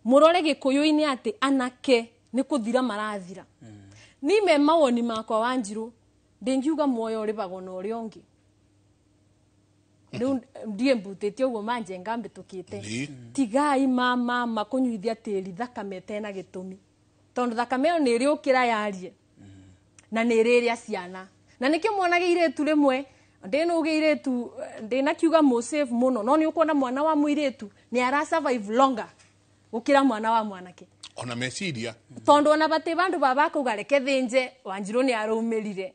Murore gikuyu-ini ati anake ni kuthira marathira. Ni me mawoni makwa Wanjiru ndingiuga muoyo uribagwo na uria ungi riu ndie mbutĩtie ũguo manjenga mbĩtũkĩte tigai mama kũnyuithia tĩri thakame tena gĩtũmi tondu thakame ĩyo nĩ ĩrĩũkĩra yarie na nĩ ĩrĩrĩa ciana na nĩkĩo mwonaga irĩtu rĩmwe ndĩnũge irĩtu ndĩnakiuga mũsave mũno no nĩ ũkuona mwana wa mũirĩtu nĩ ara survive longer gũkĩra mwana wa mwanake ona meciria tondu ona bati bandu baba kuga reke thinje Wanjiru nĩ arũmĩrire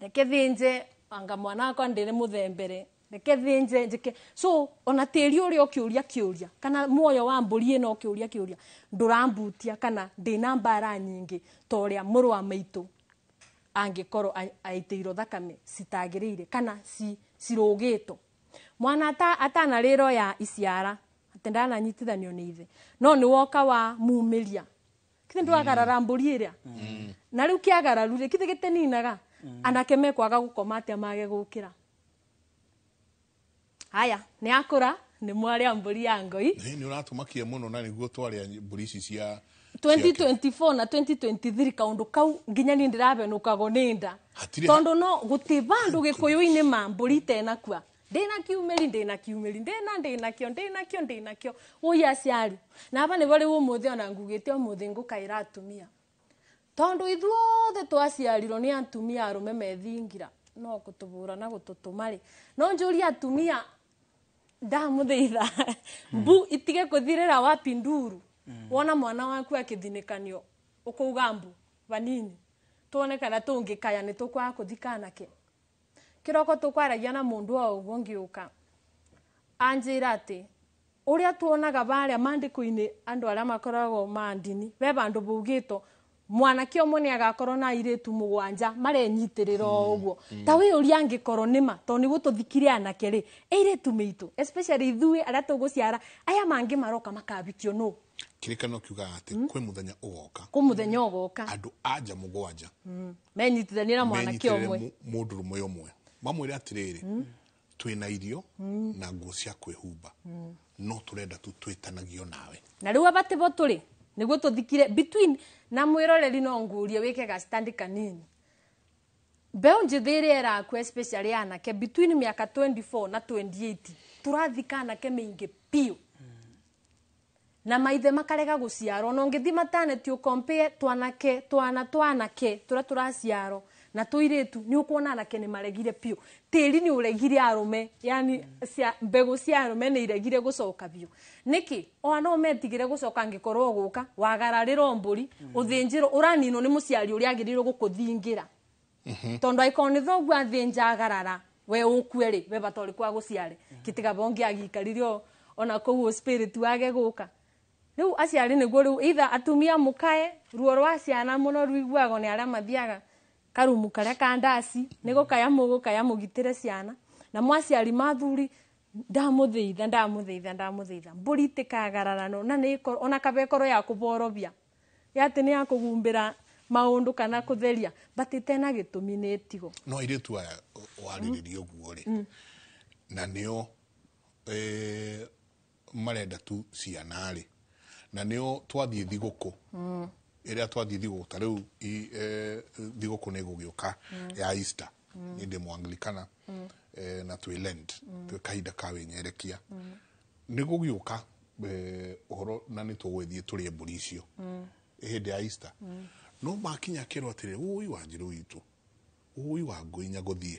reke thinje anga mwana wakwa ndĩrĩ mũthembere reke thinje njike so ona tĩri ũrĩa ũkĩũria kĩũria kana muoyo wa mbũri ĩno ũkĩũria kĩũria ndũrambutia kana ndĩna mbara nyingĩ ta ũrĩa mũrũ wa maitũ angĩkorwo aitĩirwo thakame citagĩrĩire kana cirũgĩtwo mwana atanarĩro ya iciara atĩ ndananyitithanio nĩ ithe no nĩ woka wa mumĩria kithĩ ndwagarara mbũri ĩrĩa na rĩu kĩagararu rĩ kithĩ gĩtininaga anake mekwaga gũkoma atĩa mage gũkĩra haya nĩ akũra Nĩ mwarĩa mbũri ya ngoi. Nĩ ũratũmakia mũno na nĩguo twarĩa mbũri ici cia 2024 na 2023 kaundu kau nginya ni ndirabenukagwo nĩ nda. Tondu no guti bandu gikuyu-inĩ ma mbũri itenakua. Ndina kiumeri ndina kiumeri ndina ndina kio ndina kio ndina kio ũi aciari. Na aba nĩbo rĩu ũmũthĩ ona ngugĩte ũmũthĩ ngũkaĩra atumia. Tondu ithuothe twaciarirwo nĩ atumia arũme methingira no gũtũbũra na gũtũtũma rĩ. No njũrie atumia ndamũthaitha mbu itige kũthirĩra wapi nduru. Wona mwana waku akĩthinĩkanio ũkauga mbu vanini tuone kana tũngĩkaya nĩ tũkwaga kũthika anake. Kĩroko tũkwaragia na mũndũ o ũguo ngĩũka anjĩra atĩ ũrĩa tuonaga barĩa mandĩko-inĩ andũ arĩa makoragwo ma ndini be bandũ baugĩtwo mwanake ũmwe nĩ agakorwo na airĩtu mũgwanja marenyitĩrĩra o ũguo. Ta wĩ ũria angĩkorwo nĩma tondũ nĩguo tũthikire anake rĩ airĩtu mĩitũ especially ithuĩ arĩa tũgũciara aya mangĩ maroka makabikio nũ. Kĩrĩkanĩro kiugaga atĩ kwĩ mũthenya ũgoka. Kwĩ mũthenya ũgoka. Andũ anja mũgwanja menyitithanie na mwanake ũmwe. Mũndũrũme ũmwe. Mamwĩre atĩrĩrĩ twĩna irio na nguo cia kwĩhumba no tũrenda tu twĩtanagio nawe. Na rĩu aba tĩbo tũrĩ nĩguo tũthikire between na mwĩroreri no ngurie wĩke ga stand kanini. Mbeũ njĩthĩ ĩrĩa ĩrakua especially anake between mĩaka 24 na 28 tũrathika anake mĩingĩ piũ. Na maithe makarega gũciarwo no ngĩthi maternity ũcompare twanake twana twanake tũrĩa tũraciarwo na tũirĩtu nĩ ũkuona anake nĩ maregire piũ. Tĩri nĩ ũregire arũme yani mbegũ cia arũme nĩ iregire gũcoka biũ. Nĩkĩ o no metigire gũcoka angĩkorwo gũka wagararĩrwo mbũri ũthĩnjĩrwo ũraninwo nĩ mũciari ũrĩa agĩrĩirwo gũkũthingira. Tondũ angĩkorwo nĩ thoguo athĩnja agarara we ũkue rĩ we bata ũrĩkũ agũciare kĩtiga bongi agĩikarire ona kũu spirit wage gũka. Rĩu aciari nĩguo rĩu either atumia mũkae ruo rwa ciana mũno ruiguagwo nĩ arĩa mathiaga karumu karĩa ka ndaci nĩ gũkaya mũgũkaya mũgitĩre ciana. Na mwaciari mathuri ndamũthaitha ndamũthaitha ndamũthaitha mbũri itikagararano na nĩ ona kaba ĩkorwo ya kũborobia ya atĩ nĩ ya kũgumbĩra maũndũ kana kũtheria but ĩtena gĩtũmi nĩ ĩtigo. No airĩtu aya warĩrĩria ũguo rĩ na nĩo marenda tu ciana rĩ na nĩo twathiĩ thigũkũ ĩrĩa twathiĩ thigũkũ ta rĩu thigũkũ nĩ ĩgũgĩũka ya Easter nĩ ndĩ Mũanglikana na twĩ Lent twĩ kahinda ka wĩnyerekia nĩ gũgĩũka ũhoro na nĩ tũgũgĩthiĩ tũrĩe mbũri icio hĩndĩ ya Easter no makinya kerwo atĩrĩ ũi wa Njirũ witũ ũi wa ngũi nyagũthiĩ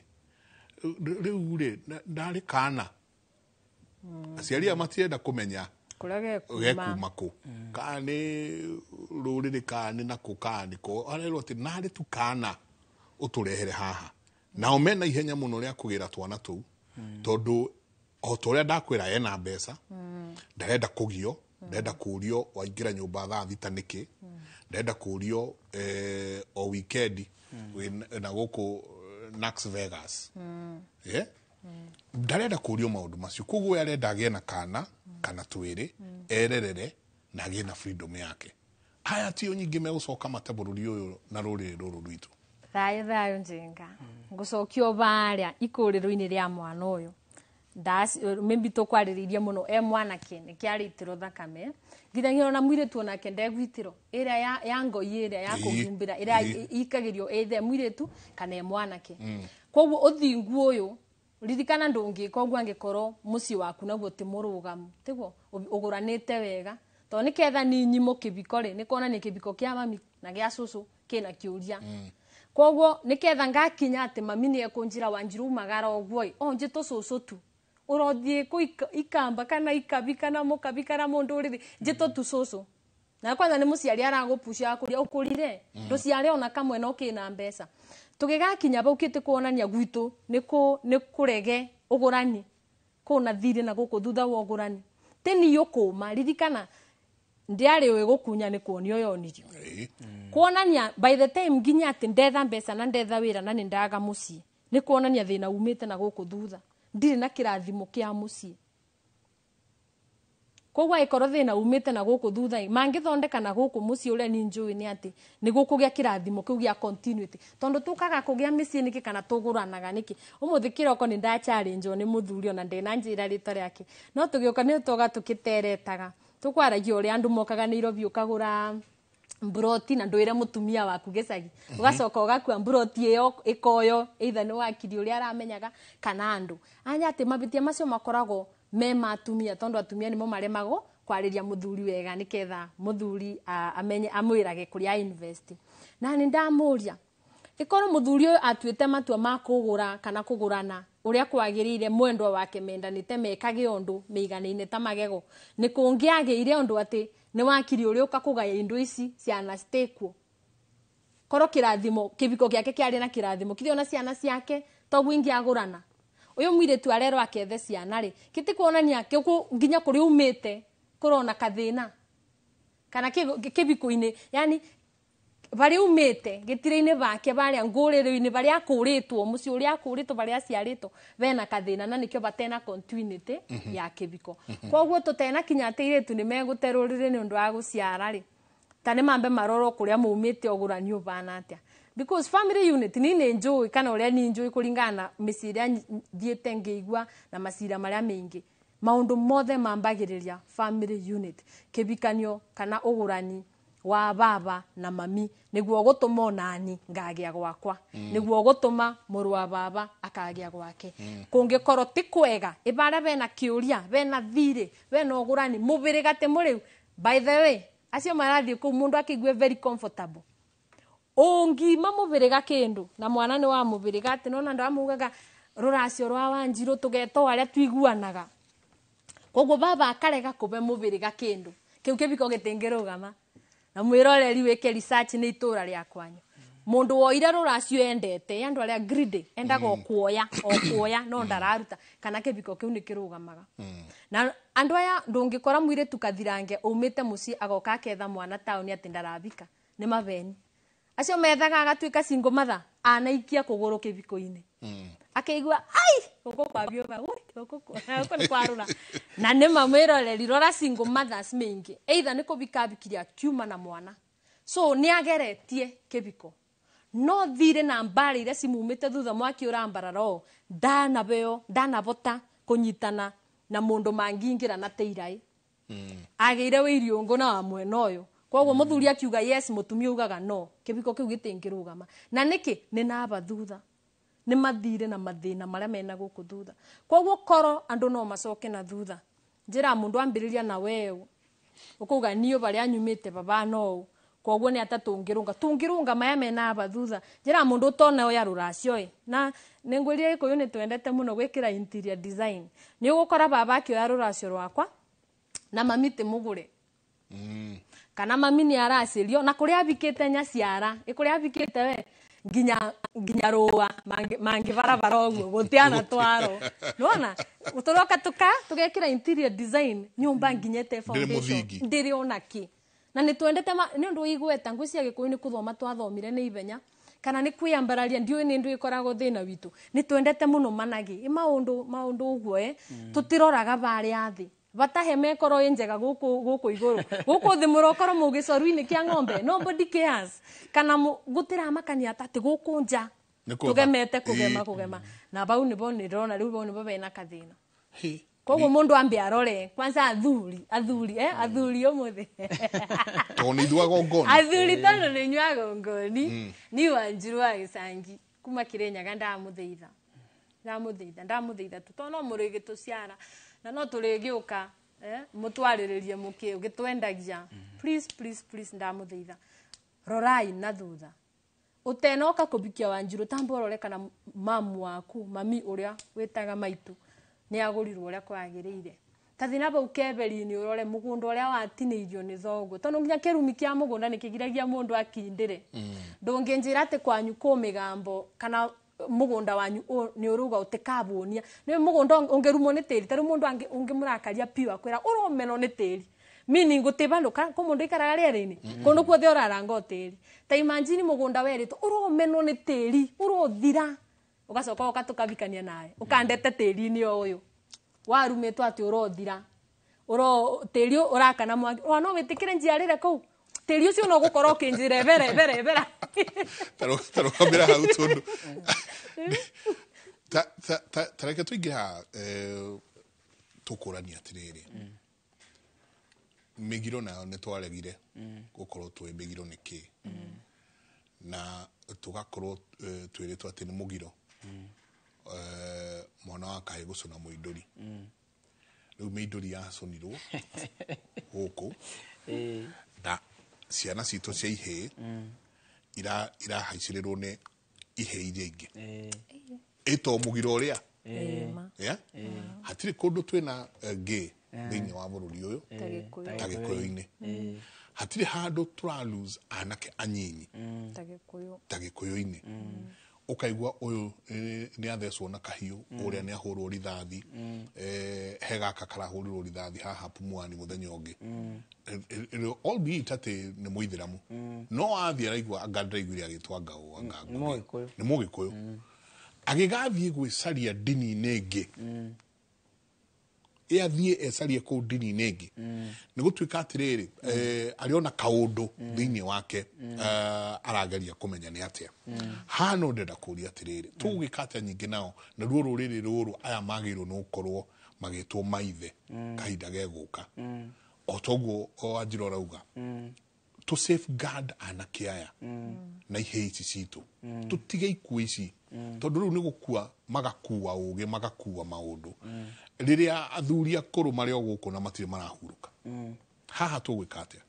rĩu rĩ ndarĩ kana aciari aya matirenda kũmenya gekuma kũ kana nĩ rũrĩrĩ kana nĩ nakũ kana nĩ kũ arerwo atĩ narĩ tu kana ũtũrehere haha. Nao mena ihenya mũno rĩa kũgĩra twana tũu tondũ o ta ũrĩa ndakwĩra ena mbeca ndarenda kũgio ndarenda kũrio waingĩra nyũmba thaa thita nĩkĩ ndarenda kũrio o weekend na gũkũ Las Vegas ndarenda kũrio maũndũ macio koguo arenda agĩe na kana kana twĩrĩ ererere na agĩe na freedom yake. Aya tio nyingĩ megũcoka mate bũrũri ũyũ na rũrĩrĩ rũrũ rwitũ. Thayũ thayũ Njenga ngũcokio barĩa ikũrĩro-inĩ rĩa mwana ũyũ maybe tũkwarĩrĩirie mũno e mwanake nĩkĩo arĩitĩrwo thakame nginyagia ona mũirĩtu onake ndegwitĩrwo ĩrĩa ya ngoi ĩrĩa ya kũhumbĩra ĩrĩa ikagĩrio either mũirĩtu kana e mwanake. Koguo ũthingu ũyũ ririkana ndũngĩka ũguo angĩkorwo mũciĩ waku naguo ti mũrũgamu tiguo ũgũranĩte wega tondũ nĩketha nĩ nyimo kĩbiko rĩ nĩ kuonania kĩbiko kĩa mami na gĩa cũcũ kĩna kĩũria. Koguo nĩketha ngakinya atĩ mami nĩ ekũnjĩra Wanjiru umagara ũguo ĩ o njĩtwo cũcũ tu ũrothiĩ kũ ikamba kana ikabi kana mũkabi kana mũndũ ũrĩrĩ njĩtwo tu cũcũ. Na kwanza nĩ mũciari aragũpucia akũria ũkũrire ndũciare ona kamwe no kĩna mbeca. Tũgĩgakinya bau kĩtĩ kuonania gwitũ nĩ kũrege ũgũrani kũna thirĩ na gũkũ thutha wa ũgũrani tĩni ũkũma ririkana ndiarĩ ũĩ gũkunya nĩ kuonio yonirio. Kuonania by the time nginya atĩ ndetha mbeca na ndetha wĩra na nĩ ndaga mũciĩ nĩ kuonania thĩna umĩte na gũkũ thutha ndirĩ na kĩrathimo kĩa mũciĩ. Koguo ikorwo thina umite na guku thutha mangithondeka na guku mucii uria ni njui ni ati ni gukugia kirathimo kiu gia continuity tondu tukaga kugia micii niki kana tuguranaga niki umuthi kiroko ni nda challenge ni muthuri ona ndina njira ritwa riake no tugiuka ni tuga tukiteretaga tukwaragia uria andu mokaga Nairobi ukagura mburoti na ndwire mutumia waku gicagi ugacoka ugakua mburoti iyo ikoyo either ni wakiri uria aramenyaga kana andu anya ati mabitia macio makoragwo me matumia tondu atumia nimo maremago kwariria muthuri wega niketha muthuri amenye amwirage kuria invest na ni ndamuria ikorwo muthuri uyu atuite matua ma kugura kana kugurana uria kwagirire mwendwa wake mendanite mekage undu meiganine ta magego ni kungiagiire undu ati ni wakiri uria ukakugaya indo ici ciana citikuo korwo kirathimo kibiko giake kiari na kirathimo kithiona ciana ciake toguo ingiagurana uyu mwiritu arerwo akethe ciana ri kiti kuonania nginya kuri umite kurona kathina kana kibiko-ini yani bari umite gitire-ini bake baria ngurire-ini baria akuritwo muci uria akuritwo baria aciaritwo bena kathina na nikio batena continuity ya kibiko koguo tutena kinya ati iritu ni meguterurire ni undu wa guciara ri ta ni mambe maroro kuria muumite ugurani ubana atia because family unit ni njui kana uria ni njui kuringana micii iria thiete ngiigua na macira maria maingi maundu mothe mambagiriria family unit kibikanio kana ugurani wa baba na mami niguo gutuma onani ngagia gwakwa niguo gutuma muru wa baba akagia gwake kungikorwo ti kwega ibara bena kiuria bena thire bena ugurani mubiriga ti muriu by the way acio marathie kuu mundu akigue very comfortable ungima mubiriga kindu na mwana ni wa mubiriga ati nona ndo amugaga ruracio rwa Wanjiru tugetwo aria tuiguanaga koguo baba akarega kube mubiriga kindu kiu kibiko gitingirugama na mwiroreri wike research ni itura ria kwanyu mundu woire ruracio endete andu aria greedy endaga okuoya okuoya no ndararuta kana kibiko kiu ni kirugamaga na andu aya ndungikora mwiritu kathirange umite mucii agoka aketha mwana tauni ati ndarabika ni mabeni acio methaga agatuika single mother anaikia kuguru kibiko-ini akaigua ai guku kwabiuba guku guku ni kwarura na ni mamwiroreri rora single mothers maingi either ni kubika bikiria kiuma na mwana so ni ageretie kibiko no thire na mbari iria cimumite thutha mwaki urambarara ndanabeo ndanabota kunyitana na mundu mangingira na teirai ageire wiriungu na wa mwena uyu koguo muthuri akiuga yes mutumia ugaga no kibiko kiu gitingirugama na niki ni naba thutha ni mathire na mathina maria mena guku thutha koguo koro andu no macoke na thutha njira mundu ambiriria na wewe ukuga niyo baria nyumite baba no koguo ni ata tungirunga tungirunga maya mena aba thutha njira mundu utona oya ruracio na ningwirie gikuyu ni twendete muno gwikira interior design ni ugukora baba akioya ruracio rwakwa na mami ti mugure kana mami ni aracirio na kuria abikite nyaciara ikuria abikite we nginya rua mangi barabara uguo gutiana twaro nona uturoka tuka tugekira interior design nyumba nginyete foundation ndiri ona ki na ni twendete ni undu igweta ngwiciria gikuyu ni kuthoma twathomire ni ithenya kana ni kwiyambararia ndiui ni ndu ikoragwo thina witu ni twendete muno managi i maundu maundu uguo tutiroraga baria thi batahe mekoro injega guku iguru guku thi murokoro mugicoru-ini kia ng'ombe nobody cares kana gutira makania ati guku nja tugemete kugema kugema na bau nibo nirona riu bau nibo bena kathina koguo mundu ambe arore kwanza athuri athuri athuri umuthi to ni ithuaga ngoni athuri tondo ni nyuaga ngoni ni Wanjiru wa Gicangi kuma Kirinyaga ndamuthaitha ndamuthaitha ndamuthaitha tu to no murigituciara na no turigiuka mutwariririe muki ugitwendagia please please please ndamuthaitha rorai na thutha utenoka kubikia Wanjiru tamborore kana mamu waku mami uria witaga maitu ni agurirwo uria kwagiriire tathi na bau keberi-ini urore mugunda uria watineirio ni thoguo tondu nginya kirumi kia mugunda ni kigiragia mundu akindire ndunginjira ati kwanyu ku migambo kana mugunda wanyu ni uruga utikabunia ni mugunda ungerumwo ni tiri taru mundu ungimurakaria piu akwira uromeno ni tiri meaning gutibanduka ko mundu ikaraga rĩera-inĩ kundu kuothe uraranga tiri ta imagine mugunda weritwo uromenwo ni tiri urothira ugacoka ukatukabikania nawe ukandete tiri-inĩ o uyu warumitwo ati urothira Uro tĩri ũrakana mwaki wa no wĩtĩkĩre njiarĩre kũu tĩri ũcio no gũkorwo ũkĩnjĩra ebera ebera ebera. Tarũgamĩra hau tondũ ta reke tũingĩ haha tũkũrania atĩrĩrĩ, mĩgiro nayo nĩ twaregire gũkorwo tũĩ mĩgiro nĩ kĩ, na tũgakorwo twĩrĩtwo atĩ nĩ mũgiro mwana wa kahĩ gũcũna mũindũri. Rĩu mĩindũri yacũnirwo gũkũ na ciana citũ cia ihĩĩ irahaicĩrĩrwo nĩ ihĩĩ iria ingĩ ĩto mũgiro ũrĩa. Hatirĩ kũndũ twĩna gay thĩinĩ wa bũrũri ũyũ ta Gĩkũyũ-inĩ. Hatirĩ handũ tũra lose anake anyinyi ta Gĩkũyũ-inĩ. Ũkaigua ũyũ nĩ athecwo na kahiũ, ũrĩa nĩ ahũrwo rithathi, he gaka karahũrirwo rithathi haha Pumwani mũthenya ũngĩ. Albeit atĩ nĩ mũithĩramu, no athiĩ araigua anga ndĩraiguire agĩtwa ngaũ anga nĩ Mũgĩkũyũ. Agĩgathiĩ gwĩcaria ndini-inĩ ĩngĩ, ĩathiĩ ecarie kũu ndini-inĩ ĩngĩ, nĩ gũtuĩka atĩrĩrĩ arĩ ona kaũndũ thĩinĩ wake arageria kũmenya nĩ atĩa. Haha no ndĩrenda kũũria atĩrĩrĩ, tũgũgĩka atĩa nyingĩ nao naruo rũrĩrĩ rũrũ aya magĩrĩirwo nĩ gũkorwo magĩtwo maithe kahinda gegũka, o toguo Wanjirũ arauga, to safeguard anake aya na ihĩĩ ici citũ, tũtige ikuũ ici tondũ rĩu nĩ gũkua magakua ũgĩ, magakua maũndũ rĩrĩa athuri akũrũ marĩ o gũkũ na matirĩ marahurũka. Haha tũgwĩka atĩa?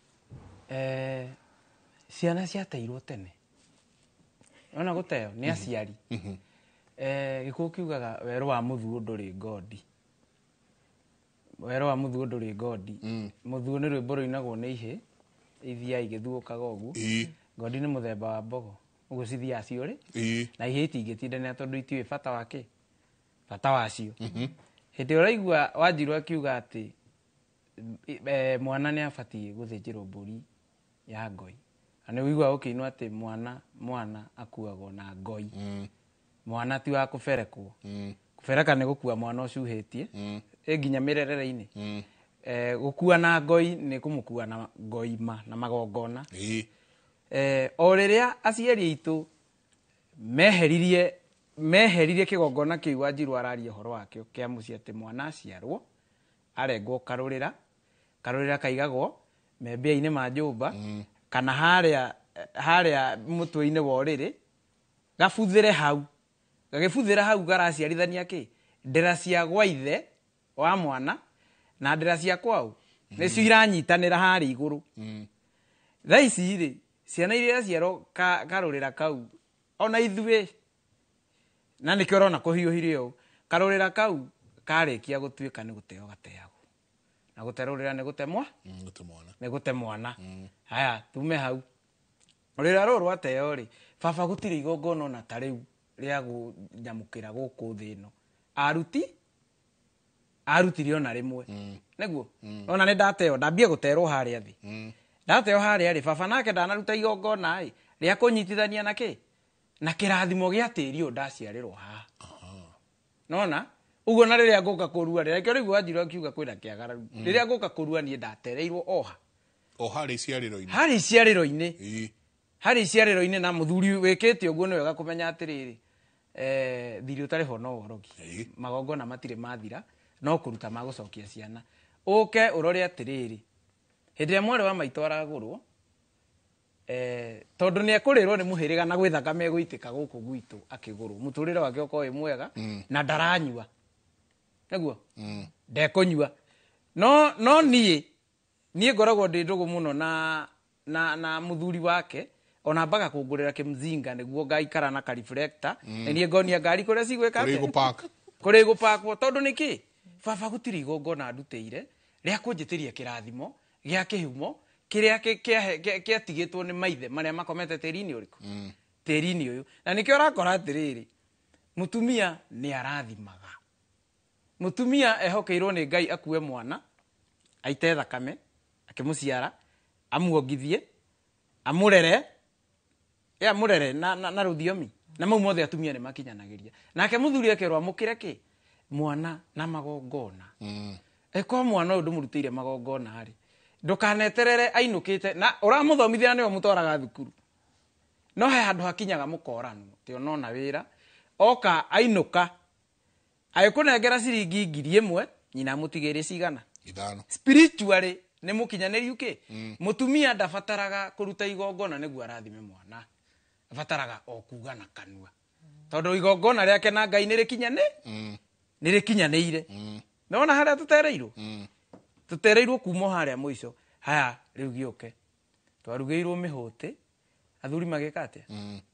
Ciana ciateirwo tene, ona gũteo nĩ aciari. Gĩkũyũ kiugaga werũ wa mũthuo ndũrĩ ngondi. Werũ wa mũthuo ndũrĩ ngondi. Mũthuo nĩ rwĩmbo rũinagwo nĩ ihĩĩ ithiaga igĩthuũkaga ũguo. Ngondi nĩ mũthemba wa mbogo, ũguo cithiaga ciũrĩ na ihĩĩ itingĩtindanĩra tondũ itiũĩ bata wa kĩ, bata wacio. Hĩndĩ ĩrĩa ũraigua Wanjirũ akiuga atĩ mwana nĩ abatiĩ gũthĩnjĩrwo mbũri ya ngoi, na nĩ ũiguaga ũkĩinwo atĩ mwana akuagwo na ngoi. Mwana ti wa kũberekwo. Kũbereka nĩ gũkua mwana ũcuhĩtie ĩ nginya mĩrerere-inĩ. Gũkua na ngoi nĩ kũmũkua na ngoi ma na magongona. O rĩrĩa aciari aitũ meheririe kĩgongona kĩu Wanjirũ araria ũhoro wakĩo kĩa mũciĩ atĩ mwana aciarwo arengwo karũrĩra, karũrĩra kaigagwo membĩa-inĩ ma nyũmba kana harĩa mũtwe-inĩ wa ũrĩrĩ, gabuthĩre hau. Gagĩbuthĩra hau garaciarithania kĩ? Ndĩra cia gwa ithe wa mwana na ndĩra cia kwao nĩcio iranyitanĩra harĩa igũrũ. Thaa ici rĩ, ciana iria ciarwo karũrĩra kau ona ithuĩ na nĩkĩo ũrona kũhiũhire ũũ, karũrĩra kau karĩkia gũtuĩka nĩ gũteo gateagwo, na gũterũrĩra nĩ gũte nĩ gũte mwana. Haya, tume hau rũrĩra rũrũ rwateo rĩ, baba gũtirĩ igongona ona ta rĩu rĩa kũnyamũkĩra gũkũ thĩ ĩno arutire ona rĩmwe. Nĩguo ona nĩ ndateo, ndambie gũterwo harĩa thĩ. Ndateo harĩa rĩ, baba nake ndanaruta igongona ĩ rĩa kũnyitithania na kĩ, na kĩrathimo gĩa tĩri ũyũ ndaciarĩrwo haha. Nona ũguo na rĩrĩa ngũka kũrua rĩ, nĩkĩo rĩu Wanjirũ akiuga kwĩna kĩagararu. Rĩrĩa ngũka kũrua niĩ ndatereirwo oha o harĩa iciarĩro-inĩ, harĩa iciarĩro-inĩ, harĩa iciarĩro-inĩ. Na mũthuri wĩkĩte ũguo nĩ wega kũmenya atĩrĩrĩ, thirĩ ũtarĩ ho no ũrogi, magongona matirĩ mathira, no kũruta magũcokia ciana. Ũke ũrore atĩrĩrĩ, hĩndĩ ĩrĩa mwarĩ wa maitũ aragũrwo, tondũ nĩ ekũrĩrwo nĩ mũhĩrĩga na gwĩ thakame ĩgũitĩka gũkũ gwitũ akĩgũrwo, mũtũrĩre wake ũkorwo wĩ mwega na ndaranyua, nĩguo ndekũnyua. No niĩ ngoragwo ndĩ ndũgũ mũno na mũthuri wake, ona mbaga kũngũrĩra kĩmzinga nĩguo ngaikara na ka reflector, na niĩ ngonia ngari kũrĩa cigwĩka atĩa, kũrĩa igũpakwo. Tondũ nĩkĩ, baba gũtirĩ igongona ndutĩire rĩa kũnjĩtĩria kĩrathimo gĩa kĩhumo kĩrĩa kĩatigĩtwo nĩ maithe marĩa makomete tĩri-inĩ ũrĩkũ, tĩri-inĩ ũyũ. Na nĩkĩo ũrakora atĩrĩrĩ, mũtumia nĩ arathimaga. Mũtumia ehokeirwo nĩ Ngai akue mwana, aite thakame, akĩmũciara, amuongithie, amũrere, amũrere na rũthiomi. Na mau mothe atumia nĩ makinyanagĩria. Nake mũthuri akerwo amũkĩre kĩ? Mwana na magongona. Eko mwana ũyũ ndũmũrutĩire magongona rĩ, ndũkaneterere ainũkĩte na ũramũthomithia nĩwe mũtwaraga thukuru. No he handũ hakinyaga mũkoranwo atĩ onona wĩra oka ainũka agĩkũnengera ciringi 1,000 nyina amũtigĩire cigana? 5. Spiritually nĩ mũkinyanĩru kĩ? Mũtumia ndabataraga kũruta igongona nĩguo arathime mwana, abataraga o kuga na kanua, tondũ igongona rĩake na Ngai nĩ rĩkinyanĩire. Nĩwona harĩa tũtereirwo? Tũtereirwo kuma harĩa mũico. Haya rĩu gĩũke twarugĩirwo mĩhũtĩ, athuri magĩka atĩa?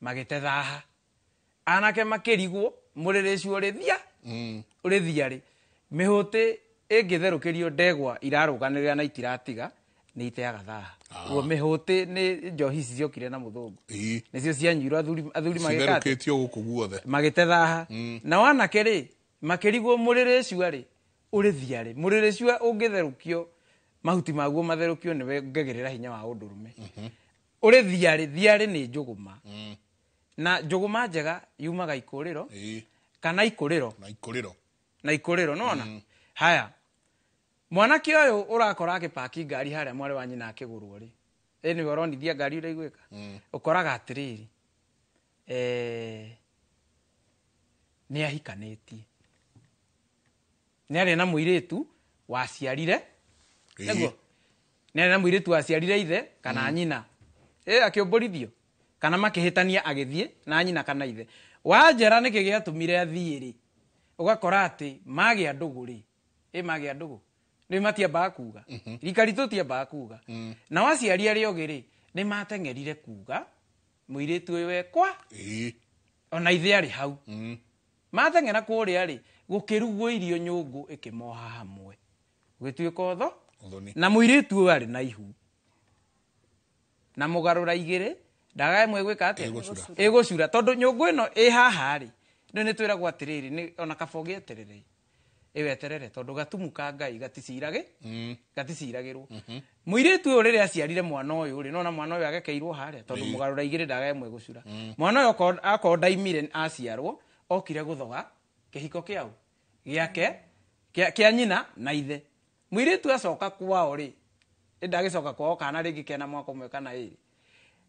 Magĩte thaha, anake makĩrigwo mũrĩrĩ ũcio ũrĩthia ũrĩthia rĩ, mĩhũtĩ ĩngĩtherũkĩrio ndegwa irarũganĩrĩra na itiratiga nĩ iteaga thaha. Ũguo mĩhũtĩ nĩ njohi ici ciokire na mũthũngũ, nĩcio cianyuirwo athuri magĩka atĩa? Citherũkĩtio gũkũ guothe magĩte thaha. Na wanake rĩ makĩrigwo mũrĩrĩ ũcio rĩ ũrĩthia rĩ, mũrĩrĩ ũcio ũngĩtherũkio mahuti maguo matherũkio nĩwe ngagĩrĩra hinya wa ũndũrũme. Ũrĩthia rĩ, thiarĩ nĩ njũgũma, na njũgũma njega yumaga ikũrĩro kana ikũrĩro na ikũrĩro nona. Haya mwanake ũyũ ũrakora akĩpaki ngari harĩa mwarĩ wa nyina akĩgũrwo rĩ, ĩ nĩwe ũronithia ngari ũrĩa igwĩka, ũkoraga atĩrĩrĩ, nĩ ahikanĩtie, nĩ arĩ na mũirĩtu waciarire, nĩguo nĩ arĩ na mũirĩtu waciarire ithe kana nyina, akĩũmbũrithio kana makĩhĩtania agĩthiĩ na nyina kana ithe. Wanjera nĩkĩ gĩatũmire athiĩ rĩ, ũgakora atĩ magĩa ndũgũ rĩ, magĩa ndũgũ rĩu matiambaga kuga, rika ritũ tiambaga kuga. Na waciari arĩa ogĩ rĩ nĩ mateng'erire kuga mũirĩtu ũyũ ekwa ona ithe arĩ hau. Mateng'era kũrĩa rĩ, gũkĩrugwo irio nyũngũ ĩkĩmoha hamwe, gũgĩtuĩka ũtho na mũirĩtu ũyũ arĩ na ihu na mũgarũra igĩrĩ ndagae ĩmwe ĩgwĩka atĩa? Ĩgũcura. Tondũ nyũngũ ĩno ĩ haha rĩ, rĩu nĩ twĩragwo atĩrĩrĩ, nĩ ona kaba ũgĩeterere, ĩweterere tondũ gatumu ka Ngai gaticiragĩrwo. Mũirĩtu ũyũ rĩrĩa aciarire mwana ũyũ rĩ, nona mwana ũyũ agekeirwo harĩa tondũ mũgarũra igĩrĩ ndagae ĩmwe ĩgũcura. Mwana ũyũ akorwo ndaimire aciarwo, okire gũthoga kĩhiko kĩau gĩake kĩa nyina na ithe. Mũirĩtu acoka kwao rĩ, ndagĩcoka kwao kana rĩngĩ kena mwaka ũmwe kana ĩrĩ,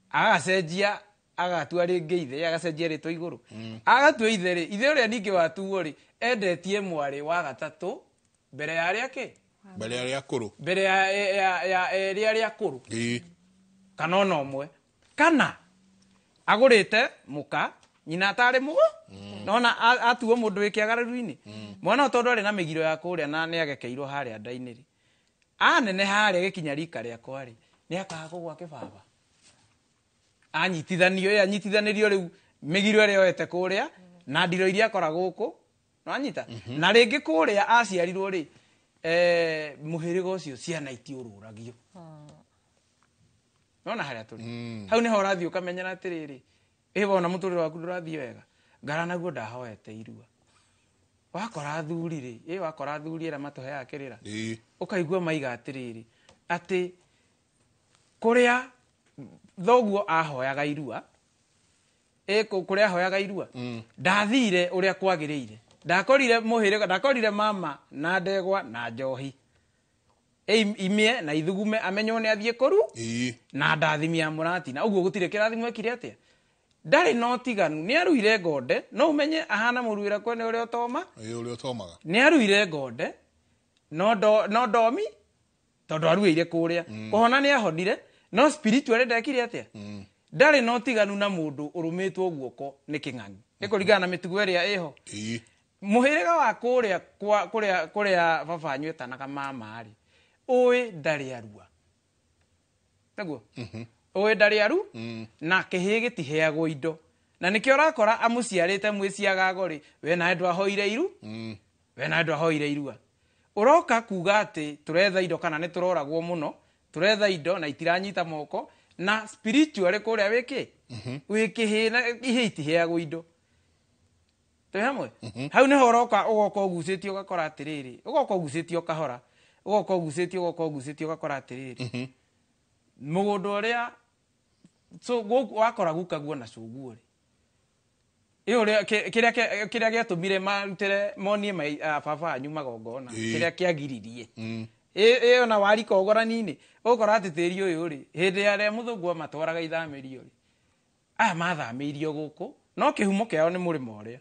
agacenjia agatua rĩngĩ ithe, agacenjia rĩtwa igũrũ, agatua ithe rĩ, ithe ũrĩa ningĩ watuo rĩ, endetie mwarĩ wa gatatũ mbere ya arĩa kĩ? Mbere ya arĩa akũrũ, mbere ya arĩa arĩa akũrũ, kana ona ũmwe, kana agũrĩte mũka nyina atarĩ mũgo, nona atuo mũndũ wĩ kĩagarũru-inĩ. Mwana tondũ arĩ na mĩgiro ya kũrĩa na nĩ agekeirwo harĩa nda-inĩ rĩ, anene harĩa gĩkinya rika rĩakwa rĩ, nĩ akaga kũgwa kĩbaba, anyitithanio anyitithanĩrio rĩu mĩgiro ĩrĩa yoete kũrĩa na ndiro iria akora gũkũ, nĩwanyita? Na rĩngĩ kũrĩa aciarirwo rĩ, mũhĩrĩga ũcio ciana itiũrũragio. Nona harĩa tũrĩ hau nĩho ũrathiĩ ũkamenyera atĩrĩrĩ, ĩ wona mũtũrĩre waku ndũrathiĩ wega, ngara naguo ndahoete irua. Wakora athuri rĩ, wakora athuri arĩa matũheaga kĩrĩra, ũkaigua maiga atĩrĩrĩ, atĩ kũrĩa thoguo ahoyaga irua, kũrĩa ahoyaga irua, ndathire ũrĩa kwagĩrĩire, ndakorire mũhĩrĩga, ndakorire mama na ndegwa na njohi, imie na ithugume amenywo nĩ athiĩ kũru na ndathimia mũratina, ũguo gũtirĩ kĩrathimo ekire atĩa, ndarĩ na ũtiganu. Nĩ aruire ngonde, no ũmenye ahana mũruĩra kwene ũrĩa ũtoma, ũrĩa ũtomaga, nĩ aruire ngonde no ndomi tondũ aruĩire kũrĩa, kũhona nĩ ahonire, no spiritually ndekire atĩa, ndarĩ na ũtiganu na mũndũ ũrũmĩtwo guoko nĩ kĩng'ang'i, nĩ kũringana na mĩtugo ĩrĩa ĩho. Mũhĩrĩga wa kũrĩa kũrĩa baba wanyu etanaga mama rĩ, ũĩ ndarĩ arua, nĩguo ũĩ ndarĩ aru, na kĩhĩĩ gĩtiheagwo indo, na nĩkĩo ũrakora amũciarĩte mwĩciagago rĩ, we nawe ndwahoire iru, we nawe ndwahoire irua. Ũroka kuga atĩ tũretha indo kana nĩ tũroragwo mũno, tũretha indo na itiranyita moko, na spiritually kũrĩa wĩkĩ wĩkĩhĩĩ na ihĩĩ itiheagwo indo. Twĩ hamwe? Hau nĩho ũroka ũgoka ũgucĩtie ũgakora atĩrĩrĩ, ũgoka ũgucĩtie ũkahora, ũgoka ũgucĩtie ũgoka ũgucĩtie ũgakora atĩrĩrĩ, mũgũnda ũrĩa wakora gukaguo na cũguo rĩ, Ĩyo kĩrĩa gĩatũmire marutĩre monie baba wanyu magongona, kĩrĩa kĩagiririe. Ĩyo na warika ũgorani-inĩ, ũgũkora atĩ tĩri ũyũ rĩ, hĩndĩ ya arĩa mũthũngũ amatwaraga ithamĩrio rĩ, aya mathamĩirio gũkũ, no kĩhumo kĩao nĩ mũrĩmo ũrĩa.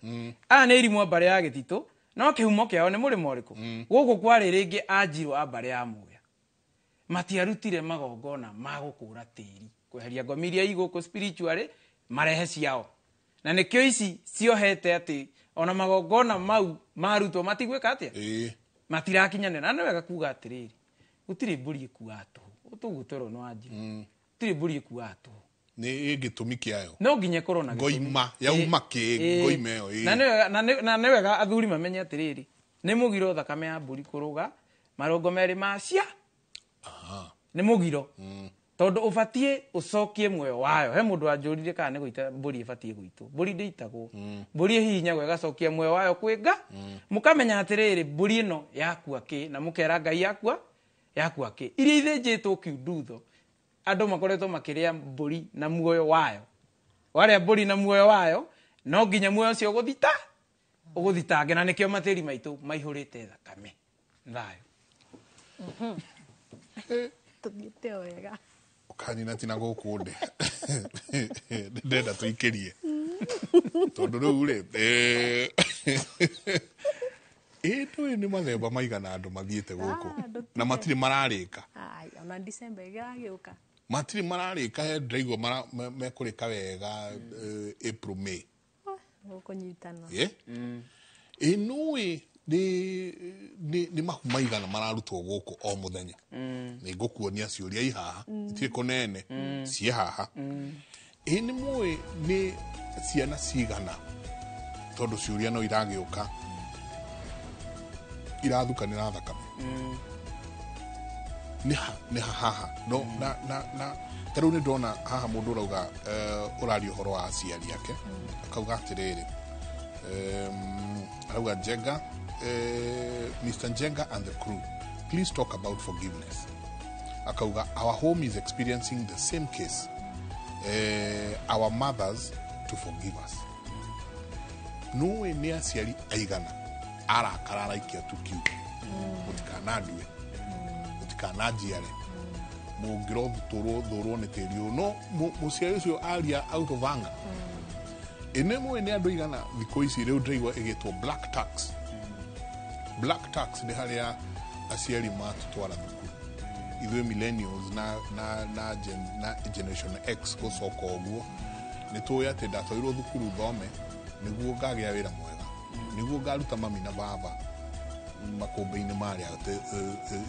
Aya nĩ irimũ a mbarĩ ya gĩtitũ, no kĩhumo kĩao nĩ mũrĩmo ũrĩkũ? Gũkũ kwarĩ rĩngĩ anjirũ a mbarĩ ya Mũya. Matiarutire magongona ma gũkũra tĩri, kweheria ngomi iria i gũkũ spiritually, marehe ciao. Na nĩkĩo ici ciohete atĩ ona magongona mau marutwo matigwĩka atĩa? Matirakinyanĩra. Na nĩ wega kuga atĩrĩrĩ, gũtirĩ mbũri ĩkuaga tũhũ. Ũtũguo twerwo nĩ wanjirũ. Gũtirĩ mbũri ĩkuaga tũhũ. Nĩ gĩtũmi kĩayo. No nginya ĩkorwo na gĩtũmi. Ngoima, yauma kĩ, ngoima ĩyo. Na nĩ wega athuri mamenye atĩrĩrĩ, nĩ mũgiro thakame ya mbũri kũrũga marũngo merĩ ma cia. Nĩ mũgiro. Tondũ ũbatiĩ ũcokie muoyo wayo. He mũndũ wanjũririe kana nĩ gũita mbũri ĩbatiĩ gũitwo. Mbũri ndĩitagwo. Mbũri ĩhihinyagwo ĩgacokia muoyo wayo kwĩ nga. Mũkamenya atĩrĩrĩ, mbũri ĩno yakua kĩ, na mũkera Ngai yakua kĩ. Iria ithĩnjĩtwo kiundutho, andũ makoretwo makĩrĩa mbũri na muoyo wayo. Warĩa mbũri na muoyo wayo, no nginya muoyo ũcio ũgũthitange, na nĩkĩo matĩri maitũ maihũrĩte thakame. Thayũ. Tũthiĩte o wega. Ũkanyina tina gũkũ ndĩ. Ndĩrenda tũikĩrie. Tondũ rĩu rĩ, ĩ nĩ mathemba maigana andũ mathiĩte gũkũ na matirĩ mararĩka. Ona December ĩgagĩũka. Matirĩ mararĩka, he ndĩraigua mekũrĩka wega April, May. Gũkũnyitana. Ĩ nũĩ nĩ mahu maigana mararutwo gũkũ o mũthenya. Nĩ ngũkuonia ciũria i haha, itirĩ kũnene, ciĩ haha. Ĩ nĩ mũĩ nĩ ciana cigana, tondũ ciũria no iragĩũka, irathukanĩra thakame. Nĩ haha. No, na ta rĩu nĩ ndona haha mũndũ ũrauga ũraria ũhoro wa aciari ake, akauga atĩrĩrĩ, arauga Njenga, Mr. Njenga and the crew, please talk about forgiveness. Akauga, our home is experiencing the same case. Our mothers to forgive us. Nũĩ nĩ aciari aigana arakara araikia tu kiugo, mũtikanandue, mũtikananjiare, mũngĩrothũrwo nĩ tĩri ũyũ. No mũciari ũcio aria out of anger. Ĩnĩ mũĩ nĩ andũ aigana thikũ ici rĩu ndĩraigua ĩgĩtwo black tax. Black tax nĩ harĩa aciari matũtwara thukuru. Ithuĩ millennials na generation X gũcoka ũguo, nĩ tũĩ atĩ ndatwarirwo thukuru thome nĩguo ngagĩa wĩra mwega, nĩguo ngaruta mami na baba makũmbĩ-inĩ marĩa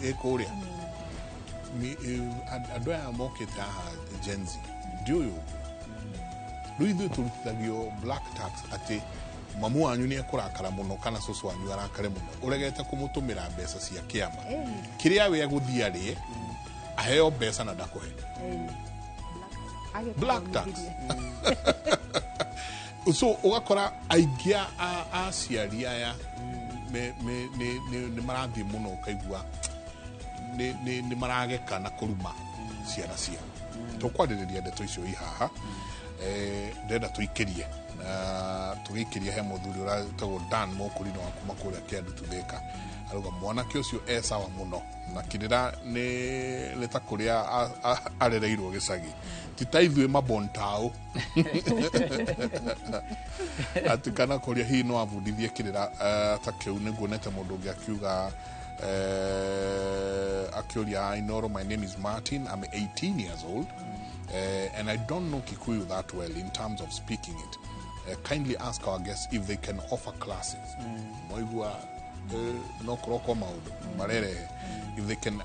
ĩ kũrĩa. Andũ aya mokĩte haha Gen Z ndiũĩ ũguo. Rĩu ithuĩ tũrutithagio black tax atĩ mamu wanyu nĩ ekũrakara mũno kana cũcũ wanyu arakare mũno, ũregete kũmũtũmĩra mbeca cia kĩama kĩrĩa we egũthiĩ arĩe, aheo mbeca na ndakũhe. Black tax. So ũgakora aingĩ a aciari aya nĩ marathiĩ mũno, ũkaigua nĩ marageka na kũruma ciana ciao. Tũkwarĩrĩria ndeto icio i haha, ndĩrenda tũikĩrie na tũgĩikĩrie he mũthuri ũretagwo Dan Mũkũrinũ wa kuma kũrĩa Kĩandu Thika. Arauga mwanake ũcio e sawa mũno na kĩrĩra nĩ ta kũrĩa arereirwo gĩcagi, ti ta ithuĩ mabontaũ. Atĩ kana kũrĩa hihi no abundithie kĩrĩra ta kĩu. Nĩ nguonete mũndũ ũngĩ akiuga akĩũria Inoro, my name is Martin, I'm 18 years old, and I don't know Kikuyu that well in terms of speaking it. Kindly ask our guests if they can offer classes. Moigua no kroko maundu marere. If they can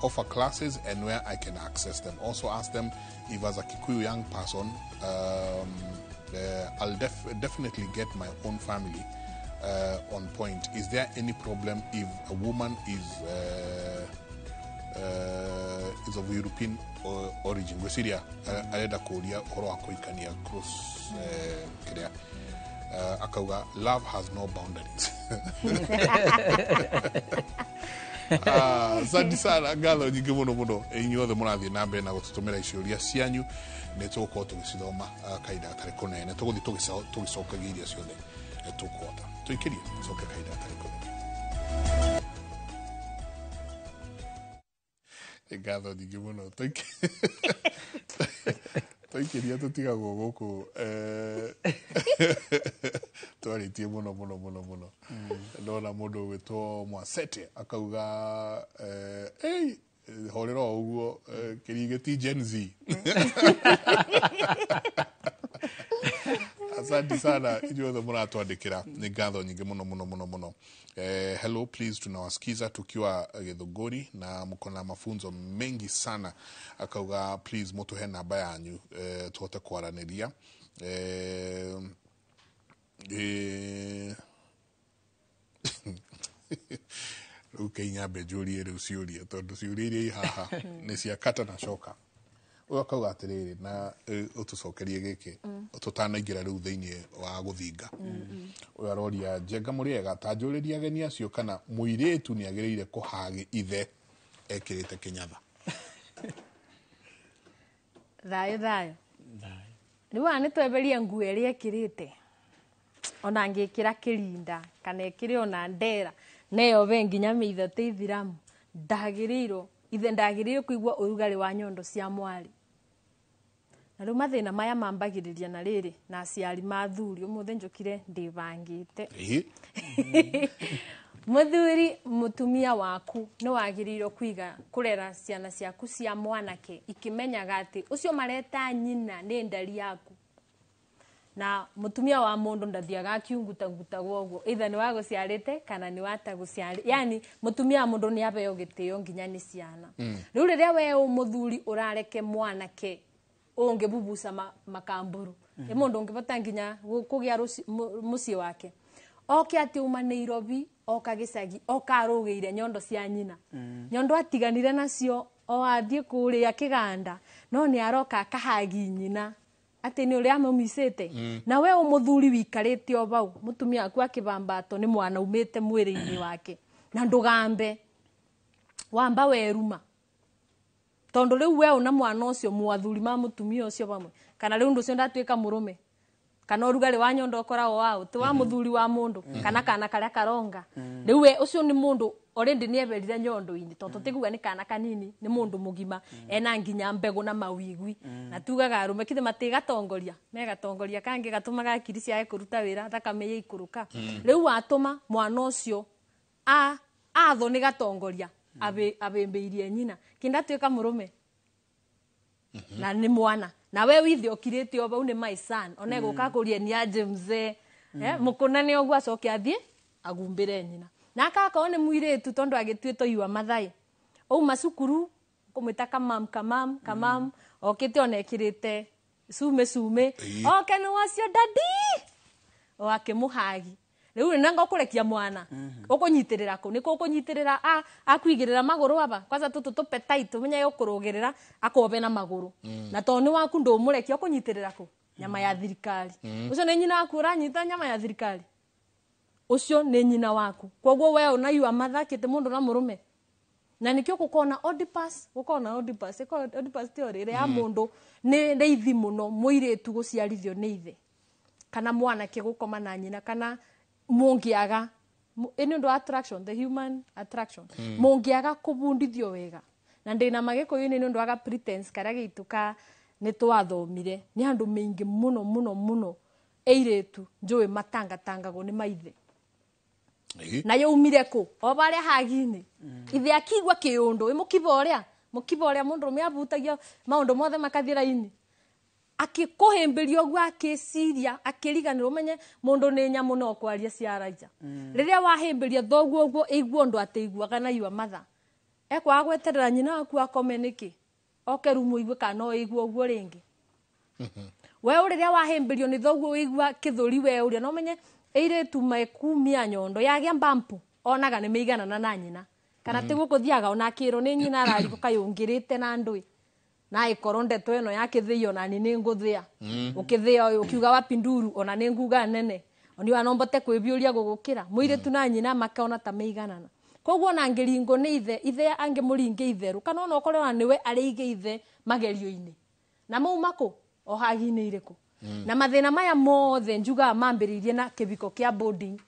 offer classes and where I can access them. Also ask them if as a Kikuyu young person, I'll definitely get my own family on point. Is there any problem if a woman is of European origin? Gwĩciria arenda kũria ũhoro wa kũhikania cross kĩrĩa. Akauga love has no boundaries. Asante sana, ngatho nyingĩ mũno mũno inyuothe mũrathiĩ na mbere na gũtũtũmĩra ciũria cianyu, nĩ tũgũkorwo tũgĩcithoma kahinda gatarĩ kũnene, tũgũthiĩ tũgĩcokagia iria ciothe tũkũhota. Tũikĩrie coke kahinda gatarĩ kũnene. Ngatho nyingĩ mũno. Tũikĩria tũtigagwo gũkũ twarĩtie mũno mũno mũno mũno. Ndona mũndũ ũgwĩtwo Mwasete akauga ei horera o ũguo kĩrigĩ ti Gen Z. Asante sana inyuothe mũratwandĩkĩra, nĩ ngatho nyingĩ mũno mũno mũno mũno. Hello please, tunawasikiza tukiwa Githunguri na mko na mafunzo mengi sana. Akauga please mutuhe namba yanyu tuhote kwaranĩria. Rĩu kĩinyambe njũrie rĩu ciũria tondũ ciũria iria i haha nĩ cia kata na coka. Ũyũ akauga atĩrĩrĩ na ũtũcokerie gĩkĩ tũtanaingĩra rĩu thĩinĩ wa gũthinga. Ũyũ aroria Njenga mũrĩega, ta njũrĩrie ageni acio kana mũirĩtu nĩ agĩrĩire kũhagi ithe ekĩrĩte kĩnyatha. Thayũ thayũ. Rĩu haha nĩ tweberie nguo ĩrĩa ĩkĩrĩte, ona angĩkĩra kĩrinda kana ĩkĩre ona ndera neyobe nginya mĩitho ta ithiramu, ndagĩrĩirwo ithe ndagĩrĩirwo kũigua ũrugarĩ wa nyondo cia mwarĩ. Na rĩu mathĩna maya mambagĩrĩria na rĩrĩ na aciari ma athuri, ũmũthĩ njũkire ndĩbangĩte. Mũthuri mũtumia waku nĩ wagĩrĩirwo kũiga kũrera ciana ciaku cia mwanake ikĩmenyaga atĩ ũcio mareta nyina nĩ ndari yaku. Na mũtumia wa mũndũ ndathiaga akiungutangutagwo ũguo, either nĩ wagũciarĩte kana nĩ watagũciarĩ. Yani mũtumia wa mũndũ nĩ aheo gĩtĩo nginya nĩ ciana. Rĩu rĩrĩa we ũ mũthuri ũrareke mwanake ũngĩbubuca makamburu, nĩ mũndũ ũngĩbata nginya kũgĩa mũciĩ wake, oke atĩ uma Nairobi oka gĩcagi oka arũgĩire nyondo cia nyina. Nyondo atiganire nacio o athiĩ kũrĩa kĩganda, no nĩ aroka akahagi nyina atĩ nĩ ũrĩa amũmicĩte. Na we ũ mũthuri wikarĩte o bau, mũtumia waku akĩbambatwo nĩ mwana umĩte mwĩrĩ-inĩ wake, na ndũgambe wamba weruma, tondũ rĩu we ũna mwana ũcio mwathuri ma mũtumia ũcio bamwe, kana rĩu ũndũ ũcio ndatuĩka mũrũme, kana ũrugarĩ wa nyondo ũkoragwo waũ ti wa mũthuri wa mũndũ, kana kana karĩa karonga. Rĩu we ũcio nĩ mũndũ already nĩ eberire nyondo-inĩ, tondũ tũtikuga nĩ kana kanini, nĩ mũndũ mũgima ena nginya mbegũ na mawigwi. Na tugaga arũme kithe matigatongoria, megatongoria kangĩ gatũmaga akiri ciake kũruta wĩra, thakame yaikũrũka. Rĩu watũma mwana ũcio athwo nĩ gatongoria abĩmbĩirie nyina, kĩndatuĩka mũrũme na nĩ mwana. Na we withe ũkirĩte o bau nĩ my son, ona egũka kũria nĩ aje mzee, mũkũnane ũguo acoke athiĩ agumbĩre nyina. Na akakorwo nĩ mũirĩtu tondũ agĩtuĩtwo yua mathai, auma cukuru kũmwĩta kamam kamam kamam, okĩte ona ekĩrĩte cume cume, oke nĩ wacio dadi o akĩmũhagi. Rĩu nanga ũkũrekia mwana ũkũnyitĩrĩra kũ nĩkũ ũkũnyitĩrĩra akuigĩrĩra magũrũ aba kwanza tũtũ tũpetai tũmenye ũkũrũgĩrĩra akobe na magũrũ, na tondũ nĩ waku ndũmũrekia ũkũnyitĩrĩra kũ nyama ya thirikari. Ũcio nĩ nyina waku ũranyita nyama ya thirikari, ũcio nĩ nyina waku. Koguo we ona yua mathakĩte mũndũ na mũrũme. Na nĩkĩo gũkona Oedipus, gũkona Oedipus, Oedipus theory ĩrĩa ya mũndũ nĩ raithi mũno mũirĩtu gũciarithio nĩ ithe, kana mwanake gũkoma na nyina, kana mũngĩaga nĩ ũndũ wa attraction, the human attraction, mũngĩaga kũbundithio wega. Na ndĩna magĩkũyũ-inĩ nĩ ũndũ wa pretense karĩa gĩitũ ka nĩ twathomire nĩ andũ maingĩ mũno mũno mũno eirĩtu njũĩ matangatangagwo nĩ maithe. Na yaumire kũ o barĩa hagi-inĩ ithe akigua kĩũndũ ĩ mũkiba ũrĩa mũndũrũme abutagia maũndũ mothe makathiĩ raini, akĩkũhĩmbĩria ũguo akĩciria akĩriganĩrwo, ũmenye mũndũ nĩ nyamũ no kwaria ciaraja. Rĩrĩa wahĩmbĩria thoguo ũguo ĩiguo ũndũ atĩiguaga na yua matha, ekwaga gweterera nyina waku akome nĩkĩ, oke rumu igue kana no ĩiguo ũguo rĩngĩ. We rĩrĩa wahĩmbĩrio nĩ thoguo ũigua kĩthũri we ũrĩa, no ũmenye ĩirĩtu mekumia nyondo yagĩa mbampu onaga nĩ mĩiganana na nyina, kana tiguo kũthiaga ona akĩrwo nĩ nyina ararigwo kayũngĩrĩte na ndũĩ, na ĩkorwo ndeto ĩno ya kĩthĩi ona ni nĩ ngũthĩa ũkĩthĩa ũyũ ũkiuga wapi nduru ona nĩ nguga nene oni wa no mbote kwĩbiũria gũgũkĩra mũirĩtu na nyina makona ta mĩiganana. Koguo ona angĩringwo nĩ ithe, ithe angĩmũringe itherũ kana ona ũkorwo ona nĩwe arĩige ithe magerio-inĩ. Na mauma kũ? O hagi-inĩ irĩkũ? Na mathĩna maya mothe njugaga mambĩrĩirie na kĩbiko kĩa boarding.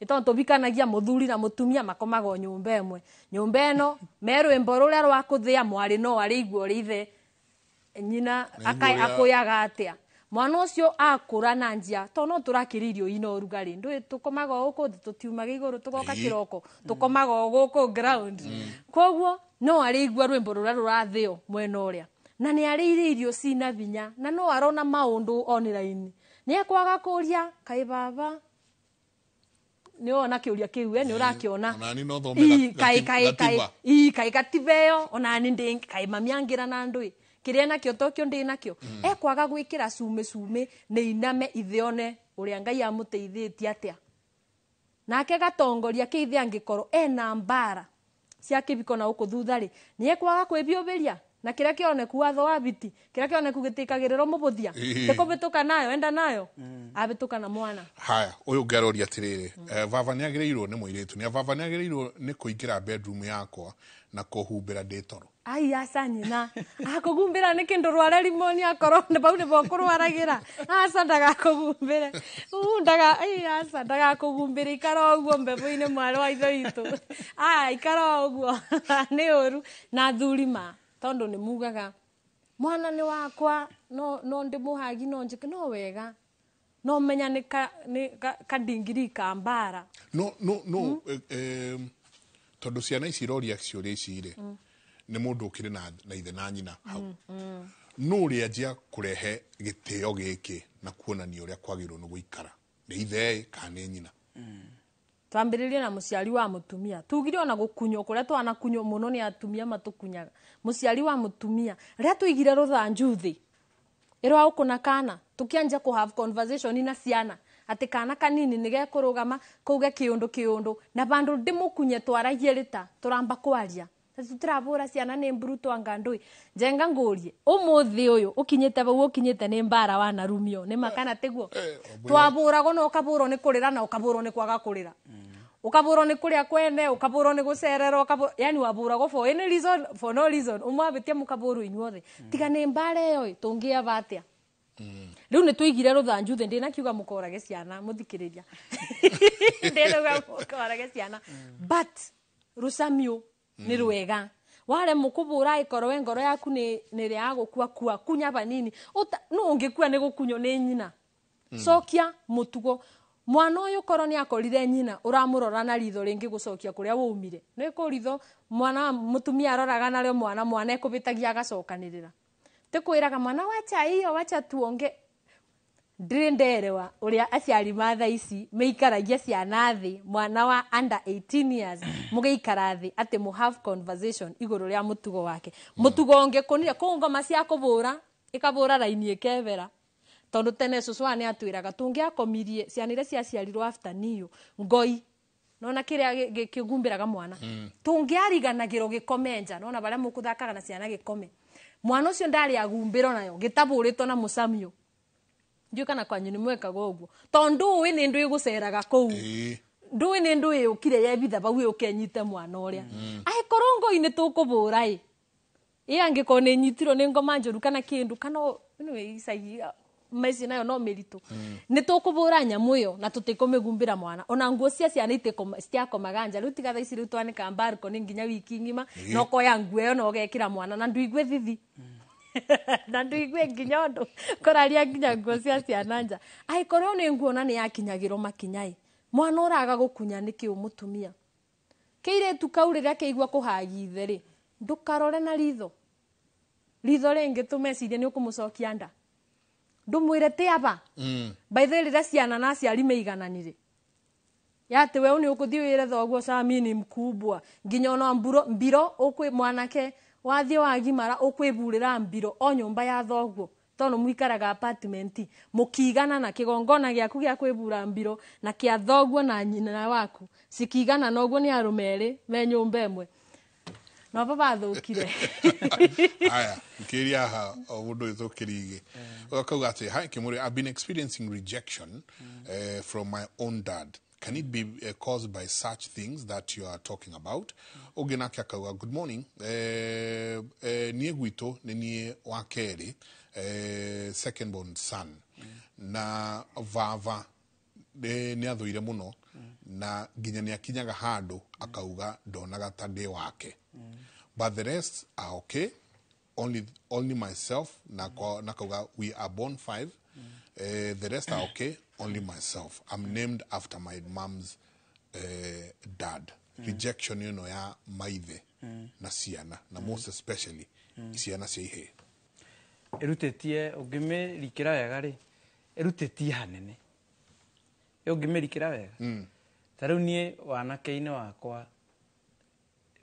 Ĩtondũ tũbikanagia mũthuri na mũtumia makomaga o nyũmba ĩmwe. Nyũmba ĩno me rwĩmbo rũrĩa rwa kũthĩa mwarĩ no arĩigua ũrĩa ithe nyina akũyaga atĩa. Mwana ũcio akũra na njia tondũ no tũrakĩrĩa irio ina ũrugarĩ, ndũĩ tũkomaga o gũkũ thĩ, tũtiumaga igũrũ tũgoka kĩroko, tũkomaga o gũkũ ground. Koguo no arĩigua rwĩmbo rũrĩa rũrathĩo mwena ũrĩa. Na nĩ arĩire irio cina vinya na no arona maũndũ online. Nĩ ekwaga kũria kaĩ baba nĩ wona kĩũria kĩu we nĩ ũrakĩona. Ona ni no thome kai kai kai katiba ĩyo ona ni ndĩ kai mami angĩra na ndũĩ kĩrĩa nakĩo tokĩo ndĩ nakĩo. Ekwaga gwĩkĩra cume cume nĩ iname ithe one ũrĩa Ngai amũteithĩtie atĩa. Nake gatongoria kĩ ithe angĩkorwo ena mbara cia kĩbiko na gũkũ thutha rĩ, nĩ ekwaga kwĩbiũbĩria na kĩrĩa kĩoneku watho wa biti, kĩrĩa kĩoneku gĩtĩkagĩrĩrwo mũbũthia, tĩkũbĩtũka nayo enda nayo abĩtũka na mwana. Haya, ũyũ ũngĩ aroria atĩrĩrĩ, baba nĩagĩrĩirwo nĩ mũirĩtu, nĩ baba nĩagĩrĩirwo nĩ kũingĩra bedroom yakwa na kũhumbĩra ndĩ toro? Ai aca nyina, akũhumbĩra nĩ kĩndũ rware rimonia akorwo nĩ bau nĩbo kũrwaragĩra. Aca ndagakũhumbĩre. Ai aca ndagakũhumbĩre, ikara ũguo mbebũ-inĩ mwarĩ wa ithe witũ. Aya ikara ũguo nĩ ũru. Na athuri ma tondũ nĩ mugaga mwana nĩ wakwa, no ndĩmũhagi no njĩke no wega, no menya nĩ kandingiri ka mbara. No tondũ ciana ici iroria ciũria ici rĩ, nĩ mũndũ ũkĩrĩ na ithe na nyina hau. No ũrĩa anjia kũrehe gĩtĩo gĩkĩ na kuonania ũrĩa kwagĩrĩirwo nĩ gũikara, nĩ ithe kana nĩ nyina? Twambĩrĩrie na mũciari wa mũtumia. Tugire ona gũkunywo kũrĩa twanakunywo mũno nĩ atumia matũkunyaga. Mũciari wa mũtumia rĩrĩa tũigire rũthanju thĩ ĩrwa gũkũna kana, tũkĩanjia kũ have conversation na ciana atĩ kana kanini nĩ gekũrũgama kauge kĩũndũ kĩũndũ, na bandũ ndĩmũkunye twaragie rĩta tũramba kwaria. Tũtirabũra ciana nĩ mburuto anga ndũĩ. Njenga ngũrie ũmũthĩ ũyũ ũkinyĩte bau ũkinyĩte nĩ mbara wanarumio nĩ makana tiguo. Twabũragwo na ũkabũrwo nĩ kũrĩra na ũkabũrwo nĩ kwaga kũrĩra, ũkabũrwo nĩ kũrĩa kwene, ũkabũrwo nĩ gũcererwo, yani wabũragwo for any reason, for no reason, ũmwabĩtie mũkabũrwo inyuothe. Tiga nĩ mbara ĩyo tũngĩaba atĩa? Rĩu nĩ tũigire rũthanju thĩ, ndĩnakiuga mũkorage ciana mũthikĩrĩria. Ndĩnauga mũkorage ciana, but rũcamio nĩ rwega. Waremwo kũbũra ĩkorwo we ngoro yaku nĩ ĩrĩa ya gũkua kua, kunya banini. No ũngĩkua nĩ gũkunywo nĩ nyina. Cokia mũtugo. Mwana ũyũ korwo nĩ akorire nyina ũramũrora na ritho rĩngĩ gũcokia kũrĩa waumire. Nĩ kũ ritho mwana mũtumia aroraga narĩo mwana, mwana ekũbĩtagia agacokanĩrĩra. Tĩkwĩraga mwana wacha iyo wacha tuonge. Ndĩrĩ nderewa ũrĩa aciari ma thaa ici meikaragia ciana thĩ, mwana wa under 18 years mũgĩikara thĩ atĩ mũ have conversation igũrũ rĩa mũtugo wake. Mũtugo ũngĩkũnire kũu ngoma cia kũbũra ĩkabũra raini ĩkebera. Tondũ tene cũcũ wa nĩ atwĩraga tũngĩakomirie ciana iria ciaciarirwo after niyo ngoi nona kĩrĩa kĩgumbĩraga mwana, tũngĩariganagĩrwo gĩkome nja, nona barĩa mũkũthakaga na ciana gĩkome, mwana ũcio ndarĩ agumbĩrwo nayo gĩtabũrĩtwo na mũcamio. Ndiũĩ kana kwanyu nĩ mwekaga ũguo, tondũ ndũĩ nĩ ndũ ĩgũceraga kũu, ndũĩ nĩ ndũ ĩũkire yebitha bau ĩũke ĩnyite mwana ũrĩa. Angĩkorwo ngoi nĩ tũkũbũra ĩ, ĩ angĩkorwo nĩ ĩnyitirwo nĩ ngoma njũru kana kĩndũ kana anyway, icagi maici nayo no mĩritũ, nĩ tũkũbũra nyamũ ĩyo na tũtikũmĩgumbĩra mwana. Ona nguo cia ciana citiakomaga nja. Rĩu tiga thaa ici rĩu twanĩka balcony nginya wiki ng'ima, na ũkoya nguo ĩyo na ũgekĩra mwana na ndũigue thithi. Na nduigue nginya ũndũ kũraria nginya nguo cia ciana nja. Angĩkorwo nĩ nguona nĩ yakinyagĩrwo makinya ĩ, mwana ũraga gũkunya nĩkĩ mũtumia? Kĩirĩtu kau rĩrĩa kĩigua kũhagi ithe rĩ, ndũkarore na ritho. Ritho rĩngĩ tũmecirie nĩ ũkũmũcokia nda. Ndũmwĩre tĩ aba. By the way, rĩrĩa ciana na aciari maigananire, ya atĩ we nĩ ũkũthiĩ wĩre thoguo Sami ni mkubwa, nginya ona mbiro ũkwĩ mwanake wathiĩ wagimara ũkwĩburĩra mbiro o nyũmba ya thoguo, tondũ mũikaraga apartment mũkigana na kĩgongona gĩaku gĩa kwĩbura mbiro na kĩa thoguo na nyina waku cikigana na ũguo nĩ arũme erĩ me nyũmba ĩmwe. No baba athũkire. Aya, kĩria haha o mũndũ ũyũ tũkĩrige. Ũgakauga atĩ, hi Kimuri, I've been experiencing rejection from my own dad. Can it be caused by such things that you are talking about? Ũngĩ nake akauga, good morning, niĩ gwitũ nĩ niĩ wa kerĩ, second born son, na vava nĩ athũire mũno, na nginya nĩ akinyaga handũ akauga ndonaga ta ndĩ wake, but the rest are okay, only myself. Na kauga we are born 5, the rest are okay, only myself. I'm named after my mom's dad. Rejection you know ya maithe na ciana, na most especially ciana cia ihĩĩ. Ĩrutĩtie ũngĩmĩrikĩra wega rĩ, ĩrutĩtie hanene. Ũngĩmĩrikĩra wega. Ta rĩu niĩ wanake-inĩ wakwa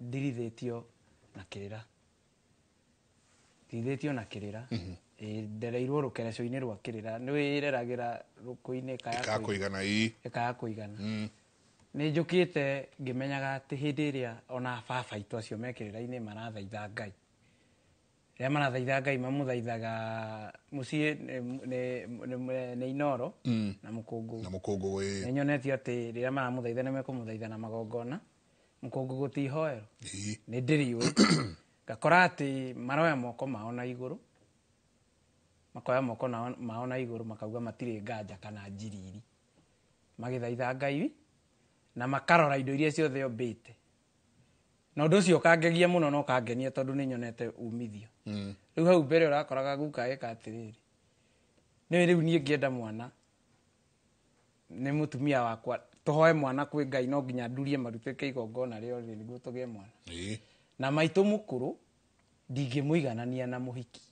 ndirithĩtio na kĩrĩra. Ndirithĩtio na kĩrĩra. Ndereirwo rũkereco-inĩ rwa kĩrĩra. Nĩ wĩreragĩra rũkũ-inĩ ĩkaya kũigana. Ĩkaya kũigana. Nĩ njũkĩte ngĩmenyaga atĩ hĩndĩ ĩrĩa ona baba aitũ acio me kĩrĩra-inĩ marathaitha Ngai. Rĩrĩa marathaitha Ngai mamũthaithaga mũciĩ nĩ Inoro na Mũkũngũgũ. Na Mũkũngũgũ, ĩĩ. Nĩ nyonetio atĩ rĩrĩa maramũthaitha nĩ mekũmũthaitha na magongona. Mũkũngũgũ ti ihoero. Nĩ ndĩrĩũĩ. Ngakora atĩ maroya moko mao na igũrũ. Makoya moko mao na igũrũ makauga matirĩ nganja kana njiriri. Magĩthaitha Ngai na makarora indo iria ciothe ombĩte. Na ũndũ ũcio ũkangegia mũno na ũkangenia tondũ nĩ nyonete umithio. Rĩu hau mbere ũrakoraga guka eka atĩrĩrĩ, nĩ rĩu niĩ ngĩenda mwana nĩ mũtumia wakwa, tũhoe mwana kwĩ Ngai no nginya ndurie marutĩke igongona rĩo rĩ nĩguo tũgĩe mwana. Na maitũ mũkũrũ ndingĩmũiganania na mũhiki.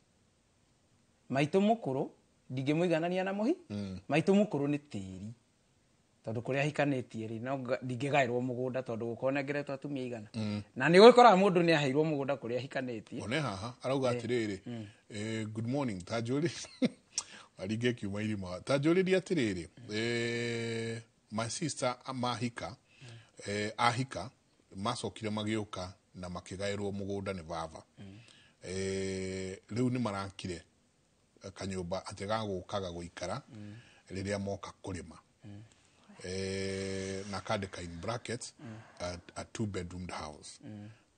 Maitũ mũkũrũ ndingĩmũiganania na mũhiki. Maitũ mũkũrũ nĩ tĩri. Tondũ kũrĩa ahikanĩtie rĩ no ndingĩgaĩrwo mũgũnda tondũ gũkorwo nengeretwo atumia igana. Na nĩ ũgĩkoraga mũndũ nĩ aheirwo mũgũnda kũrĩa ahikanĩtie. One haha arauga atĩrĩrĩ, good morning, ta njũrĩ waringe kiuma irima, ta njũrĩrie atĩrĩrĩ, my sister mahika, ahika macokire magĩũka na makĩgaĩrwo mũgũnda nĩ baba. Rĩu nĩ marakire kanyũmba atĩ gagũkaga gũikara rĩrĩa moka kũrĩma. Na kandĩka in brackets a 2-bedroomed house.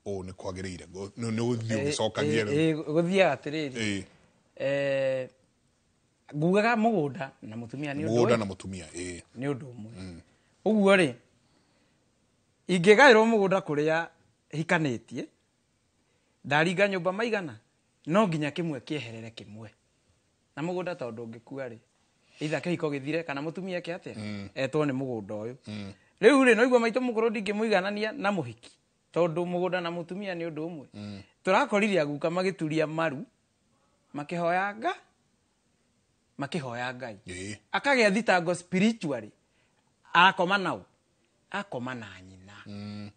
Ũũ nĩ kwagĩrĩire nĩ ũthiĩ ũgĩcokagia rĩu. Gũthiaga atĩrĩrĩ, ngugaga mũgũnda na mũtumia nĩ ũndũ mũgũnda na mũtumia, ĩĩ, nĩ ũndũ ũmwe. Ũguo rĩ, ingĩgaĩrwo mũgũnda kũrĩa hikanĩtie, ndaringa nyũmba maigana, no nginya kĩmwe kĩeherere kĩmwe. Na mũgũnda tondũ ũngĩkua rĩ, either kĩhiko gĩthire kana mũtumia eke atĩa, etwo nĩ mũgũnda ũyũ. Rĩu rĩ, no igua maitũ mũkũrũ ndingĩmũiganania na mũhiki tondũ mũgũnda na mũtumia nĩ ũndũ ũmwe. Tũrakorire aguka magĩturia maru makĩhoya Ngai. Akagĩa thitango spiritually, akoma nao, akoma na nyina.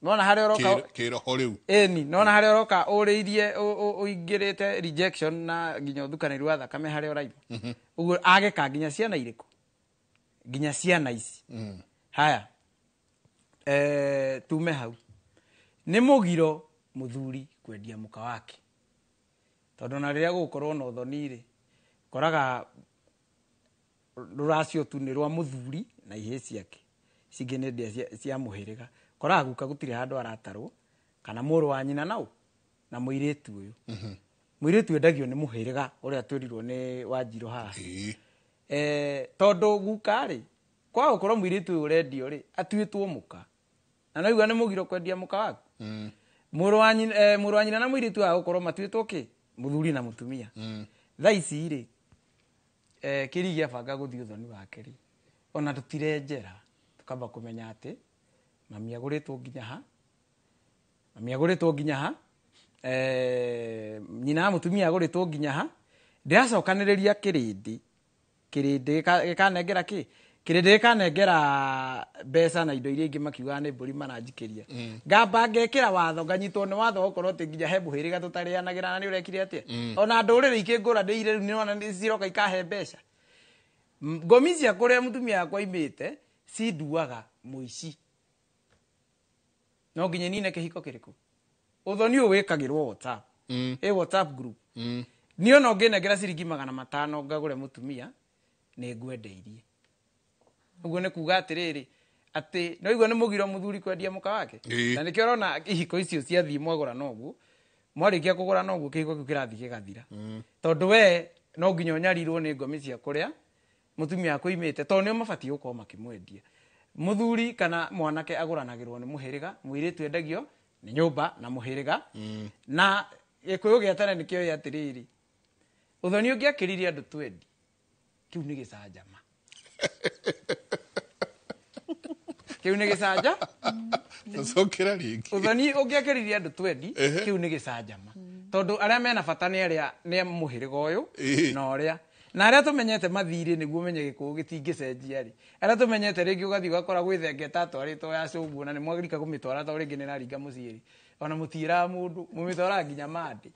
Nona harĩa ũroka kĩroho rĩu. Ĩni, nona harĩa ũroka ũrĩirie ũingĩrĩte rejection na nginya ũthukanĩru wa thakame harĩa ũraima. Ũguo ageka nginya ciana irĩkũ? Nginya ciana ici. Haya. Tume hau. Nĩ mũgiro mũthuri kwendia mũka wake. Tondũ na rĩrĩa gũgũkorwo na ũthoni rĩ, koraga rũracio tu nĩ rwa mũthuri na ihĩĩ ciake. Cingĩ nĩ ndĩa cia mũhĩrĩga. Koraga guka gũtirĩ handũ aratarwo kana mũrũ wa nyina nau na mũirĩtu ũyũ. Mũirĩtu endagio nĩ mũhĩrĩga ũrĩa twĩrirwo nĩ Wanjirũ haha. Tondũ guka rĩ, kwa gũkorwo mũirĩtu ũyũ ũrendio rĩ, atuĩtwo mũka. Na no igua nĩ mũgiro kwendia mũka waku. Mũrũ wa nyina na mũirĩtu wa gũkorwo matuĩtwo kĩ? Mũthuri na mũtumia. Thaa ici rĩ, kĩrigi abanga gũthiĩ ũthoni wake rĩ, ona tũtirenjera, tũkamba kũmenya atĩ mami agũrĩtwo nginya ha, mami agũrĩtwo nginya ha, nyina wa mũtumia agũrĩtwo nginya ha, ndĩracokanĩrĩria kĩrĩndĩ, kĩrĩndĩ gĩkanengera kĩ? Kĩrĩndĩ gĩkanengera mbeca na indo iria ingĩ makiugaga nĩ mbũri maranjikĩria. Ngamba ngekĩra watho, nganyitwo nĩ watho okorwo atĩ nginya he mũhĩrĩga tũtarĩanagĩra na nĩ ũrekire atĩa. Ona ndũrĩrĩ ikĩngũra ndĩire rĩu nĩwona nĩ ciroka ikahe mbeca. Ngomi cia kũrĩa mũtumia wakwa aimĩte cinduaga mũici. No nginya nine kĩhiko kĩrĩkũ? Ũthoni ũyũ wĩkagĩrwo WhatsApp. Ĩ WhatsApp group. Niĩ ona ũngĩnengera ciringi 500 ngagũre mũtumia, nĩ ngwendeirie. Ũguo nĩ kuga atĩrĩrĩ atĩ no igua nĩ mũgiro mũthuri kwendia mũka wake. Na nĩkĩo ũrona ihiko icio ciathiĩ mwagũra noguo, mwarĩkia kũgũra noguo kĩhiko kĩu kĩrathiĩ gĩgathira. Tondũ we no nginya ũnyarirwo nĩ ngomi cia kũrĩa mũtumia akũimĩte, tondũ nĩo mabatiĩ gũkorwo makĩmwendia. Mũthuri kana mwanake agũranagĩrwo nĩ mũhĩrĩga, mũirĩtu endagio nĩ nyũmba na mũhĩrĩga. Na Gĩkũyũ gĩa tene nĩkĩoĩ atĩrĩrĩ, ũthoni ũngĩakĩrire andũ twendi, kĩu nĩ gĩcanjama. Kĩu nĩ gĩcanja. Cokera rĩngĩ. Ũthoni ũngĩakĩrire andũ twendi, kĩu nĩ gĩcanjama. Tondũ arĩa mena bata nĩ arĩa nĩ mũhĩrĩga ũyũ na ũrĩa. Na arĩa tũmenyete mathirĩ nĩguo ũmenye gĩkũyũ gĩtingĩcenjia rĩ. Arĩa tũmenyete rĩngĩ ũgathiĩ ũgakora gwĩ thenge ĩtatwarĩtwo ya cũguo na nĩ mwagirika kũmĩtwara tondũ rĩngĩ nĩ ĩraringa mũciĩ rĩ. Ona mũtiĩraga mũndũ, mũmĩtwaraga nginya mandĩ.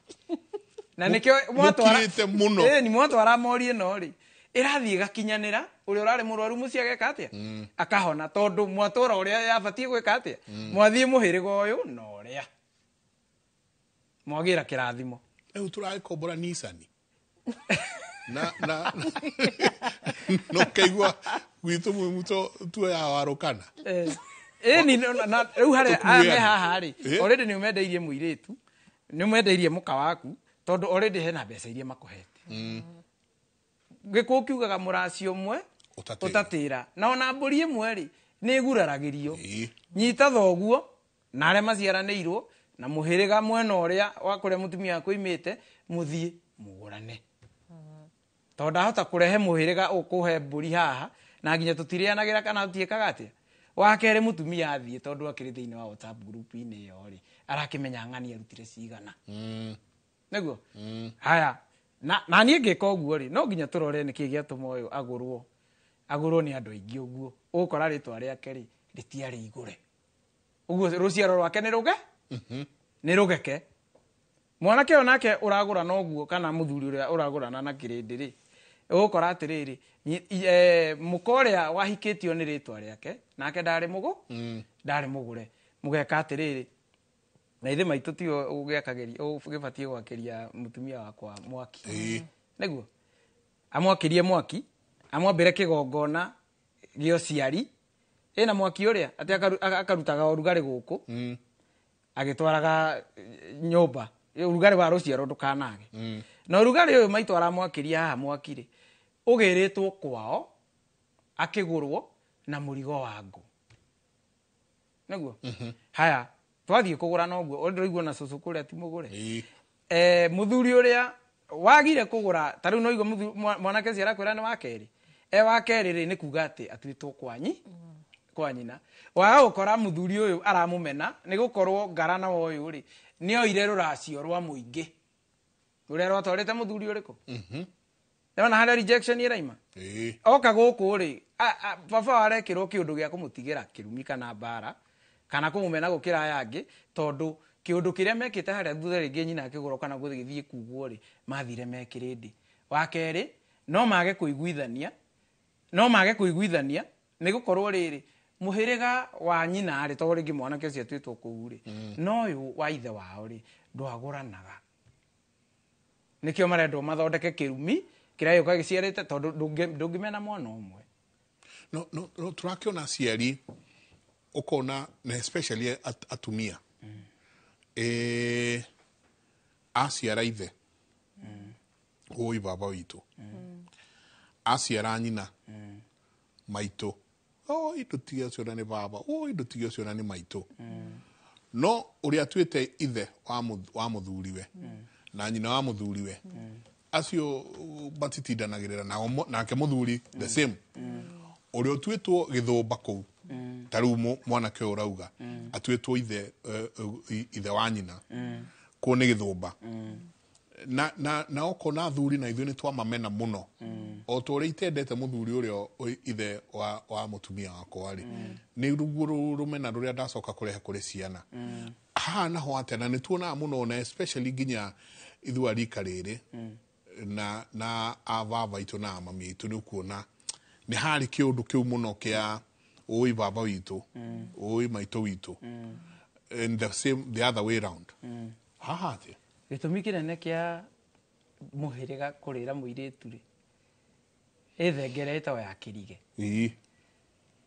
Na nĩkĩo mwatwara Mũkirĩte mũno. Ĩni mwatwara mori ĩno rĩ, ĩrathiĩ ĩgakinyanĩra, ũrĩa ũrarĩ mũrwaru mũciĩ ageka atĩa? Akahona tondũ mwatwara ũrĩa yabatiĩ gwĩka atĩa? Mwathiĩ mũhĩrĩga ũyũ na ũrĩa. Mwagĩra kĩrathimo. Rĩu tũragĩkombora Nissan. Na na no kaigua gwitũ mwĩmuto tuoyaga warũkana. Ĩni na rĩu harĩa aya me haha rĩ, already nĩ ũmendeirie mũirĩtu, nĩ ũmendeirie mũka waku, tondũ already hena mbeca iria makũhete. Gĩkũyũ kiugaga mũraci ũmwe ũtatĩra. Na ona mbũri ĩmwe rĩ, nĩ ĩguraragĩrio. Nyita thoguo na arĩa maciaranĩirwo na mũhĩrĩga mwena ũrĩa wa kũrĩa mũtumia waku oimĩte, mũthiĩ mũgũrane. Tondũ ndahota kũrehe mũhĩrĩga ũkũhe mbũri haha na nginya tũtirĩanagĩra kana tũtiĩkaga atĩa. Wa kerĩ mũtumia athiĩ tondũ akĩrĩ thĩinĩ wa WhatsApp group-inĩ ĩyo rĩ, arakĩmenya ng'ani arutire cigana. Nĩguo? Haya, na niĩ ngĩka ũguo rĩ, no nginya tũrore nĩkĩĩ gĩatũma ũyũ agũrwo. Agũrwo nĩ andũ aingĩ ũguo. Ũgũkora rĩtwa rĩake rĩ, rĩtiarĩ igũre. Ũguo rũciaro rwake nĩ rũge? Nĩ rũgeke. Mwanake ũyũ nake ũragũra noguo kana mũthuri ũrĩa ũragũrana na kĩrĩndĩ rĩ, ũgũkora atĩrĩrĩ, mũka ũrĩa wahikĩtio nĩ rĩtwa rĩake, nake ndarĩ mũgũ? Ndarĩ mũgũre. Mũgeka atĩrĩrĩ, na ithe maitũ tiwe ũgĩakagĩria, ũgĩbatiĩ gwakĩria mũtumia wakwa mwaki. Nĩguo? Amwakĩrie mwaki, amwambĩre kĩgongona gĩa ũciari, ĩna mwaki ũrĩa, atĩ akarutaga ũrugarĩ gũkũ, agĩtwaraga nyũmba, ũrugarĩ wa rũciaro ndũkanage. Na ũrugarĩ ũyũ maitũ aramwakĩria haha mwaki rĩ, ũgĩrĩtwo kwao, akĩgũrwo na mũrigo wa ngũ. Nĩguo? Haya, twathiĩ kũgũra noguo, ũndũ na cũcũ kũrĩa ti mũgũre. Mũthuri ũrĩa wagire kũgũra, ta rĩu no igua mwanake ũcio arakwĩra nĩ wa kerĩ. Wa kerĩ rĩ, nĩ kuga atĩ atuĩtwo kwa nyina. Waga gũkora mũthuri ũyũ aramũmena, nĩ gũkorwo ngarana wa ũyũ rĩ, nĩ oire rũracio rwa mũingĩ. Rũrĩa rwatwarĩte mũthuri ũrĩkũ? Nĩwona harĩa rejection ĩraima? Oka gũkũ rĩ, baba arekĩrwo kĩũndũ gĩa kũmũtigĩra kĩrumi kana mbara, kana kũmũmena gũkĩra aya angĩ, tondũ kĩũndũ kĩrĩa mekĩte harĩa thutha rĩngĩ nyina akĩgũrwo kana gũgĩthiĩ kugwo rĩ, mathire me kĩrĩndĩ. Wa kerĩ, no mage kũiguithania, no mage kũiguithania, nĩ gũkorwo rĩrĩ, mũhĩrĩga wa nyina rĩ, tondũ rĩngĩ mwanake ũcio atuĩtwo kũu rĩ, no ũyũ wa ithe wao rĩ, ndwagũranaga. Nĩkĩo marendwo mathondeke kĩrumi kĩrĩa gĩũka gĩciarĩte, tondũ ndũngĩmena mwana ũmwe. No, no, no, tũrakĩona aciari ũkona, na especially atumia, aciara ithe, ũi baba witũ, aciara nyina, maitũ, oi ndũtige ũcio na nĩ baba, oi ndũtige ũcio na nĩ maitũ. No ũrĩa atuĩte ithe wa mũthuriwe na nyina wa mũthuriwe, acio matitindanagĩrĩra nao, nake mũthuri the same. Ũrĩa ũtuĩtwo gĩthũmba kũu, ta rĩu mwanake ũyũ ũrauga, atuĩtwo ithe wa nyina, kũu nĩ gĩthũmba. Na ũkona athuri na ithuĩ nĩ twamamena mũno. O ta ũrĩa itendete mũthuri ũrĩa ithe wa mũtumia wakwa rĩ, nĩ ruguo rũmena rũrĩa ndacoka kũrehe kũrĩ ciana. Haha naho atĩa, na nĩ tuonaga mũno, na especially nginya ithuĩ a rika rĩrĩ, na a baba aitũ na mami aitũ, nĩ ũkuona nĩ harĩ kĩũndũ kĩu mũno kĩa ũĩ baba witũ, ũĩ maitũ witũ, and the same the other way round. Haha atĩa? Gĩtũmi kĩnene kĩa mũhĩrĩga kũrĩra mũirĩtu rĩ, ĩthengere ĩtagwo ya kĩrige.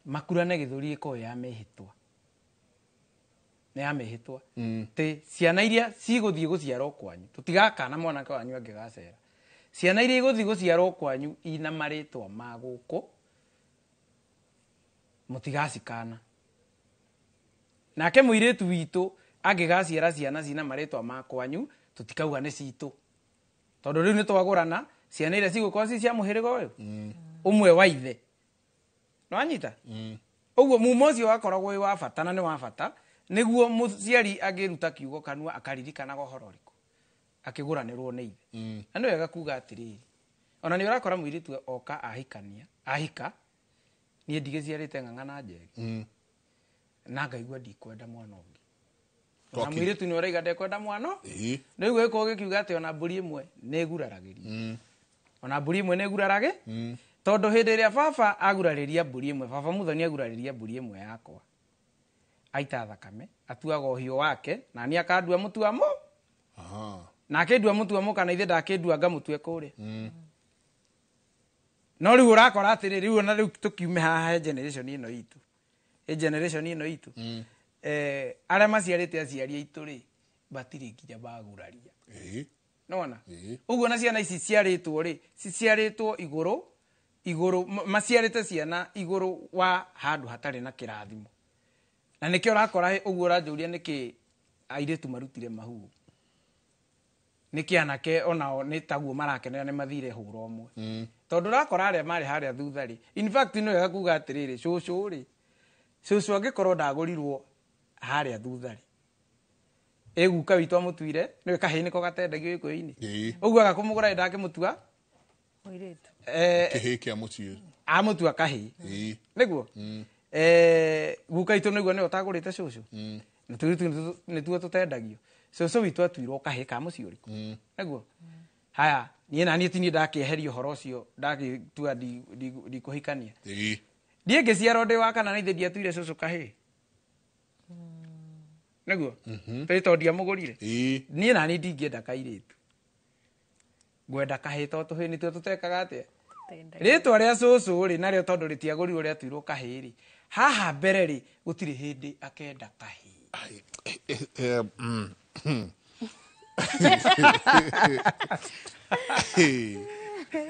Makurane gĩthũri ĩkorwo ya mĩhĩtwa. Nĩ ya mĩhĩtwa. Tĩ ciana iria cigũthiĩ gũciarwo kwanyu. Tũtigakana mwanake wanyu angĩgacera. Ciana iria igũthiĩ gũciarwo kwanyu ina marĩtwa ma gũkũ mũtigacikana. Nake mũirĩtu witũ angĩgaciara ciana cina marĩtwa ma kwanyu tũtikauga nĩ citũ. Tondũ rĩu nĩtwagũrana ciana iria cigũkorwo ci cia mũhĩrĩga ũyũ ũmwe wa ithe. Nĩwanyita? Ũguo mumo ũcio wakoragwo wĩ wa bata na nĩ wa bata nĩguo mũciari angĩruta kiugo kanua akaririkanaga ũhoro ũrĩkũ akĩgũranĩrwo nĩ ithe. Na nĩ wega kuga atĩrĩrĩ, ona nĩ ũrakora mũirĩtu oka ahikania ahika niĩ ndigĩciarĩte ng'ang'a na njeri na ngaigua ndikwenda mwana ũngĩ. Ona mũirĩtu nĩ ũraiga ndekwenda mwana nĩ ũguo gĩkorwo gĩkiuga atĩ ona mbũri ĩmwe nĩ ĩguraragĩria. Ona mbũri ĩmwe nĩ ĩgurarage tondũ hĩndĩ ĩrĩa baba agurarĩria mbũri ĩmwe, baba Muthoni agurarĩria mbũri ĩmwe yakwa aita thakame atuaga ũhiũ wake na niĩ akandua mũtuamo. Na akĩndua mũtuamo kana ithe ndakĩndua ngamũtue kũrĩa. No rĩu ũrakora atĩrĩ rĩu ona rĩu tũkiume haha he generation ĩno itũ. He generation ĩno itũ. Arĩa maciarĩte aciari aitũ rĩ matirĩ nginya maguraria. Nĩwona? Ũguo na ciana ici ciarĩtwo rĩ ciciarĩtwo igũrũ igũrũ maciarĩte ciana igũrũ wa handũ hatarĩ na kĩrathimo. Na nĩkĩo ũrakora ũguo ũranjũria nĩkĩ airĩtu marutire mahu. Nĩkĩ anake onao nĩ taguo marakenera nĩ mathire hũra ũmwe. Tondũ ũrakora arĩa marĩ harĩa thutha rĩ, in fact nĩ wega kuga atĩrĩrĩ, cũcũ rĩ, cũcũ angĩkorwo ndagũrirwo harĩa thutha rĩ, ĩguka witũ amũtuire, nĩwe kahĩĩ nĩko gatendagio gĩkũyũ-inĩ. Ũguo agakũmũgũra ndakĩmũtua mũirĩtu. Kĩhĩĩ kĩa mũciĩ. Amũtua kahĩĩ. Nĩguo? Guka itũ nĩguo nĩwe ũtagũrĩte cũcũ. Na tũirĩtu nĩtuo tũtendagio. Cũcũ witũ atuirwo kahĩĩ ka mũciĩ ũrĩkũ. Nĩguo? Haya, niĩ na niĩ ti niĩ ndakĩeheria ũhoro ũcio ndagĩtua ndikũhikania. Ndiĩ ngĩciarwo ndĩ wa kana na ithe ndiatuire cũcũ kahĩĩ. Nĩguo? Tondũ tondũ ndiamũgũrire. Niĩ na niĩ ndingĩenda kairĩtu. Ngwenda kahĩĩ tondũ tũhĩĩ nĩtuo tũtekaga atĩa? Rĩtwa rĩa cũcũ rĩ narĩo tondũ rĩtiagũrirwo rĩatuirwo kahĩĩ rĩ, haha mbere rĩ gũtirĩ hĩndĩ akenda kahĩĩ.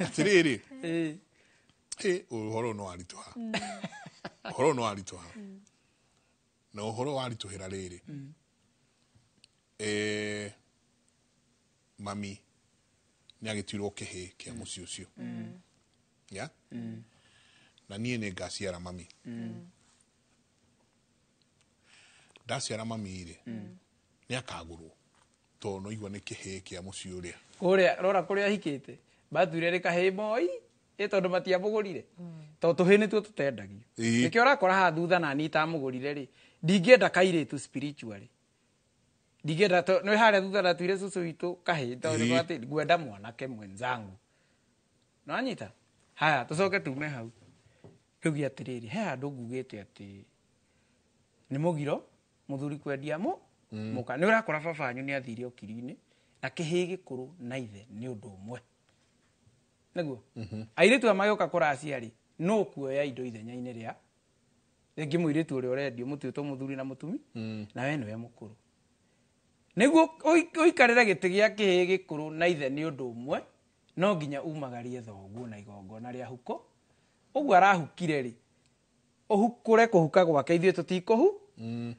Atĩrĩrĩ, ũhoro no waritũha. Ũhoro no waritũha. Na ũhoro waritũhĩra rĩrĩ, mami nĩ agĩtuirwo kĩhĩĩ kĩa mũciĩ ũcio. Ya? Na niĩ nĩ ngaciara mami. Ndaciara mami rĩ, nĩ akagũrwo tondũ no igua nĩ kĩhĩĩ kĩa mũciĩ ũrĩa. Kũrĩa rora kũrĩa ahikĩte batuire rĩ kahĩĩ moi ĩ tondũ matiamũgũrire. Tondũ tũhĩĩ nĩtuo tũtendagio. Nĩkĩo ũrakora haha thutha na niĩ itamũgũrire rĩ, ndingĩenda kairĩtu spiritually. Ndingĩenda nĩ harĩa thutha ndatuire cũcũ witũ kahĩĩ tondũ nĩ atĩ ngwenda mwanake mwenzangu. Nĩwanyita? Haya tũcoke tume hau. Tuge atĩrĩrĩ, he handũ ngugĩte atĩ nĩ mũgiro mũthuri kwendia mũka. Nĩ ũrakora baba wanyu nĩ athire ũkiri-inĩ na kĩhĩĩ gĩkũrũ na ithe nĩ ũndũ ũmwe. Nĩguo? Airĩtu aya magĩũka kũracia rĩ, no kuoya indo ithenya-inĩ rĩa rĩngĩ mũirĩtu ũrĩa ũrendio mũtuĩtwo mũthuri na mũtumi na we nĩwe mũkũrũ. Nĩguo ũikarĩre gĩtĩ gĩa kĩhĩĩ gĩkũrũ na ithe nĩ ũndũ ũmwe, no nginya umagarie thoguo na igongona rĩa huko. Ũguo arahukire rĩ, ũhukũre kũhuka gwake ithuĩ tũtikũhu,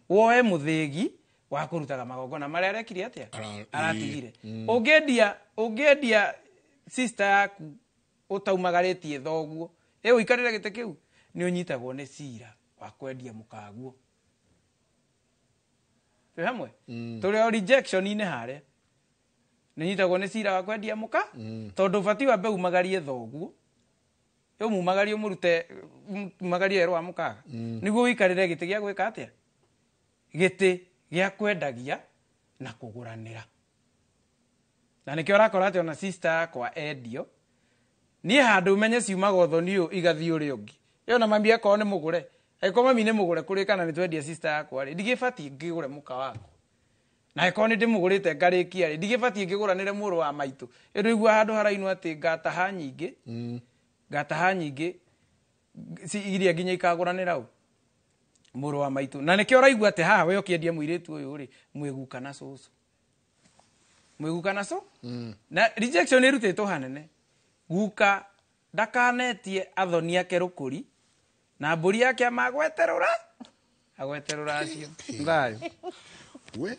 woe mũthĩgi wa kũrutaga magongona marĩa arekire atĩa? Aratigire. Ũngĩendia sister yaku ũtaumagarĩtie thoguo, ĩ ũikarĩre gĩtĩ kĩu, nĩ ũnyitagwo nĩ cira wa kwendia mũkaguo. Twĩ hamwe? Tũrĩ o rejection-inĩ harĩa. Nĩ ũnyitagwo nĩ cira wa kwendia mũka, tondũ ũbatiĩ wambe umagarie thoguo, ũmumagarie ũmũrute, umagarie werũ wa mũkaga. Nĩguo ũikarĩre gĩtĩ gĩa gwĩka atĩa? Gĩtĩ gĩa kwendagia na kũgũranĩra. Na nĩkĩo ũrakora atĩ ona sister yakwa endio, niĩ handũ ũmenye ciumaga ũthoni ũyũ igathiĩ ũrĩa ũngĩ. Ĩyo na mami akorwo nĩ mũgũre, angĩkorwo mami nĩ mũgũre kũrĩ kana nĩ twendia sister yakwa rĩ, ndigĩbatiĩ ngĩgũre mũka wakwa. Na angĩkorwo nĩ ndĩmũgũrĩte ngarĩkia rĩ, ndigĩbatiĩ ngĩgũranĩre mũrũ wa maitũ. Ĩndũ igua handũ harainwo atĩ ngataha nyingĩ, ngataha nyingĩ, Iria nginya ikagũranĩra ũ mũrũ wa maitũ. Na nĩkĩo ũraigua atĩ haha we ũkĩendia mũirĩtu ũyũ rĩ, mwĩguka na cũcũ. Mwĩguka na cũ? Na rejection ĩrutĩtwo hanene. Guka ndakanetie athoni ake rũkũri na mbũri yake amagweterũra agweterũra acio. Thayũ. We.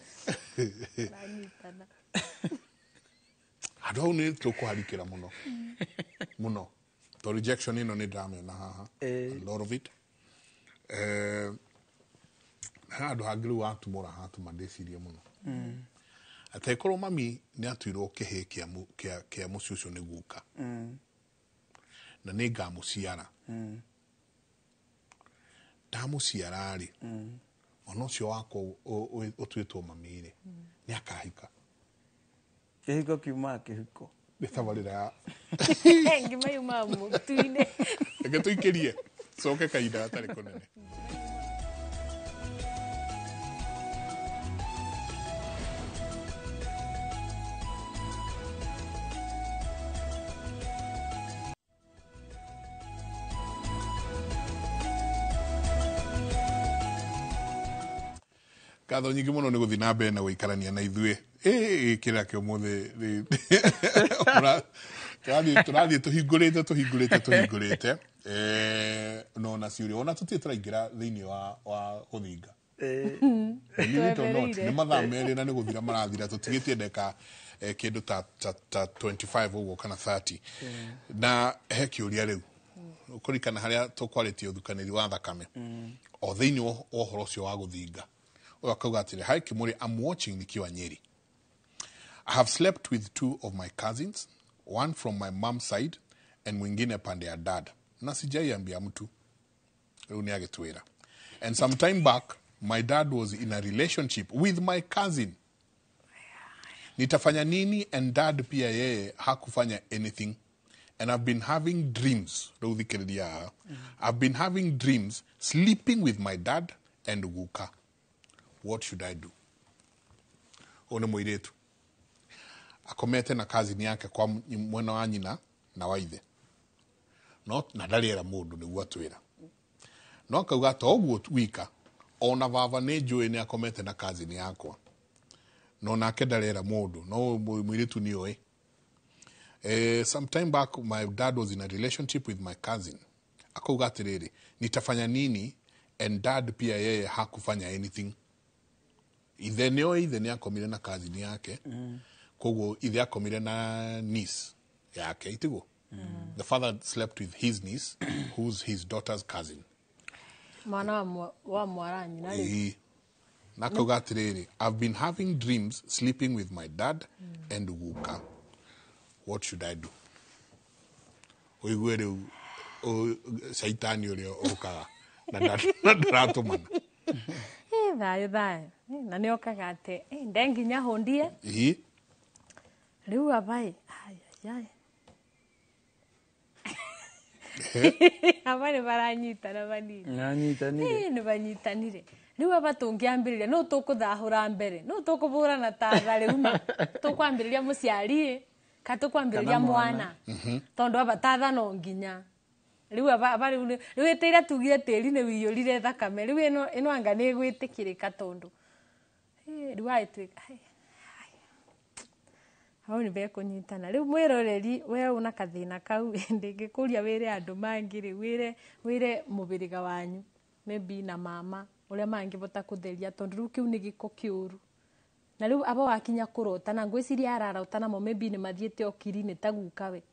Andũ hau nĩ tũkũharikĩra mũno. Mũno. To rejection ĩno nĩ ndĩramĩona haha. A lot of it. Handũ hangĩ rĩu watumũra hatũma ndĩcirie mũno. Atĩ mami nĩ atuirwo kĩhĩĩ kĩa mũciĩ ũcio nĩ guka. Na nĩ ngamũciara. Ndamũciara rĩ, mwana ũcio wakwa ũtuĩtwo mami rĩ, nĩ akahika. Kĩhiko kiumaga kĩhiko. Nĩ tabarĩra ya ngima yumaga mũtu-inĩ. Reke tũikĩrie coke kahinda gatarĩ kũnene. Ngatho nyingĩ mũno nĩ gũthiĩ na mbere na gũikarania na ithuĩ. Kĩrĩa kĩa ũmũthĩ tũrathiĩ tũhingũrĩte no na ciũria ona tũtirĩ tũraingĩra thĩinĩ wa gũthinga. Nĩ mathaa merĩ na nĩ gũthira marathira tũtigĩtie ndeka kĩndũ ta 25 ũguo kana 30. Na he kĩũria rĩu ũkũririkana harĩa tũkwarĩtie ũthukanĩri wa thakame o thĩinĩ wa ũhoro ũcio wa gũthinga. Akauga atĩrĩ, hi Kimuri, I'm watching nikiwa Nyeri. I have slept with two of my cousins, one from my mom's side and mwingine pande ya dad. Na sijaiambia mtu. Rĩu nĩ agĩtwĩra. And some time back, my dad was in a relationship with my cousin. Nitafanya nini? And dad pia yeye hakufanya anything. And I've been having dreams. Rĩu thikĩrĩria. I've been having dreams sleeping with my dad and guka. What should I do? Ũyũ nĩ mũirĩtu akomete na cousin yake kwa mwena wa nyina na wa ithe. No na ndarĩ era mũndũ nĩguo atwĩra. No akauga to ũguo wika ona baba nĩ njũĩ nĩ akomete na cousin yakwa. No nake ndarĩ era mũndũ no mũirĩtu nĩ oĩ. Some time back my dad was in a relationship with my cousin. Akauga atĩrĩrĩ, nitafanya nini? And dad pia yeye hakufanya anything. Ithe nĩoĩ ithe nĩ akomire na cousin yake. Koguo ithe akomire na niece yake itiguo. The father slept with his niece, who's his daughter's cousin. Mwana wa mwara nyina rĩ. Na akauga atĩrĩrĩ, I've been having dreams sleeping with my dad and guka. What should I do? Ũigue rĩu caitani ũrĩa ũkaga na ndaratũmana. Thayũ thayũ. Na nĩ okaga atĩ ndenginya hũndie. Rĩu abai. Ai. Aba nĩ baranyitana banini. Nanyitanire. Nĩ banyitanire. Rĩu aba tũngĩambĩrĩria no tũkũthahũra mbere. No tũkũbũrana tatha rĩu ma. Tũkwambĩrĩria mũciari ka tũkwambĩrĩria mwana. Tondũ aba tatha no nginya. Rĩu aba rĩu ĩtĩire tugire tĩri nĩ wiyũrire thakame. Rĩu ĩno anga nĩ ĩgwĩtĩkĩrĩka tondũ rĩu agĩtuĩka hau nĩ bekũnyitana. Rĩu mwĩroreri we una kathĩna kau ndĩngĩkũria wĩre andũ mangĩ rĩ, wĩre mũbĩrĩga wanyu maybe na mama ũrĩa mangĩbota kũtheria tondũ rĩu kĩu nĩ gĩko kĩũru. Na rĩu aba wakinya kũrota na ngwĩciria ararota namo maybe nĩ mathiĩte okiri-inĩ ta gukawe.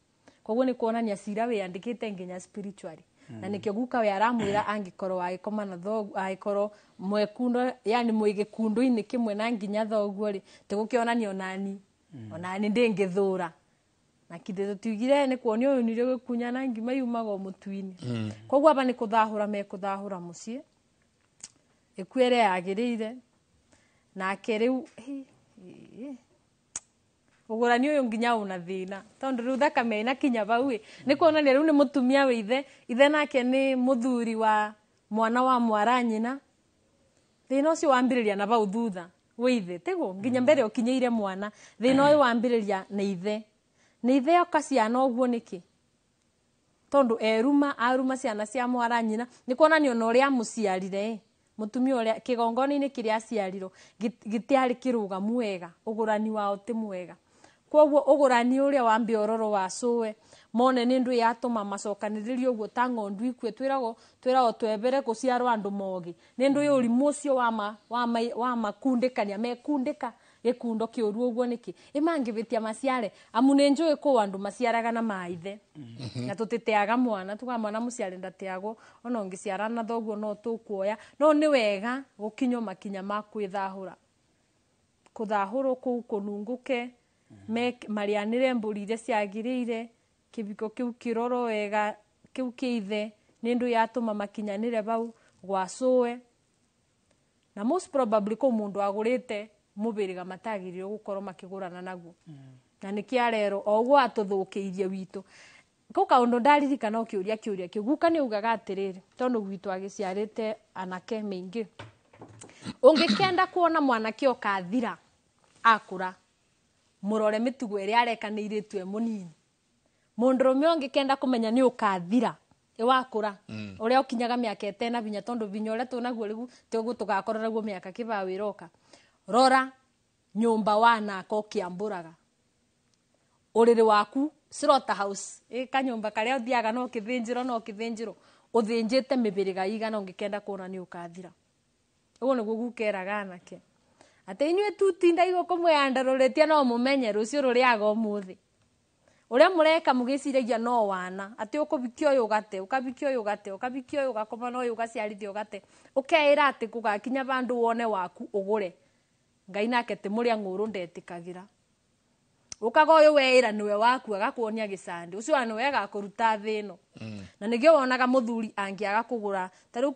Koguo nĩ kuonania cira wĩyandĩkĩte nginya spiritually. Na nĩkĩo gukawe aramwĩra angĩkorwo agĩkoma na thoguo angĩkorwo mwekundo yani mwĩ gĩkundo-inĩ kĩmwe na nginya thoguo rĩ, tĩgũkĩonania onani onani ndĩngĩthũra. Na kithĩ tũtiugire nĩ kuonio ũyũ nĩrĩo gĩkunya na ngima yumaga o mũtu-inĩ. Koguo aba nĩ kũthahũra mekũthahũra mũciĩ ĩkuo ĩrĩa yagĩrĩire. Nake rĩu ũgũrani ũyũ nginya una thĩna tondũ rĩu thakame ĩna kinya bau ĩ nĩ kuonania rĩu nĩ mũtumia wĩ ithe, ithe nake nĩ mũthuri wa mwana wa mwara nyina. Thĩna ũcio wambĩrĩria na bau thutha wĩ ithe tiguo nginya mbere ũkinyĩire mwana. Thĩna ũyũ wambĩrĩria na ithe. Nĩ ithe oka ciana ũguo nĩkĩ? Tondu eruma aruma ciana cia mwara nyina ni kuonania ona uria muciarire mutumia uria kigongona-ini kiria aciarirwo gitiari kirugamu wega ugurani wao ti mwega. Koguo ugurani uria wa mbiororo wa cuwe mone ni ndu yatuma macokaniririe uguo ta ng'ondu ikue twiragwo twebere kuciarwo andu mogi ni ndu yurimu ucio wa makundikania mekundika gikundo kiuru uguo niki imangibitia maciare amu ni njui ku andu maciaraga na maithe na tutiteaga mwana tuga mwana muciare ndateagwo ona ungiciara na thoguo no tukuoya no ni wega gukinywo makinya ma kwithahura kuthahurwo kuu kununguke marianire mburi iria ciagiriire kibiko kiu kiroro wega kiu kiithe ni ndu yatuma makinyanire bau gwa cuwe na most probably ko mundu agurite mubiriga matagiririo gukorwo makigurana naguo na nikiarero o uguo atuthukiirie witu ko kaundu ndaririkana ukiuria kiuria kiu guka ni ugaga atiriri tondu gwitu agiciarite anake mingi ungikenda kuona mwanake ukathira akura murore mitugo iria areka ni iritu e munini mundurume ungikenda kumenya ni ukathira iwakura uria ukinyaga miaka etena binya tondu binya uria tunaguo riu tiguo tugakorora guo miaka kibao iroka rora nyumba wanaka ukiamburaga uriri waku slaughter house kanyumba karia uthiaga no kithinjiro no kithinjiro uthinjite mibiriga igana ungikenda kuona ni ukathira uguo niguo gukeraga anake ati inyue tutinda igo kumweandaruretia no mumenye rucio ruriaga umuthi uria mureka mugiciragia no wana ati ukubikia uyu ugate ukabikia uyu ugate ukabikia uyu ugakoma no uyu ugaciarithia ugate ukeira ati kugakinya bandu wone waku ugure Ngai nake ti muria ng'uru ndetikagira ukaga uyu weira niwe waku agakuonia gicandi ucio niwe agakuruta thi ino na nigio wonaga muthuri angiaga kugura ta riu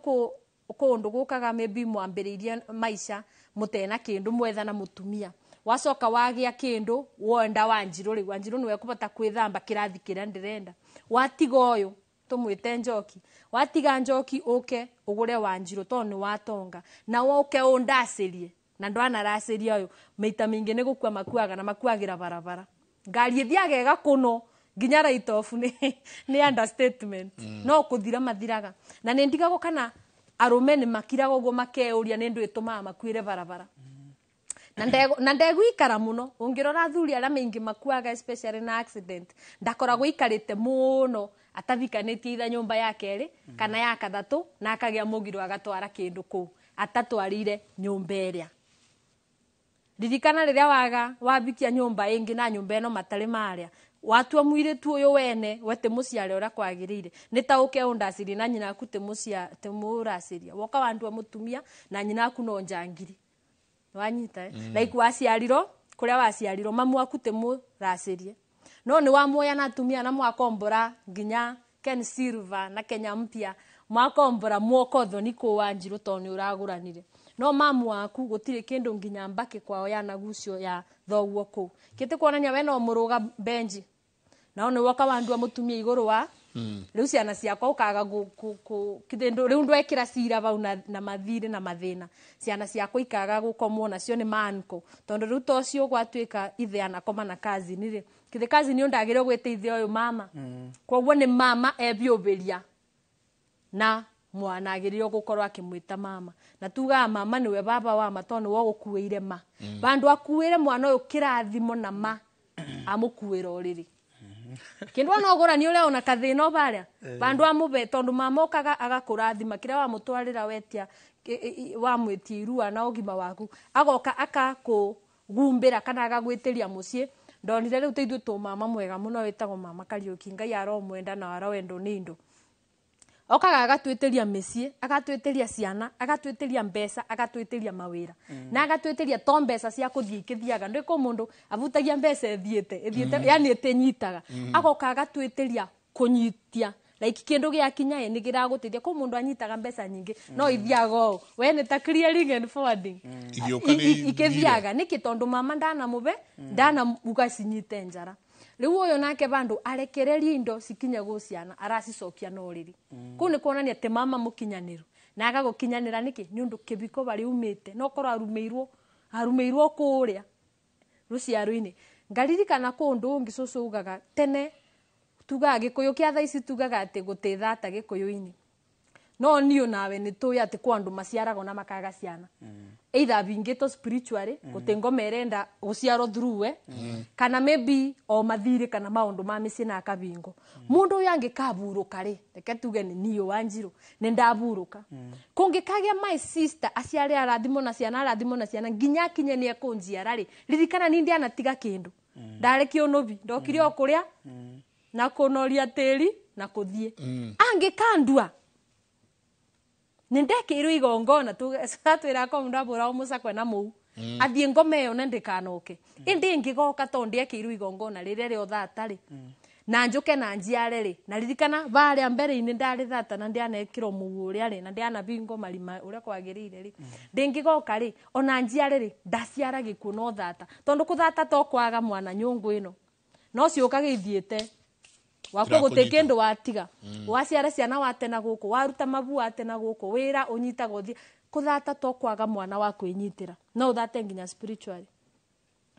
kundu gukaga maybe mwambiriirie maisha mutena kindu mwetha na mutumia wacoka wagia kindu wonda Wanjiru riu Wanjiru niwe kubota kwithamba kirathi kiria ndirenda watiga uyu tumwite Njoki watiga Njoki uke ugure Wanjiru tondu ni watonga na woke undacirie na ndwanaraciria uyu maita mingi ni gukua makuaga na makuagira barabara ngari ithiaga igakuno nginya write off ni understatement no kuthira mathiraga na ni ndigagwo kana arume ni makiraga uguo makeuria ni ndu itumaga makuire barabara na ndegwikara muno ungirora athuri aria maingi makuaga especially na accident ndakoragwo ikarite muno atathikanitie itha nyumba ya keri kana ya kathatu na akagia mugiro agatwara kindu kuu atatwarire nyumba iria ririkana riria waga wabikia nyumba ingi na nyumba ino matari maria watua mwiritu uyu wene wete muciare uria kwagiriire ni ta uke undacirie na nyina aku te muraciria woka wandua mutumia na nyina aku no njangiri wanyita like waciariro kuria waciariro mamu aku te muracirie no ni wamuoya na atumia na mwakombora nginya Ken Silver na Kenya Mpya mwakombora mwoko ni ku Wanjiru to ni uraguranire no mamu waku gutire kindu nginya mbaki kwao ya nagucio ya thoguo kuu kiti kuonania we no muruga benji nao ni woka wandua mutumia iguru wa riu ciana ciakwa ukaga kithindu riu ndwekira cira bau na mathire na mathina ciana ciakwa ikaga gukomwo nacio ni manko tondu riu to cio gwatuika ithe anakoma na cousin ri kithe cousin undagire gwita ithe uyu mama koguo ni mama ebiubiria na mwana agiririo gukorwo akimwita mama na tugaga mama niwe baba wa ma tondu wo gukuire ma bandu akuire mwana uyu kirathimo na ma amukuira uriri kindu ona ugurani uria ona kathina baria bandu amube tondu mama okaga agakurathima kiria wamutwarira wetia wamwitia irua na ugima waku agoka akakugumbira kana agagwitiria mucii ndonire riu teithio tu mama mwega muno witagwo mama Kariuki Ngai aromwenda na arowendo ni indo okaga agatwitiria micii agatwitiria ciana agatwitiria mbeca agatwitiria mawira na agatwitiria to mbeca cia kuthii ikithiaga ndiko mundu avutagia mbeca ethiete yani itinyitaga agoka agatwitiria kunyitia like kindu gia kinya ni giraguteithia ko mundu anyitaga mbeca nyingi no ithiaga o we ni ta clearing and forwarding ikithiaga niki tondu mama ndana mube ndana ugacinyite njara riu uyu nake bandu arekererie indo cikinye guciana aracicokia no riri kuu ni kuonania ati mama mukinyaniru na agagukinyanira niki ni undu kibiko bari umite no korwo arumeirwo kuria ruciaro-ini ngaririkana kundu ungi cucu ugaga tene Tugaga Gĩkũyũ kĩa thaa ici tugaga atĩ gũtĩ thata Gĩkũyũ-inĩ. No niũ nawe nĩ tũĩ atĩ kwa andũ maciaragwo na makaga ciana. Either bingĩtwo spiritually, gũtĩ ngoma ĩrenda gũciarwo through we, kana maybe o mathirĩ kana maũndũ ma mĩciĩ na akabingo. Mũndũ ũyũ angĩkaburũka rĩ, reke tuge nĩ niĩ Wanjirũ, nĩ ndaburũka. Kũngĩkagĩa my sister aciare arathimwo na ciana, arathimwo na ciana nginya akinye nĩ ekũnjiara rĩ, ririkana ni ndianatiga kĩndũ. Ndarĩ kĩũnũbi, ndokire o kũrĩa na kũnoria tĩri na kũthiĩ. Angĩkandua nĩ ndekĩirwo igongona twĩra ko mũndũ abũra mũcakwe na mũu athiĩ ngoma ĩyo na ndĩkanoke. Ĩndĩ ĩngĩgoka tondũ ndĩekĩirwo igongona rĩrĩa rĩa ũthata rĩ, na njũke na njiare rĩ, na ririkana barĩa mbere-inĩ ndarĩ thata na ndianekĩrwo mũu ũrĩa rĩ, na ndianabingwo marima ũrĩa kwagĩrĩire rĩ, ndĩngĩgoka rĩ, ona njiare rĩ, ndaciara gĩkuũ no thata. Tondũ kũthata to kwaga mwana nyũngũ ĩno, no ciũkage ithiĩte waku gũtĩ kĩndũ watiga. Waciara ciana watena gũkũ, waruta mabu watena gũkũ, wĩra ũnyitaga ũthiĩ. Kũthata to kwaga mwana wa kwĩnyitĩra, no ũthate nginya spiritually.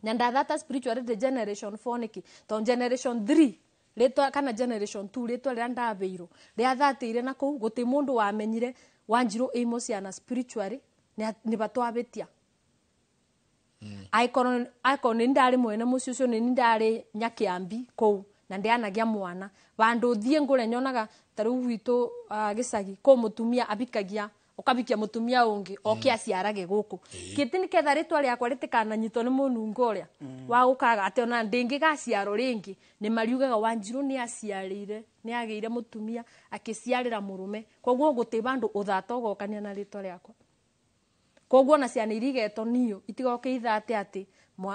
Na ndathata spiritually the generation 4 nĩkĩ? Tondũ generation 3 rĩtwa kana generation 2 rĩtwa rĩrĩa ndabĩirwo rĩathatĩire na kũu gũtĩ mũndũ wamenyire Wanjirũ ĩimo ciana spiritually nĩ batwabĩtia. Aikorwo nĩ ndarĩ mwene mũciĩ ũcio, nĩ ndarĩ nyakĩambi kũu na ndianagia mwana. Vandũ thiĩ ngũre nyonaga ta rĩu gwitũ gĩcagi kũ mũtumia abikagia, ũkabikia mũtumia ũngĩ oke aciarage gũkũ. Kĩtĩ nĩ ketha rĩtwa rĩakwa rĩtikananyitwo nĩ mũnungo ũrĩa wa gũkaga atĩ ona ndĩngĩgaciarwo rĩngĩ. Nĩ mariugaga Wanjirũ nĩ aciarĩire, nĩ agĩire mũtumia akĩciarĩra mũrũme, koguo gũtĩ vandũ ũthata ũgokania na rĩtwa rĩakwa. Koguo ona ciana iria igetwo niũ itigoke ithate atĩ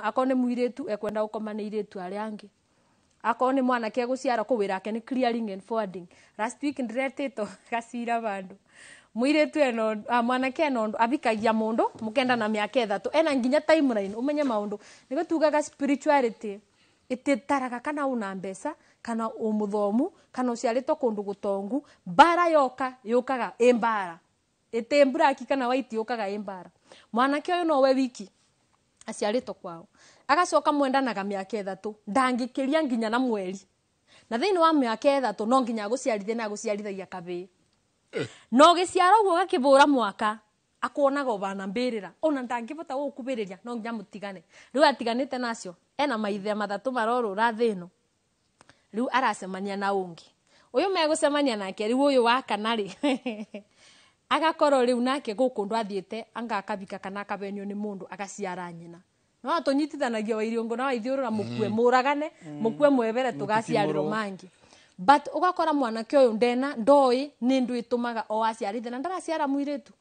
akorwo nĩ mũirĩtu ekwenda gũkoma nĩ irĩtu arĩa angĩ, akorwo nĩ mwanake egũciara kũu wĩra wake nĩ clearing and forwarding. Last week ndĩretĩtwo gacira vandũ mũirĩtu eno, mwanake eno abikagia mũndũ mũkenda na mĩaka 3 ena nginya timeline ũmenye maũndũ. Nĩguo tugaga spirituality ĩtĩtaraga kana una mbeca kana ũmũthomu kana ũciarĩtwo kũndũ gũtongu. Mbara yoka yũkaga ĩ mbara, ĩtĩ black kana white yũkaga ĩ mbara. Mwanake ũyũ nowe wiki aciarĩtwo kwao, agacoka mwendanaga mĩaka 3 ndangĩkĩria nginya na mweri, na thĩinĩ wa mĩaka 3 no nginya agũciarithie na agũciarithagia kabĩĩ. No gĩciaro ũguo gakĩbũra mwaka akuonaga ũbana mbĩrĩra, ona ndangĩbota gũkubĩrĩria no nginya mũtigane. Rĩu atiganĩte nacio ena maithe 3 marorũra thĩ ĩno, rĩu aracemania na ũngĩ ũyũ megũcemania nake rĩu ũyũ wa kana rĩ agakorwo rĩu nake gũkũ ndũ athiĩte anga akabika kana akabenio nĩ mũndũ agaciara nyina. No tũnyitithanagia wairiũngũ na waithiũrũra mũkue mũragane mũkue mwebere tũgaciarĩrwo mangĩ. But ũgakora mwanake ũyũ ndena ndoĩ nĩ ndũ ĩtũmaga o aciarithie na ndaraciara mũirĩtu.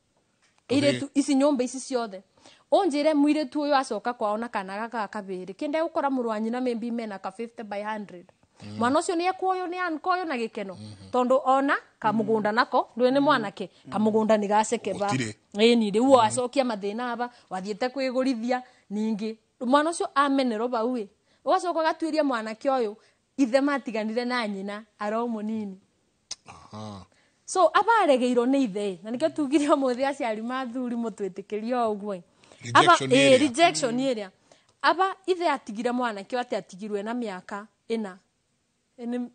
Irĩtu ici nyũmba ici ciothe ũnjĩre mũirĩtu ũyũ acoka kwao na kana gaka kabĩrĩ kĩnde gũkora mũrũ wa nyina maybe mena ka 50 by 100. Mwana ũcio nĩ ekuoywo nĩ ankoywo na gĩkeno tondũ ona kamũgũnda nako ndũĩ nĩ mwanake kamũgũnda nĩ gacekeba. Ĩni rĩu acokia mathĩna aba wathiĩte kwĩgũrithia ningĩ mwana ũcio amenerwo bau ĩ ũgacoka ũgatuĩria mwanake ũyũ ithe matiganire na nyina aro mũnini. So abaregeirwo nĩ ithe na nĩkĩo tugire ũmũthĩ aciari mathuri mũtwĩtĩkĩrie o ũguo. Aba rejection ĩrĩa aba ithe atigire mwanake atĩ atigirwe na mĩaka 4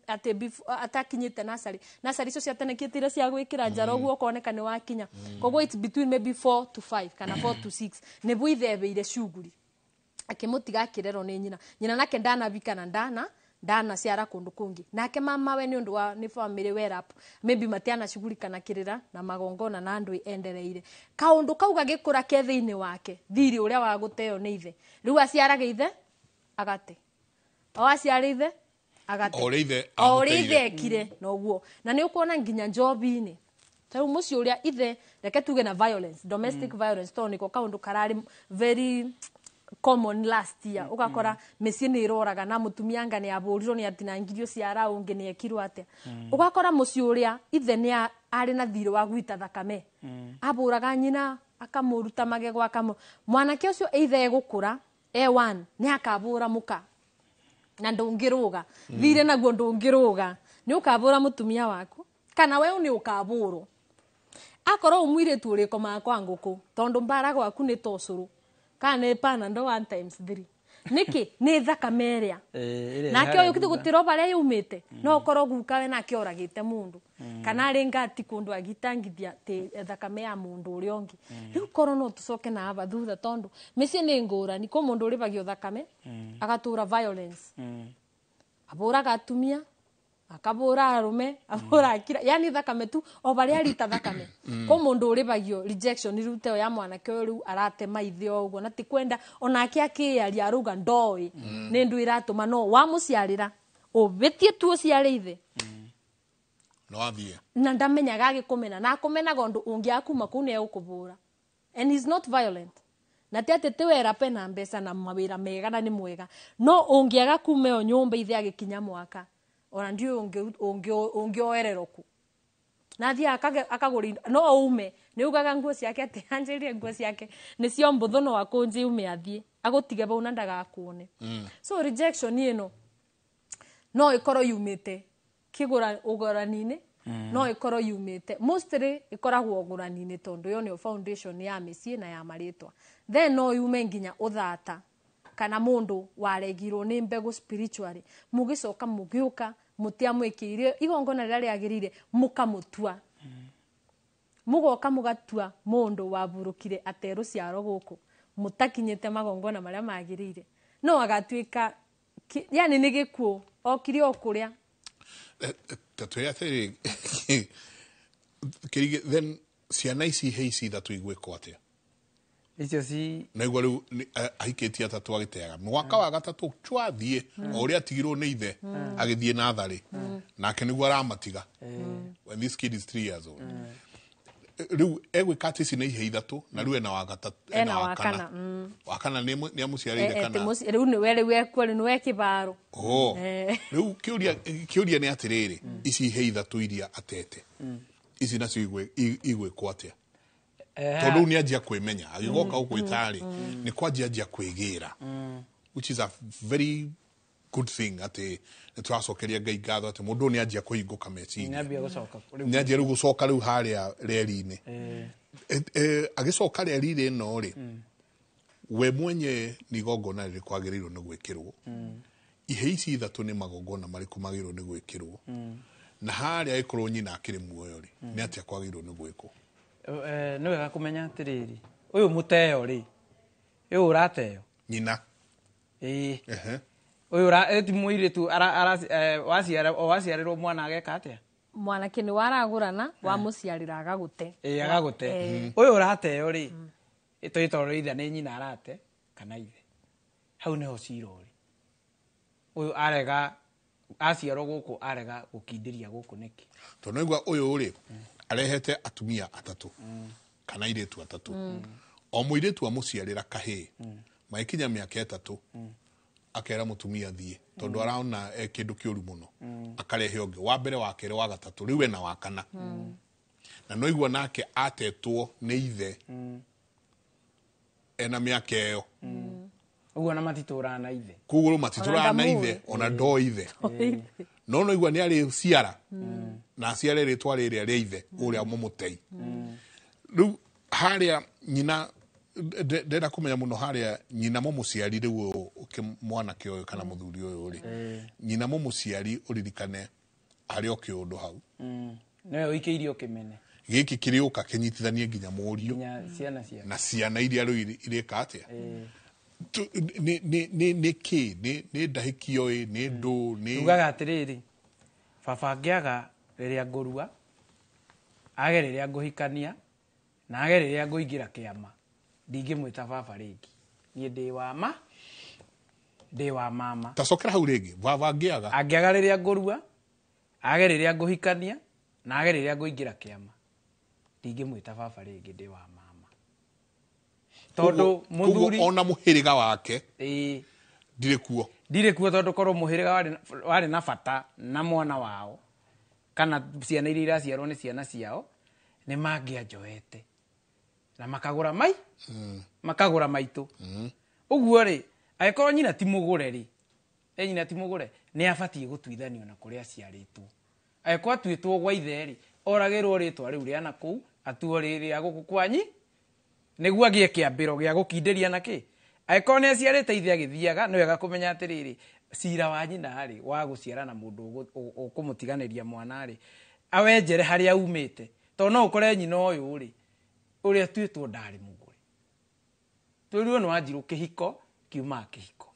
atĩ atakinyĩte nasari nasari icio ciatenekĩte iria cia gwĩkĩra njara ũguo ũkoneka nĩ wakinya. Koguo it's between maybe 4 to 5 kana 4 to 6 nĩguo ithe ebeire cuguri akĩmũtiga akĩrerwo nĩ nyina. Nyina nake ndanabika na ndana ciara kũndũ kũngĩ nake mama we nĩ ũndũ wa nĩ family wear up maybe matiana cugurika na kĩrĩra na magongona na andũ endereire kaũndũ kau gagĩkũra ke thĩinĩ wake thiri ũrĩa wa gũteo nĩ ithe. Rĩu aciaraga ithe agate o aciara ithe agate o ũrĩa ithe ekire noguo. Na nĩ ũkuona nginya njobi-inĩ ta rĩu mũciĩ ũrĩa ithe reke tuge na violence domestic violence tondũ nĩko kaũndũ kararĩ very common last year. Ũgakora mĩciĩ nĩ ĩroraga na mũtumia anga nĩ abũrirwo nĩ atinangirio ciara ũngĩ nĩ ekirwo atĩa. Ũgakora mũciĩ ũrĩa ithe nĩ arĩ na thirĩ wa gwita thakame abũraga nyina akamũruta magego akamũ mwanake ũcio ithe egũkũra E1 nĩ akabũra mũka na ndũngĩrũga thirĩ naguo ndũngĩrũga nĩ ũkabũra mũtumia waku kana we nĩ ũkabũrwo akorwo ũmũirĩtu ũrĩkomaga kwa ngũkũ tondũ mbara gwaku nĩ ta ũcũrũ kana nĩ panado 1 times 3 Nĩkĩ nĩ thakame ĩrĩa nake ũyũ kĩtĩ gũtirwo barĩa yumĩte no ũkorwo gukawe nake oragĩte mũndũ kana arĩ ngati kũndũ agitangithia thakame ya mũndũ ũrĩa ũngĩ. Rĩu korwo no tũcoke na aba thutha tondũ mĩciĩ nĩ ngũrani, kwĩ mũndũ ũrĩbagio thakame agatũra violence, abũraga atumia, akabũra arũme, abũra akira, yani thakame tu o barĩa arita thakame. Kwĩ mũndũ ũrĩbagio rejection rĩu teo ya mwanake ũyũ rĩu aratema ithe o ũguo na ti kwenda onake akĩaria arauga ndoĩ nĩ ndũ iratũma no wamũciarĩra ũbĩtie tu ũciare ithe no athiĩ na ndamenyaga agĩkũmena na akũmenaga ũndũ ũngĩ akuma kũu nĩ egũkũbũra, and he's not violent na ti atĩ ti wera pena mbeca na mawĩra mega na nĩ mwega, no ũngĩaga kuma ĩyo nyũmba ithe agĩkinya mwaka ona ndiũĩ ũngĩoererwo kũ na athiĩ akagũra no ume nĩ ugaga nguo ciake atĩ anjĩrie nguo ciake nĩcio mbũthũ no akũnje ume athiĩ agũtige bau na ndagakuone. So rejection ĩno no ĩkorwo yumĩte kĩgũra ũgũrani-inĩ, no ĩkorwo yumĩte mostly ĩkoragwo ũgũrani-inĩ tondũ ĩyo nĩyo foundation ya mĩciĩ na ya marĩtwa. Then no yume nginya ũthata kana mũndũ waregirwo nĩ mbegũ spiritually, mũgĩcoka mũgĩũka mũtiamwĩkĩire igongona rĩrĩa rĩagĩrĩire mũkamũtua, mũgoka mũgatua mũndũ waburũkire aterũciaro gũkũ mũtakinyĩte magongona marĩa magĩrĩire, no agatuĩka yani nĩ gĩkuũ okire o kũrĩa. Tatwĩre atĩrĩrĩ, then ciana ici he ici ithatũ igwĩkwo atĩa? Icio ci naigua rĩu ahikĩtie atatũ agĩteaga mwaka wa gatatũ chwathiĩ o ũrĩa atigirwo nĩ ithe agĩthiĩ natharĩ nake nĩguo aramatiga when this kid is 3 years old. Rĩu egwĩka atĩ ici nĩ ihe ithatũ na rĩu ena wa gatatũ ena wa kana wa kana nĩ amũciarĩire kana rĩu nĩwe rĩu ekuo rĩu nĩwe kĩbaro. Rĩu kĩũria nĩ atĩrĩrĩ, ici ihe ithatũ iria atete ici nacio igwĩkwo atĩa? Tondũ nĩ anjia kwĩmenya agĩgoka gũkwĩta rĩ nĩ kwanjia anjia kwĩgĩra, which is a very good thing atĩ nĩ tũracokeria Ngai ngatho atĩ mũndũ nĩ anjia kũhingũka meciria, nĩ anjia rĩu gũcoka rĩu harĩa reri-inĩ. Agĩcoka reri-inĩ ĩno rĩ, we mwenye nĩ igongona rĩrĩkũ agĩrĩirwo nĩ gwĩkĩrwo? Ihe ici ithatũ nĩ magongona marĩkũ magĩrĩirwo nĩ gwĩkĩrwo? Na harĩa ĩkorwo nyina akĩrĩ muoyo rĩ, nĩ atĩa kwagĩrĩirwo nĩ gwĩkwo? Nĩ wega kũmenya atĩrĩrĩ, ũyũ mũteo rĩ, ũyũ ũrateo nyina ĩĩ ũyũ ti mũirĩtu waciarĩrwo mwana ageka atĩa? Mwanake nĩ waragũrana wamũciarĩra agagũte. Ĩĩ agagũte. Ũyũ ũrateo rĩ, tũgĩtoro ithe nĩ nyina arate kana ithe, hau nĩho cira ũrĩ. Ũyũ arega aciarwo gũkũ arega gũkindĩria gũkũ nĩkĩ? Tondũ naigua ũyũ rĩ arehete atumia atatũ kana airĩtu atatũ, o mũirĩtu amũciarĩra kahĩĩ magĩkinya mĩaka ĩtatũ akera mũtumia thiĩ tondũ arona e kĩndũ kĩũru mũno, akarehe ũngĩ wa mbere wa kerĩ wa gatatũ rĩu ena wa kana, na noigua nake atetwo nĩ ithe ena mĩaka ĩyo ũguo na matitũraga na ithe, koguo matitũraga na ithe ona ndo ithe, no noigua nĩ arĩ ciara na aciare rĩtwa rĩrĩa rĩa ithe ũrĩa mũmũtei. Rĩu harĩa nyina ndenda kũmenya mũno harĩa nyina mũmũciari rĩu mwanake ũyũ kana mũthuri ũyũ rĩ, nyina mũmũciari ũririkane harĩ o kĩũndũ hau nĩwe ũikĩirio kĩmene gĩkĩ kĩrĩũka kĩnyitithanie nginya mũriũ na ciana iria rĩu irĩka atĩa? Nĩ kĩ nĩ ndahĩkio ĩ nĩ ndũ nĩ ugaga atĩrĩrĩ, baba angĩaga rĩrĩa ngũrua, age rĩrĩa ngũhikania na age rĩrĩa ngũingĩra kĩama, ndingĩmwĩta baba rĩngĩ, niĩ ndĩ wa ma ndĩ wa mama. Tacokera hau rĩngĩ, baba angĩaga angĩaga rĩrĩa ngũrua, age rĩrĩa ngũhikania na age rĩrĩa ngũingĩra kĩama, ndingĩmwĩta baba rĩngĩ, ndĩ wa mama. Tondũ mũthuri ona mũhĩrĩga wake ndirĩ kuo, ndirĩ kuo tondũ korwo mũhĩrĩga warĩ na bata na mwana wao kana ciana iria iraciarwo nĩ ciana ciao nĩ mangĩanjoete na makagũra mai makagũra maitũ. Ũguo rĩ, angĩkorwo nyina ti mũgũre rĩ, nyina ti mũgũre nĩ abatiĩ gũtuithanio na kũrĩa aciarĩtwo. Angĩkorwo atuĩtwo gwa ithe rĩ, oragĩrwo rĩtwa rĩu rĩa nakũu, atuo rĩrĩa gũkũ kwanyi, nĩguo agĩe kĩambĩro gĩa gũkindĩria nakĩ Angĩkorwo nĩ aciarĩte ithe agĩthiaga, nĩ wega kũmenya atĩrĩrĩ, cira wa nyina rĩ wa gũciara na mũndũ ũkũmũtiganĩria mwana rĩ, awenjere harĩa aumĩte. Tondũ no ũkore nyina ũyũ rĩ, ũrĩa tuĩtwo ndarĩ mũgũre. Twĩrirwo nĩ wanjirũ kĩhiko kiumaga kĩhiko.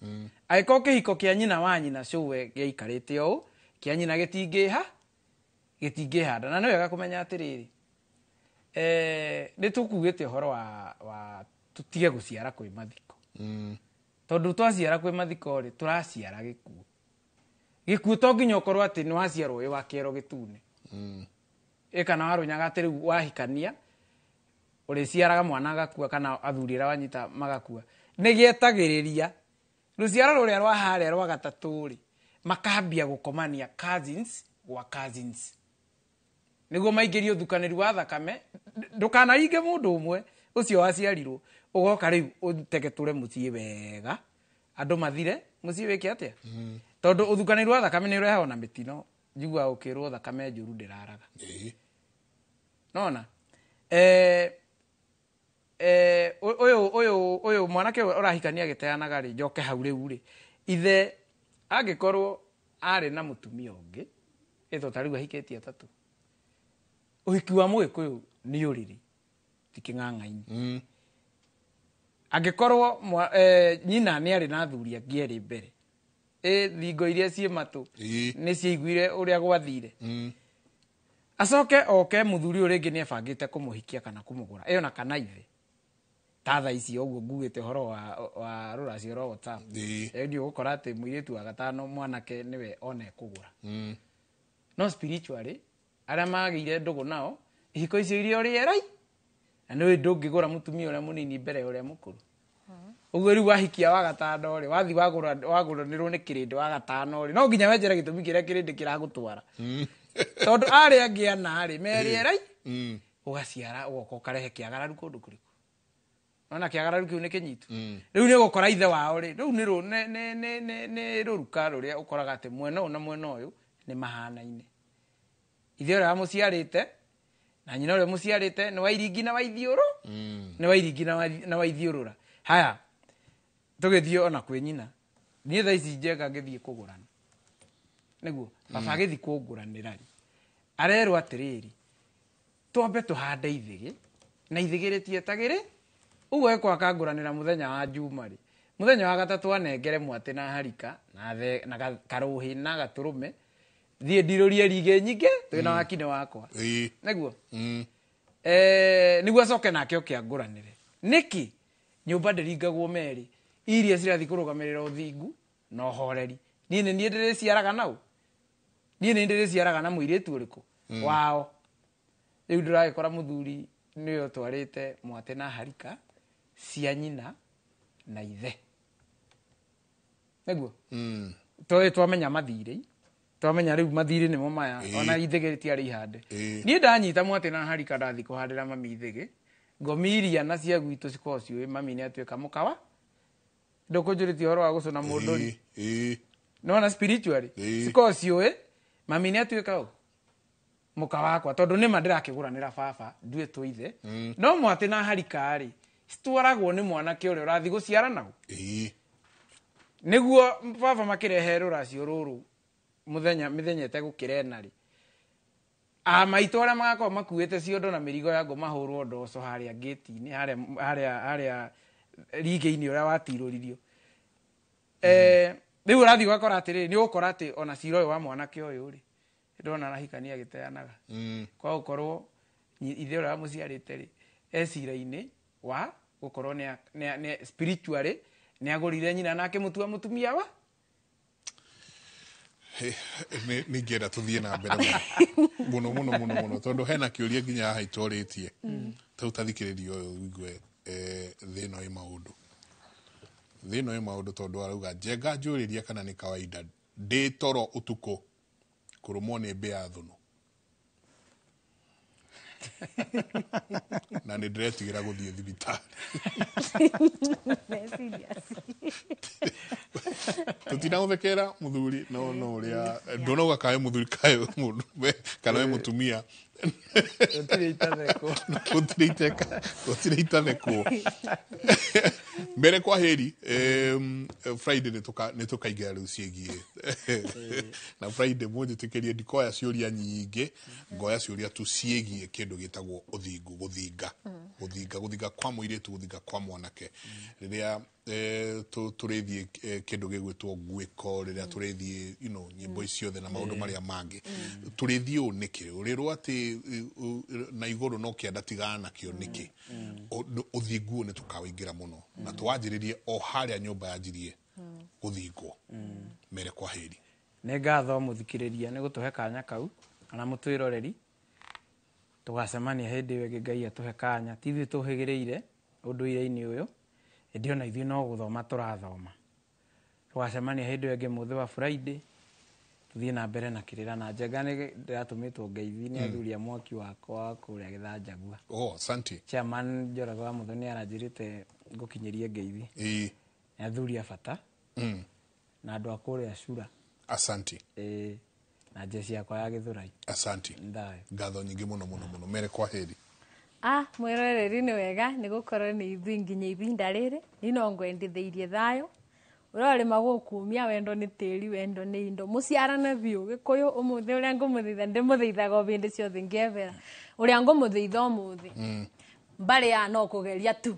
Angĩkorwo kĩhiko kĩa nyina wa nyina cũwe gĩaikarĩte ũũ, kĩa nyina gĩtingĩhanda. Na nĩ wega kũmenya atĩrĩrĩ, nĩ tũkugĩte ũhoro wa tũtige gũciara kwĩ mathiko. Tondũ twaciara kwĩ mathiko rĩ, tũraciara gĩkuũ. Gĩkuũ to nginya ũkorwo atĩ nĩ waciarwo wĩ wa kĩero gĩtune. Kana warũnyaga atĩ rĩu wahikania, ũrĩciaraga mwana agakua kana athuri arĩa wanyita magakua. Nĩ gĩetagĩrĩria rũciaro rũrĩa rwa harĩa rwa gatatũ rĩ, makambia gũkomania cousins gwa cousins. Nĩguo maingĩrie ũthukanĩri wa thakame, ndũkanaringe mũndũ ũmwe ũcio waciarirwo, ũgoka rĩu ũtegetũre mũciĩ wega, andũ mathire, mũciĩ wĩke atĩa? Tondũ ũthukanĩri wa thakame nĩ ũrehagwo na mĩtino, njiguaga ũkĩrwo thakame njũru ndĩraraga. Nona? Ũyũ mwanake ũyũ ũrahikania agĩteanaga rĩ, njoke hau rĩu rĩ, ithe angĩkorwo arĩ na mũtumia ũngĩ, ĩtwo ta rĩu ahikĩtie atatũ. Ũhiki wa Mũgĩkũyũ nĩ ũrĩrĩ, ti kĩng'ang'a-inĩ. Angĩkorwo nyina nĩ arĩ na athuri angĩ erĩ mbere, thingo iria ciĩ matũ nĩ ciaiguire ũrĩa gwathire. Acoke oke mũthuri ũyũ rĩngĩ nĩ ebangĩte kũmũhikia kana kũmũgũra, ĩyo na kana ithe. Ta thaa ici ũguo ngugĩte ũhoro wa rũracio rwa WhatsApp. Nĩ ũgũkora atĩ mũirĩtu wa gatano mwanake nĩwe one kũgũra. No spiritually, arĩa magĩire ndũgũ nao, ihiko icio iria ũrĩerai, na nĩũĩ ndũngĩgũra mũtumia ũrĩa mũnini mbere ya ũrĩa mũkũrũ. Ũguo rĩu wahikia wa gatano rĩ, wathiĩ wagũranĩrwo nĩ kĩrĩndĩ wa gatano rĩ, no nginya wenjere gĩtũmi kĩrĩa kĩrĩndĩ kĩragũtwara. Tondũ arĩa angĩ ana rĩ, merĩerai, ũgaciara ũgoka ũkarehe kĩagararu kũndũ kũrĩkũ. Nona kĩagararu kĩu nĩ kĩnyitu. Rĩu nĩ ũgũkora ithe wao rĩ, rĩu nĩ rũruka rũrĩa ũkoraga atĩ mwena ũyũ na mwena ũyũ nĩ mahanaine. Ithe ũrĩa wamũciarĩte na nyina ũrĩa mũciarĩte nĩ wa iringi na wa ithiũrũ, nĩ wa iringi na wa ithiũrũra. Haya, tũgĩthiĩ ona kwĩ nyina. Niĩ thaa ici Njenga ngĩthiĩ kũgũrana. Nĩguo, baba agĩthiĩ kũngũranĩra rĩ, arerwo atĩrĩrĩ, twambe tũhande ithĩgĩ, na ithĩgĩ rĩtietagĩrĩ, ũguo ekwo akangũranĩra mũthenya wa Juma rĩ. Mũthenya wa gatatũ anengere mwatĩ na harika, na karũhĩ na gatũrũme, thiĩ ndirũrie rigĩ nyingĩ, twĩna wakinĩ wakwa. Nĩguo? Nĩguo acoke nake oke angũranĩre. Nĩkĩ? Nyũmba ndĩringagwo merĩ, iria cirathiĩ kũrũgamĩrĩra ũthingu na ũhoreri. Niĩ nĩ niĩ ndĩrĩciaraga nau. Niĩ nĩ ndĩrĩciaraga na mũirĩtu ũrĩkũ? Wao. Rĩu ndĩragĩkora mũthuri nĩwe ũtwarĩte mwatĩ na harika cia nyina na ithe. Nĩguo? Twamenya mathirĩ, twamenya rĩu mathirĩ nĩmo maya, ona ithĩgĩ rĩtiarĩ ihande. Niĩ ndanyita mwatĩ na harika ndathiĩ kũhandĩra mami ithĩgĩ, ngomi iria na cia gwitũ cikoragwo ciũĩ mami nĩ atuĩka mũkawa. Ndũkũnjũrĩtie ũhoro wa gũcũna mũndũ rĩ. Nĩwona spiritually, cikoragwo ciũĩ mami nĩ atuĩka ũ mũka wakwa, tondũ nĩma ndĩrakĩgũranĩra baba nduĩtwo ithe. No mwatĩ na harika rĩ, citwaragwo nĩ mwanake ũrĩa ũrathiĩ gũciara nau. Nĩguo baba makĩrehe rũracio rũrũ mũthenya mĩthenya ĩtegũkĩra ĩna rĩ, a maitũ arĩa magakorwo makuĩte ciondo na mĩrigo ya ngũ mahũrwo ndoco harĩa ngĩti-inĩ, harĩa rigĩ-inĩ ũrĩa watirũririo. Rĩu ũrathiĩ ũgakora atĩrĩrĩ, nĩ ũgũkora atĩ ona cira ũyũ wa mwanake ũyũ rĩ, ndona arahikania agĩteanaga. Kwa gũkorwo ithe ũrĩa wamũciarĩte rĩ, e cira-inĩ wa gũkorwo nĩ spiritually nĩ agũrire nyina na akĩmũtua mũtumia wa Nĩ ingĩenda tũthiĩ na mbere mũno mũno mũno mũno, tondũ hena kĩũria nginya haha itorĩtie. Tau tathikĩrĩria ũyũ ũigue thĩ ĩno ĩ maũndũ. Thĩ ĩno ĩ maũndũ tondũ arauga Njenga njũrĩria kana nĩ kawaida ndĩ toro ũtukũ kũrũmwo nĩ mbĩa ya thũnũ. Na nĩ ndĩretigĩra gũthiĩ thibitarĩ. Tũtinagũthekera mũthuri, no no ũrĩa ndũnauga kaĩ mũthuri kaĩ mũndũ kana we mũtumia. Gũtirĩ itathekwo. Gũtirĩ itathekwo. Mbere kwa heri Friday nĩ tũkaingĩra rĩu ciĩgiĩ na Friday mũnjĩtĩkĩrie ndikoya ciũria nyingĩ, ngoya ciũria tu ciĩgiĩ kĩndũ gĩtagwo ũthingu, gũthinga gũthinga kwa mũirĩtu, gũthinga kwa mwanake. Rĩrĩa tũrĩthiĩ kĩndũ gĩgwĩtwo ngwĩko, rĩrĩa tũrĩthiĩ you know nyĩmbo ici ciothe na maũndũ marĩa mangĩ, tũrĩthiĩ ũũ nĩkĩ? Ũrĩrwo atĩ na igũrũ no kĩanda tigana nakĩo nĩkĩ? Ũthingu ũyũ nĩ tũkaũingĩra mũno na tũwanjĩrĩrie o harĩa nyũmba yanjirie gũthingwo. Mere kwa heri. Nĩ ngatho mũthikĩrĩria nĩ gũtũhe kanya kau kana mũtwĩroreri, tũgacemania hĩndĩ ĩyo ĩngĩ Ngai atũhe kanya. Ti ithuĩ tũhĩgĩrĩire ũndũire-inĩ ũyũ, ĩndĩ ona ithuĩ no gũthoma tũrathoma. Tũgacemania hĩndĩ ĩyo ĩngĩ mũthĩ wa Friday, tũthiĩ na mbere na kĩrĩra. Na Njenga nĩ ndĩratũmĩtwo ngeithi nĩ athuri a mwaki wakwa kũrĩa Gĩthanjagua. Oh, asante. Chairman Njoroge wa Muthoni aranjĩrĩte ngũkinyĩrie ngeithi. Nĩ athuri a bata na andũ a kũrĩa Cura. Asante. Na njeci yakwa ya Gĩthũrai. Asante. Ndayo. Ngatho nyingĩ mũno mũno mũno. Mere kwa heri. Mwĩroreri nĩ wega nĩ gũkorwo nĩ ithuĩ nginya ibinda rĩrĩ niĩ no ngwendithĩirie thayũ. Ũrĩa ũrĩma gũkumia wendo nĩ tĩri, wendo nĩ indo. Mũciarane biũ Gĩkũyũ ũmũthĩ ũrĩa ngũmũthaitha ndĩmũthaithaga o hĩndĩ ciothe ngĩebera. Ũrĩa ngũmũthaitha ũmũthĩ mbarĩ ya no kũgeria tu.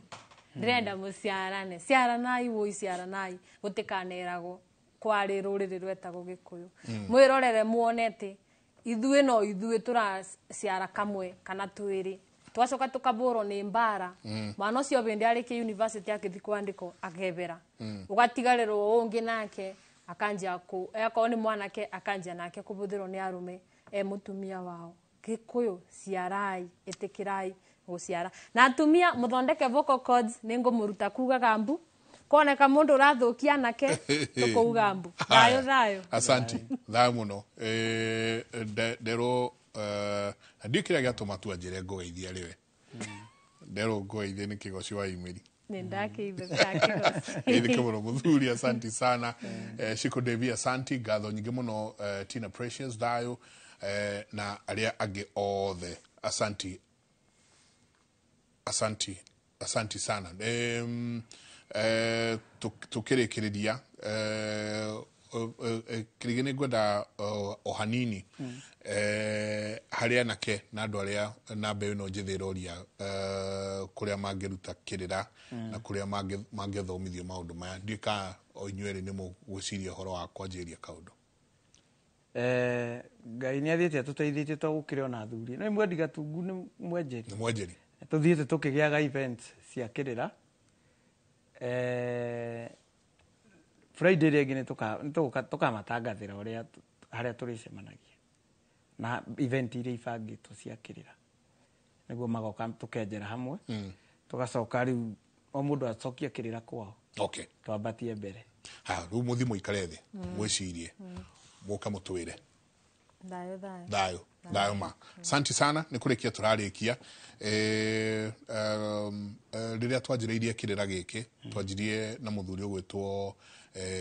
Ndĩrenda mũciarane. Ciaranai wũi, ciaranai, gũtikaneragwo kwarĩ rũrĩrĩ rwetagwo Gĩkũyũ. Mwĩrorere muone atĩ ithuĩ no ithuĩ tũraciara kamwe kana twĩrĩ, twacoka tukabũrwo nĩ mbara. Mwana ũcio bĩndĩ arĩkia university akĩthi kwandĩkwo akebera, ũgatigarĩrwo ũngĩ nake akanjia ku akorwo nĩ mwanake akanjia nake kũbũthĩrwo nĩ arũme e mũtumia wao. Gĩkũyũ ciarai, ĩtĩkĩrai gũciara. Na atumia mũthondeke vocal cords, nĩ ngũmũruta kugaga mbu koneka mũndũ ũrathũkia anake tũkũuga mbu. Thayũ thayũ. Asante. Thayũ mũno. Nderwo na ndiũ kĩrĩa gĩatũma tu anjĩre ngũgeithia rĩwe. Nderwo ngũgeithie nĩ kĩgoci wa imĩri. Nĩ ndakĩithe kĩgoci. Geithĩke mũno mũthuri, asanti sana. Shiko Devi, asanti. Ngatho nyingĩ mũno Tina Precious, thayũ na arĩa angĩ othe. Asanti. Asanti. Asanti sana. Tukĩrĩkĩrĩria kĩrĩgĩ nĩ ngwenda o hanini harĩ anake na andũ arĩa na mbeũ ĩno njĩthĩ ĩroria kũrĩa mangĩruta kĩrĩra na kũrĩa mangĩthomithio maũndũ maya. Ndiũĩ kana o inyuĩ erĩ nĩ mũgwĩciria ũhoro wa kwanjĩrĩria kaũndũ. Ngai nĩ athiĩte atũteithĩtie to gũkĩrĩ ona athuri. No mwendi Gatungu nĩ mwenjeri. Nĩ mwenjeri. Tũthiĩte tũkĩgĩaga event cia kĩrĩra. Friday ĩrĩa ĩngĩ nĩ tũkamatangathĩra ũrĩa harĩa tũrĩcemanagia na event iria ibangĩtwo cia kĩrĩra, nĩguo magoka tũkenjera hamwe, tũgacoka rĩu o mũndũ acokie kĩrĩra kwao. Okay. Twambatie mbere. Ha, rĩu mũthiĩ mũikare thĩ mwĩcirie mũke mũtwĩre. Thayũ thayũ. Thayũ thayũ ma. Asante sana. Nĩ kũrĩkia tũrarĩkia. Rĩrĩa twanjĩrĩirie kĩrĩra gĩkĩ twanjirie na mũthuri ũgwĩtwo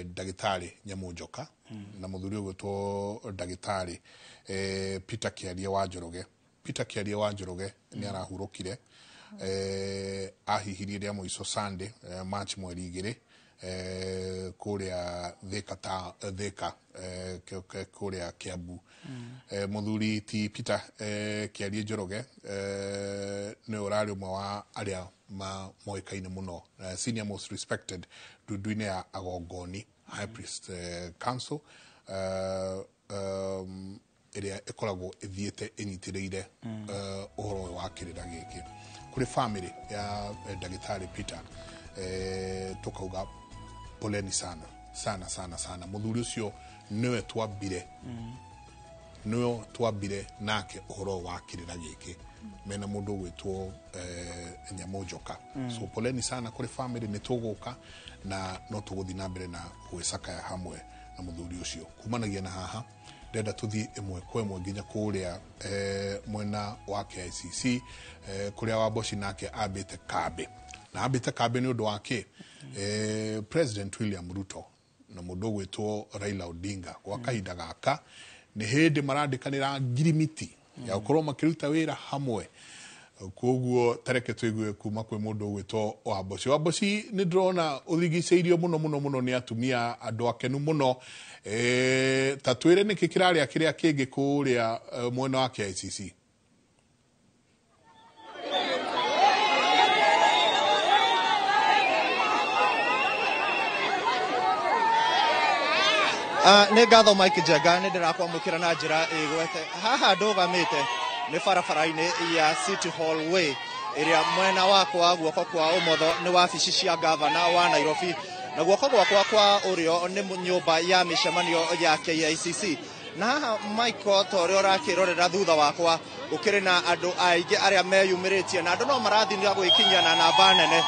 ndagĩtarĩ Nyamũ Njoka na mũthuri ũgwĩtwo ndagĩtarĩ Peter Kĩarie wa Njoroge. Peter Kĩarie wa Njoroge nĩ arahurũkire, ahihirie rĩa mũico Sunday March mweri 2 kũrĩa Thika kũrĩa Kiambu. Mũthuri ti Peter Kĩarie Njoroge nĩ ũrarĩ ũmwe wa arĩa moĩkaine mũno, senior most respected ndundu-inĩ ya Agongoni High Priest Council ĩrĩa ĩkoragwo ĩthiĩte ĩnyitĩrĩire ũhoro ũyũ wa kĩrĩra gĩkĩ. Kũrĩ family ya ndagĩtarĩ Peter tũkauga poleni sana sana sana sana. Mũthuri ũcio nĩwe twambire nĩwe twambire nake ũhoro wa kĩrĩra gĩkĩ mena mũndũ ũgwĩtwo Nyamũ Njoka. So poleni sana kũrĩ family, nĩ tũgũka na no tũgũthiĩ na mbere na gwĩcakaya hamwe na mũthuri ũcio. Kumanagia na haha ndĩrenda tũthiĩ ĩmwe kwa ĩmwe nginya kũrĩa mwena wa KICC kũrĩa Wamboci nake ambĩte kambĩ na ambĩte kambĩ nĩ ũndũ wa kĩ President William Ruto na mũndũ ũgwĩtwo Raila Odinga gwa kahinda gaka nĩ hĩndĩ marandĩkanĩra ngirimiti ya gũkorwo makĩruta wĩra hamwe. Koguo tareke twigue kuma kwi mundu gwitwo Wamboci. Wamboci ni ndirona uthigiceirio muno muno muno ni atumia andu akenu muno. Ta twire niki kiraria kiria kingi kuria mwena wa KICC. Nĩ ngatho Mike Njenga, nĩ ndĩrakwamũkĩra na njĩra ĩgwete. Haha ndũgamĩte nĩ barabara-inĩ ya City Hall Way ĩrĩa mwena wakwa guoko kwa ũmotho nĩ wabici cia gavana wa Nairobi, na guoko gwakwa kwa ũrĩo nĩ nyũmba ya mĩcemanio ya KICC. Na haha Michael, ta ũrĩa ũrakĩrorera thutha wakwa, gũkĩrĩ na andũ aingĩ arĩa meyumĩrĩtie, na andũ no marathiĩ na gwĩkinyia na namba nene,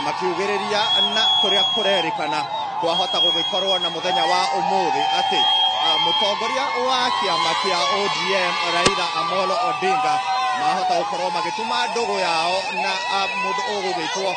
makiugĩrĩria na kũrĩa kũrerĩkana kwahota gũgĩkorwo na mũthenya wa ũmũthĩ atĩ mũtongoria wa kĩama kĩa ODM Raila Amolo Odinga mahota gũkorwo magĩtuma ndũgũ yao na mũndũ ũgũgĩtwo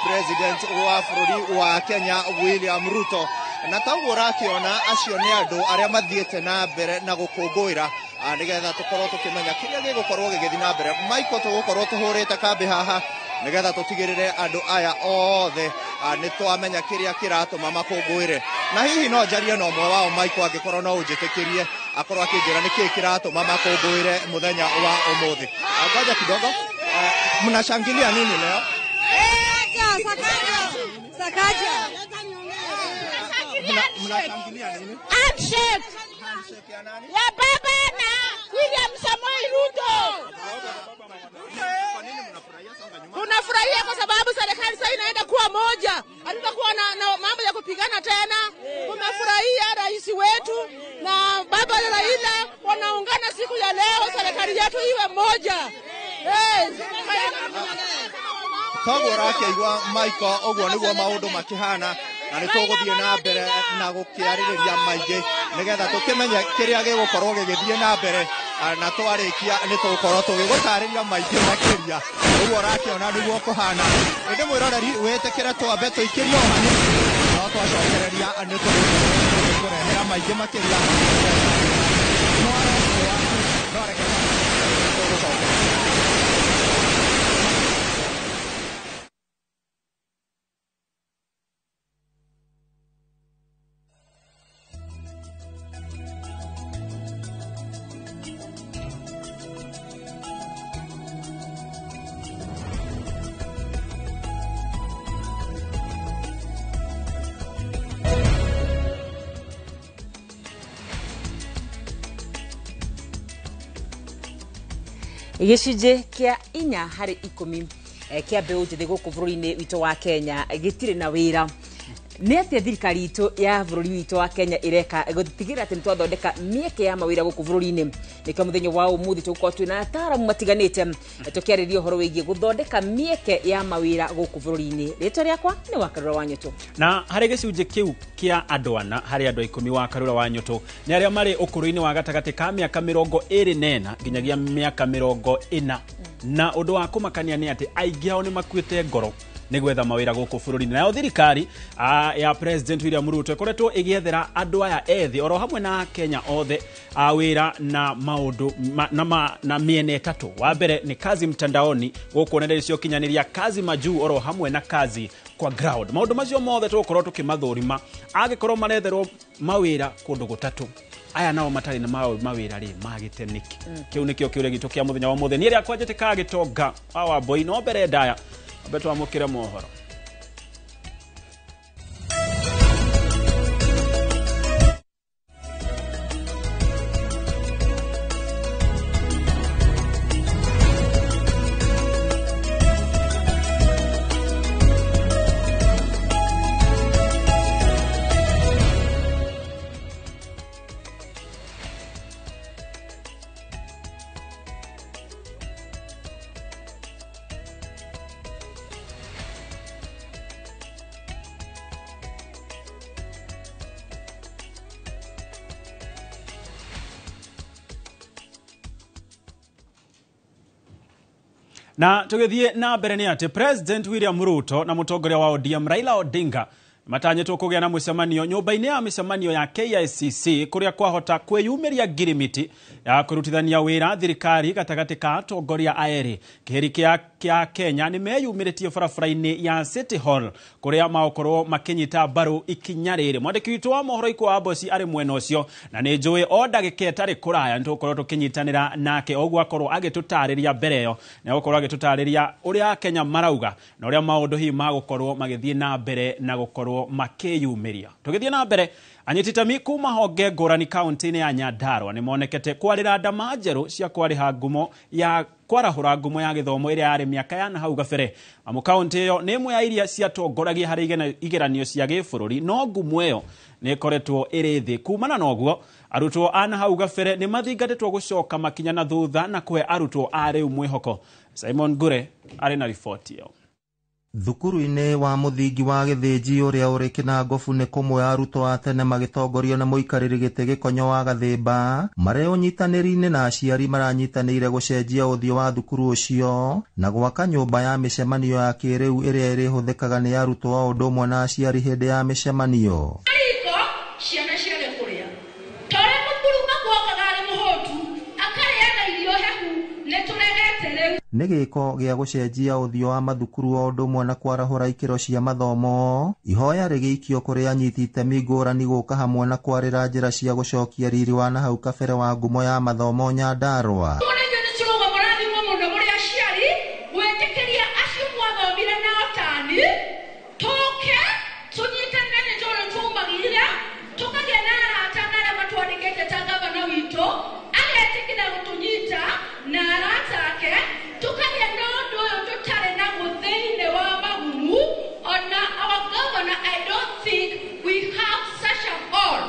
President wa bũrũri wa Kenya William Ruto. Na taguo ũrakĩona acio nĩ andũ arĩa mathiĩte na mbere na gũkũngũĩra nĩgetha tũkorwo tũkĩmenya kĩrĩa gĩgũkorwo gĩgĩthiĩ na mbere. Michael, tũgũkorwo tũhũrĩte kambĩ haha nĩgetha tũtigĩrĩre andũ aya othe nĩ twamenya kĩrĩa kĩratũma makũngũĩre. Na hihi no njarie na ũmwe wao Michael, angĩkorwo no ũnjĩtĩkĩrie akorwo akĩnjĩra nĩkĩĩ kĩratũma makũngũĩre mũthenya wa ũmũthĩ. Ngoja kidogo, mnashangilia nini leo? Sakaja. Mnashangilia nini? Handshake. Ya baba na William Samoei Ruto. Tunafurahia kwa sababu serikali sasa inaenda kuwa moja. Hatutakuwa na mambo ya kupigana tena. Tumefurahia rais wetu na baba Raila wanaungana siku ya leo, serikali yetu iwe moja. Toguo ũrakĩigua Michael, ũguo nĩguo maũndũ makĩhana, na nĩ tũgũthiĩ na mbere na gũkĩarĩrĩria maingĩ nĩgetha tũkĩmenye kĩrĩa gĩgũkorwo gĩgĩthiĩ na mbere, na twarĩkia nĩ tũgũkorwo tũgĩgũtarĩria maingĩ makĩria. Ũguo ũrakĩona nĩguo kũhana. Ĩndĩ mwĩroreri, wĩtĩkĩre twambe tũikĩrie o hanini, no twacokereria nĩ tũgũkũrehera maingĩ makĩria. No reke tũgũcokereria. Gĩcunjĩ kĩa 4 harĩ 10 kĩa mbeũ njĩthĩ gũkũ bũrũri-inĩ witũ wa Kenya gĩtirĩ na wĩra. Nĩ atĩa thirikari itũ ya bũrũri witũ wa Kenya ĩreka gũtigĩrĩra atĩ nĩtwathondeka mĩeke ya mawĩra gũkũ bũrũri-inĩ? Nĩkĩo mũthenya wa ũmũthĩ tũgũkorwo twĩna ataaramu matiganĩte tũkĩarĩrĩria ũhoro wĩgiĩ gũthondeka mĩeke ya mawĩra gũkũ bũrũri-inĩ. Rĩtwa rĩakwa nĩ Wakarura wa Nyũtũ. Na harĩ gĩcunjĩ kĩu kĩa andũ 4 harĩ andũ 10 Wakarura wa Nyũtũ nĩ arĩa marĩ ũkũrũ-inĩ wa gatagatĩ ka mĩaka 24 nginyagia mĩaka 40. Na ũndũ wa kũmakania nĩ atĩ aingĩ ao nĩ makuĩte ngoro nĩ gwetha mawĩra gũkũ bũrũri-inĩ. Nayo thirikari ya President William Ruto ĩkoretwo ĩgĩethera andũ aya ethĩ oro hamwe na Kenya othe wĩra na maũndũ na mĩena ĩtatũ. Wa mbere nĩ kazi mtandaoni, gũkũ nenda cia ũkinyanĩria, kazi majuu oro hamwe na kazi kwa ground. Maũndũ macio mothe tũgũkorwo tũkĩmathũrima angĩkorwo maretherwo mawĩra kũndũ gũtatũ. Aya nao matarĩ na mawĩra rĩ magĩte nĩkĩ? Kĩu nĩkĩo kĩũria gitũ kĩa mũthenya wa mũthĩ. Niĩ rĩakwa njĩtĩkaga Gĩtonga wa Wambui, no mbere ndaya ambe twamũkĩre mohoro. Na tũgĩthiĩ na mbere nĩ atĩ President William Ruto na mũtongoria wa ODM Raila Odinga Matanyĩtwo kũgĩa na mũcemanio nyũmba-inĩ ya mĩcemanio ya KICC kũrĩa kwahota kwĩyumĩria ngirimiti ya kũrutithania wĩra thirikari gatagatĩ ka atongoria aerĩ. Kĩhĩri kĩa Kenya nĩ meyumĩrĩtie barabara-inĩ ya City Hall kũrĩa magũkorwo makĩnyita mbaru ikinya rĩrĩ. Mwandĩki witũ wa mohoro Ikwa Mboci arĩ mwena ũcio na nĩ njũĩ o ndagĩka ĩtarĩ kũraya nĩ tũgũkorwo tũkĩnyitanĩra nake ũguo akorwo agĩtũtarĩria mbere ĩyo, na agũkorwo agĩtũtarĩria ũrĩa Kenya marauga na ũrĩa maũndũ hihi magũkorwo magĩthiĩ na mbere na gũkorwo makĩyumĩria. Tũgĩthiĩ na mbere, anyiti itemi kuma honge ngũrani kaunti-inĩ ya Nyandarua nĩ monekete kwarĩra ndama njerũ cia kwarĩha ngumo ya kwarahũra ngumo ya gĩthomo ĩrĩa yarĩ mĩaka ya nahau gabere. Amu kaunti ĩyo nĩ ĩmwe ya iria ciatongoragia harĩ igeranio cia gĩbũrũri, no ngumo ĩyo nĩ ĩkoretwo ĩrĩ thĩ. Kumana na ũguo, arutwo a nahau gabere nĩ mathingatĩtwo gũcoka makinya na thutha na kũhe arutwo a rĩu mwĩhoko. Simon Ngure arĩ na riboti ĩyo. Thukuru-inĩ wa mũthingi wa Gĩthĩnji ũrĩa ũrĩ Kĩnangobu nĩ kũmwe arutwo a tene magĩtongorio na mũikarĩri gĩtĩ gĩkonyo wa Gathĩmba marĩ ũnyitanĩri-inĩ na aciari maranyitanĩire gũcenjia ũthiũ wa thukuru ũcio na gwaka nyũmba ya mĩcemanio ya kĩrĩu ĩrĩa ĩrĩhũthĩkaga nĩ arutwo o ũndũ ũmwe na aciari hĩndĩ ya mĩcemanio. Riko ciana ciage kũrĩa torĩa mũkuruma gwokaga arĩ mũhũtu akarĩa na irio hehu nĩ tũregete rĩu. Nĩ gĩko gĩa gũcenjia ũthiũ wa mathukuru o ũndũ ũmwe na kwarahũra ikĩro cia mathomo, ihoya rĩgĩikio kũrĩ anyiti itemi ngũrani gũka hamwe na kwarĩra njĩra cia gũcokia riri wa nahau kabere wa ngumo ya mathomo Nyandarua. Mũrĩ aciari gwĩtĩkĩria acio mwathomire nao tani tũke tũnyitanĩre nĩ tondũ tumagire tũkagĩa na arata na arĩa matwandĩkĩte ta gavana witũ agetĩkĩra gũtũnyita na arata ake tũkagĩa na ũndũ ũyũ tũtarĩ naguo thĩinĩ wa magumu. Ona our governor, I don't think we have such a hall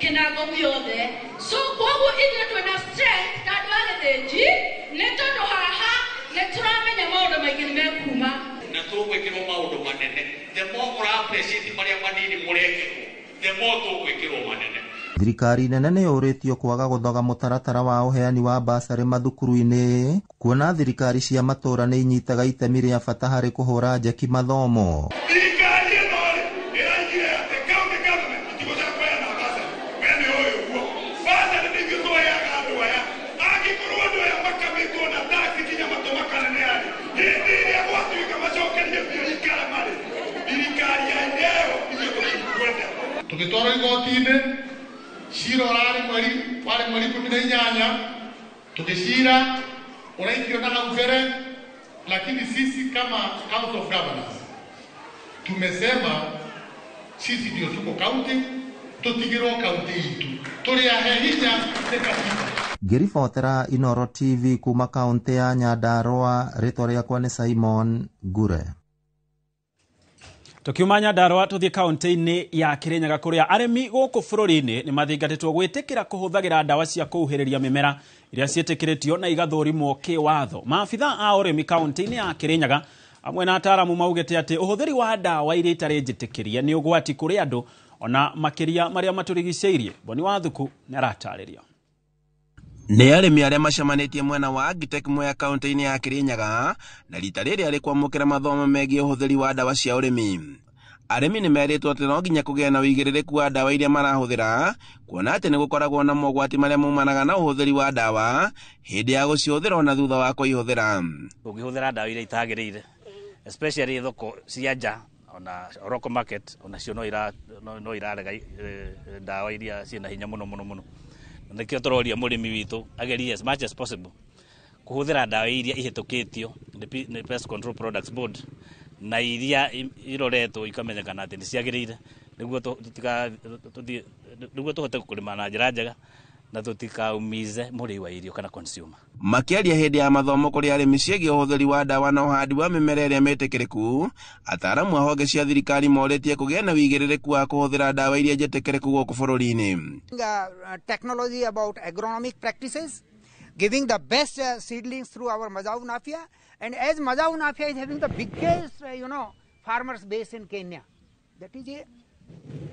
Kĩnangobu yothe. So koguo ithuĩ twĩna strength ta andũ a Gĩthĩnji nĩ tondũ haha nĩ tũramenya maũndũ maingĩ nĩ mekuma na tũgwĩkĩrwo maũndũ manene. The more mũra appreciate marĩa manini mũrekĩrwo, the more tũgwĩkĩrwo manene. Thirikari nene nĩ yũrĩtio kwaga gũthoga mũtaratara wa ũheani wa basarĩ mathukuru-inĩ kuona thirikari cia matũũra nĩ inyitaga itemi rĩa bata harĩ kũhũra njeki mathomo. Thirikari ĩno rĩ ĩraigire atĩ county government itigũcoka kũheana basarĩ. We nĩ ũĩ ũguo basarĩ nĩ ithuĩ tũheaga andũ aya. Angĩkorwo andũ aya makamĩtwo na tax nginya matũ makaneneha-rĩ, hĩndĩ ĩrĩa gwatuĩka macokerie mbia ikara marĩ, thirikari ya ĩyo ithuĩ tũtikwenda. Tũgĩtwarwo igoti-inĩ, cira ũrarĩ mweri warĩ mweri 18, tũgĩcira ũraikio na hau mbere, lakini sisi kama Council of Governors tumesema sisi ndio tuko county, tutigirwo county itu tũrĩ ahe hinya nĩ katiba. Ngĩribotera Inoro TV kuma kaunti ya Nyandarua, rĩtwa rĩakwa nĩ Simon Ngure. Tukiuma Nyandarua tuthie kaunti-inĩ ya Kirinyaga kũrĩa arĩmi gũkũ bũrũri-inĩ nĩ mathingatĩtwo gwĩtĩkĩra kũhũthagĩra ndawa cia kũhuhĩrĩria mĩmera iria ciĩtĩkĩrĩtio na igathũrimwo kĩwatho. Maabitha a ũrĩmi kaunti-inĩ ya Kirinyaga amwe na ataaramu maugĩte atĩ ũhũthĩri wa ndawa iria itarĩ njĩtĩkĩrie nĩ ũgwati kũrĩ andũ ona makĩria marĩa matũrigicĩirie. Boni Wathuku nĩ aratarĩria. Nĩ arĩmi arĩa macemanĩtie mwena wa Agritech Mwea kaunti-inĩ ya Kirinyaga na rita rĩrĩ arĩ kwamũkĩra mathomo megiĩ ũhũthĩri wa ndawa cia ũrĩmi. Arĩmi nĩ merĩtwo atĩ no nginya kũgĩa na ũigĩrĩrĩku wa ndawa iria marahũthĩra kuona atĩ nĩ gũkoragwo na mogwati marĩa maumanaga na ũhũthĩri wa ndawa hĩndĩ ya gũcihũthĩra ona thutha wa kũihũthĩra. Ũngĩhũthĩra ndawa iria itagĩrĩire especially thoko cia nja ona local market onacio no irarega ndawa iria ciĩna hinya mũno mũno mũno. Nĩkĩo tũroria mũrĩmi witũ agerie as much as possible kũhũthĩra ndawa iria ihĩtũkĩtio nĩ Pest Control Products Board na iria iroretwo ikamenyekana atĩ nĩ ciagĩrĩire nĩguo tũhote kũrĩma na njĩra njega na tũtikaumize mũrĩi wa irio kana consumer. Makĩaria hĩndĩ ya mathomo kũrĩ arĩmi ciĩgiĩ ũhũthĩri wa ndawa na ũhandi wa mĩmera ĩrĩa mĩtĩkĩrĩku, ataaramu a honge cia thirikari morĩtie kũgĩa na ũigĩrĩrĩku wa kũhũthĩra ndawa iria njĩtĩkĩrĩku gũkũ bũrũri-inĩ. Technology about agronomic practices, giving the best seedlings through our Mazao Nafia, and as Mazao Nafia is having the biggest farmers base in Kenya, that is a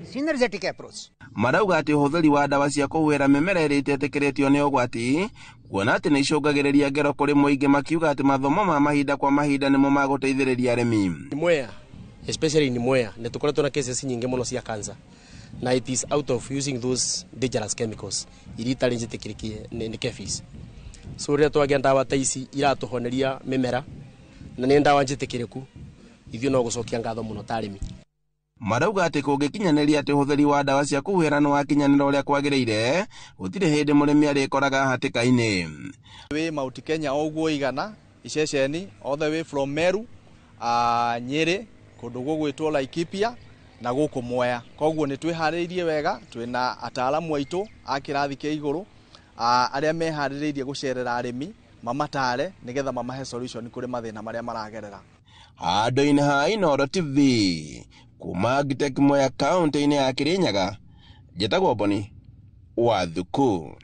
synergetic approach. Marauga atĩ ũhũthĩri wa ndawa cia kũhuhĩra mĩmera ĩrĩa ĩtetĩkĩrĩtio nĩ ũgwati kuona atĩ nĩ icũngagĩrĩria ngero kũrĩ mũingĩ, makiuga atĩ mathomo ma mahinda kwa mahinda nĩmo magũteithĩrĩria arĩmi. Mwea Especially in Mwea nĩ tũkoretwo na cases nyingĩ mũno cia cancer, na it is out of using those dangerous chemicals iria itarĩ njĩtĩkĩrĩkie nĩ KEPHIS. So rĩrĩa twagĩa ndawa ta ici iratũhoneria mĩmera na nĩ ndawa njĩtĩkĩrĩku, ithuĩ no gũcokia ngatho mũno ta arĩmi. Marauga atĩ kũngĩkinyanĩria atĩ ũhũthĩri wa ndawa cia kũhuhĩra nĩ wakinyanĩra ũrĩa kwagĩrĩire, gũtirĩ hĩndĩ mũrĩmi arĩkoraga hatĩka-inĩ. Wĩ Mount Kenya o ũguo igana iceceni all the way from Meru, Nyĩrĩ, kũndũ gũgwĩtwo Laikipia na gũkũ Mwea. Koguo nĩ twĩharĩirie wega, twĩna ataalamu aitũ a kĩrathi kĩa igũrũ, arĩa meharĩrĩirie gũcerera arĩmi mamatare nĩgetha mamahe solution kũrĩ mathĩna marĩa maragerera. Handũ-inĩ ha Inooro TV kuma Agtech Mwea kaũntĩ-inĩ ya Kirinyaga, njĩtagwo Boni wa Thuku.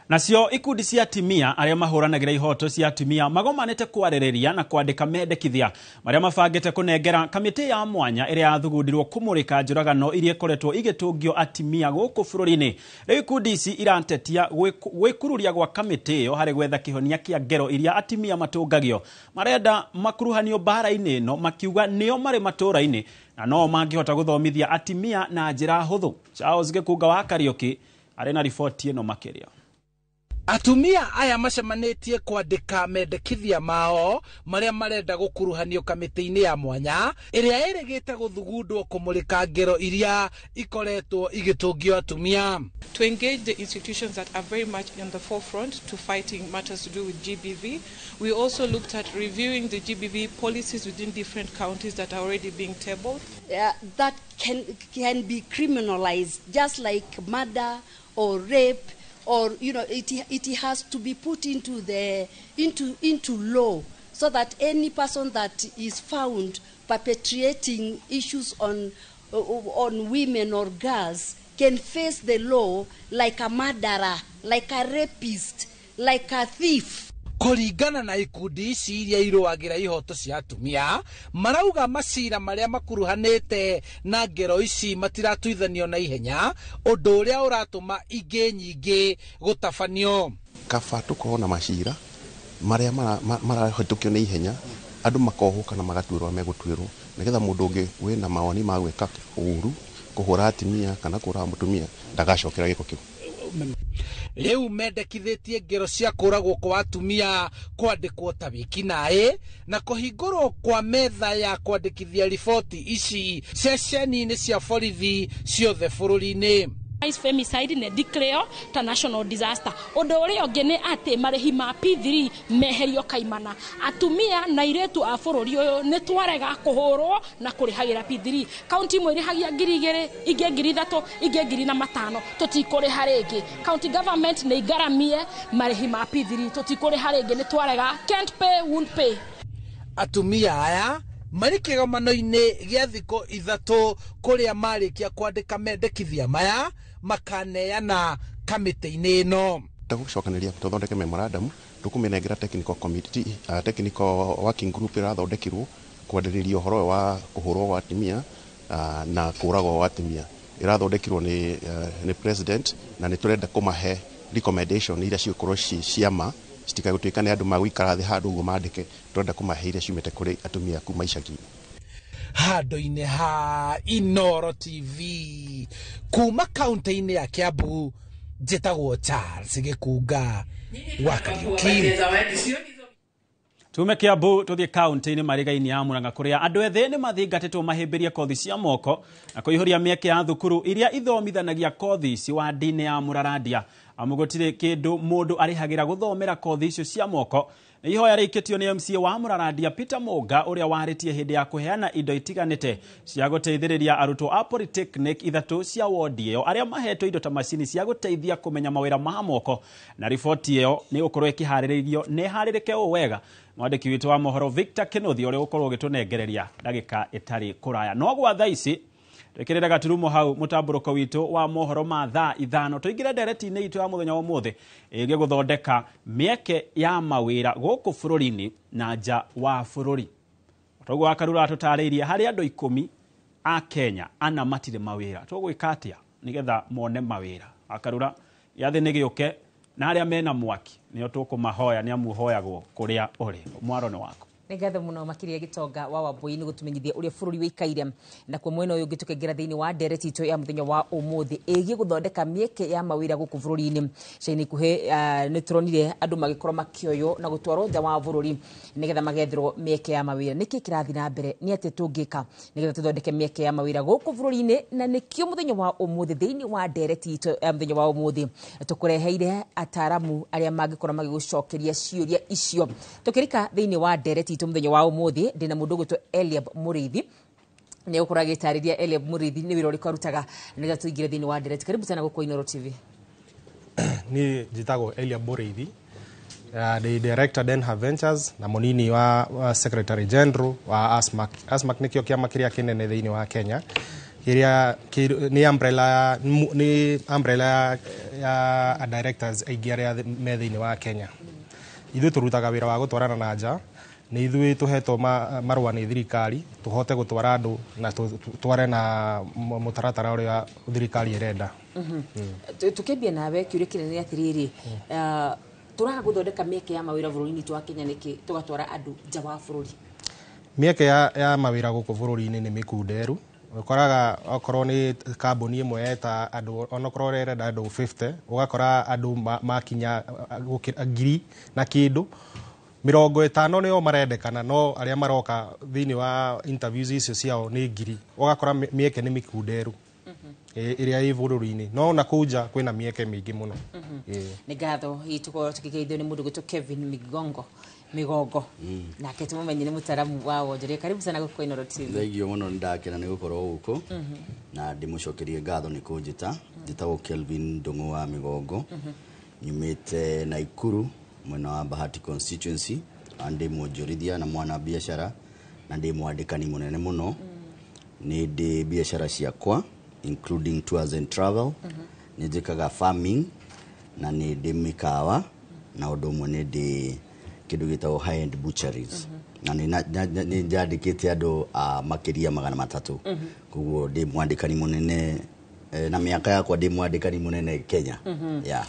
Nacio ikundi cia atumia arĩa mahũranagĩra ihoto cia atumia magomanĩte kwarĩrĩria na kwandĩka mendekithia marĩa mabangĩte kũnengera kamĩtĩ ya mwanya ĩrĩa yathugundĩrwo kũmũrĩka njũragano iria ikoretwo igĩtũngio atumia gũkũ bũrũri-inĩ. Rĩu ikundi ici iratetia gwĩkururia gwa kamĩtĩ ĩyo harĩ gwetha kĩhonia kĩa ngero iria atumia matũngagio. Marenda makuruhanio mbara-inĩ ĩno makiuga nĩo marĩ matũũra-inĩ na no mangĩhota gũthomithia atumia na njĩra hũthũ. Charles Gĩkunga wa Kariũki arĩ na riboti ĩno makĩria. Atumia aya macemanĩtie kwandĩka mendekithia mao marĩa marenda gũkuruhanio kamĩtĩ-inĩ ya mwanya ĩrĩa ĩrĩgĩte gũthugundwo kũmũrĩka ngero iria ikoretwo igĩtũngio atumia. To engage the institutions that are very much in the forefront to fighting matters to do with GBV. We also looked at reviewing the GBV policies within different counties that are already being tabled. That can be criminalized, just like murder or rape, or you know, it has to be put into the into law, so that any person that is found perpetrating issues on women or girls can face the law like a murderer, like a rapist, like a thief. Kũringana na ikundi ici iria irũagĩra ihoto cia atumia, marauga macira marĩa makuruhanĩte na ngero ici matiratuithanio na ihenya, ũndũ ũrĩa ũratũma ingĩ nyingĩ gũtabanio. Kaba tũkorwo na macira marĩa marahĩtũkio na ihenya, andũ makohwo kana magatuĩrwo megũtuĩrwo, nĩgetha mũndũ ũngĩ wĩna mawoni ma gwĩka ũru, kũhũra atumia kana kũũraga mũtumia ndagacokera gĩko kĩu. Rĩu mendekithĩtie ngero cia kũragwo kwa atumia kwandĩkwo ta wĩkinaĩ na kũhingũrwo kwa metha ya kwandĩkithia riboti ici ceceni-inĩ cia borithi ciothe bũrũri-inĩ. Femicide nĩ declare ta national disaster. Ũndũ ũrĩa ũngĩ nĩ atĩ marĩhi ma P3 meherio kaimana. Atumia na airĩtu a bũrũri ũyũ nĩ twarega kũhũrwo na kũrĩhagĩra P3. Kaunti imwe ĩrĩhagia 2,000, ingĩ 3,000, ingĩ 4,500. Tũtikũrĩha rĩngĩ. County government nĩ igaramie marĩhi ma P3. Tũtikũrĩha rĩngĩ, nĩ twarega. Can't pay, won't pay. Atumia aya marĩ kĩgomano-inĩ gĩa thikũ 3 kũrĩa marĩkia kwandĩka mendekithia maya makaneana kamĩtĩ-inĩ ĩno. Tũgũcokanĩria tũthondeke memorandum, tũkũmĩnengera technical committee, technical working group ĩrathondekirwo kwarĩrĩria ũhoro wa kũhũrwo gwa atumia na kũũragwo gwa atumia. Ĩrathondekirwo nĩ president, na nĩ tũrenda kũmahe recommendation iria cigũkorwo ci ciama, citikagũtuĩka nĩ andũ magũikara thĩ handũ ũguo mandĩke. Tũrenda kũmahe iria ciumĩte kũrĩ atumia kuma icagi-inĩ. Handũ-inĩ ha Inooro TV kuma kaunti-inĩ ya Kiambu, njĩtagwo Charles Gĩkunga wa Kariũki. Tume Kiambu tuthie kaunti-inĩ Mariga-inĩ ya Murang'a kũrĩa andũ ethĩ nĩ mathingatĩtwo mahĩmbĩrie kothi cia moko na kũihũria mĩeke ya thukuru iria ithomithanagia kothi ici wandi-inĩ ya Mũrarandia. Amu gũtirĩ kĩndũ mũndũ arĩhagĩra gũthomera kothi icio cia moko. Nĩ ihoya rĩikĩtio nĩ MCA wa Mũrarandia Peter Mũnga ũrĩa warĩtie hĩndĩ ya kũheana indo itiganĩte cia gũteithĩrĩria arutwo a Polytechnic 3 cia wodi ĩyo arĩa mahetwo indo ta macini cia gũteithia kũmenya mawĩra ma moko. Na riboti ĩyo nĩ gũkorwo ĩkĩharĩrĩrio nĩ harĩrĩke ũũ wega mwandĩki witũ wa mohoro Victor Kĩnuthia ũrĩa ũgũkorwo ũgĩtũnengereria ndagĩka ĩtarĩ kũraya. No gwa thaa ici twĩkĩrĩre gaturumo hau mũtambũrũko witũ wa mohoro ma thaa 5 tũingĩre ndereti-inĩ itũ ya mũthenya wa ũmũthĩ ĩgiĩ gũthondeka mĩeke ya mawĩra gũkũ bũrũri-inĩ na nja wa bũrũri. Toguo Wakarura atũtarĩirie harĩ andũ 10 a Kenya ana matirĩ mawĩra. Tũgwĩka atĩa nĩgetha mone mawĩra? Wakarura, gĩathĩ nĩ gĩũke na arĩa mena mwaki nĩo tũkũmahoya nĩ amu hoyagwo kũrĩa ũrĩ. Mwaro nĩ waku. Nĩ ngatho mũno makĩria Gĩtonga wa Wambui nĩ gũtũmenyithia ũrĩa bũrũri wĩikaire. Nakuo mwena ũyũ ũngĩ tũkaingĩra thĩinĩ wa ndereti itũ ya mũthenya wa ũmũthĩ ĩgiĩ gũthondeka mĩeke ya mawĩra gũkũ bũrũri-inĩ. Ica-inĩ ikuhĩ nĩ tũronire andũ magĩkorwo makĩoywo na gũtwarwo nja wa bũrũri nĩgetha magetherwo mĩeke ya mawĩra. Nĩkĩ kĩrathiĩ na mbere? Nĩ atĩa tũngĩka nĩgetha tũthondeke mĩeke ya mawĩra gũkũ bũrũri-inĩ? Na nĩkĩo mũthenya wa ũmũthĩ thĩinĩ wa ndereti itũ ya mũthenya wa ũmũthĩ tũkũreheire ataramu arĩa mangĩkorwo magĩgũcokeria ciũria icio. Tũkĩrika thĩinĩ wa ndereti itũ mũthenya wa ũmũthĩ ndĩna mũndũ ũgwĩtwo Eliab Mũrĩithi. Nĩ ũkorwo agĩtarĩria Eliab Mũrĩithi nĩ wĩra ũrĩkũ arutaga nĩgetha tũingĩre thĩinĩ wa ndereti. Karibu sana gũkũ Inooro TV. Niĩ njĩtagwo Eliab Mũrĩithi, ndĩ director Denha Ventures na mũnini wa secretary general wa ASMAC. ASMAC nĩkĩo kĩama kĩrĩa kĩnene thĩinĩ wa Kenya kĩrĩa nĩ umbrella ya directors aingĩ arĩa me thĩinĩ wa Kenya. Ithuĩ tũrutaga wĩra wa gũtwarana na nja. Nĩ ithuĩ tũhetwo marũa nĩ thirikari tũhote gũtwara andũ na tware na mũtaratara ũrĩa thirikari ĩrenda. Tũkĩambia nawe, kĩũria kĩnene nĩ atĩrĩrĩ, tũraga gũthondeka mĩeke ya mawĩra bũrũri-inĩ witũ wa Kenya nĩkĩ tũgatwara andũ nja wa bũrũri? Mĩeke ya mawĩra gũkũ bũrũri-inĩ nĩ mĩkunderu. Ũkoraga okorwo nĩ kambuni ĩmwe yeta andũ, onokorwo ĩrenda andũ 50, ũgakora andũ makinya ngiri na kĩndũ 50 nĩo marendekana, no arĩa maroka thĩinĩ wa interviews icio ciao nĩ 1000. Ũgakora mĩeke nĩ mĩkunderu ĩrĩa ĩ bũrũri-inĩ, no na kũu nja kwĩna mĩeke mĩingĩ mũno. Nĩ ngatho hihi tũkorwo tũkĩgeithio nĩ mũndũ gwĩtwo Kevin Migongo Migongo, nake tũmũmenye nĩ mũtaramu wa wonjoria. Karibu sana gũkũ Inooro TV. Thank you mũno, nĩ ndakena nĩ gũkorwo gũkũ na ndĩmũcokerie ngatho nĩ kũnjĩta. Njĩtagwo Kelvin Ndung'u wa Migongo, nyumĩte Naikuru mwena wa Bahati constituency, na ndĩ mwonjorithia na mwana biacara na ndĩ mwandĩkani mũnene mũno. Nĩ ndĩ biacara ciakwa including tours and travel, nĩ njĩkaga farming na nĩ ndĩ mĩkawa, na ũndũ ũmwe nĩ ndĩ kĩndũ gĩtagwo high end butcheries, na nĩ njandĩkĩte andũ a makĩria 300. Koguo ndĩ mwandĩkani mũnene na mĩaka yakwa ndĩ mwandĩkani mũnene Kenya. Yeah.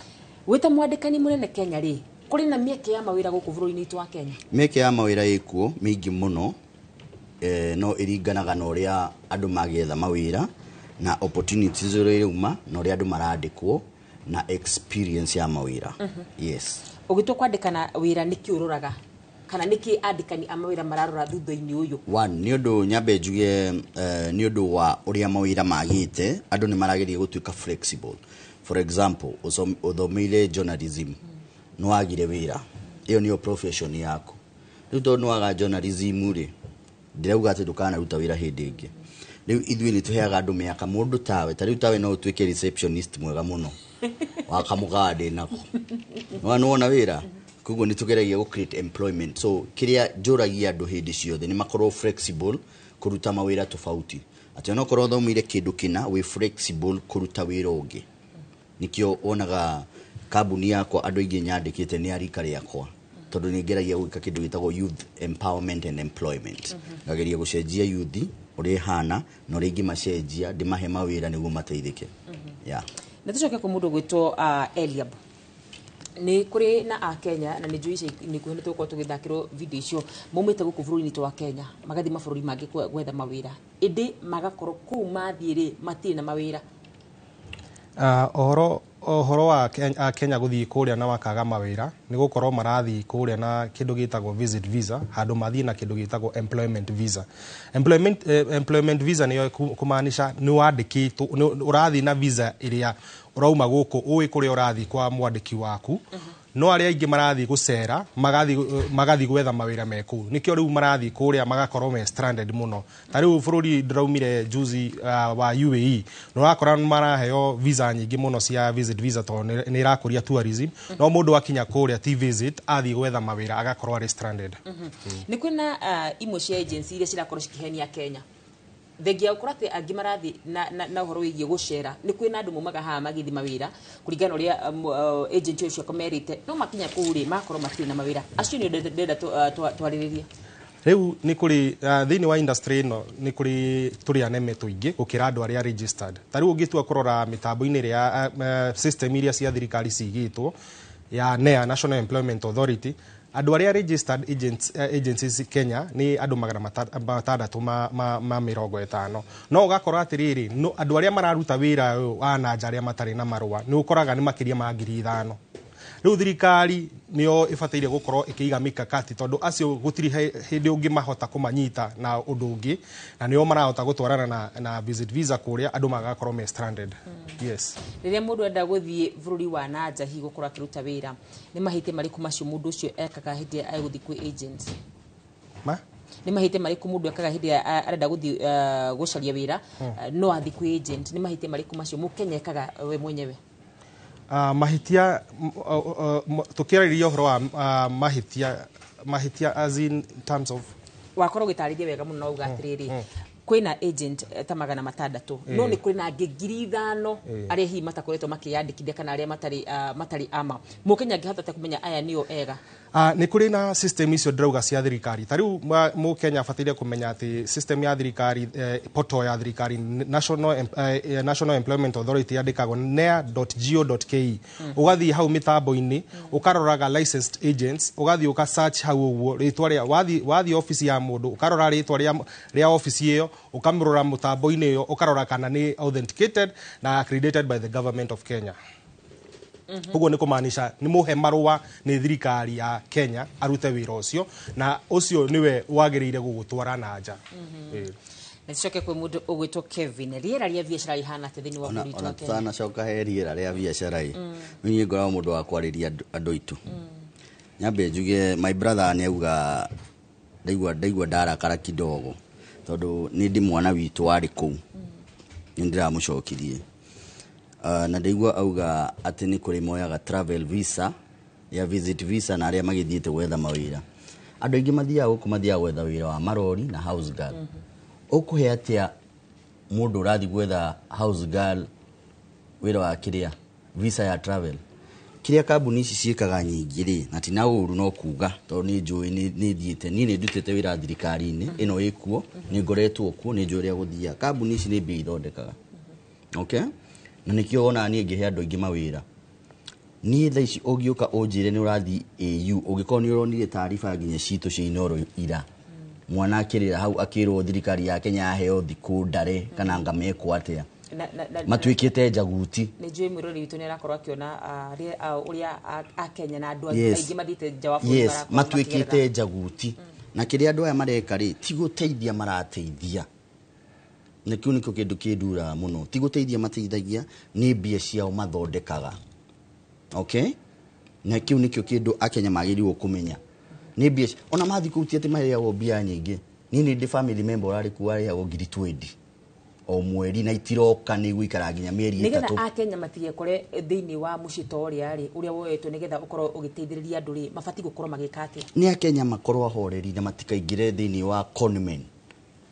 Wĩta mwandĩkani mũnene Kenya rĩ, kũrĩ na mĩeke ya mawĩra gũkũ bũrũri-inĩ witũ wa Kenya? Mĩeke ya mawĩra ĩkuo mĩingĩ mũno, no ĩringanaga na ũrĩa andũ magĩetha mawĩra na opportunities ũrĩa irauma na ũrĩa andũ marandĩkwo na experience ya mawĩra. Yes. Ũgĩtua kwandĩkana wĩra, nĩkĩ ũroraga kana nĩkĩ andĩkani a mawĩra mararora thutha-inĩ ũyũ? One, nĩ ũndũ nyambe njuge, nĩ ũndũ wa ũrĩa mawĩra magĩte, andũ nĩ marageria gũtuĩka flexible. For example, ũthomeire journalism, nĩ wagire wĩra, ĩyo nĩyo profession yaku. Rĩu tondũ nĩ waga journalism rĩ, ndĩrauga atĩ ndũkanaruta wĩra hĩndĩ ĩngĩ. Rĩu ithuĩ nĩ tũheaga andũ mĩaka. Mũndũ tawe, ta rĩu tawe no ũtuĩke receptionist mwega mũno wa kamũkawa ndĩnako nĩwona wĩra. Koguo nĩ tũgeragia gũ create employment. So kĩrĩa njũragia andũ hĩndĩ ciothe nĩ makorwo flexible kũruta mawĩra tofauti, atĩ onokorwo ũthomeire kĩndũ kĩna, wĩ flexible kũruta wĩra ũngĩ. Nĩkĩo wonaga kambuni yakwa andũ aingĩ nyandĩkĩte nĩ a rika rĩakwa, tondũ nĩ ngeragia gwĩka kĩndũ gĩtagwo youth empowerment and employment. Ngageria gũcenjia youth ũrĩa ĩhana na ũrĩa ingĩmacenjia ndĩmahe mawĩra nĩguo mateithĩke, yeah. Na tũcoke kwĩ mũndũ ũgwĩtwo Eliab. Nĩ kũrĩ na akenya, na nĩ njũĩ ica nĩ nĩ tũgũkorwo tũgĩthakĩrwo video icio, maumĩte gũkũ bũrũri-inĩ witũ wa Kenya magathiĩ mabũrũri mangĩ gwetha mawĩra, ĩndĩ magakorwo kũu mathiĩ rĩ matirĩ na mawĩra. Ũhoro wa Kenya gũthiĩ kũrĩa na makaga mawĩra nĩ gũkorwo marathiĩ kũrĩa na kĩndũ gĩtagwo visit visa, handũ mathiĩ na kĩndũ gĩtagwo employment visa. Employment visa nĩyo kũmaanisha nĩ wandĩkĩtwo, ũrathiĩ na visa ĩrĩa ũrauma gũkũ ũĩ kũrĩa ũrathiĩ kwa mwandĩki waku. No arĩa aingĩ marathiĩ gũcera, magathiĩ gwetha mawĩra me kũu, nĩkĩo rĩu marathiĩ kũrĩa magakorwo me stranded mũno. Ta rĩu bũrũri ndĩraumire juzi wa UAE, nĩ ũrakora nĩ maraheo visa nyingĩ mũno cia visit visa tondũ nĩ ĩrakũria tourism, no mũndũ akinya kũrĩa ti visit, athiĩ gwetha mawĩra agakorwo arĩ stranded. Nĩ kwĩna imwe cia agency iria cirakorwo cikĩhenia Kenya, thengia gũkorwo atĩ angĩ marathiĩ na ũhoro wĩgiĩ gũcera. Nĩ kwĩna andũ maumaga haha magĩthiĩ mawĩra kũringana na ũrĩa agent ũcio merĩte, no makinya kũu rĩ magakorwo matirĩ na mawĩra. Acio nĩ ndĩrenda twarĩrĩrie. Rĩu nĩ kũrĩ thĩinĩ wa industry ĩno nĩ kũrĩ tũrĩ aneme tũingĩ gũkĩra andũ arĩa registered. Ta rĩu ũngĩtua kũrora mĩtambo-inĩ ĩrĩa system iria cia thirikari cigĩtwo ya NEA, National Employment Authority, Andũ arĩa registered agents, agencies Kenya nĩ andũ 650, no ũgakora atĩrĩrĩ, no, andũ arĩa mararuta wĩra ũyũ wa nanja arĩa matarĩ na marũa nĩ ũkoraga nĩ makĩria ma 5,000. Rĩu thirikari nĩyo ĩbataire gũkorwo ĩkĩiga mikakati, tondũ acio gũtirĩ hĩndĩ ũngĩmahota kũmanyita na ũndũ ũngĩ, na nĩo marahota gũtwarana na visit visa kũrĩa andũ magakorwo me stranded. Yes. Rĩrĩa mũndũ enda gũthiĩ bũrũri wa nanja hihi gũkorwo akĩruta wĩra, nĩ mahĩtia marĩkũ macio mũndũ ũcio ekaga hĩndĩ ĩrĩa egũthiĩ kwĩ agent? Ma? Nĩ mahĩtia marĩkũ mũndũ ekaga hĩndĩ ĩrĩa arenda gũthiĩ gũcaria wĩra, no athiĩ kwĩ agent? Nĩ mahĩtia marĩkũ macio mũkenya ekaga we mwenyewe? Mahĩtia, tũkĩarĩria ũhoro wa mahĩtia as in terms of? Wakorwo ũgĩtarĩria wega mũno na uga atĩrĩrĩ, kwĩna agent ta 600, no nĩ kũrĩ na angĩ 5,000 arĩa hihi matakoretwo makĩyandĩkithia kana arĩa matarĩ ama. Mũkenya angĩhota atĩa kũmenya aya nĩo ega? Nĩ kũrĩ na system icio ndĩrauga cia thirikari. Ta rĩu mũkenya abataire kũmenya atĩ system ya thirikari, portal ya thirikari, National Employment Authority, yandĩkagwo nea.go.ke. Ũgathiĩ hau mĩtambo-inĩ, ũkaroraga licensed agents, ũgathiĩ ũka search hau ũguo rĩtwa rĩa, wathiĩ office ya mũndũ, ũkarora rĩtwa rĩa office ĩyo, ũkamĩrora mũtambo-inĩ ĩyo, ũkarora kana nĩ authenticated na accredited by the government of Kenya. Ũguo nĩ kũmaanisha nĩ mũhe marũa nĩ thirikari ya Kenya arute wĩra ũcio, na ũcio nĩwe wagĩrĩire gũgũtwara na nja. Na tucoke kwĩ mũndũ ũgwĩtwo Kevin. Rĩera rĩa biacara rĩhana atĩa thĩinĩ wa Ona bũrũri witũ ona wa Kenya? Tutanacoka he rĩera rĩa biacara ĩ, niĩ ngoragwo mũndũ wa kwarĩria andũ aitũ. Nyambe njuge my brother nĩ auga, ndaigua ndarakara kidogo, tondũ nĩ ndĩ mwana witũ warĩ kũu, nĩ ndĩramũcokirie. Na ndaigua auga atĩ nĩ kũrĩ moyaga travel visa ya visit visa na arĩa magĩthiĩte gwetha mawĩra. Andũ aingĩ mathiaga gũkũ, mathiaga gwetha wĩra wa marori na house girl. Ũkũhe atĩa mũndũ ũrathiĩ gwetha house girl wĩra wa kĩrĩa visa ya travel? Kĩrĩa kambuni ici ciĩkaga nyingĩ rĩ, na ti na ũru no kuga, tondũ nĩ njũĩ, nĩ thiĩte, niĩ nĩ ndutĩte wĩra thirikari-inĩ ĩno ĩkuo, nĩ ngoretwo kuo, nĩ njũĩ ũrĩa gũthiaga. Kambuni ici nĩ mbia ithondekaga, okay, na nĩkĩo wonaga niĩ ngĩhe andũ aingĩ mawĩra. Niĩ thaa ici ũngĩũka ũnjĩre nĩ ũrathiĩ AU, ũngĩkorwo nĩ ũronire taariba nginya citũ cia Inooro ira, mwana akĩrĩra hau akĩrwo thirikari ya Kenya yaheo thikũ ndare kana anga mekwo atĩa, matuĩkĩte njaguti. Nĩ njũĩ mwĩrori witũ nĩ arakorwo akĩona ũrĩa akenya na andũ aingĩ mathiĩte nja wa bũrũri marakorwo matuĩkĩte makĩgerera. Njaguti. Na kĩrĩa andũ aya mareka rĩ, ti gũteithia marateithia, na kĩu nĩkĩo kĩndũ kĩnduraga mũno. Ti gũteithia mateithagia, nĩ mbia ciao mathondekaga, okay? Na kĩu nĩkĩo kĩndũ akenya magĩrĩirwo kũmenya, nĩ mbia ona mathiĩ kũu ti atĩ marĩhagwo mbia nyingĩ. Niĩ nĩ ndĩ family member ũrarĩ kuo, arĩhagwo 20,000 o mweri, na itiroka, nĩ igũikara nginya mĩeri Nĩgetha 3. Akenya matigekore thĩinĩ wa mũcito ũrĩa rĩ, ũrĩa woetwo nĩgetha ũkorwo ũgĩteithĩrĩria andũ rĩ, mabatiĩ gũkorwo magĩka atĩa? Nĩ akenya makorwo ahoreri na matikaingĩre thĩinĩ wa conmen,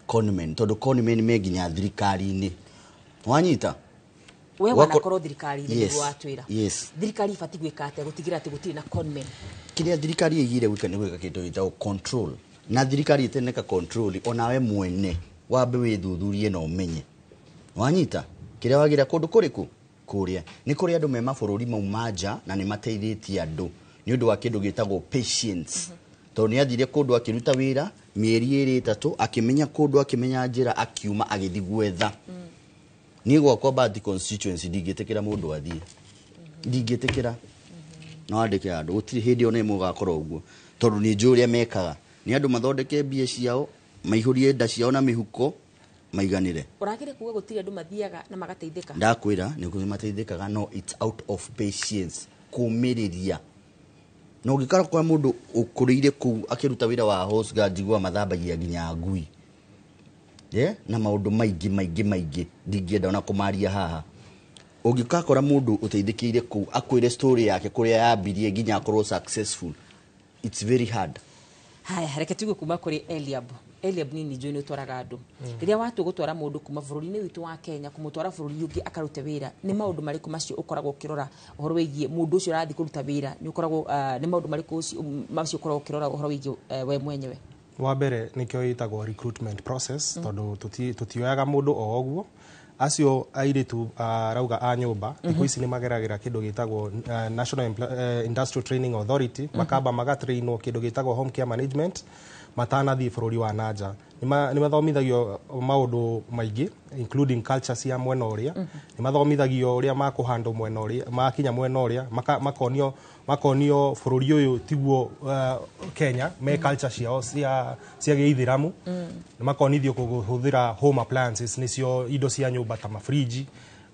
conmen, tondũ conmen me nginya thirikari-inĩ, wanyita? We wanakorwo thirikari-inĩ, nĩguo watwĩra. Yes. Thirikari ibatiĩ gwĩka atĩa gũtigĩrĩra atĩ gũtirĩ na conmen? Kĩrĩa thirikari ĩgire gwĩka nĩ gwĩka kĩndũ gĩtagwo control, na thirikari ĩteneka control, onawe mwene wambe wĩthuthurie na ũmenye, wanyita, kĩrĩa wagĩra kũndũ kũrĩkũ. Kũrĩa nĩ kũrĩ andũ me mabũrũri mau ma nja na nĩ mateithĩtie andũ nĩ ũndũ wa kĩndũ gĩtagwo patience, tondũ nĩ athire kũndũ akĩruta wĩra mĩeri 2 3, akĩmenya kũndũ, akĩmenya njĩra, akiuma agĩthiĩ gwetha. Niĩ gwakwa Bahati constituency ndingĩtĩkĩra mũndũ athiĩ, ndingĩtĩkĩra no andĩke andũ, gũtirĩ hĩndĩ ona ĩmwe ũgakorwo ũguo, tondũ nĩ njũĩ ũrĩa mekaga. Nĩ andũ mathondeke mbia ciao, maihũrie nda ciao na mĩhuko, maiganĩre. Ũrakĩrĩ kuga gũtirĩ andũ mathiaga na magateithĩka? Ndakwĩra nĩ kũrĩ mateithĩkaga, no it's out of patience, kũmĩrĩria. Na ũngĩkora kwa mũndũ ũkũrĩire kũu akĩruta wĩra wa house guard, njiguaga mathambagia nginya ngui, yeah? Na maũndũ maingĩ maingĩ maingĩ ndingĩenda ona kũmaria haha. Ũngĩkakora mũndũ ũteithĩkĩire kũu akwĩre story yake kũrĩa yambirie nginya akorwo successful, it's very hard. Haya, reke tuigue kuma kũrĩ Eliab. Eliab, nini njũĩ nĩ ũtwaraga andũ. Rĩrĩa watua gũtwara mũndũ kuma bũrũri-inĩ witũ wa Kenya kũmũtwara bũrũri ũngĩ akarute wĩra, nĩ maũndũ marĩkũ macio ũkoragwo ũkĩrora ũhoro wĩgiĩ mũndũ ũcio ũrathiĩ kũruta wĩra? Nĩ ũkoragwo nĩ maũndũ marĩkũ macio ũkoragwo ũkĩrora ũhoro wĩgiĩ we mwenyewe? Wa mbere nĩkĩo ĩtagwo recruitment process, tondũ tũtioyaga mũndũ o ũguo. Acio airĩtu arauga a nyũmba thikũ ici nĩ mageragĩra kĩndũ gĩtagwo National Industrial Training Authority, makamba magatrainwo kĩndũ gĩtagwo home care management matanathiĩ bũrũri wa nanja. Nĩ mathomithagio maũndũ maingĩ, including culture cia mwena ũrĩa. Nĩ mathomithagio ũrĩa makũhandwo mwena ũrĩa makinya, mwena ũrĩa makonio bũrũri ũyũ tiguo Kenya me culture ciao cia gĩithĩramu. Nĩ makonithio kũhũthĩra home appliances, nĩcio indo cia nyũmba ta mafriji,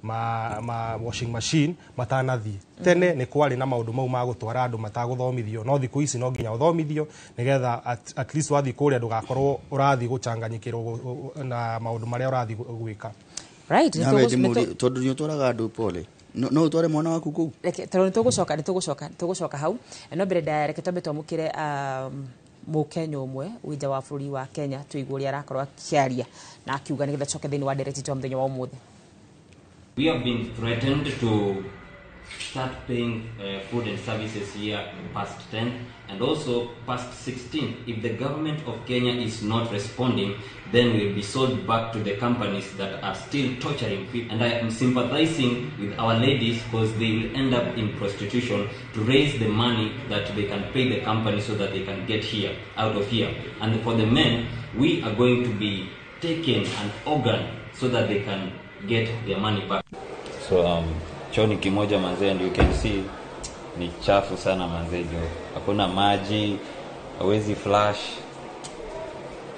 ma washing machine matanathiĩ. Tene nĩ kwarĩ na maũndũ mau ma gũtwara andũ matagũthomithio, no thikũ ici no nginya ũthomithio nĩgetha at least wathiĩ kũrĩa ndũgakorwo ũrathiĩ gũcanganyikĩrwo na maũndũ marĩa ũrathiĩ gwĩka. Right. Nawe ndĩmũrie, tondũ nĩ ũtwaraga andũ, pole, no ũtware mwana waku kũu? Reke tondũ nĩ tũgũcoka hau, no mbere ndaya reke twambe twamũkĩre mũkenya ũmwe wĩ nja wa bũrũri wa Kenya, tũigue ũrĩa arakorwo akĩaria na akiuga, nĩgetha tũcoke thĩinĩ wa ndereti twa mũthenya wa ũmũthĩ. We have been threatened to start paying food and services here past 10 and also past 16. If the government of Kenya is not responding, then we'll be sold back to the companies that are still torturing people. And I am sympathizing with our ladies because they will end up in prostitution to raise the money that they can pay the company so that they can get here, out of here. And for the men, we are going to be taken an organ so that they can get their money back. So choo ni kimoja manzee, and you can see ni chafu sana manzee jo, hakuna maji, hawezi flush,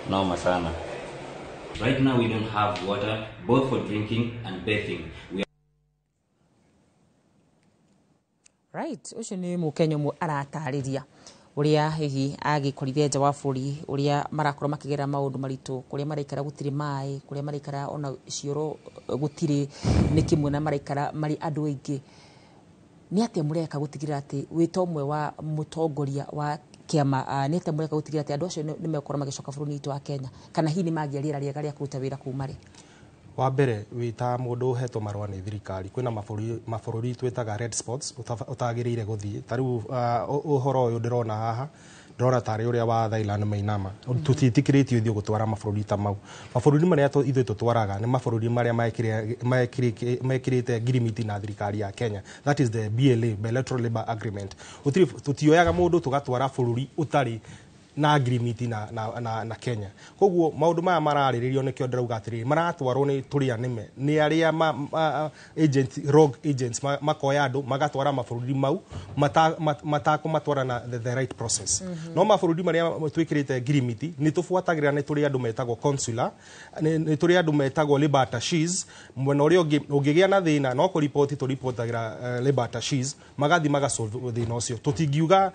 noma sana. Right now we don't have water, both for drinking and bathing. We Right, ũcio nĩ mũkenya ũmwe aratarĩria ũrĩa hihi agĩkorire nja wa bũrũri, ũrĩa marakorwo makĩgerera maũndũ maritũ, kũrĩa maraikara gũtirĩ maĩ, kũrĩa maraikara ona cioro gũtirĩ, nĩ kĩmwe na maraikara marĩ andũ aingĩ. Nĩ atĩa mũreka gũtigĩrĩra atĩ wĩta ũmwe wa mũtongoria wa kĩama, nĩ atĩa mũreka gũtigĩrĩra atĩ andũ acio nĩ megũkorwo magĩcoka bũrũri witũ wa Kenya, kana hihi nĩ magĩa rĩera rĩega rĩa kũruta wĩra kũu marĩ? Wa mbere, wĩ ta mũndũ ũhetwo marũa nĩ thirikari, kwĩna mabũrũri twĩtaga red spots ũtagĩrĩire gũthiĩ. Ta rĩu ũhoro ũyũ ndĩrona haha, ndĩrona tarĩ ũrĩa wa Thailand mainama, tũtiĩtĩkĩrĩtio ithuĩ gũtwara mabũrũri ta mau. Mabũrũri marĩa ithuĩ tũtwaraga nĩ mabũrũri marĩa mekĩrĩte ngirimiti na thirikari ya Kenya, that is the BLA, Bilateral Labour Agreement. Tũtioyaga mũndũ tũgatwara bũrũri ũtarĩ na agreement na Kenya. Koguo maũndũ maya mararĩrĩrio, nĩkĩo ndĩrauga atĩrĩrĩ, maratwarwo nĩ tũrĩa nĩme nĩ arĩa agent, rogue agents, makoya andũ magatwara mabũrũri mau matakũmatwara na the right process. No mabũrũri marĩa twĩkĩrĩte ngirimiti nĩ tũbuatagĩrĩra, nĩ tũrĩ andũ metagwo consular, nĩ tũrĩ andũ metagwo labour attaches. Mwena ũrĩa ũngĩ ũngĩgĩa na thĩna, no kũripoti tũripotagĩra labour attaches, magathiĩ magasolve thĩna ũcio. Tũtingiuga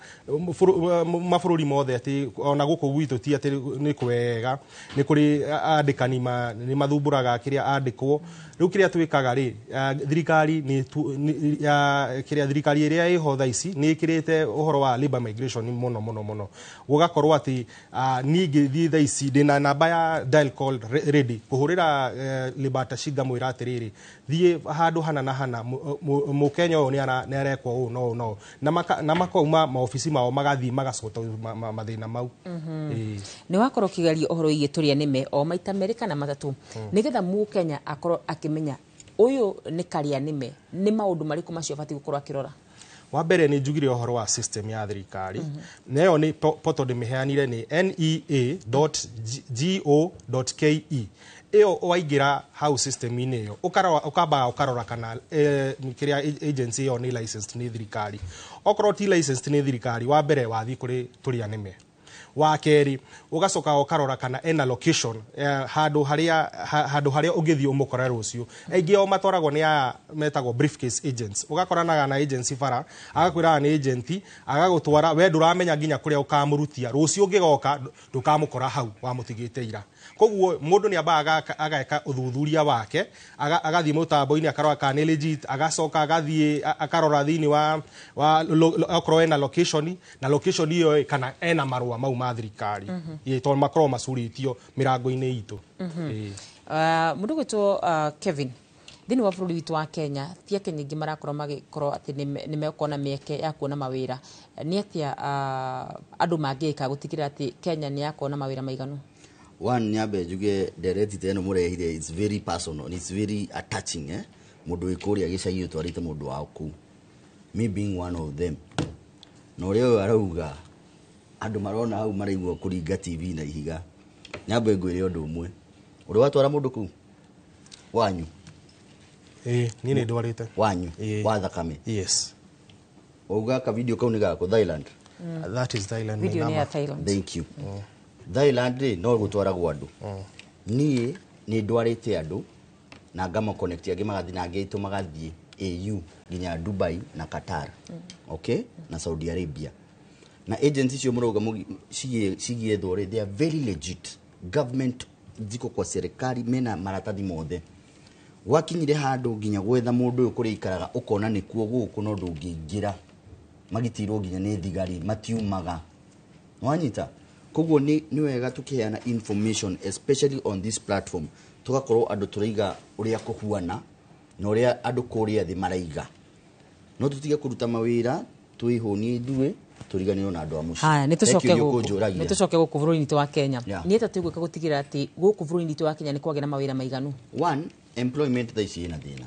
mabũrũri mothe atĩ ona gũkũ gwitũ ti atĩ nĩ kwega, nĩ kũrĩ andĩkani nĩ mathumbũraga kĩrĩa andĩkwo. Rĩu kĩrĩa twĩkaga rĩ, thirikari nĩ kĩrĩa thirikari ĩrĩa ĩho thaa ici nĩ ĩkĩrĩte ũhoro wa labour migration mũno mũno mũno, gũgakorwo atĩ niĩ ngĩthiĩ thaa ici ndĩna namba ya dial call ready kũhũrĩra labour attaché, ngamwĩra atĩrĩrĩ, thiĩ handũ hana na hana, mũkenya ũyũ nĩ arekwo ũũ no ũũ no ũũ. Na makauma maobici mao magathiĩ magacota mathĩna mau. Ĩĩ. Nĩ wakorwo ũkĩgeria ũhoro wĩgiĩ tũrĩa nĩme o maita merĩ kana matatũ, nĩgetha mũkenya akorwo akĩmenya ũyũ nĩ karĩa nĩme, nĩ maũndũ marĩkũ macio abatiĩ gũkorwo akĩrora? Wa mbere nĩ njugire ũhoro wa system ya thirikari, nayo nĩ portal ndĩmĩheanire, nĩ nea.go.ke. Ĩyo waingĩra hau system-inĩ ĩyo, ũkarora, ũkambaga ũkarora kana kĩrĩa agency ĩyo nĩ licensed nĩ thirikari. Okorwo ti licensed nĩ thirikari, wa mbere wathiĩ kũrĩ tũrĩa nĩme. Wa kerĩ, ũgacoka ũkarora kana ena location, handũ harĩa ũngĩthiĩ ũmũkore rũciũ. Aingĩ ao matwaragwo nĩ aya metagwo briefcase agents. Ũgakoranaga na agency bara, agakwĩraga nĩ agent, agagũtwara, we ndũramenya nginya kũrĩa ũkamũrutia rũciũ. Ũngĩgoka ndũkamũkora hau wamũtigĩte ira. Koguo mũndũ nĩ ambaga ageka ũthuthuria wake, agathiĩ mũtambo-inĩ akarora kana nĩ legit, agacoka agathiĩ akarora thĩinĩ wa okorwo ena location, na location ĩyo ĩ, kana ena marũa mau ma thirikari. Ĩ, tondũ makoragwo macurĩtio mĩrango-inĩ itũ. Ĩ. Mũndũ gwĩtwo Kevin, thĩinĩ wa bũrũri witũ wa Kenya ti akenya aingĩ marakorwo magĩkorwo atĩ nĩ mekuona mĩeke ya kuona mawĩra. Nĩ atĩa andũ mangĩka gũtigĩrĩra atĩ Kenya nĩ yakuona mawĩra maiganu? One, nyambe njuge ndereti ta ĩno mũrehire, it's very personal, it's very attaching, eh? Mũndũ wĩ kũrĩa gĩcagi ũtwarĩte mũndũ wao kũu, me being one of them, na ũrĩa ũyũ arauga andũ marona hau maraigua kũringa TV na ihiga. Nyambe ngwĩre ũndũ ũmwe, ũrĩ watwara mũndũ kũu wanyu? Ĩĩ, niĩ nĩ ndwarĩte. Wanyu wa thakame? Yes. Wauga ka video kau nĩ gakũ Thailand? That is Thailand. Video nĩ ya Thailand. Thank you. Thailand rĩ, no gũtwaragwo andũ. Niĩ nĩ ndwarĩte andũ na ngama connect angĩ magathiĩ na angĩ aitũ magathiĩ AU nginya Dubai na Qatar, okay, na Saudi Arabia. Na agency icio mũrauga cigĩethwo rĩ, they are very legit, government ziko kwa serikali, mena maratathi mothe. Gwakinyire handũ nginya gwetha mũndũ ũyũ kũrĩa ikaraga, ũkona nĩkuo gũkũ no ndũngĩingĩra, magitĩirwo nginya nĩ thigari, matiumaga. Wanyita? Koguo nĩ wega tũkĩheana information, especially on this platform, tũgakorwo andũ tũraiga ũrĩa kũhuana na ũrĩa andũ kũrĩa thĩ maraiga, no tũtige kũruta mawĩra twĩhũnie ithuĩ tũriganĩrwo na andũ a mũciĩ. Haya, nĩ tũcoke He kĩũria gũkũ. ũkũnjũragia. Nĩ tũcoke gũkũ bũrũri-inĩ witũ wa Kenya. Nĩ atĩa tũgwĩka gũtigĩrĩra atĩ gũkũ bũrũri-inĩ witũ wa Kenya nĩ kwagĩa na mawĩra maiganu? One, employment thaa ici ĩna thĩna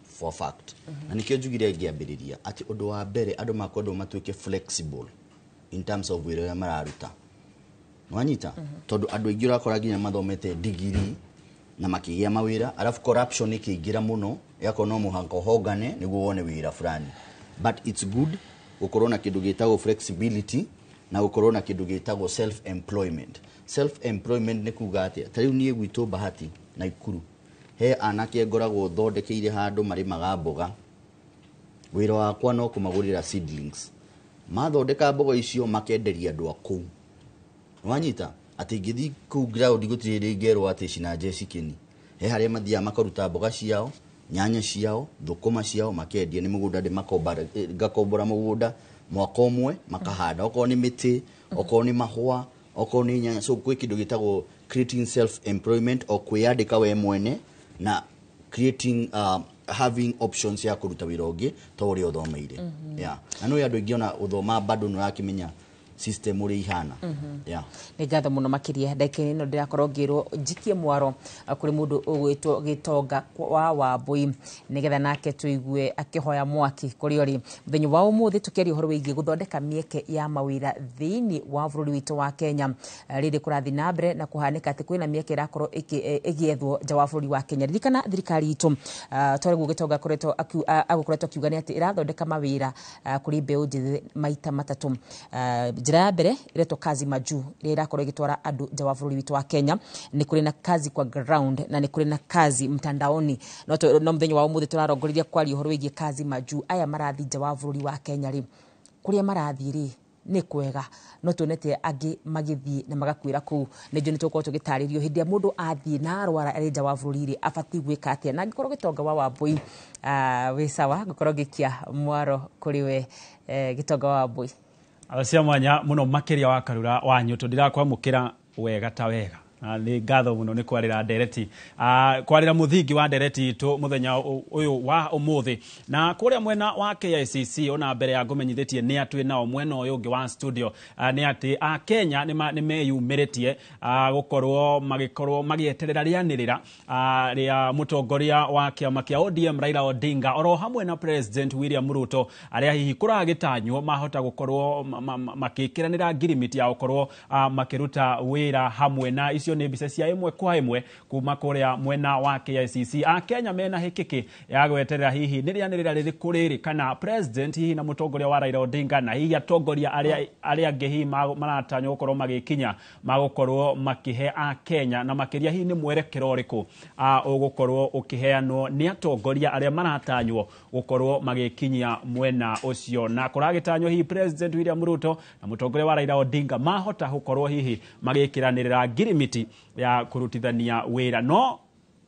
for a fact, na nĩkĩo njugire ngĩambĩrĩria atĩ ũndũ wa mbere andũ makwendwo matuĩke flexible in terms of wĩra ũrĩa mararuta. Wanyita? Tondũ andũ aingĩ ũrakora nginya mathomete digiri na makĩgĩa mawĩra, arabu corruption ĩkĩingĩra mũno, ĩgakorwo no mũhaka ũhongane nĩguo wone wĩra fulani. But it's good gũkorwo na kĩndũ gĩtagwo flexibility na gũkorwo na kĩndũ gĩtagwo self employment. Self employment nĩ kuga atĩa? Ta rĩu niĩ gwitũ Bahati na Ikuru he anake ngoragwo thondekeire handũ marĩmaga mboga. Wĩra wakwa no kũmagũrĩra seedlings, mathondeka mboga icio makenderia andũ a kũu. Wanyita? Atĩ ingĩthiĩ kũu ground gũtirĩ hĩndĩ ingerwo atĩ cina Jesse Keni. He harĩa mathiaga makaruta mboga ciao, nyanya ciao, thũkũma ciao, makendia. Nĩ mũgũnda ndĩmakombora, ngakombora mũgũnda mwaka ũmwe, makahanda okorwo nĩ mĩtĩ, okorwo nĩ mahũa, okorwo nĩ nyanya. So gwĩ kĩndũ gĩtagwo creating self employment o kwĩyandĩka we mwene na creating, having options ya kũruta wĩra ũngĩ to ũrĩa ũthomeire. Yeah. Na nĩ andũ aingĩ ona ũthoma bado nĩ ũrakĩmenya system ũrĩa ihana. Yeah. Nĩ ngatho mũno makĩria. Ndagĩka ĩno ndĩrakorwo ngĩrwo njikie mwaro kũrĩ mũndũ ũgwĩtwo Gĩtonga wa Wambũi, nĩgetha nake tũigue akĩhoya mwaki kũrĩa ũrĩ. Mũthenya wa ũmũthĩ tũkĩaria ũhoro wĩgiĩ gũthondeka mĩeke ya mawĩra thĩinĩ wa bũrũri witũ wa Kenya. Rĩrĩ kũrathiĩ na mbere na kũhanĩka atĩ kwĩna mĩeke ĩrakorwo ĩgĩethwo nja wa bũrũri wa Kenya. Ririkana thirikari itũ, twarĩguo Gĩtonga agũkoretwo akiuga nĩ atĩ ĩrathondeka mawĩra kũrĩ mbeũ njĩthĩ maita matatũ. Njĩra ya mbere ĩretwo Kazi Majuu, ĩrĩa ĩrakorwo ĩgĩtwara andũ nja wa bũrũri witũ wa Kenya. Nĩ kũrĩ na kazi kwa ground na nĩ kũrĩ na kazi mtandaoni. No mũthenya wa ũmũthĩ tũrarongoreria kwaria ũhoro wĩgiĩ Kazi Majuu. Aya marathiĩ nja wa bũrũri wa Kenya rĩ, kũrĩa marathiĩ rĩ nĩ kwega? No tuonete angĩ magĩthiĩ na magakuĩra kũu. Nĩ njũĩ nĩ tũgũkorwo tũgĩtarĩrio hĩndĩ ĩrĩa mũndũ athiĩ na arwara arĩ nja wa bũrũri rĩ, abatiĩ gwĩka atĩa. Na angĩkorwo Gĩtonga wa Wambũi wĩ sawa, ngũkorwo ngĩikia mwaro kũrĩ we, Gĩtonga wa Wambũi. Cia mwanya mũno makĩria wa Karura wa Nyũtũ, ndĩrakwamũkĩra wega ta wega, na nĩ ngatho mũno nĩ kwarĩra ndereti, kwarĩra mũthingi wa ndereti itũ mũthenya ũyũ wa ũmũthĩ. Na kũrĩa mwena wa KICC, ona mbere ya ngũmenyithĩtie nĩ atwĩ nao mwena ũyũ ũngĩ wa studio, nĩ atĩ a Kenya nĩ meyumĩrĩtie gũkorwo magĩkorwo magĩeterera rĩanĩrĩra rĩa mũtongoria wa kĩama kĩa ODM Raila Odinga oro hamwe na President William Ruto, arĩa hihi kũragĩtanywo mahota gũkorwo makĩkĩranĩra ngirimiti ya gũkorwo makĩruta wĩra hamwe. Na icio nĩ mbica cia ĩmwe kwa ĩmwe kuma kũrĩa mwena wa KICC. A Kenya mena hĩkĩkĩ ya gweterera hihi nĩ rĩanĩrĩra rĩrĩkũ rĩrĩ, kana president hihi na mũtongoria wa Raila Odinga na hihi atongoria arĩa angĩ hihi maratanywo gũkorwo magĩkinya magũkorwo makĩhe a Kenya, na makĩria hihi nĩ mwerekero ũrĩkũ ũgũkorwo ũkĩheanwo nĩ atongoria arĩa maratanywo gũkorwo magĩkinyia mwena ũcio. Na kũragĩtanywo hihi President William Ruto na mũtongoria wa Raila Odinga mahota gũkorwo hihi magĩkĩranĩrĩra ngirimiti ya kũrutithania wĩra. No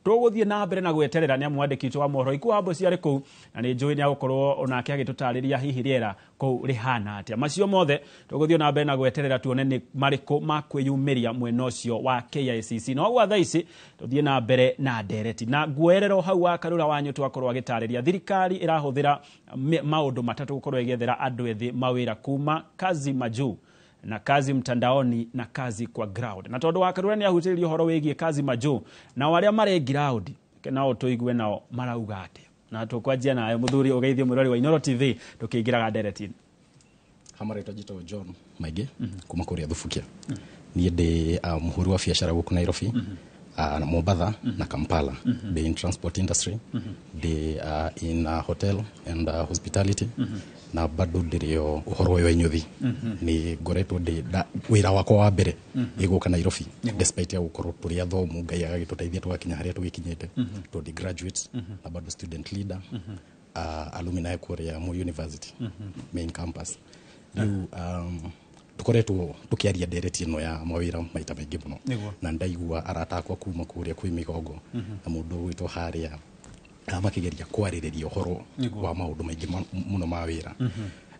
tũgũthiĩ na mbere na gweterera nĩ mwandĩki witũ wa mohoro Ikuambo ciarĩ kũu, na nĩ njũĩ nĩ agũkorwo onake agĩtũtarĩria hihi rĩera kũu rĩhana atĩa. Macio mothe tũgũthiĩ na mbere na gweterera tuone nĩ marĩkũ makwĩyumĩria mwena ũcio wa KICC. No gwa thaa ici tũthiĩ na mbere na ndereti na nguoerero hau wa Karura wa Nyũtũ akorwo agĩtarĩria thirikari ĩrahũthĩra maũndũ matatũ gũkorwo ĩgĩethera andũ ethĩ mawĩra kuma Kazi Majuu. Na kazi mtandaoni na kazi kwa ground. Na tondũ wa Karura nĩ ahutĩrĩria ũhoro wĩgiĩ kazi majuu, nao arĩa marĩ ground nao tũigue nao marauga atĩa. Na tũkwanjia nawe mũthuri, ũgeithio mwĩrori wa Inooro TV tũkĩingĩraga ndereti-inĩ. Hamarĩtwa njĩtagwo John Maingĩ kuma kũrĩa Thubukia. Niĩ ndĩ mũhũri wa biacara gũkũ Nairobi, na Mombatha na Kampala. Ndĩ in transport industry, ndĩ in hotel and hospitality, na bado ndĩrĩ o ũhoro ũyũ wa inyuthi. Nĩ ngoretwo ndĩ wĩra wakwa wa mbere ĩgũka Nairobi, despite ya gũkorwo tũrĩ athomu, Ngai agagĩtũteithia tũgakinya harĩa tũgĩkinyĩte, tondũ ndĩ graduate na bado student leader, alumni kũrĩa Moi University main campus. Rĩu tũkoretwo tũkĩaria ndereti ĩno ya mawĩra maita maingĩ mũno, na ndaigua arata akwa kuma kũrĩa kwĩ Migongo na mũndũ ũgwĩtwo harĩa makĩgeria kwarĩrĩria ũhoro wa maũndũ maingĩ mũno ma wĩra.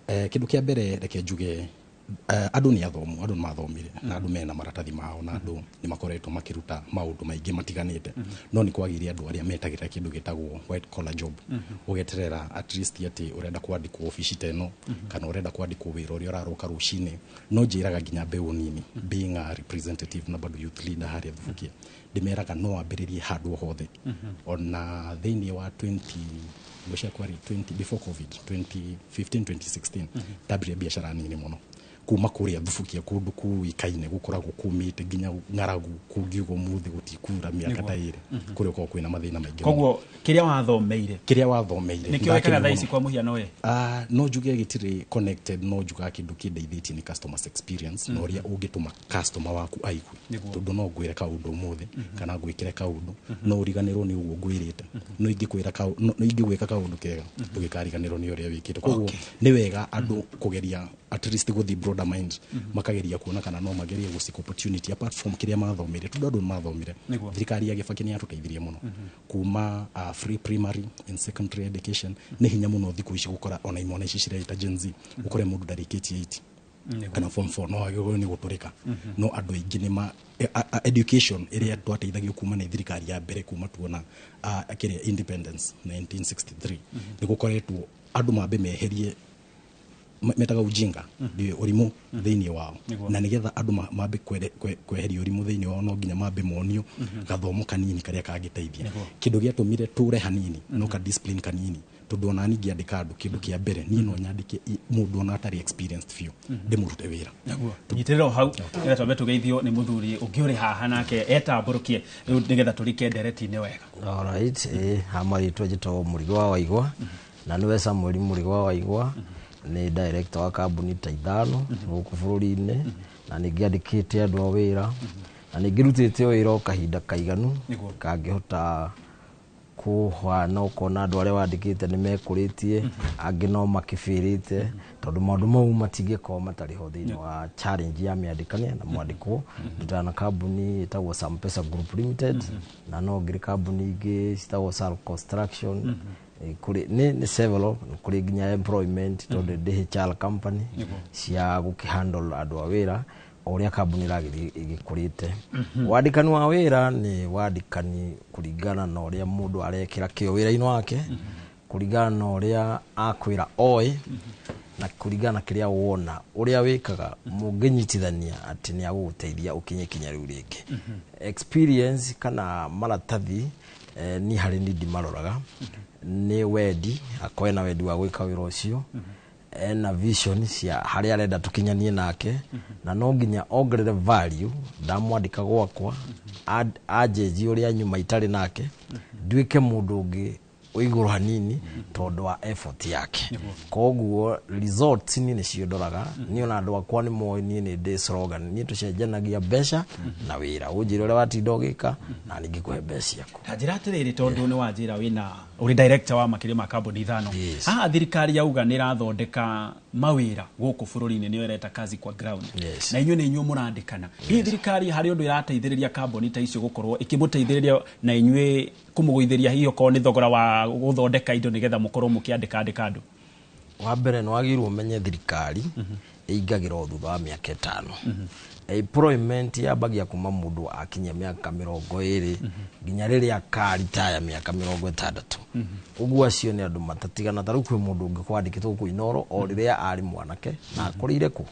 Kĩndũ kĩa mbere reke njuge, andũ nĩ athomu, andũ nĩ mathomire na andũ mena maratathi mao, na andũ nĩ makoretwo makĩruta maũndũ maingĩ matiganĩte, no nĩ kwagĩire andũ arĩa metagĩrĩra kĩndũ gĩtagwo white collar job, ũgeterera at least atĩ ũrenda kwandĩkwo obici ta ĩno kana ũrenda kwandĩkwo wĩra ũrĩa ũraroka rũcinĩ. No njĩraga nginya mbeũ nini, being a representative na bado youth leader harĩa Thubukia, ndĩmeraga no wambĩrĩrie handũ o hothe. Ona thĩinĩ wa 20 ngwĩciria kwarĩ 20 before COVID, 2015, 2016, ndambirie biacara nini mũno kuma kũrĩa Thubukia, kũndũ kũĩkaine gũkoragwo kũmĩte nginya ng'aragu, kũngiuga ũmũthĩ gũtikura mĩaka ta 2, kũrĩa gũkoragwo kwĩna mathĩna maingĩ mũno. Koguo kĩrĩa wathomeire, kĩrĩa wathomeire nĩkĩo wĩkaga ndakena thaa ici mũno. Kwa mũhiano we? No njuge gĩtirĩ connected, no njugaga kĩndũ kĩndeithĩtie nĩ customer experience na ũrĩa ũngĩtũma customer waku aigue, tondũ no ngwĩre kaũndũ ũmũthĩ kana ngwĩkĩre kaũndũ, no ũriganĩrwo nĩ ũguo ngwĩrĩte, no ingĩkwĩra no ingĩgwĩka kaũndũ kega ndũgĩkariganĩrwo nĩ ũrĩa wĩkĩte. Koguo nĩ wega andũ kũgeria at least gũthiĩ broader mind, makageria kuona kana no magerie gũ seek opportunity apart from kĩrĩa mathomire, tondũ andũ nĩ mathomire. Thirikari ya Gĩbakĩ nĩ yatũteithirie mũno kuma free primary and secondary education. Nĩ hinya mũno thikũ ici gũkora ona imwana ici cireita Gen Z, ũkore mũndũ ndarĩkĩtie 8 kana form 4, no agĩrĩirwo nĩ gũtũrĩka. No andũ aingĩ nĩ ma education ĩrĩa twateithagio kuma nĩ thirikari ya mbere kuma tuona kĩrĩa independence 1963, nĩ gũkoretwo andũ mambe meherie metaga ujinga, ndio ũrimũ thĩinĩ wao. Na nĩgetha andũ mambe kweheria ũrimũ thĩinĩ wao, no nginya mambe monio gathomo kanini karĩa kangĩteithia. Kĩndũ gĩatũmire tũre hanini no ka discipline kanini, tondũ ona niĩ ngĩandĩka andũ, kĩndũ kĩa mbere niĩ no nyandĩke mũndũ ona atarĩ experienced biũ, ndĩmũrute wĩra. Nĩguo nyitĩrĩra o hau nĩgetha twambe tũgeithio nĩ mũthuri ũngĩ ũrĩ haha nake etambũrũkie rĩu nĩgetha tũrike ndereti-inĩ wega. Alright, ha marĩtwa njĩtagwo Mũrigo wa Waigwa, na nĩwe Samuel Mũrigo wa Waigwa, nĩ director wa kambuni ta 5 gũkũ bũrũri-inĩ, na nĩ ngĩandĩkĩte andũ a wĩra, na nĩ ngĩrutĩte wĩra o kahinda kaiganu kangĩhota kũhana ũkona andũ arĩa wandĩkĩte nĩ mekũrĩtie, angĩ no makĩbĩrĩte, tondũ maũndũ mau matingĩkorwo matarĩ ho thĩinĩ wa challenge ya mĩandĩkania na mwandĩkwo. Ndutaga na kambuni ĩtagwo Sampesa Group Limited, na no ngĩrĩ kambuni ingĩ citagwo Sal Construction. Kũrĩ nĩ several, kũrĩ nginya employment, tondũ ndĩ HR company cia gũkĩhandle andũ a wĩra o ũrĩa kambuni ĩragĩthiĩ ĩgĩkũrĩte. Wandĩkani wa wĩra nĩ wandĩkani kũringana na ũrĩa mũndũ arekĩra kĩo wĩra-inĩ wake, kũringana na ũrĩa akwĩra oĩ, na kũringana na kĩrĩa wona ũrĩa wĩkaga mũngĩnyitithania atĩ nĩ agũgũteithia ũkinye kinya rĩu rĩngĩ. Experience kana maratathi, niĩ harĩ niĩ ndimaroraga, nĩ wendi, akorwo ena wendi wa gwĩka wĩra ũcio, ena vision cia harĩa arenda tũkinyanie nake, na no nginya ongerere value. Ndamwandĩka gwakwa, anjenjie ũrĩa nyuma itarĩ nake, nduĩke mũndũ ũngĩ wĩ igũrũ hanini tondũ wa effort yake. Koguo results niĩ nĩcio ndoraga. Niĩ ona andũ akwa nĩ moĩ niĩ nĩ ndĩ slogan, niĩ tũcenjanagia mbeca na wĩra, ũnjĩre ũrĩa watinda ũgĩka na ningĩ kũhe mbeca ciaku. Ta njĩra atĩrĩrĩ, tondũ nĩ wanjĩra wĩna ũrĩ director wa makĩria ma kambuni 5 haha, thirikari yauga nĩ ĩrathondeka mawĩra gũkũ bũrũri-inĩ, nĩyo ĩreta kazi kwa ground, na inyuĩ nĩ inyuĩ mũrandĩkana. Hihi thirikari harĩ ũndũ ĩrateithĩrĩria kambuni ta icio gũkorwo ĩkĩmũteithĩrĩria na inyuĩ kũmũgũithĩria hihi okorwo nĩ thogora wa gũthondeka indo nĩgetha mũkorwo mũkĩandĩka andĩka andũ? Wa mbere nĩ wagĩrĩirwo ũmenye thirikari ĩingagĩra o thutha wa mĩaka 5. Employment yambagia kuma mũndũ akinyia mĩaka 20 nginya rĩrĩa akaritaya mĩaka 60. Ũguo acio nĩ andũ matatigana. Ta rĩu kwĩ mũndũ ũngĩ kwandĩkĩtwo gũkũ Inoro o rĩrĩa arĩ mwanake na akũrĩire kũ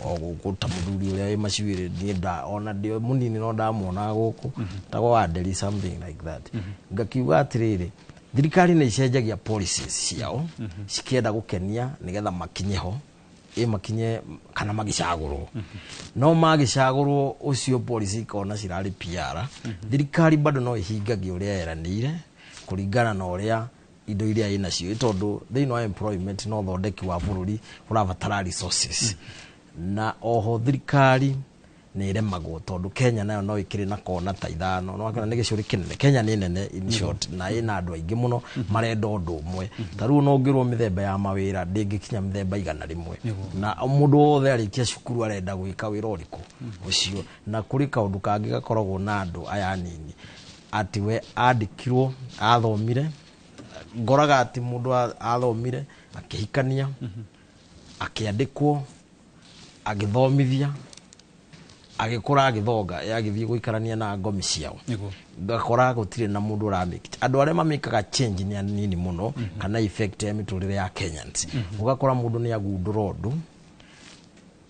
o gũkũ, ta mũthuri ũrĩa wĩ macuĩrĩ, niĩ ona ndĩ mũnini no ndamuonaga gũkũ, tagwo Wanderi, something like that. Ngakiuga atĩrĩrĩ, thirikari nĩ icenjagia policies ciao cikĩenda gũkenia nĩgetha makinye ho ĩ makinye kana magĩcagũrwo. No magĩcagũrwo ũcio policy ikona cirarĩ PR. Thirikari bado no ĩhingagia ũrĩa yeranĩire kũringana na ũrĩa indo iria ĩnacio, tondũ thĩinĩ wa employment no ũthondeki wa bũrũri ũrabatara resources. Na oho thirikari nĩ ĩremagwo, tondũ Kenya nayo no ĩkĩrĩ na kona ta 5, no wakĩona nĩ gĩcũrĩ kĩnene. Kenya nĩ nene in short, na ĩna andũ aingĩ mũno marenda ũndũ ũmwe. Ta rĩu no ũngĩrwo mĩthemba ya mawĩra ndĩngĩkinya mĩthemba 100, na mũndũ wothe arĩkia cukuru arenda gwĩka wĩra ũrĩkũ ũcio. Na kũrĩ kaũndũ kangĩ gakoragwo na andũ aya anini, atĩ we andĩkirwo athomire, ngoraga atĩ mũndũ athomire akĩhikania, akĩandĩkwo, agĩthomithia, agĩkũra, agĩthonga, agĩthiĩ gũikarania na ngomi ciao. Ngakora gũtirĩ na mũndũ ũramake, andũ arĩa mamĩkaga change nĩ anini mũno kana effect ya mĩtũrĩre ya Kenyans. Ũgakora mũndũ nĩ agundũra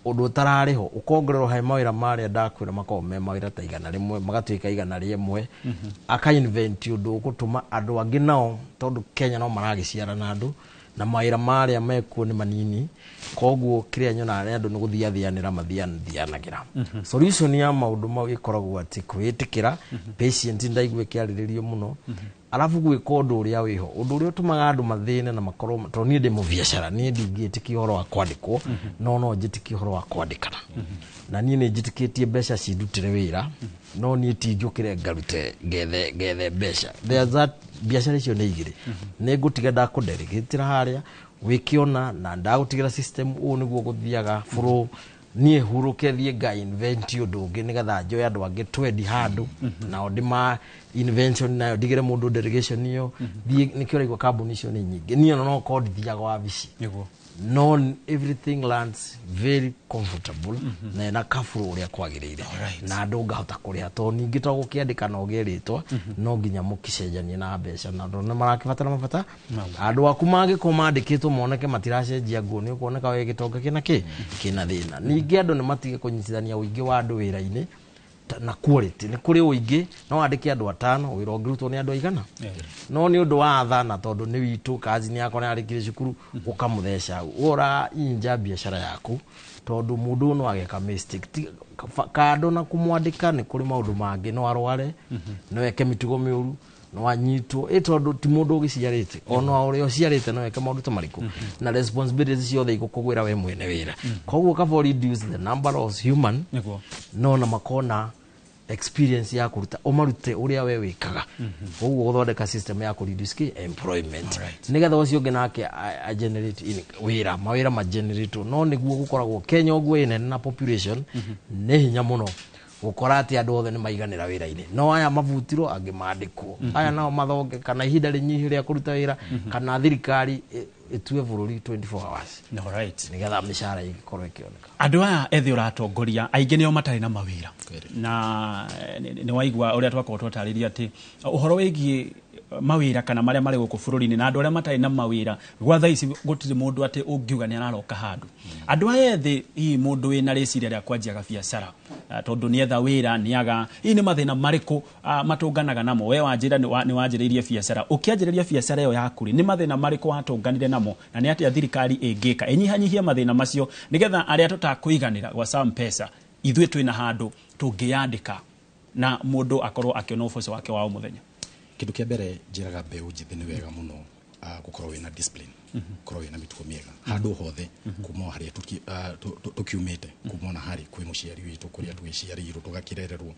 ũndũ ũtararĩ ho, ũkongererwo he mawĩra marĩa ndakwĩra makoragwo me mawĩra ta 100, magatuĩka 101. Aka invent ũndũ ũgũtũma andũ angĩ nao, tondũ Kenya no maragĩciarana andũ na mawĩra marĩa mekuo nĩ manini. Koguo kĩrĩa nyonaga nĩ andũ nĩ gũthiathianĩra mathiathianagĩra. Solution ya maũndũ mau ĩkoragwo atĩ kwĩĩtĩkĩra patient, ndaigua ĩkĩarĩrĩrio mũno, arabu gwĩka ũndũ ũrĩa wĩho, ũndũ ũrĩa ũtũmaga andũ mathĩne na makorwo, tondũ niĩ ndĩ mũbiacara, niĩ ndingĩtĩkia ũhoro wa kwandĩkwo, no njĩtĩkie ũhoro wa kwandĩkana. Na niĩ nĩ njĩtĩkĩtie mbeca cindutĩre wĩra, no niĩ ti njũkĩre ngarute ngethe mbeca. There's that biacara icio nĩ igĩrĩ. Nĩ ngũtiga ndakũdelegĩtĩra harĩa wĩkĩona na ndagũtigĩra system, ũũ nĩguo gũthiaga flow, niĩ hurũke thiĩ nga invent ũndũ ũngĩ nĩgetha njoe andũ angĩ twendi handũ nao ndĩma invention nayo ndigĩre mũndũ delegation ĩyo thiĩ. Nĩkĩo ũraigua kambuni icio nĩ nyingĩ. Niĩ ona no korwo ndithiaga wabici, no everything lands very comfortable na ĩna kaburu ũrĩa kwagĩrĩire na andũ ngahota kũrĩha, tondũ ningĩ to gũkĩandĩka na ũgĩe rĩtwa, no nginya mũkĩcenjanie na mbeca, na andũ nĩ marakĩbatara mabata. Andũ aku mangĩkorwo mandĩkĩtwo moneke matiracenjia nguo, nĩ ũkuoneka wĩ gĩtonga kĩna kĩ kĩna thĩna. Ningĩ andũ nĩ matige kũnyitithania ũingĩ wa andũ wĩra-inĩ na quality. Nĩ kũrĩ ũingĩ, no wandĩke andũ 5, wĩra ũngĩrutwo nĩ andũ aigana, no nĩ ũndũ wa tha na tondũ nĩ witũ kazini yakwa nĩ arĩkirie cukuru, ũkamũtheca ũra inja biacara yaku, tondũ mũndũ ũyũ no ageka mistake. Kando na kũmwandĩka nĩ kũrĩ maũndũ mangĩ, no arware, no eke mĩtugo mĩũru, no anyitwo ĩ, tondũ ti mũndũ ũgĩciarĩte, ona ũrĩa ũciarĩte no eke maũndũ ta marĩkũ, na responsibilities ciothe igũkũgwĩra we mwene wĩra. Koguo kaba reduce the number of human no na makona experience ya kũruta, ũmarute ũrĩa we wĩkaga. Koguo gũthondeka system ya kũ-reduce kĩ employment nĩgetha ũcio ũngĩ nake a generate wĩra, mawĩra ma generate. No nĩguo gũkoragwo Kenya ũguo ĩ nene na population, nĩ hinya mũno gũkora atĩ andũ othe nĩ maiganĩra wĩra-inĩ. No aya mabutirwo, angĩ mandĩkwo, aya nao mathonge, kana ihinda rĩnyihu rĩa kũruta wĩra, kana thirikari ĩtue bũrũri 24 hours nĩgetha mĩcara ĩgĩkorwo ĩkĩoneka. Andũ aya ethĩ ũratongoria aingĩ nĩo matarĩ na mawĩra, na nĩ waigua ũrĩa twakorwo twatarĩria atĩ ũhoro wĩgiĩ mawĩra kana marĩa marĩ gũkũ bũrũri-inĩ na andũ arĩa matarĩ na mawĩra gwa thaa ici gũtirĩ mũndũ atĩ ũngiuga nĩ araroka handũ. Andũ aya ethĩ, hihi mũndũ wĩna rĩciria rĩa kwanjia gabiacara, tondũ nĩetha wĩra nĩaga, hihi nĩ mathĩna marĩkũ matũnganaga namo? We wanjĩra nĩ wanjĩrĩirie biacara, ũkĩanjĩrĩria biacara ĩyo yaku rĩ, nĩ mathĩna marĩkũ watũnganire namo, na nĩ atĩa thirikari ĩngĩka ĩnyihanyihie mathĩna macio nĩgetha arĩa tũtakũiganĩra gwa Sam Pesa ithuĩ twĩna handũ tũngĩyandĩka na mũndũ akorwo akĩona ũboco wake wa o mũthenya? Kĩndũ kĩa mbere njĩraga mbeũ njĩthĩ, nĩ wega mũno gũkorwo wĩna discipline, gũkorwo wĩna mĩtugo mĩega handũ hothe, kuma o harĩa tũkiumĩte, kuma ona harĩ kwĩ mũciari witũ kũrĩa twĩciarĩirwo tũgakĩrererwo,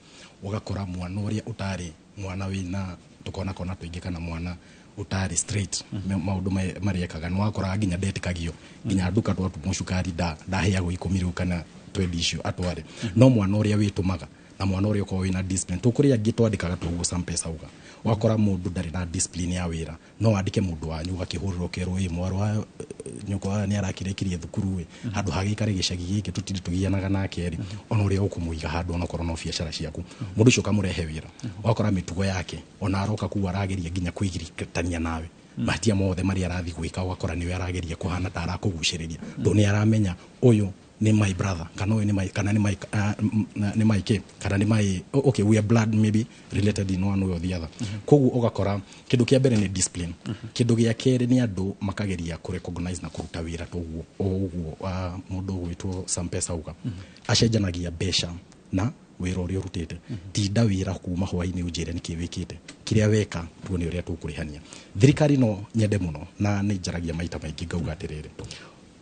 ũgakora mwana ũrĩa ũtarĩ mwana wĩna tũkona kona tũingĩ kana mwana ũtarĩ straight maũndũ marĩa ekaga, nĩ wakoraga nginya ndetĩkagio, nginya nduka twatũmwo cukari ndaheagwo 10 rĩu kana 20 icio atware. No mwana ũrĩa wĩtũmaga na mwana ũrĩa ũkoragwo wĩna discipline, tũkũrĩa angĩ twandĩkaga tũguo Sam Pesa uga, ũgakora mũndũ ndarĩ na discipline ya wĩra, no wandĩke mũndũ wanyu ũgakĩhũrĩrwo ũkerwo ĩ mwarũ wa Nyũkwa nĩ arakĩrĩkirie thukuru ĩ, handũ hagĩikare gĩcagi gĩkĩ tũtinde tũgianaga nake rĩ, ona ũrĩa ũkũmũiga handũ onakorwo no biacara ciaku, mũndũ ũcio ũkamũrehe wĩra, ũgakora mĩtugo yake ona aroka kuu arageria nginya kwĩgiritania nawe, mahĩtia mothe marĩa arathiĩ gwĩka ũgakora nĩwe arageria kũhana ta arakũgucĩrĩria, tondũ nĩ aramenya ũyũ nĩ my brother, kana ũyũ nĩ my, kana nĩ my, nĩ my kĩ, kana nĩ my, okay, we are blood maybe related in one way or the other. Koguo ũgakora kĩndũ kĩa mbere nĩ discipline. Kĩndũ gĩa kerĩ nĩ andũ makageria kũ recognize na kũruta wĩra toguo o ũguo. Mũndũ ũgwĩtwo Sampesa uga acenjanagia mbeca na wĩra ũrĩa ũrutĩte. Tinda wĩra kuma hwaĩ-inĩ, ũnjĩre nĩkĩ wĩkĩte, kĩrĩa weka tuone ũrĩa tũkũrĩhania. Thirikari no nyende mũno, na nĩ njaragia maita maingĩ ngauga atĩrĩrĩ,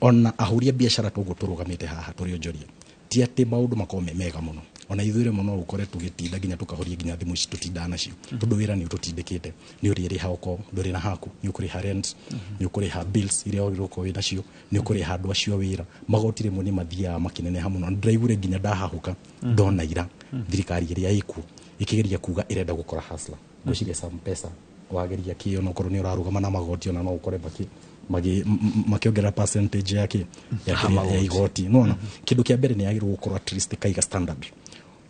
ona ahũri a biacara toguo tũrũgamĩte haha tũrĩ onjoria, ti atĩ maũndũ makorwo me mega mũno. Ona ithuĩ rĩmwe no ũkore tũgĩtinda nginya tũkahoria nginya thimũ ici tũtindaga nacio, tondũ wĩra nĩ ũtũtindĩkĩte, nĩ ũrĩrĩha okorwo ndũrĩ na haku, nĩ ũkũrĩha rent, nĩ ũkũrĩha bills iria wagĩrĩirwo gũkorwo wĩ nacio, nĩ ũkũrĩha andũ acio a wĩra. Magoti rĩmwe nĩ mathiaga makĩneneha mũno. Ndĩraiguire nginya ndahahũka ndona ira thirikari ĩrĩa ĩkuo ĩkĩgeria kuga ĩrenda gũkora hustler. Ngwĩciria Sampesa wageria kĩ, onokorwo nĩ ũrarũgama na magoti, ona no ũkore makĩongerera percentage ya Ya kĩrĩa- ya magoti. Igoti nona. Kĩndũ kĩa mbere nĩ yagĩrĩirwo gũkorwo at least kaiga standard,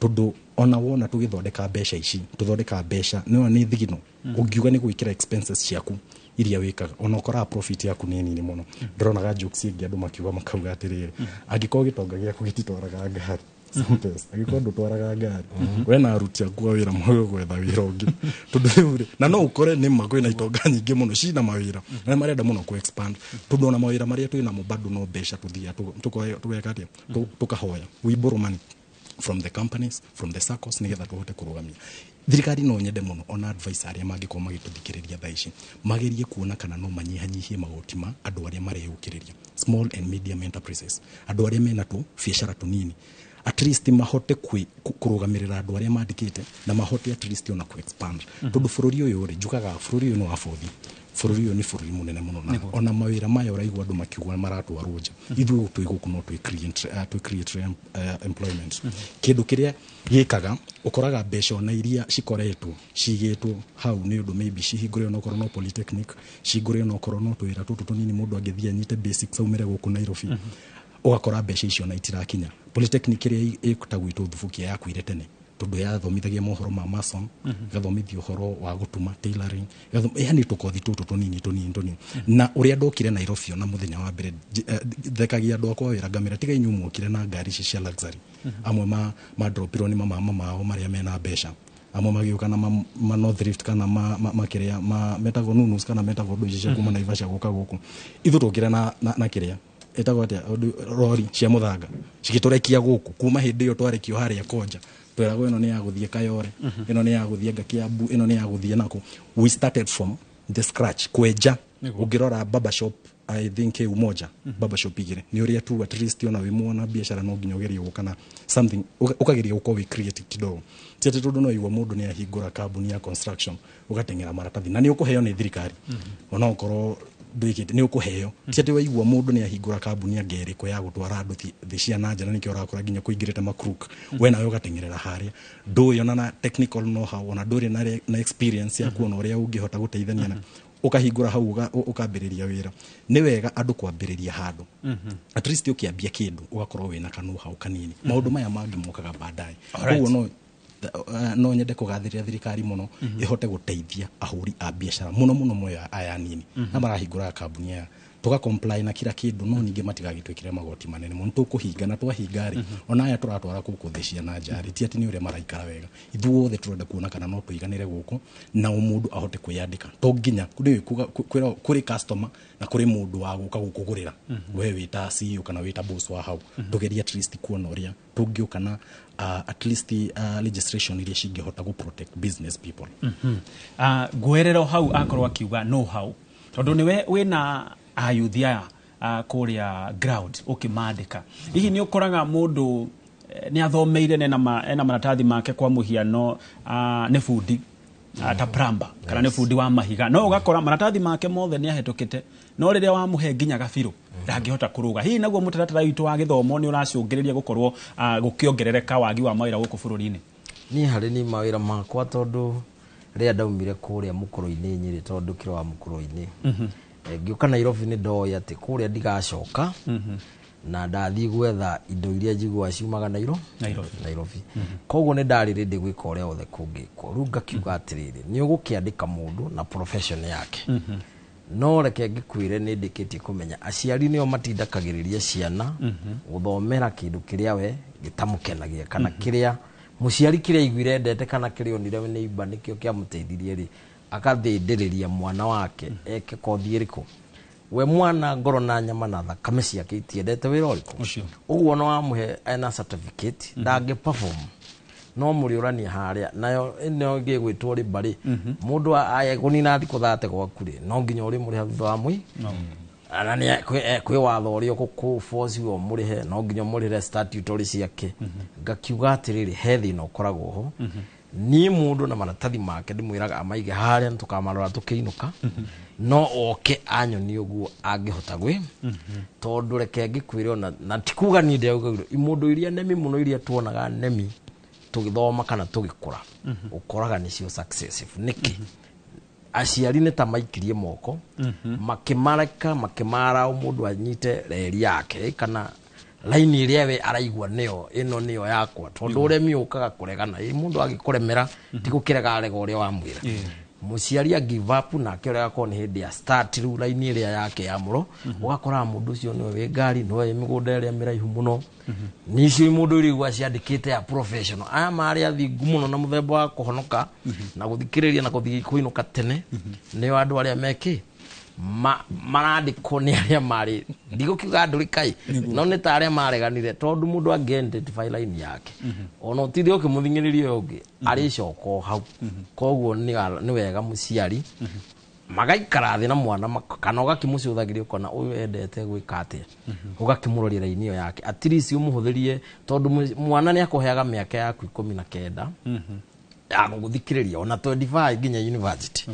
tondũ ona wona tũgĩthondeka mbeca ici, tũthondeka mbeca nĩwona nĩ thigino. Ũngiuga nĩ gwĩkĩra expenses ciaku iria wĩkaga, ona ũkoraga profit yaku nĩ nini mũno. Ndĩronaga jokes ĩngĩ andũ makiuga, makauga atĩrĩrĩ, angĩkorwo gĩtonga gĩaku gĩtitwaraga ngari, Sampesa, angĩkorwo ndũtwaraga ngari, we na aruti aku a wĩra moyo gwetha wĩra ũngĩ, tondũ rĩu rĩ, na no ũkore nĩ ma kwĩna itonga nyingĩ mũno cina mawĩra na nĩ marenda mũno ku expand, tondũ ona mawĩra marĩa twĩ namo bado no mbeca tũthiaga tũgeka atĩa, tũkahoya, we borrow money from the companies, from the SACCOs, nigetha tũhote kũrũgamia thirikari. No nyende mũno ona advice arĩa mangĩkorwo magĩtũthikĩrĩria thaa ici magerie kuona kana no manyihanyihie magoti ma andũ arĩa mareyũkĩrĩria, small and medium enterprises, andũ arĩa mena tũ biacara tũnini, at least mahote kũrũgamĩrĩra andũ arĩa mandĩkĩte na mahote at least ona ku expand, tondũ bũrũri ũyũ rĩ, njugaga bũrũri ũyũ nĩ wa bũthi. Bũrũri ũyũ nĩ bũrũri mũnene mũno, na ona mawĩra maya ũraigua andũ makiuga maratwarwo nja, ithuĩ twĩ gũkũ no twĩ create employment. Kĩndũ kĩrĩa gĩkaga ũkoraga mbeca ona iria cikoretwo cigĩtwo hau nĩ ũndũ maybe cihingũre onokorwo no polytechnic, cihingũre onokorwo no twĩra tũtũ tũnini, mũndũ angĩthiĩ anyite basics aumĩre gũkũ Nairobi, ũgakora mbeca icio na itirakinya. Polytechnic ĩrĩa ĩtagwo Thubukia yakuire tene, tondũ yathomithagia mohoro ma mason, ĩgathomithia ũhoro wa gũtuma, tailoring, yani tũkothi tũtũ tũnini tũnini tũnini. Na ũrĩa ndokire Nairobi ona mũthenya wa mbere, thekagia andũ akwa wĩra ngamĩra, tiga inyuĩ muokire na ngari ici cia luxury. Amwe ma dropirwo nĩ mamama mao marĩa mena mbeca, amwe magĩũka na ma North Rift kana ma kĩrĩa ma metagwo nunus kana metagwo ndũ ici cia kuma Naivasha gũka gũkũ. Ithuĩ tũkire na kĩrĩa ĩtagwo atĩa, rori cia mũthanga cigĩtũrekia gũkũ. Kuma hĩndĩ ĩyo twarekio harĩa Konja, tweragwo ĩno nĩ ya gũthiĩ Kayore, ĩno nĩ ya gũthiĩ anga Kiambu, ĩno nĩ ya gũthiĩ nakũ. We started from the scratch kwenja. Ũngĩrora barber shop, I think Umoja barber shop igĩrĩ nĩ ũrĩa tu at least ona wĩ mwana biacara no nginya ũgerie gũka na something, ũkageria gũkorwo wĩ creative kidogo. Ti atĩ tondũ no igua mũndũ nĩ ahingũra kambuni ya construction ũgateng'era maratathi na nĩ ũkũheo nĩ thirikari, ona okorwo ndwĩkĩte nĩ ũkũheo. Ti atĩ waigua mũndũ nĩ ahingũra kambuni anga ĩrĩkũ ya gũtwara andũ thĩ cia na nja, na nĩkĩo ũrakora nginya kũingĩrĩte macrook, we nawe ũgateng'erera harĩa ndũĩ ona na technical know how, ona ndũrĩ na experience ya kuona ũrĩa ũngĩhota gũteithania na ũkahingũra hau ũkambĩrĩria wĩra. Nĩ wega andũ kwambĩrĩria handũ, at least ũkĩambia kĩndũ ũgakorwo wĩna ka know how kanini. Maũndũ maya mangĩ mokaga baadaye. Alright. Koguo no nyende kũgathĩrĩria thirikari mũno ĩhote gũteithia ahũri a biacara mũno mũno moyo aya nini na marahingũraga kambuni aya, tũga comply na kila kĩndũ, no ningĩ matigagĩtwĩkĩre magoti manene mũno tũkũhinga. Na twahinga rĩ, ona aya tũratwara gũkũ thĩ cia na nja rĩ, ti atĩ nĩ ũrĩa maraikara wega. Ithuothe tũrenda kuona kana no tũiganĩre gũkũ na o mũndũ ahote kwĩyandĩka. To nginya nĩ kũrĩ customer na kũrĩ mũndũ wa gũka gũkũgũrĩra. We wĩta CEO kana wĩta boss wa hau, tũgerie at least kuona ũrĩa tũngĩũka na at least legislation iria cingĩhota gũ protect business people. Ngwerera o hau akorwo akiuga know how, tondũ nĩwe wĩna ayuthi aya kũrĩa ground ũkĩmandĩka, hihi nĩ ũkoraga mũndũ nĩ athomeire na ena maratathi make, kwa mũhiano nĩ bundi ta plumber kana nĩ bundi wa mahiga, no ũgakora maratathi make mothe nĩ ahĩtũkĩte, no rĩrĩa wamũhe nginya gabirũ ndangĩhota kũrũga? Hihi naguo mũtaratara witũ wa gĩthomo nĩ ũracũngĩrĩria gũkorwo gũkĩongerereka wagi wa mawĩra gũkũ bũrũri-inĩ? Niĩ harĩ niĩ mawĩra makwa, tondũ rĩrĩa ndaumire kũrĩa mũkũrũ-inĩ Nyĩrĩ, tondũ ndũkĩrĩ wa mũkũrũ-inĩ, Ngĩũka Nairobi nĩ ndoĩ atĩ kũrĩa ndigacoka, na ndathiĩ gwetha indo iria njiguaga ciumaga Nairobi. Koguo nĩ ndarĩ ready gwĩka ũrĩa wothe kũngĩkwo. Rĩu ngakiuga atĩrĩrĩ, nĩ ũgũkĩandĩka mũndũ na profession yake, no reke ngĩkwĩre nĩ ndĩkĩtie kũmenya aciari nĩo matindakagĩrĩria ciana gũthomera kĩndũ kĩrĩa we gĩtamũkenagia, kana kĩrĩa mũciari kĩrĩa aiguire endete kana kĩrĩa onire nĩ imba nĩkĩo kĩamũteithirie rĩ, akathĩndĩrĩria mwana wake eke kothi ĩrĩkũ. We mwana ngoro na nyama na thakame ciake itiendete wĩra ũrĩkũ. Ũguo no wamũhe ena certificate, ndangĩ perform, no mũrĩũrania harĩa nayo ĩno ĩngĩ ĩgwĩtwo rĩmba rĩ, mũndũ aya kũnina thikũ 30 gwaku rĩ, no nginya ũrĩmũrĩha thutha wa mwei. Na nĩ kwĩ watho ũrĩa ũgũkũ force we ũmũrĩhe, no nginya ũmũrĩhe statutory ciake. Ngakiuga atĩrĩrĩ, he thĩna ũkoragwo ho. Niĩ mũndũ na maratathi make ndĩmwĩraga amaige harĩa, nĩtũkamarora tũkĩinũka, no oke anyonie ũguo angĩhota gwĩ, tondũ reke ngĩkwĩre ona na ti kuga niĩ ndĩrauga imũndũ iria nemi mũno, iria tuonaga nemi tũgĩthoma kana tũgĩkũra, ũkoraga nĩcio successful. Nĩkĩ? Aciari nĩ ta maikirie moko, makĩmareka, makĩmara o mũndũ anyite reri yake kana laini ĩrĩa we araigua nĩyo ĩno nĩyo yakwa, tondũ ũremi ũkaga kũregana. Ĩ mũndũ agĩkũremera ti gũkĩrega arega ũrĩa wamwĩra. Mũciari a give up nake ũrĩa agakorwo nĩ hĩndĩ ya start rĩu laini ĩrĩa yake ya mũro, ũgakora mũndũ ũcio nĩwe wĩ ngari, nĩwe wĩ mĩgũnda ĩrĩa mĩraihu mũno, nĩcio mũndũ iria igua ciandĩkĩte ya professional. Aya marĩ athingu mũno na mũthemba wa kũhonoka na gũthikĩrĩria na gũthiĩ kũinũka tene, nĩo andũ arĩa mekĩ marandĩkwo nĩ arĩa marĩ, ndigũkiuga ndũrĩkai, no nĩ ta arĩa mareganire, tondũ mũndũ angĩ identify line yake, ona ũtinde ũkĩmũthing'ĩrĩria ũyũ ũngĩ arĩcoka o hau. Koguo nĩ wega mũciari magaikara thĩ na mwana, kana ũgakĩmũcũthagĩria ũkona ũyũ endete gwĩka atĩa, ũgakĩmũroria raini ĩyo yake, at least ũmũhũthĩrie, tondũ mwana nĩ akũheaga mĩaka yaku 19 ya gũgũthikĩrĩria, ona 25 nginya university.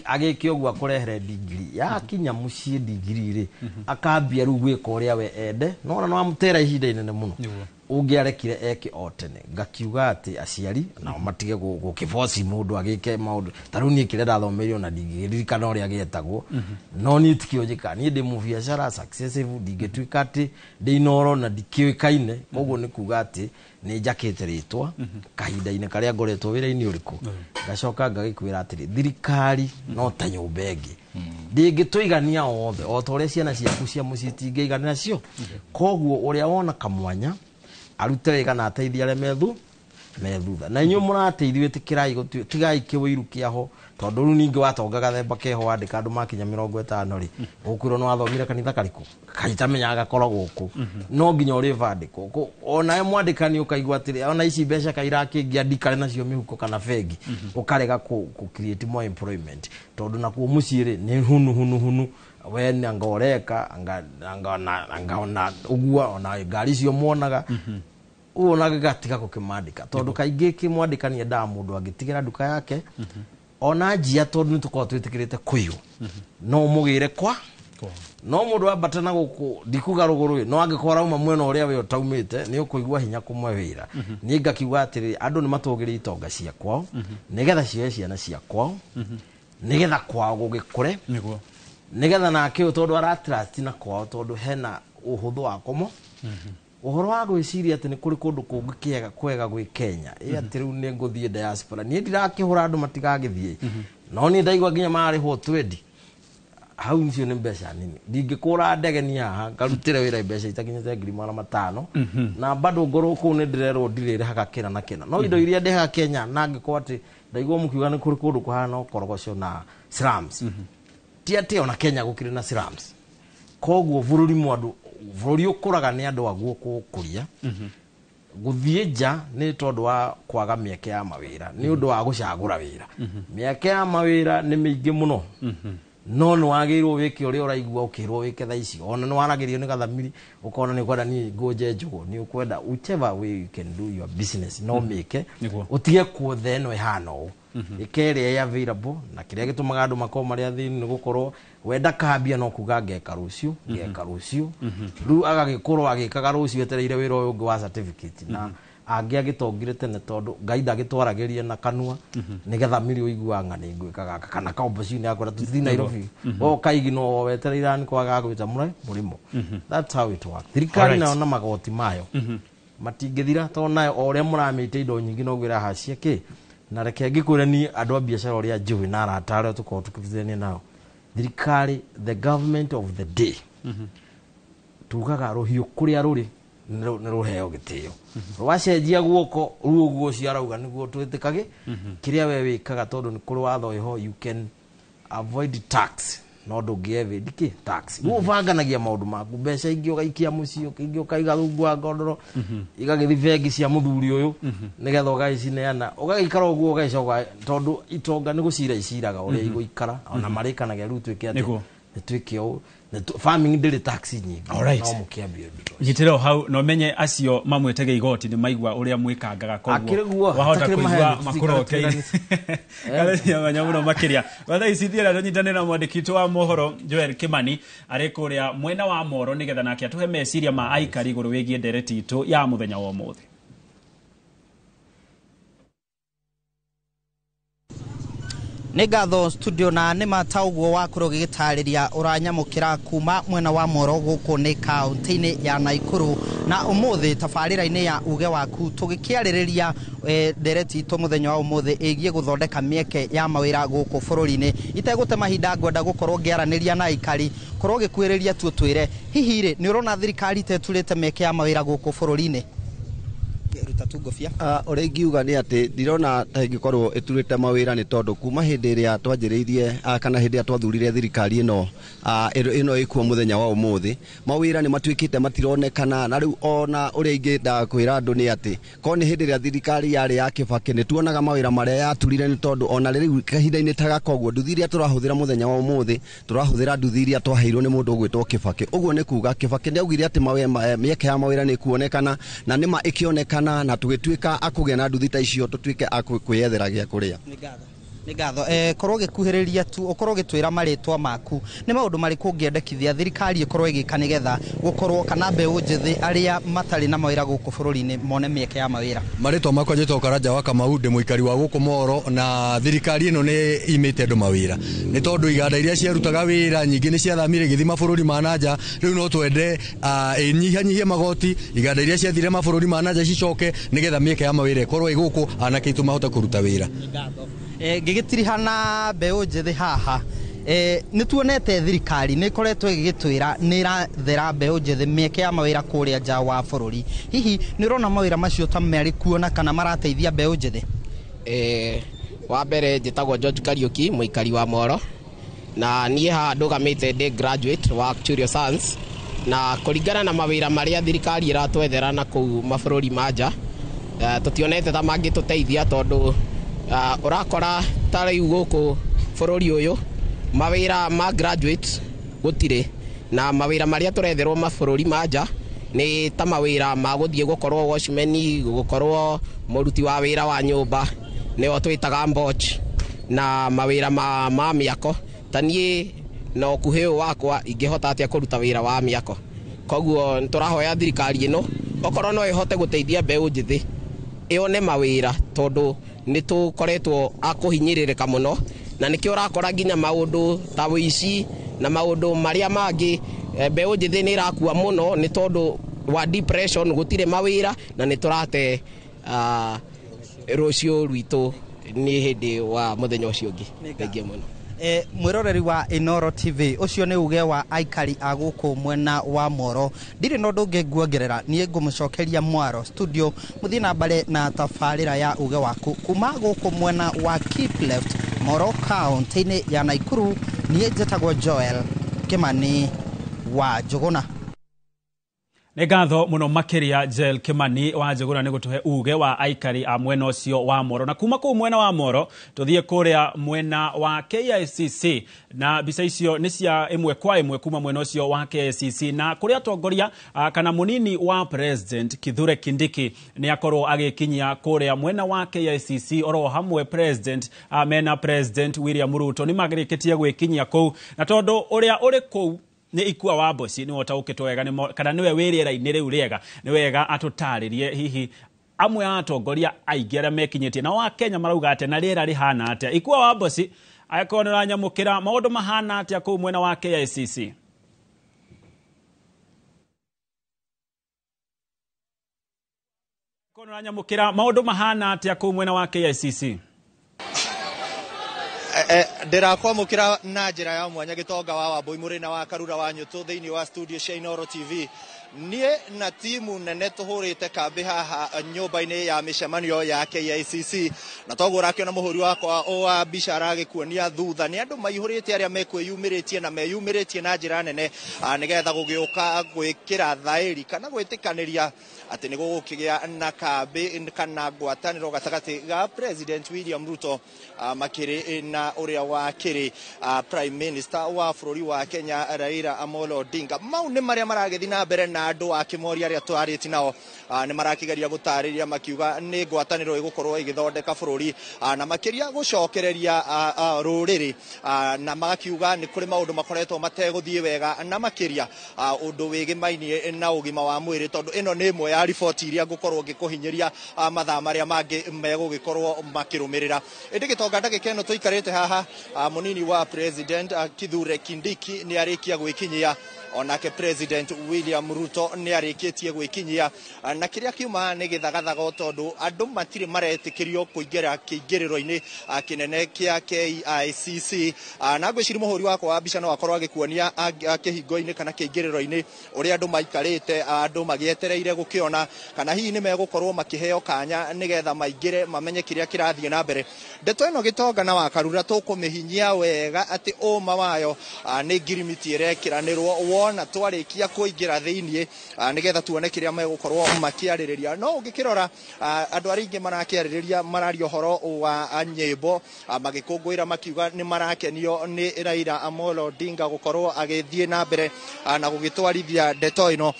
Agĩke ũguo akũrehere ndigiri, yakinya mũciĩ ndigiri rĩ, akambia rĩu gwĩka ũrĩa we ende, no ona no amũtera ihinda inene mũno ũngĩarekire eke o tene. Ngakiuga atĩ aciari nao matige gũkĩboci mũndũ agĩke maũndũ ta rĩu niĩ kĩrĩa ndathomeire ona ndingĩririkana ũrĩa gĩetagwo, no niĩ tikĩo njĩkaga. Niĩ ndĩ mũbiacara successful, ndingĩtuĩka atĩ ndĩ inoro na ndikĩũĩkaine. Koguo nĩ kuga atĩ nĩ njakĩte rĩtwa kahinda-inĩ karĩa ngoretwo wĩra-inĩ ũrĩkũ. Ngacoka ngagĩkwĩra atĩrĩ, thirikari no ta nyũmba ĩngĩ ndĩngĩtũigania othe, o ta ũrĩa ciana ciaku cia mũciĩ itingĩiganĩra cio. Koguo ũrĩa wona kamwanya arute wĩra na ateithie arĩa me thutha, na inyuĩ mũrateithio ĩtĩkĩrai, tigai kĩwĩiru kĩaho, tondũ rĩu ningĩ watonga gathemba keho wandĩka andũ makinya 50 rĩ, ũkwĩrwo nĩ wathomire kanitha karĩkũ kaitamenyaga gakoragwo kũ, no nginya ũrĩbandĩkwo. Onawe mwandĩkani ũkaigua atĩrĩ, ona ici mbeca kairakĩngia ndikare nacio mĩhuko kana bengi, ũkarega kũ create more employment, tondũ nakuo mũciĩ rĩ nĩ hunu hunu hunu, we anga ũreka anga ona ũguo ona ngari icio muonaga ũguo, na gĩgatiga gũkĩmandĩka, tondũ kaingĩ kĩmwandĩkani endaga mũndũ angĩtigĩra nduka yake ona njia, tondũ nĩ tũkoragwo twĩtĩkĩrĩte kũiywo, no ũmũgĩre kwa no mũndũ ambata na gũkũ, ndikuga rũgũrũ, no angĩkorwo arauma mwena ũrĩa we ũtaumĩte, nĩ ũkũigua hinya kũmwe wĩra. Niĩ ngakiuga atĩrĩrĩ, andũ nĩ matũgĩrie itonga cia kwao nĩgetha cioe ciana cia kwao, nĩgetha kwao gũgĩkũre, nĩgetha nake ũyũ tondũ aratrust na kwao, tondũ hena ũhũthũ wa kũmo ũhoro wa gwĩciria atĩ nĩ kũrĩ kũndũ kũngĩ kĩega kwega gwĩ Kenya, ĩ atĩ rĩu nĩ ngũthiĩ diaspora. Niĩ ndirakĩhũra andũ matigagĩthiĩ, no niĩ ndaigua nginya mararĩhwo 20 hau, icio nĩ mbeca nini. Ndingĩkũra ndege niĩ haha ngarutĩre wĩra mbeca itakinyĩte 500,000, na bado ngorwo kũu nĩ ndĩrerwo ndirĩrĩhaga kĩna na kĩna, no indo iria ndĩhaga Kenya, na angĩkorwo atĩ ndaigua mũkiuga nĩ kũrĩ kũndũ kũhana ũkorogoco na slums, ti atĩ ona Kenya gũkĩrĩ na slums. Koguo bũrũri mwandũ, bũrũri ũkũraga nĩ andũ aguo kũũkũria. Gũthiĩ nja nĩ tondũ wa kwaga mĩeke ya mawĩra, nĩ ũndũ wa gũcagũra wĩra. Mĩeke ya mawĩra nĩ mĩingĩ mũno, no nĩ wagĩrĩirwo wĩke ũrĩa ũraigua ũkĩrwo wĩke thaa ici. Ona nĩ waragĩrio nĩ gathamiri, ũkona nĩ ũkwenda niĩ ngũnje njũgũ, nĩ ũkwenda whichever way you can do your business, no mĩke, ũtige kuothe ĩno ĩhana ũũ, ĩke ĩrĩa ĩ available. Na kĩrĩa gĩtũmaga andũ makorwo marĩ athĩni nĩ gũkorwo wenda kambia no kuga ngeka rũciũ, ngeka rũciũ, rĩu agagĩkorwo agĩkaga rũciũ etereire wĩra ũyũ ũngĩ wa certificate na Angĩagĩtongire tene tondũ Ngai ndagĩtwaragĩria na kanua nĩgetha mĩrĩ ũiguaga ng'a nĩ ngwĩka gaka kana kamboci-inĩ yakwa tũthiĩ Nairobi o kaigi no wetereire nĩ kwaga gwĩta mũrĩmo. That's how it works. Thirikari nayo na magoti mayo matingĩthira tondũ nayo o ũrĩa mũramĩte indo nyingĩ noguo ĩrahacia kĩ. Na reke ngĩkwĩre niĩ andũ a biacara ũrĩa njũĩ na arata arĩa tũkoragwo tũkĩrutithania nao, thirikari, the government of the day, tugaga rũhiũ kũrĩa rũrĩ nĩ rũheo gĩtĩo. Rwacenjia guoko ruo guo ũcio arauga nĩguo twĩtĩkage kĩrĩa we wĩkaga tondũ nĩ kũrĩ watho wĩho, you can avoid tax no ndũngĩ evade kĩ tax. Rĩu ũbanganagia maũndũ maku, mbeca ingĩ ũgaikia mũciĩ, ingĩ ũkaiga rungu wa ngondoro, igagĩthiĩ bengi cia mũthuri ũyũ nĩgetha ũgagĩcineana, ũgagĩikara ũguo ũgagĩcoka tondũ itonga nĩ gũcira iciraga ũrĩa igũikara ona marĩkanagia rĩu twĩke atĩa, nĩ twĩke ũũ, farming ndĩrĩ tax nyingĩ no mũkĩambie ũndũ. Nyitĩrĩra hau na ũmenye acio mamwĩtege igoti nĩ maigua ũrĩa mwĩkangaga, koguo wahota kũigua makũrokeire manya mũno makĩria. Thaa ici thiĩra tũnyitanĩre na mwandĩki witũ wa mohoro Joel Kimani arĩ kũrĩa mwena wa Moro nĩgetha nake atũhe meciria ma aikari igũrũ wĩgiĩ ndereti itũ ya mũthenya wa ũmũthĩ. Nĩ ngatho studio na nĩ mata ũguo wakorwo ũgĩgĩtarĩria ũranyamũkĩra kuma mwena wa Moro gũkũ nĩ kaunti-inĩ ya Naikuru. Na ũmũthĩ tabarĩra-inĩ ya uge waku tũgĩkĩarĩrĩria ndereti itũ mũthenya wa ũmũthĩ ĩgiĩ gũthondeka mĩeke ya mawĩra gũkũ bũrũri-inĩ. Itegũte mahinda ngwenda gũkorwo ngĩaranĩria na aikari, korwo ũgĩkuĩrĩria tu ũtwĩre hihi rĩ nĩ ũrona thirikari teturĩte mĩeke ya mawĩra gũkũ bũrũri-inĩ? Ruta tu ngobia. Ũrĩa ingiuga nĩ atĩ ndirona ta ĩngĩkorwo ĩturĩte mawĩra nĩ tondũ kuma hĩndĩ ĩrĩa twanjĩrĩirie kana hĩndĩ ĩrĩa twathurire thirikari ĩno ĩno ĩkuo mũthenya wa ũmũthĩ, mawĩra nĩ matuĩkĩte matironekana. Na rĩu ona ũrĩa ingĩenda kwĩra andũ nĩ atĩ korwo nĩ hĩndĩ ĩrĩa thirikari yarĩ ya Kibaki nĩ tuonaga mawĩra marĩa yaturire, nĩ tondũ ona rĩu kahinda-inĩ ta gaka ũguo nduthi iria tũrahũthĩra mũthenya wa ũmũthĩ tũrahũthĩra nduthi iria twaheirwo nĩ mũndũ ũgwĩtwo Kibaki. Ũguo nĩ kuga Kibaki nĩ augire atĩ mĩeke ya mawĩra nĩ ĩkuonekana na nĩma ĩkĩonekana na tũgĩtuĩka akũgĩa na nduthi ta icio tũtuĩke akwĩyethera gĩa kũrĩa. Nĩ ngatho. Korwo ũgĩkuhĩrĩria tu ũkorwo ũgĩtwĩra marĩtwa maku, nĩ maũndũ marĩkũ ũngĩendekithia thirikari ĩkorwo ĩgĩka nĩgetha gũkorwo kana mbeũ njĩthĩ arĩa matarĩ na mawĩra gũkũ bũrũri-inĩ mone mĩeke ya mawĩra? Marĩtwa makwa njĩtagwo Karanja wa Kamau, ndĩ mũikari wa gũkũ Moro, na thirikari ĩno nĩ imĩte andũ mawĩra nĩ tondũ iganda iria ciarutaga wĩra nyingĩ nĩ ciathamire igĩthiĩ mabũrũri ma nanja. Rĩu no twende ĩnyihanyihie magoti, iganda iria ciathire mabũrũri ma nanja cicoke nĩgetha mĩeke ya mawĩra ĩkorwo ĩ gũkũ, anake aitũ mahote kũruta wĩra. Ngĩgĩtirihana mbeũ njĩthĩ haha, nĩ tuonete thirikari nĩ ĩkoretwo ĩgĩgĩtwĩra nĩ ĩrathera mbeũ njĩthĩ mĩeke ya mawĩra kũrĩa nja wa bũrũri. Hihi nĩ ũrona mawĩra macio ta marĩ kuona kana marateithia mbeũ njĩthĩ? Wa mbere njĩtagwo George Kariuki, mũikari wa Moro, na niĩ haha ndũgamĩte ndĩ graduate wa actuarial science, na kũringana na mawĩra marĩa thirikari ĩratwethera na kũu mabũrũri ma nja, tũtionete ta mangĩtũteithia tondũ ũrakora ta rĩu gũkũ bũrũri ũyũ mawĩra ma graduate gũtirĩ, na mawĩra marĩa tũretherwo mabũrũri ma nja nĩ ta mawĩra ma gũthiĩ gũkorwo watchman, gũkorwo mũruti wa wĩra wa nyũmba nĩo twĩtaga mboch, na mawĩra ma mĩako. Ta niĩ na ũkuhĩ ũyũ wakwa ingĩhota atĩa kũruta wĩra wa mĩako? Koguo nĩtũrahoya thirikari ĩno okorwo no ĩhote gũteithia mbeũ njĩthĩ ĩone mawĩra tondũ nĩ tũkoretwo a kũhinyĩrĩrĩka mũno, na nĩkĩo ũrakora nginya maũndũ ta ũici na maũndũ marĩa mangĩ, mbeũ njĩthĩ nĩ ĩrakua mũno nĩ tondũ wa depression, gũtirĩ mawĩra na nĩ tũrate rũciũ rwitũ nĩ hĩndĩ wa mũthenya ũcio ũngĩ. Thengia mũno. Mwĩroreri wa Inooro TV, ũcio nĩ uge wa aikari a gũkũ mwena wa Moro. Ndirĩ na ũndũ ũngĩ nguongerera, niĩ ngũmũcokeria mwaro studio mũthiĩ na mbere na tabarĩra ya uge waku kuma gũkũ mwena wa Keep Left Moro kaunti-inĩ ya Naikuru. Niĩ njĩtagwo Joel Kimani wa Njũgũna. Nĩ ngatho mũno makĩria Joel Kimani wa Njũgũna nĩ gũtũhe uge wa aikari a mwena ũcio wa Moro. Na kuma kũu mwena wa Moro tũthiĩ kũrĩa mwena wa KICC, na mbica icio nĩ cia ĩmwe kwa ĩmwe kuma mwena ũcio wa KICC, na kũrĩa atongoria kana mũnini wa President Kithure Kindiki nĩ akorwo agĩkinyia kũrĩa mwena wa KICC oro hamwe President mena President William Ruto nĩ magĩrĩkĩtie gwĩkinyia kũu, na tondũ ũrĩa ũrĩ kũu nĩ Ikua wa Mboci nĩ ũtaũkĩtwo wega kana nĩwe wĩ rĩera-inĩ rĩu rĩega, nĩ wega atũtarĩrie hihi Amwe a atongoria aingĩ arĩa mekinyĩtie nao a Kenya marauga atĩa na rĩera rĩhana atĩa. Ikua wa Mbosi, angĩkorwo nĩ ũranyamũkĩra, maũndũ mahana atĩa kũu mwena wa KICC? Korwo nĩ ũranyamũkĩra, maũndũ mahana atĩa kũu mwena wa KICC? Ndĩrakwamũkĩra na njĩra ya mwanya Gĩtonga wa Wambũi mũrĩ na wa Karura wa Nyũtũ thĩinĩ wa studio cia Inooro TV. Niĩ na timu nene tũhũrĩte kambĩ haha nyũmba-inĩ ya mĩcemanio ya KICC, na toguo ũrakĩona mũhũri wakwa wa mbica aragĩkuonia thutha nĩ andũ maihũrĩte arĩa mekwĩyumĩrĩtie na meyumĩrĩtie na njĩra nene, nĩgetha gũgĩũka gwĩkĩra thaĩri kana gwĩtĩkanĩria atĩ nĩ gũgũkĩgĩa na kambĩ kana ngwatanĩro gatagatĩ ga President William Ruto makĩrĩ na ũrĩa wakĩrĩ Prime Minister wa bũrũri wa Kenya Raila Amolo Odinga. Mau nĩ marĩa maragĩthiĩ na mbere na andũ a Kĩmori arĩa twarĩtie nao nĩ marakĩgeria gũtarĩria makiuga nĩ ngwatanĩro ĩgũkorwo ĩgĩthondeka bũrũri, na makĩria gũcokereria rũrĩrĩ, na magakiuga nĩ kũrĩ maũndũ makoretwo mategũthiĩ wega na makĩria ũndũ wĩgĩmainie na ũgima wa mwĩrĩ, tondũ ĩno nĩ ĩmwe ya riboti iria ngũkorwo ngĩkũhinyĩria mathaa marĩa mangĩ megũgĩkorwo makĩrũmĩrĩra. Ĩndĩ Gĩtonga, ndagĩka ĩno tũikarĩte haha, mũnini wa President Kithure Kindiki nĩ arĩkia gwĩkinyia, onake President William Ruto nĩ arĩkĩtie gwĩkinyia, na kĩrĩa kiuma nĩ gĩthagathago tondũ andũ matirĩ maretĩkĩrio kũingĩra kĩingĩrĩro-inĩ kĩnene kĩa KICC, na ngwĩciria mũhũri wakwa wa mbica no akorwo agĩkuonia kĩhingo-inĩ kana kĩingĩrĩro-inĩ ũrĩa andũ maikarĩte, andũ magĩetereire gũkĩona kana hihi nĩ megũkorwo makĩheo kanya nĩgetha maingĩre mamenye kĩrĩa kĩrathiĩ na mbere. Ndeto ĩno Gĩtonga na Wakarura tũkũmĩhinyia wega atĩ ũma wayo nĩ ngirimiti ĩrekĩranĩrwo wona twarĩkia kũingĩra thĩiniĩ, nĩgetha tuone kĩrĩa megũkorwo makĩarĩrĩria. No ũngĩkĩrora, andũ arĩa aingĩ marakĩarĩrĩria mararia ũhoro wa nyĩmbo, magĩkũngũĩra makiuga nĩ marakenio nĩ Raila Amolo Odinga gũkorwo agĩthiĩ na mbere na gũgĩtwarithia ndeto ĩno,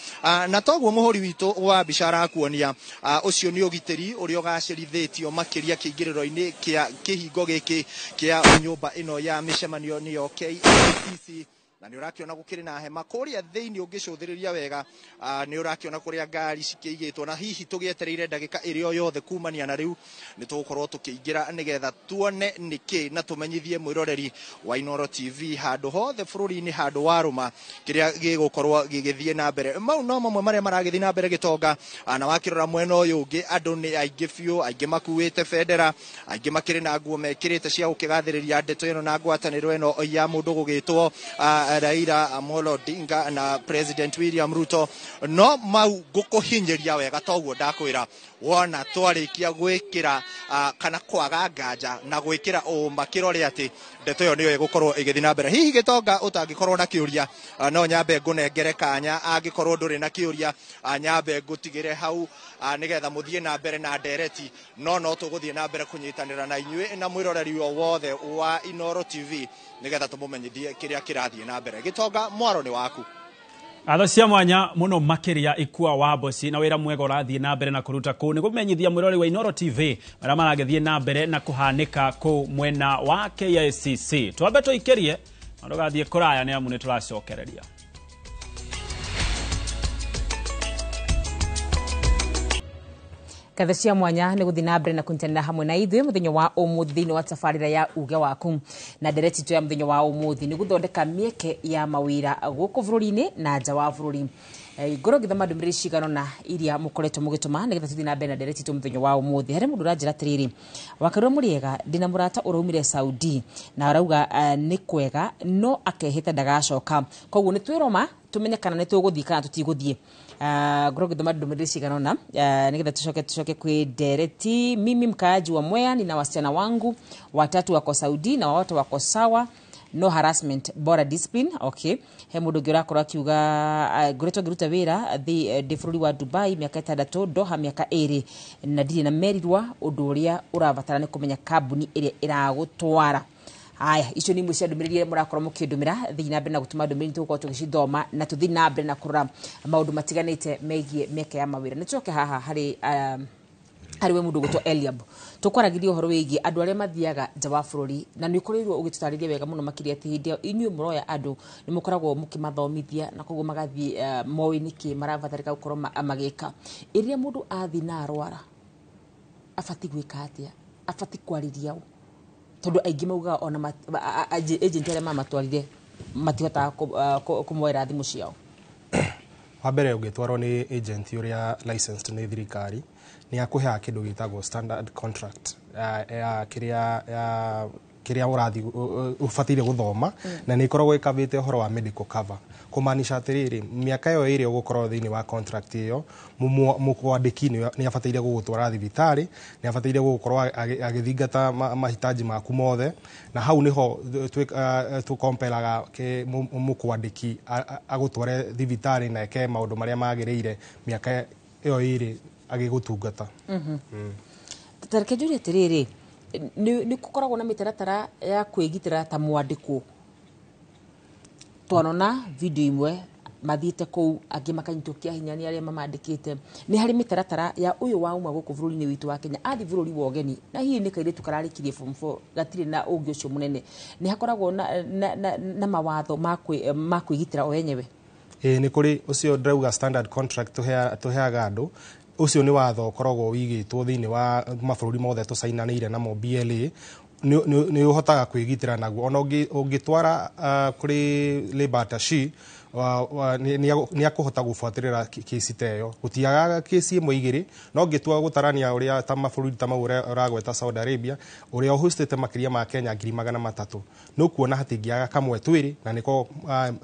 na toguo mũhũri witũ wa mbica arakuonia, ũcio nĩ ũgitĩri ũrĩa ũgacĩrithĩtio makĩria kĩingĩrĩro-inĩ kĩa kĩhingo gĩkĩ kĩa nyũmba ĩno ya mĩcemanio nĩyo KICC, na nĩ ũrakĩona gũkĩrĩ na hema kũrĩa thĩinĩ. Ũngĩcũthĩrĩria wega, nĩ ũrakĩona kũrĩa ngari cikĩigĩtwo, na hihi tũgĩetereire ndagĩka ĩrĩa o yothe kumania na rĩu nĩ tũgũkorwo tũkĩingĩra nĩgetha tuone nĩkĩ na tũmenyithie mwĩroreri wa Inooro TV handũ hothe bũrũri-inĩ handũ warũma kĩrĩa gĩgũkorwo gĩgĩthiĩ na mbere. Mau no mamwe marĩa maragĩthiĩ na mbere Gĩtonga, na wakĩrora mwena ũyũ ũngĩ andũ nĩ aingĩ biũ, aingĩ makuĩte bendera, aingĩ makĩrĩ na nguo mekĩrĩte cia gũkĩgathĩrĩria ndeto ĩno na ngwatanĩro ĩno ya mũndũ gũgĩtwo Raila Amolo Odinga na President William Ruto. No mau ngũkũhinyĩria wega toguo ndakwĩra wona twarĩkia gwĩkĩra kana kwaga nganja na gwĩkĩra ũma kĩrore atĩ ndeto ĩyo nĩyo ĩgũkorwo ĩgĩthiĩ na mbere. Hihi Gĩtonga ũtangĩkorwo na kĩũria, no nyambe ngũnengere kanya, angĩkorwo ndũrĩ na kĩũria, nyambe ngũtigĩre hau, nĩgetha mũthiĩ na mbere na ndereti, no tũgũthiĩ na mbere kũnyitanĩra na inyuĩ na mwĩroreri o wothe wa Inooro TV nĩgetha tũmũmenyithie kĩrĩa kĩrathiĩ na mbere. Gĩtonga, mwaro nĩ waku. Ngatho cia mwanya mũno makĩria Ikua wa Mbosi na wĩra mwega ũrathiĩ na mbere na kũruta kũu nĩ kũmenyithia mwĩrori wa Inooro TV marĩa maragĩthiĩ na mbere na kũhanĩka kũu mwena wa KICC. Twambe tũikĩrie na ndũgathiĩ kũraya nĩ amu nĩ tũracokereria. Ngatho cia mwanya nĩ gũthiĩ na mbere na kũnyitanĩra hamwe na ithuĩ mũthenya wa ũmũthĩ thĩinĩ wa tabarĩra ya uge waku, na ndereti itũ ya mũthenya wa ũmũthĩ nĩ gũthondeka mĩeke ya mawĩra gũkũ bũrũri-inĩ na nja wa bũrũri. Ngorwo ngĩthoma ndũmĩrĩri cigana ũna iria mũkoretwo mũgĩtũma nĩgetha tũthiĩ na mbere na ndereti itũ mũthenya wa ũmũthĩ. Harĩ mũndũ ũranjĩra atĩrĩrĩ, Wakarura mũrĩega, ndĩna mũrata ũraumire Saudi na arauga nĩ kwega no akehĩta ndagacoka, koguo nĩ twĩroma tũmenye kana nĩ tũgũthiĩ kana tũtigũthiĩ. Ngorwo ngĩthoma ndũmĩrĩri cigana ũna nĩgetha tucoke kwĩ ndereti. Mimi mkaaji wa Mwea, nina wasichana wangu watatu wako Saudi na wote wako sawa, no harassment, bora discipline. Okay, he mũndũ ũngĩ ũrakorwo akiuga, ngoretwo ngĩruta wĩra ndĩ bũrũri wa Dubai mĩaka 6, Doha mĩaka 2, na ndirĩ na merirwa. Ũndũ ũrĩa ũrabatara nĩ kũmenya kambuni ĩrĩa ĩragũtwara. Haya, icio nĩ imwe cia ndũmĩrĩri iria mũrakorwo mũkĩndũmĩra. Thiĩ na mbere na gũtũma ndũmĩrĩri, tũgũkorwo tũgĩcithoma na tũthiĩ na mbere na kũrora maũndũ matiganĩte megiĩ mĩeke ya mawĩra. Nĩ tũcoke haha harĩ harĩ we mũndũ ũgwĩtwo Eliab, tũkwaragĩria ũhoro wĩgiĩ andũ arĩa mathiaga nja wa bũrũri, na nĩ ũkorirwo ũgĩtũtarĩria wega mũno makĩria atĩ hĩndĩ ĩyo inyuĩ mũroya andũ nĩ mũkoragwo mũkĩmathomithia na koguo magathiĩ moĩ nĩkĩ marabatarĩka gũkorwo magĩka. Ĩrĩa mũndũ athiĩ na arwara Abati gwĩka atĩa? Abati kwarĩria ũ? Tondũ aingĩ maugaga ona agent arĩa mamatwarire matihotaga kũmoera thimũ ciao. Wa mbere, ũngĩtwarwo nĩ agent ũrĩa licensed nĩ thirikari, nĩ akũheaga kĩndũ gĩtagwo standard contract ya kĩrĩa ya kĩrĩa ũrathiĩ ũbataire gũthoma, na nĩ ĩkoragwo ĩkavĩte ũhoro wa medical cover, kũmaanisha atĩrĩrĩ, mĩaka ĩyo ĩrĩa ũgũkorwo thĩinĩ wa contract ĩyo, mũkwandĩki nĩ abataire gũgũtwara thibitarĩ, nĩ abataire gũgũkorwo agĩthingata mahitaji maku mothe, na hau nĩho tũkomperaga mũkwandĩki agũtware thibitarĩ na eke maũndũ marĩa magĩrĩire mĩaka ĩyo 2 agĩgũtungata. Ta reke njũrie atĩrĩrĩ, nĩ gũkoragwo na mĩtaratara ya kwĩgitĩra ta mwandĩkwo? Twanona video imwe mathiĩte kũu, angĩ makanyitwo kĩa hinya nĩ arĩa mamandĩkĩte. Nĩ harĩ mĩtaratara ya ũyũ wa uma gũkũ bũrũri-inĩ witũ wa Kenya athiĩ bũrũri wa ũgeni, na hihi nĩ kairĩtu kararĩkirie form 4, gatirĩ na ũngĩ ũcio mũnene, nĩ hakoragwo na mawatho ma kwĩgitĩra o enyewe? Ĩĩ, nĩ kũrĩ. Ũcio ndĩrauga standard contract tũheaga andũ, ũcio nĩ watho ũkoragwo wĩigĩtwo thĩinĩ wa mabũrũri mothe tũcainanĩire namo BLA. Nĩ ũhotaga kwĩgitĩra naguo. Ona ũngĩtwara kũrĩ labour attaché, nĩ akũhota gũbuatĩrĩra kĩsi ta ĩyo. Gũtiagaga kĩsi ĩmwe igĩrĩ, no ngĩtua gũtarania ũrĩa ta mabũrũri ta mau ũragweta, Saudi Arabia ũrĩa ũhostĩte makĩria ma Kenya 300,000, nĩ ũkuona hatingĩaga kamwe twĩrĩ, na nĩko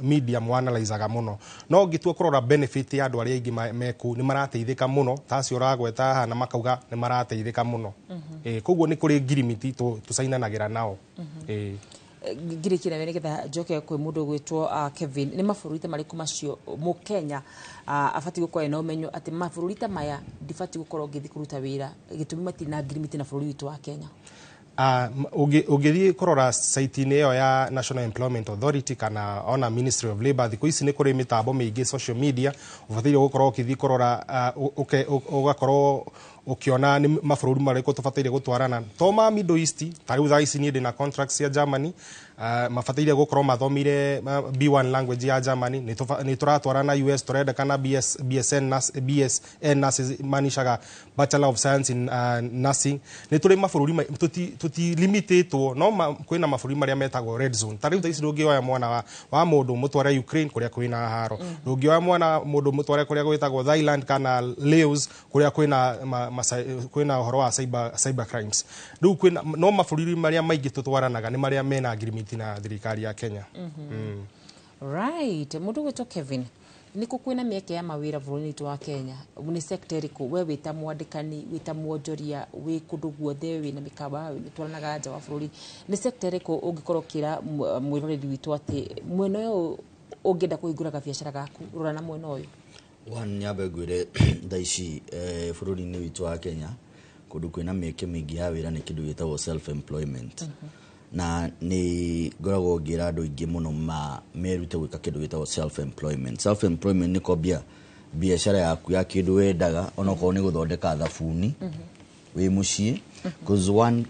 media mwanalizaga mũno. No ngĩtua kũrora benefit ya andũ arĩa aingĩ me kũu, nĩ marateithĩka mũno, ta acio ũragweta haha, na makauga nĩ marateithĩka mũno. Koguo nĩ kũrĩ ngirimiti tũcainanagĩra nao. Ngirĩkie nawe nĩgetha njoke kwĩ mũndũ ũgwĩtwo Kevin. Nĩ mabũrũri ta marĩkũ macio mũkenya abatiĩ gũkorwo ena ũmenyo atĩ mabũrũri ta maya ndibatiĩ gũkorwo ngĩthiĩ kũruta wĩra, gĩtũmi matirĩ na ngirimiti na bũrũri witũ wa Kenya? Ũngĩthiĩ kũrora site-inĩ ĩyo ya National Employment Authority kana ona Ministry of Labour, thikũ ici nĩ kũrĩ mĩtambo mĩingĩ, social media, ũbataire gũkorwo ũkĩthiĩ kũrora, ũgakorwo ũkĩona nĩ mabũrũri marĩkũ tũbataire gũtwarana, to ma Middle East. Ta rĩu thaa ici niĩ ndĩna contracts cia Germany, mabataire gũkorwo mathomire B1 language ya Germany. Nĩ tũratwarana US, tũrendekana BS, BSN, nurse, BSN nurses, maanishaga Bachelor of Science in Nursing. Nĩ tũrĩ mabũrũri tũtilimitĩtwo, no kwĩna mabũrũri marĩa metagwo red zone. Ta rĩu thaa ici ndũngĩoya mwana wa mũndũ mũtware Ukraine kũrĩa kwĩna haro, ndũngĩoya mwana mũndũ mũtware kũrĩa gwĩtagwo Thailand kana Laos kũrĩa kwĩna ũhoro wa cyber crimes. Rĩu kwĩna no mabũrũri marĩa maingĩ tũtwaranaga nĩ marĩa mena ngirimiti na thirikari ya Kenya. Right, mũndũ gwĩtwo Kevin, nĩ kũ kwĩna mĩeke ya mawĩra bũrũri-inĩ witũ wa Kenya? Nĩ sector ĩrĩkũ we wĩ ta mwandĩkani, wĩ ta mwonjoria, wĩ kũndũ guothe, wĩna mĩkawa, twaranaga nja wa bũrũri, nĩ sector ĩrĩkũ ũngĩkorwo ũkĩra mwĩroreri witũ atĩ mwena ũyũ ũngĩenda kũhingũra gabiacara gaku, rora na mwena ũyũ? One, nyambe ngwĩre thaa ici bũrũri-inĩ witũ wa Kenya kũndũ kwĩna mĩeke mĩingĩ ya wĩra nĩ kĩndũ gĩtagwo self employment, na nĩ ngoragwo ngĩra andũ aingĩ mũno ma merute gwĩka kĩndũ gĩtagwo self employment. Self employment nĩ kwambia biacara yaku ya kĩndũ wendaga, onokorwo nĩ gũthondeka thabuni wĩ mũciĩ, cause one,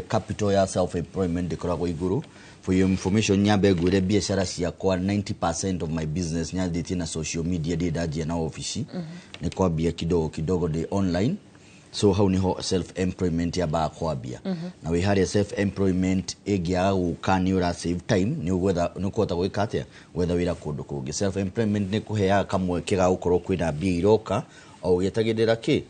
capital ya self employment ndĩkoragwo igũrũ. For your information, nyambe ngwĩre biacara ciakwa, 90% of my business nyambĩtie na social media. Ndĩ ndanjia na obici, nĩ kwambia kidogo kidogo ndĩ online. So hau niho self employment yambaga kwambia. Na wĩ harĩa self employment ĩngĩaga gũka, nĩ ũra save time, nĩ ũgwetha, nĩ ũkũhota gwĩka atĩa, gwetha wĩra kũndũ kũngĩ. Self employment nĩ kũheaga kamweke ga gũkorwo kwĩna mbia iroka o ũgĩetagĩrĩra kĩ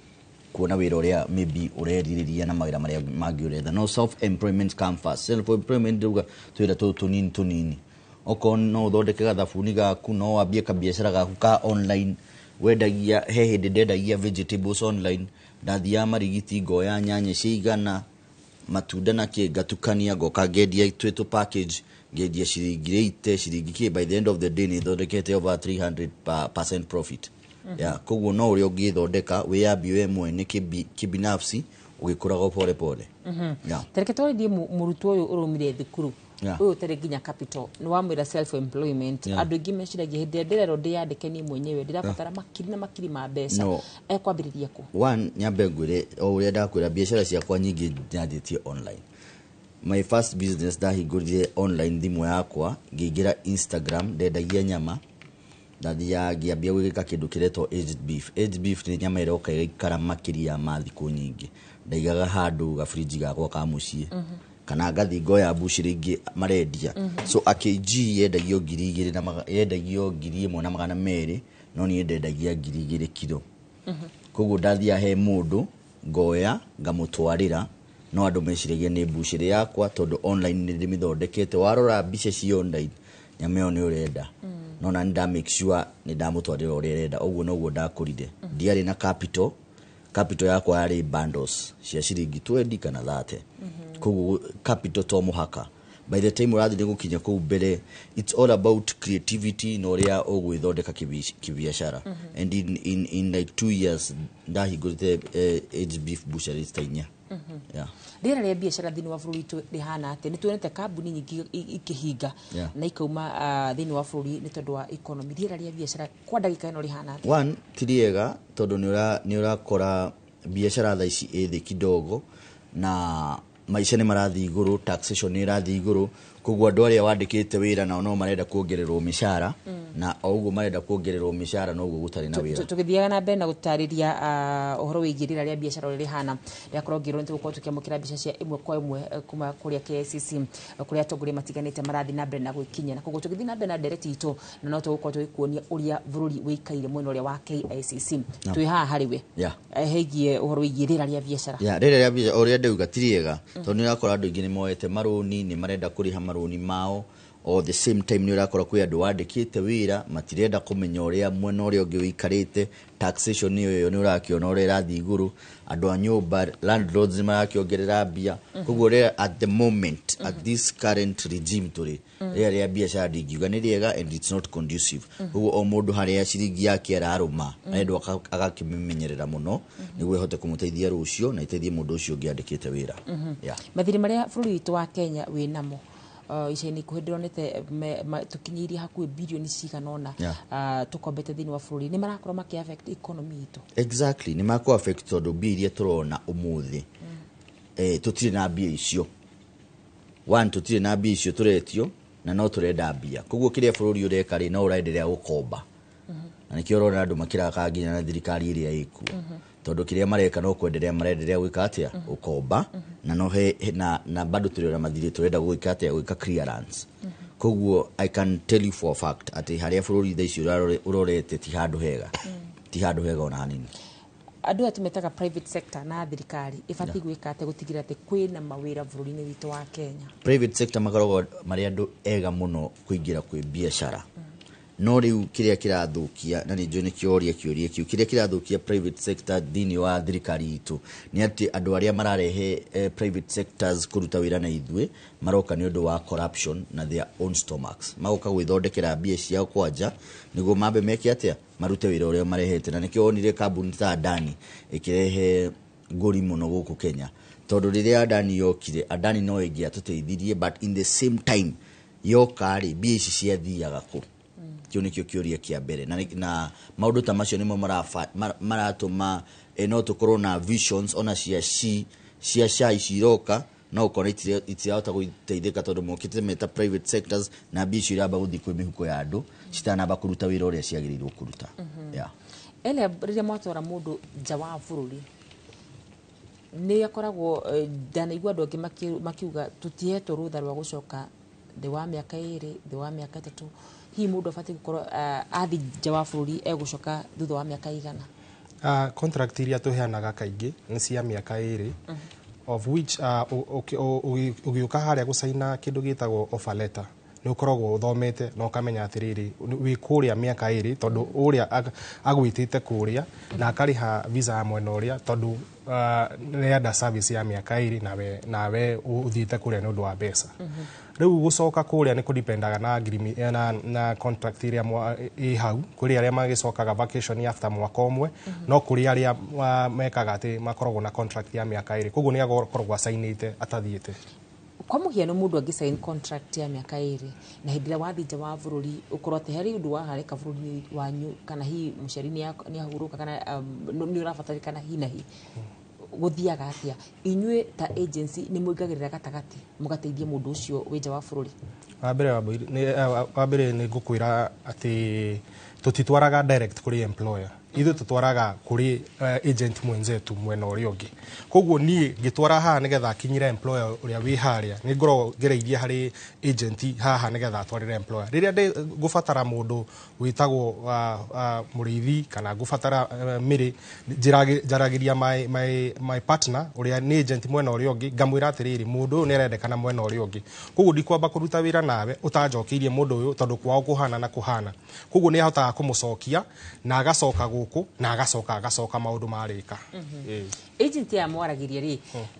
kuona wĩra ũrĩa maybe ũrerirĩria na mawĩra marĩa mangĩ ũretha. No self employment come first. Self employment ndauga twĩra tũtũ tũnini tũnini, okorwo no ũthondeke gathabuni gaku, no wambie kabiacara gaku ka online wendagia. He hĩndĩ ndendagia vegetables online, ndathiaga Marigiti ngoya nyanya cigana, matunda na kĩ, ngatukania, ngoka ngendia twĩ tũ package, ngendia ciringi 80, ciringi kĩ. By the end of the day nĩ thondekete over 300 percent profit. Yeah, koguo no ũrĩa ũngĩthondeka wĩyambie we mwene kibinafsi ũgĩkũraga pole pole. Yeah. Tareke twarĩrie mũrutwo ũyũ ũrũmire thukuru, ũyũ ũtarĩ nginya capital, nĩ wamwĩra self employment. Andũ aingĩ meciragia hĩndĩ ĩrĩa ndĩrerwo ndĩyandĩke niĩ mwenyewe ndĩrabatara makiri na makiri ma mbeca. No. Ekwambĩrĩria kũ? One, nyambe ngwĩre o ũrĩa ndakwĩra, biacara ciakwa nyingĩ nyanjĩtie online. My first business ndahingũrire online, thimũ yakwa, ngĩingĩra Instagram, ndendagia nyama. Ndathiaga ngĩambia gwĩka kĩndũ kĩretwo aged beef. Aged beef nĩ nyama ĩroka ĩgaikara makĩria ma thikũ nyingĩ. Ndaigaga handũ gabrinji gakwa ka mũciĩ, kana ngathiĩ ngoya mbucĩrĩ ingĩ marendia. So a kg yendagio 2,000 na yendagio 1,200, no niĩ ndendagia 2,000 kiro. Koguo ndathiaga he mũndũ, ngoya ngamũtwarĩra, no andũ meciragia nĩ mbucĩrĩ yakwa tondũ online nĩ ndĩmĩthondekete. Warora mbica cia online, nyama ĩyo nĩ ũrenda, no na nĩ nda make sure nĩ ndamũtwarĩra ũrĩa arenda. Ũguo noguo ndakũrire. Ndiarĩ na capital. Capital yakwa yarĩ bundles cia ciringi 20 kana 30. Koguo capital to mũhaka by the time ũrathiĩ gũkinya kũu mbere. It's all about creativity na ũrĩa ũgwĩthondeka kĩbiacara. And in like 2 years ndahingũrĩte aged beef butcheries ta inya. Yeah. Rĩera rĩa biacara thĩinĩ wa bũrũri witũ rĩhana atĩa? Nĩ tuonete kambuni nyingĩ ikĩhinga na ikauma thĩinĩ wa bũrũri nĩ tondũ wa economy. Rĩera rĩa biacara kwa ndagĩka ĩno rĩhana atĩa? One, ti rĩega tondũ nĩ ũrakora biacara thaa ici ĩ thĩ kidogo, na maica nĩ marathiĩ igũrũ, taxation nĩ ĩrathiĩ igũrũ. Koguo andũ arĩa wandĩkĩte wĩra nao no marenda kuongererwo mĩcara, na o ũguo marenda kuongererwo mĩcara noguo gũtarĩ na wĩra. Tũgĩthiaga na mbere na gũtarĩria ũhoro wĩgiĩ rĩera rĩa biacara ũrĩa rĩhana, rĩakorwo ngĩrwo nĩ tũgũkorwo tũkĩamũkĩra mbica cia ĩmwe kwa ĩmwe kuma kũrĩa KICC, kũrĩa atongoria matiganĩte marathiĩ na mbere na gwĩkinyia. Na koguo tũgĩthiĩ na mbere na ndereti itũ, na no tũgũkorwo tũgĩkuonia ũrĩa bũrũri wĩikaire mwena ũrĩa wa KICC. Twĩ haha harĩ we hegiĩ ũhoro wĩgiĩ rĩera rĩa biacara. Ya, rĩrĩa rĩa biacara ũrĩa ndauga ti rĩega tondũ nĩ ũrakora andũ aingĩ nĩ moete marũni, nĩ marenda kũrĩha marũni mao. O the same time nĩ ũrakora kwĩ andũ wandĩkĩte wĩra matirenda kũmenya ũrĩa mwena ũrĩa ũngĩ ũikarĩte. Taxation ĩyo nĩ ũrakĩona ũrĩa ĩrathiĩ igũrũ. Andũ a nyũmba, landlords, nĩ marakĩongerera mbia. Koguo rĩrĩa at the moment, at this current regime tũrĩ, rĩrĩa rĩa biacara ndingiuga nĩ rĩega and it's not conducive. Koguo o mũndũ harĩa ciringi yake ararũma arendwo agakĩmĩmenyerera mũno nĩguo ĩhote kũmũteithia rũciũ na ĩteithie mũndũ ũcio ũngĩ andĩkĩte wĩra. Yeah. Mathirĩ marĩa bũrũri witũ wa Kenya wĩ namo ica-inĩ ikuhĩ ndĩronete tũkinyĩirie hakuhĩ birioni cigana ũna tũkombete thĩinĩ wa bũrũri, nĩ marakorwo makĩ affect economy itũ? Exactly, nĩ makũ affect tondũ mbia iria tũrona ũmũthĩ, tũtirĩ na mbia icio. One, tũtirĩ na mbia icio tũretio na no tũrenda mbia. Koguo kĩrĩa bũrũri ũreka rĩ, no ũraenderea gũkomba, na nĩkĩo ũrona andũ makĩraka nginya na thirikari ĩrĩa ĩkuo, tondũ kĩrĩa mareka no kwenderea marenderea gwĩka atĩa? Gũkomba. Na no he na bado tũrĩ ona mathirĩ tũrenda gwĩka atĩa? Gwĩka clearance. Koguo I can tell you for a fact atĩ harĩa bũrũri thaa ici ũrorete ti handũ hega, ti handũ hega ona hanini. Andũ aya tũmetaga private sector na thirikari ĩbatiĩ gwĩka atĩa gũtigĩrĩra atĩ kwĩna mawĩra bũrũri-inĩ witũ wa Kenya? Private sector makoragwo marĩ andũ ega mũno kũingĩra kwĩ biacara, no rĩu kĩrĩa kĩrathũkia, na nĩ njũĩ nĩ kĩoria kĩũria kĩu, kĩrĩa kĩrathũkia private sector thĩinĩ wa thirikari itũ nĩ atĩ andũ arĩa mararehe private sectors kũruta wĩra na ithuĩ maroka nĩ ũndũ wa corruption na their own stomachs. Magoka gwĩthondekera mbia ciao kwanja nĩguo mambe meke atĩa? Marute wĩra ũrĩa marehete. Na nĩkĩo wonire kambuni ta Adani ĩkĩrehe ngũri mũno gũkũ Kenya, tondũ rĩrĩa Adani yokire, Adani no ĩngĩatũteithirie, but in the same time yoka rĩ, mbia ici ciathiaga kũ? Kĩu nĩkĩo kĩũria kĩa mbere. Na maũndũ ta macio nĩmo maratũma no tũkorwo na visions ona cia SHA ici iroka, no ũkona itirahota gũteithĩka tondũ mokĩte meta private sectors na mbia icio iramba gũthiĩ kwĩ mĩhuko ya andũ citanamba kũruta wĩra ũrĩa ciagĩrĩirwo kũruta. Yeah. Ele rĩrĩa mwatwara mũndũ nja wa bũrũri nĩ akoragwo ndanaigua andũ angĩ makiuga tũtihetwo rũtha rwa gũcoka thĩ wa mĩaka 2, thĩ wa mĩaka 3. Hihi mũndũ abatiĩ gũkorwo athiĩ nja wa bũrũri egũcoka thutha wa mĩaka igana? Contract iria tũheanaga kaingĩ nĩ cia mĩaka 2, of which ũgĩũka harĩa gũcaina kĩndũ gĩtagwo offer letter nĩ ũkoragwo ũthomete na ũkamenya atĩrĩrĩ, wĩ kũrĩa mĩaka 2, tondũ ũrĩa agwĩtĩte kũrĩa na akarĩha visa ya mwena ũrĩa tondũ nĩarenda service ya mĩaka 2, nawe ũthiĩte kũrĩa nĩ ũndũ wa mbeca. Rĩu gũcoka kũrĩa nĩ kũdipendaga na, na contract ĩrĩa ĩ hau. Kũrĩ arĩa magĩcokaga vacation after mwaka ũmwe, no kũrĩ arĩa mekaga atĩ makoragwo na contract ya mĩaka 2, koguo nĩ akoragwo acainĩte atathiĩte. Kwa mũhiano, mũndũ angĩ sign contract ya mĩaka 2 na hĩndĩ ĩrĩa wathiĩ nja wa bũrũri ũkorwo atĩ harĩ ũndũ waharĩka bũrũri-inĩ wanyu, kana hihi mũciari nĩ ahurũka, kana nĩ ũrabatarĩkana hi na hi, Gũthiaga atĩa? Inyuĩ ta agency nĩ mũingagĩrĩra gatagatĩ mũgateithia mũndũ ũcio wĩ nja wa bũrũri? Wa mbere, Wambũi, wa mbere nĩ ngũkwĩra atĩ tũtitwaraga direct kũrĩ employer. Ithuĩ tũtwaraga kũrĩ agent mwenzetu mwena ũrĩa ũngĩ. Koguo niĩ ngĩtwara haha nĩgetha akinyĩre employer ũrĩa wĩ harĩa, nĩ ngoragwo ngereirie harĩ agent haha nĩgetha atwarĩre employer. Rĩrĩa ngũbatara mũndũ wĩtagwo mũrĩithi kana ngũbatara mĩrĩ, njaragĩria my partner ũrĩa nĩ agent mwena ũrĩa ũngĩ, ngamwĩra atĩrĩrĩ, mũndũ ũyũ nĩ arendekana mwena ũrĩa ũngĩ, koguo ndikwamba kũruta wĩra nawe ũtanjokeirie mũndũ ũyũ, tondũ kwao kũhana na kũhana. Koguo nĩ ahotaga kũmũcokia na agacoka gũkũ na agacoka agacoka maũndũ marĩka. Ĩĩ. Agent aya mwaragĩria rĩ,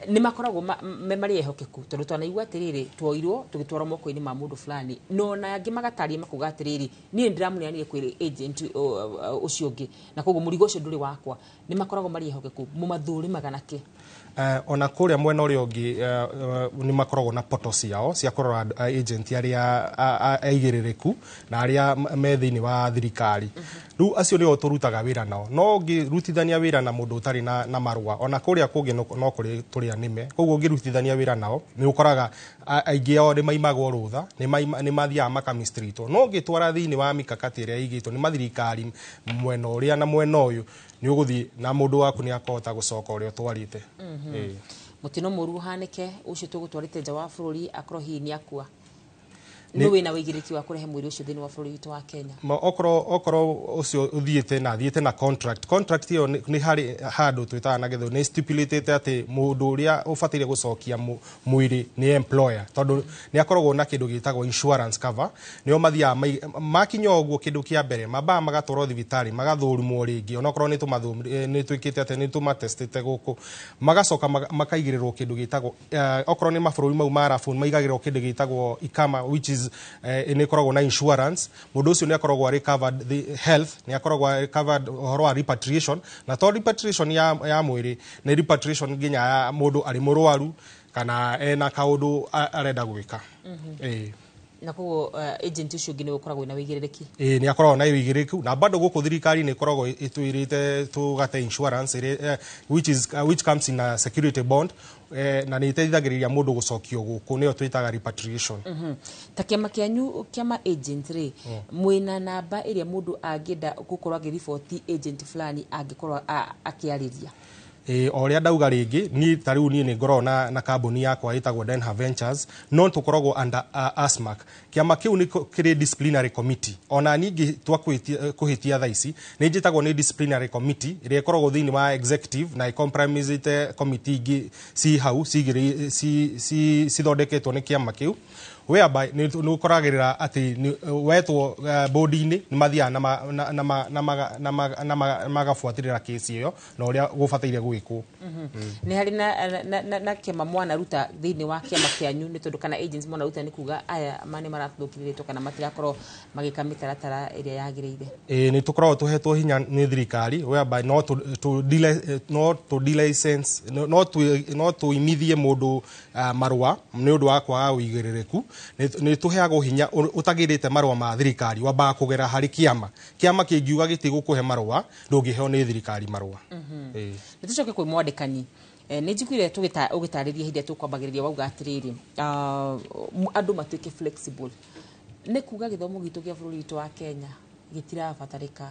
nĩ makoragwo me marĩ ehokeku? Tondũ twanaigua atĩrĩrĩ, tuoirwo tũgĩtwarwo moko-inĩ ma mũndũ fulani, no ona angĩ magataria makuga atĩrĩrĩ, niĩ nĩndĩramũneanire kwĩ agent ũcio ũngĩ, na koguo mũrigo ũcio ndũrĩ wakwa. Nĩ makoragwo marĩ ehokeku? Mũmathũrimaga nakĩ? Ona kũrĩa mwena ũrĩa ũngĩ nĩ makoragwo na portal ciao cia kũrora agent arĩa aigĩrĩrĩku na arĩa me thĩinĩ wa thirikari. Rĩu acio nĩo tũrutaga wĩra nao. No ũngĩrutithania wĩra na mũndũ ũtarĩ na marũa, ona kũrĩa kũngĩ no kũrĩ tũrĩa nĩme. Koguo ũngĩrutithania wĩra nao nĩ ũkoraga aingĩ ao nĩ maimagwo rũtha, nĩ mathiaga makamistreatwo. No ũngĩtwara thĩinĩ wa mikakati ĩrĩa ĩigĩtwo nĩ mathirikari mwena ũrĩa na mwena ũyũ, nĩ ũgũthiĩ na mũndũ waku nĩ akũhota gũcoka ũrĩa ũtwarĩte. Ĩĩ. Mũtino mũru ũhanĩke, ũcio tũgũtwarĩte nja wa bũrũri akorwo hihi nĩ akua, nĩ wĩna wĩigĩrĩki wa kũrehe mwĩrĩ ũcio thĩinĩ wa bũrũri witũ wa Kenya? Okorwo ũcio ũthiĩte na athiĩte na contract ĩyo nĩ harĩ handũ twĩtaga na gĩthũngũ nĩ stipulated atĩ mũndũ ũrĩa ũbataire gũcokia mwĩrĩ nĩ employer, tondũ nĩ akoragwo na kĩndũ gĩtagwo insurance cover. Nĩo mathiaga makinya ũguo, kĩndũ kĩa mbere mambaga magatwarwo thibitarĩ magathũrimwo rĩngĩ, onokorwo nĩ tũmathũri nĩ twĩkĩte atĩ nĩ tũmatestĩte gũkũ, magacoka makaigĩrĩrwo kĩndũ gĩtagwo okorwo nĩ mabũrũri mau ma Arabu, maigagĩrĩrwo kĩndũ gĩtagwo ikama, which is nĩ ĩkoragwo na insurance. Mũndũ ũcio nĩ akoragwo arĩ covered the health, nĩ akoragwo arĩ covered ũhoro wa repatriation, na to repatriation ya mwĩrĩ, nĩ repatriation nginya ya mũndũ arĩ mũrwaru kana ena kaũndũ arenda gwĩka. Ĩĩ. Na koguo agent ũcio ũngĩ nĩ ũkoragwo na wĩigĩrĩrĩki? Ĩĩ, nĩ akoragwo na ũigĩrĩrĩku. Na bado gũkũ thirikari nĩ ĩkoragwo ĩtwĩrĩte tũgate insurance ĩrĩa, which comes in a security bond, na nĩ ĩteithagĩrĩria mũndũ gũcokio gũkũ, nĩyo twĩtaga repatriation. Ta kĩama kĩanyu, kĩama agent rĩ, mwĩna namba ĩrĩa mũndũ angĩenda gũkorwo akĩriboti agent fulani angĩkorwo akĩarĩria? Ĩ, o ũrĩa ndauga rĩngĩ, niĩ ta rĩu niĩ nĩ ngoragwo na kambuni yakwa ĩtagwo Denha Ventures, no tũkoragwo under ASMAC. Kĩama kĩu nĩ kĩrĩ disciplinary committee. Ona niĩ ingĩtua kũhĩtia thaa ici, nĩ njĩtagwo nĩ disciplinary committee ĩrĩa ĩkoragwo thĩinĩ wa executive na ĩcompromisĩte committee ingĩ ci hau cithondeketwo nĩ kĩama kĩu, whereby nĩ ũkoragĩrĩra atĩ wetwo board-inĩ nĩ mathiaga na magabuatĩrĩra kesi ĩyo na ũrĩa gũbataire gwĩkwo. Nĩ harĩ na kĩama mwanaruta thĩinĩ wa kĩama kĩanyu, nĩ tondũ kana agents mwanaruta nĩ kuga aya ma nĩ marathũkĩrĩtwo kana matirakorwo magĩka mĩtaratara ĩrĩa yagĩrĩire? Ĩĩ, nĩ tũkoragwo tũhetwo hinya nĩ thirikari whereby no tũ delicense, no tũimithie mũndũ marũa nĩ ũndũ wa kwaga ũigĩrĩrĩku. Nĩ tũheagwo hinya. Ũtagĩrĩte marũa ma thirikari wambaga kũgera harĩ kĩama. Kĩama kĩngiuga gĩtigũkũhe marũa, ndũngĩheo nĩ thirikari marũa. Ĩĩ. Nĩ tũcoke kwĩ mwandĩkani. Nĩ njiguire ũgĩtarĩria hĩndĩ ĩrĩa tũkwambagĩrĩria, wauga atĩrĩrĩ, andũ matuĩke flexible, nĩ kuga gĩthomo gitũ kĩa bũrũri witũ wa Kenya gĩtirabatarĩka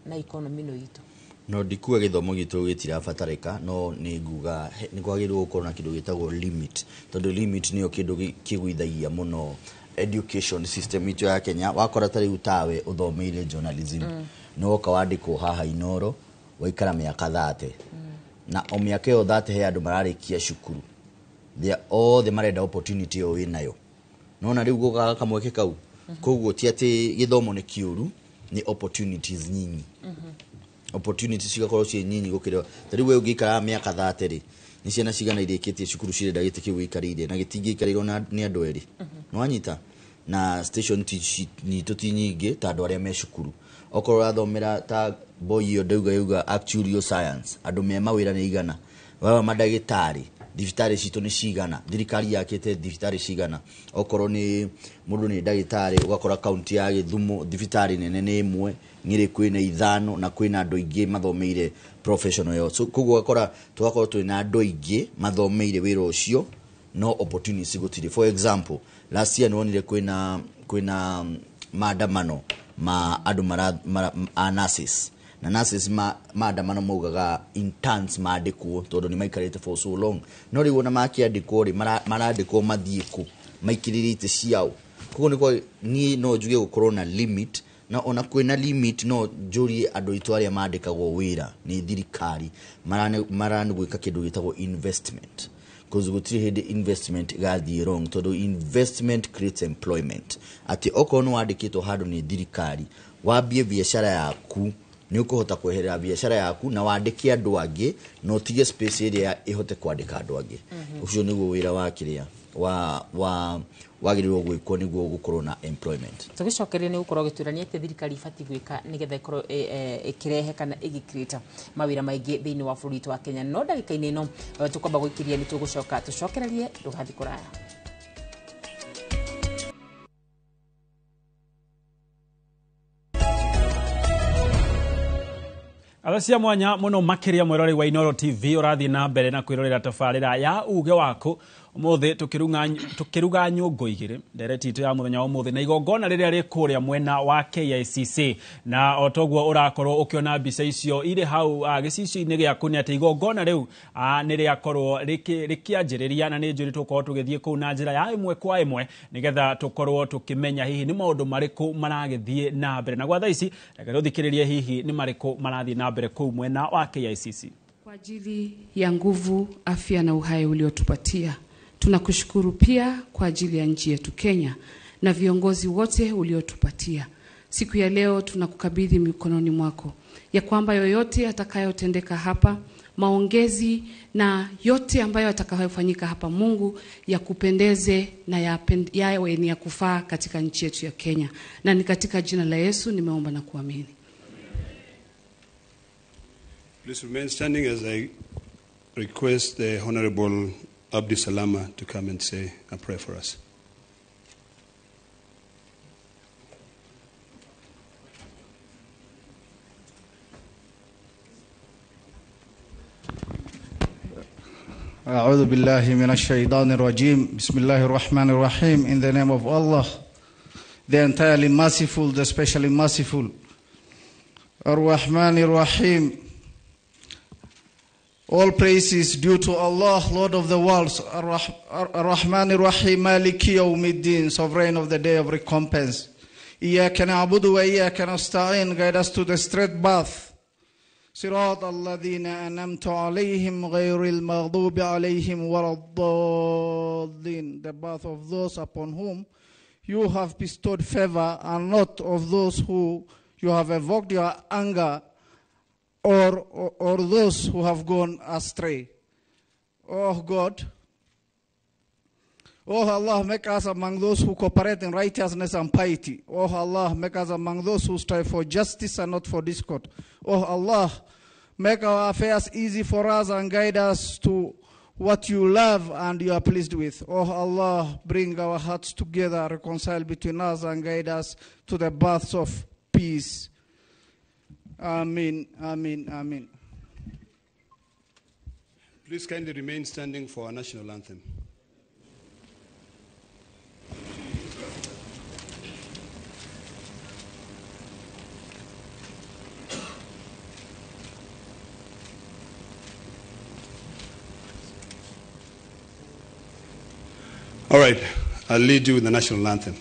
na economy ĩno itũ? No ndikuga gĩthomo gitũ gĩtirabatarĩka, no nĩ nguga nĩ kwagĩrĩirwo gũkorwo na kĩndũ gĩtagwo limit, tondũ limit nĩyo kĩndũ kĩgũithagia mũno education system itũ ya Kenya. Wakora ta rĩu tawe ũthomeire journalism, nĩ woka wandĩkwo haha Inoro, waikara mĩaka 30, na o mĩaka ĩyo 30 he andũ mararĩkia cukuru. They are othe marenda opportunity ĩyo wĩnayo, nona rĩu gũkaga kamweke kau. Koguo ti atĩ gĩthomo nĩ kĩũru, nĩ opportunities nyinyi, opportunities cigakorwo ciĩ nyinyi gũkĩra ta rĩu we ũngĩikara mĩaka 30 rĩ, nĩ ciana cigana irĩkĩtie cukuru cirenda gĩtĩ kĩu gĩikarĩire na gĩtingĩikarĩrwo nĩ andũ erĩ? Nĩwanyita? Na station ti nyitũ ti nyingĩ ta andũ arĩa me cukuru. Okorwo ũrathomera ta boy ĩyo ndauga yauga actuarial science, andũ me mawĩra nĩ igana, baba mandagĩtarĩ. Thibitarĩ citũ nĩ cigana, thirikari yakĩte thibitarĩ cigana. Okorwo nĩ mũndũ nĩ ndagĩtarĩ, ũgakora kaunti ya Gĩthumo thibitarĩ nene nĩ ĩmwe, Nyĩrĩ kwĩna 5 na kwĩna andũ aingĩ mathomeire professional ĩyo. So koguo ũgakora tũgakorwo twĩna andũ aingĩ mathomeire wĩra ũcio no opportunities gũtirĩ. For example, last year nĩwonire kwĩna maandamano ma andũ mara a nurses na nurses maandamano maugaga interns mandĩkwo tondũ nĩ maikarĩte for so long, no rĩu ona makĩandĩkwo rĩ, marandĩkwo mathiĩ kũ maikĩrĩire itĩ ciao. Koguo nĩ niĩ no njuge gũkorwo na limit, na ona kwĩna limit no njũrie andũ aitũ arĩa mandĩkagwo wĩra nĩ thirikari marani gwĩka kĩndũ gĩtagwo investment, cause gũtirĩ hĩndĩ investment ĩgathiĩ wrong, tondũ investment creates employment. Atĩ okorwo nĩ wandĩkĩtwo handũ nĩ thirikari wambie biacara yaku, nĩ ũkũhota kweherera biacara yaku na wandĩke andũ angĩ na ũtige space ĩrĩa ĩhote kwandĩka andũ angĩ. Ũcio nĩguo wĩra wa kĩrĩa wa wagĩrĩirwo gwĩkwo nĩguo gũkorwo na employment. Tũgĩcokeria nĩ gũkorwo gĩtwĩra nĩ atĩ thirikari ibatiĩ gwĩka nĩgetha ĩkorwo ĩkĩrehe kana ĩgĩcreate mawĩra maingĩ thĩinĩ wa bũrũri witũ wa Kenya. No ndagĩka-inĩ ĩno tũkwamba gũikĩria, nĩ tũgũcoka tũcokererie, ndũgathiĩ kũraya. Atha cia mwanya muno makiria mwirori wa Inooro TV urathie na mbere na kwirorera tabarira ya uge waku umuthi tukiruga nyungu igiri ndereti itu ya muthenya wa umuthi na igongona riria ri kuria mwena wa KICC, na otoguo urakorwo ukiona mbica icio iri hau gicicio-inĩ gĩaku nĩ atĩ igongona riu nĩ rĩakorwo rĩkĩanjĩrĩria, na nĩ njũĩ tũkorwo tũgĩthiĩ kũu na njĩra ya ĩmwe kwa ĩmwe nĩgetha tũkorwo tũkĩmenya hihi nĩ maũndũ marĩkũ maragĩthiĩ na mbere. Na gwa thaa ici reke tũthikĩrĩrie hihi nĩ marĩkũ marathiĩ na mbere kũu mwena wa KICC. Kwa ajili ya nguvu, afya na uhai uliotupatia, tunakushukuru pia kwa ajili ya nchi yetu Kenya na viongozi wote uliotupatia. Siku ya leo tunakukabidhi mikononi mwako, ya kwamba yoyote atakayotendeka hapa, maongezi na yote ambayo atakayofanyika hapa, Mungu yakupendeze na yawe ni ya kufaa katika nchi yetu ya Kenya. Na ni katika jina la Yesu nimeomba na kuamini. Please remain standing as I request the Honorable Abdi Salama to come and say a prayer for us. أعوذ بالله من الشيطان الرجيم. بسم الله الرحمن الرحيم. In the name of Allah, the entirely merciful, the specially merciful. Ar-Rahman ar-Rahim. All praise is due to Allah, Lord of the worlds, Ar-Rahman ar-Rahim, Maliki Yawmiddin, sovereign of the day of recompense. Iyyaka na'budu wa iyyaka nasta'in, guide us to the straight path. Sirat alladhina an'amta alayhim ghayril maghdubi alayhim waladdallin, the path of those upon whom you have bestowed favor and not of those who you have evoked your anger, or those who have gone astray. Oh God, oh Allah, make us among those who cooperate in righteousness and piety. Oh Allah, make us among those who strive for justice and not for discord. Oh Allah, make our affairs easy for us and guide us to what you love and you are pleased with. Oh Allah, bring our hearts together, reconcile between us and guide us to the paths of peace. Amen, amen, amen. Please kindly remain standing for our national anthem. All right, I'll lead you with the national anthem.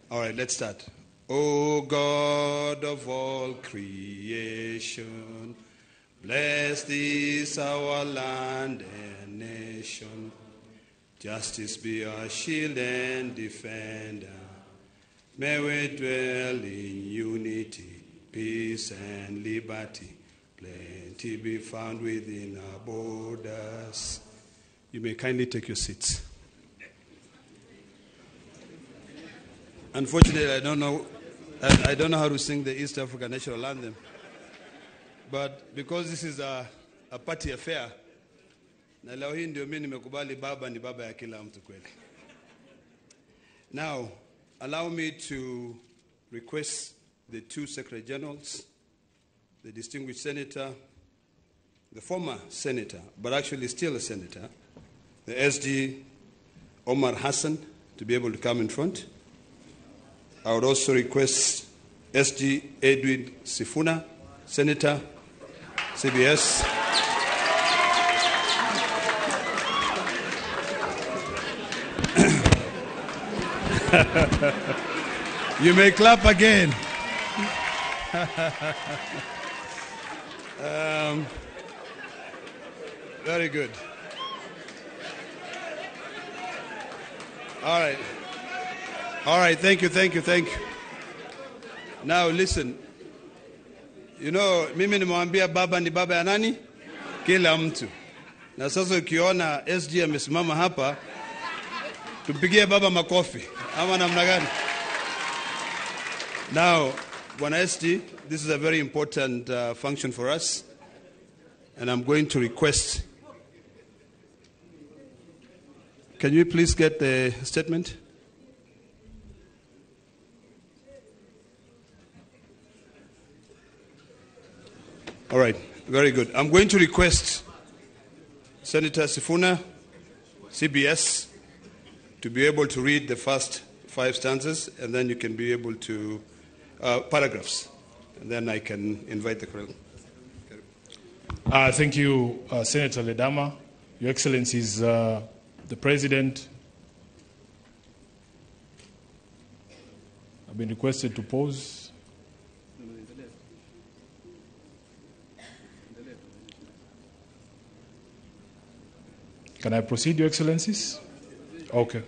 All right, let's start. O God of all creation, bless this our land and nation. Justice be our shield and defender. May we dwell in unity, peace and liberty. Plenty be found within our borders. You may kindly take your seats. Unfortunately, I don't know how to sing the East African National Anthem. But because this is a party affair, Na leo hii ndio mimi nimekubali baba ni baba ya kila mtu kweli. Now, allow me to request the two Secretary Generals, the distinguished senator, the former senator, but actually still a senator, the SG Omar Hassan, to be able to come in front. I would also request SG Edwin Sifuna, Senator, CBS. You may clap again. Very good. All right. All right, thank you, thank you, thank you. Now listen. You know, mimi nimewambia baba ni baba ya nani? Kila mtu. Na sasa ukiona SG amesimama hapa, tumpigie baba makofi. Ama namna gani? Now, Bwana SG, this is a very important function for us. And I'm going to request. Can you please get the statement? All right, very good. I'm going to request Senator Sifuna, CBS, to be able to read the first 5 stanzas, and then you can be able to, paragraphs, and then I can invite the colonel. Thank you, Senator Ledama. Your Excellencies, the President. I've been requested to pause. Can I proceed, Your Excellencies? Okay.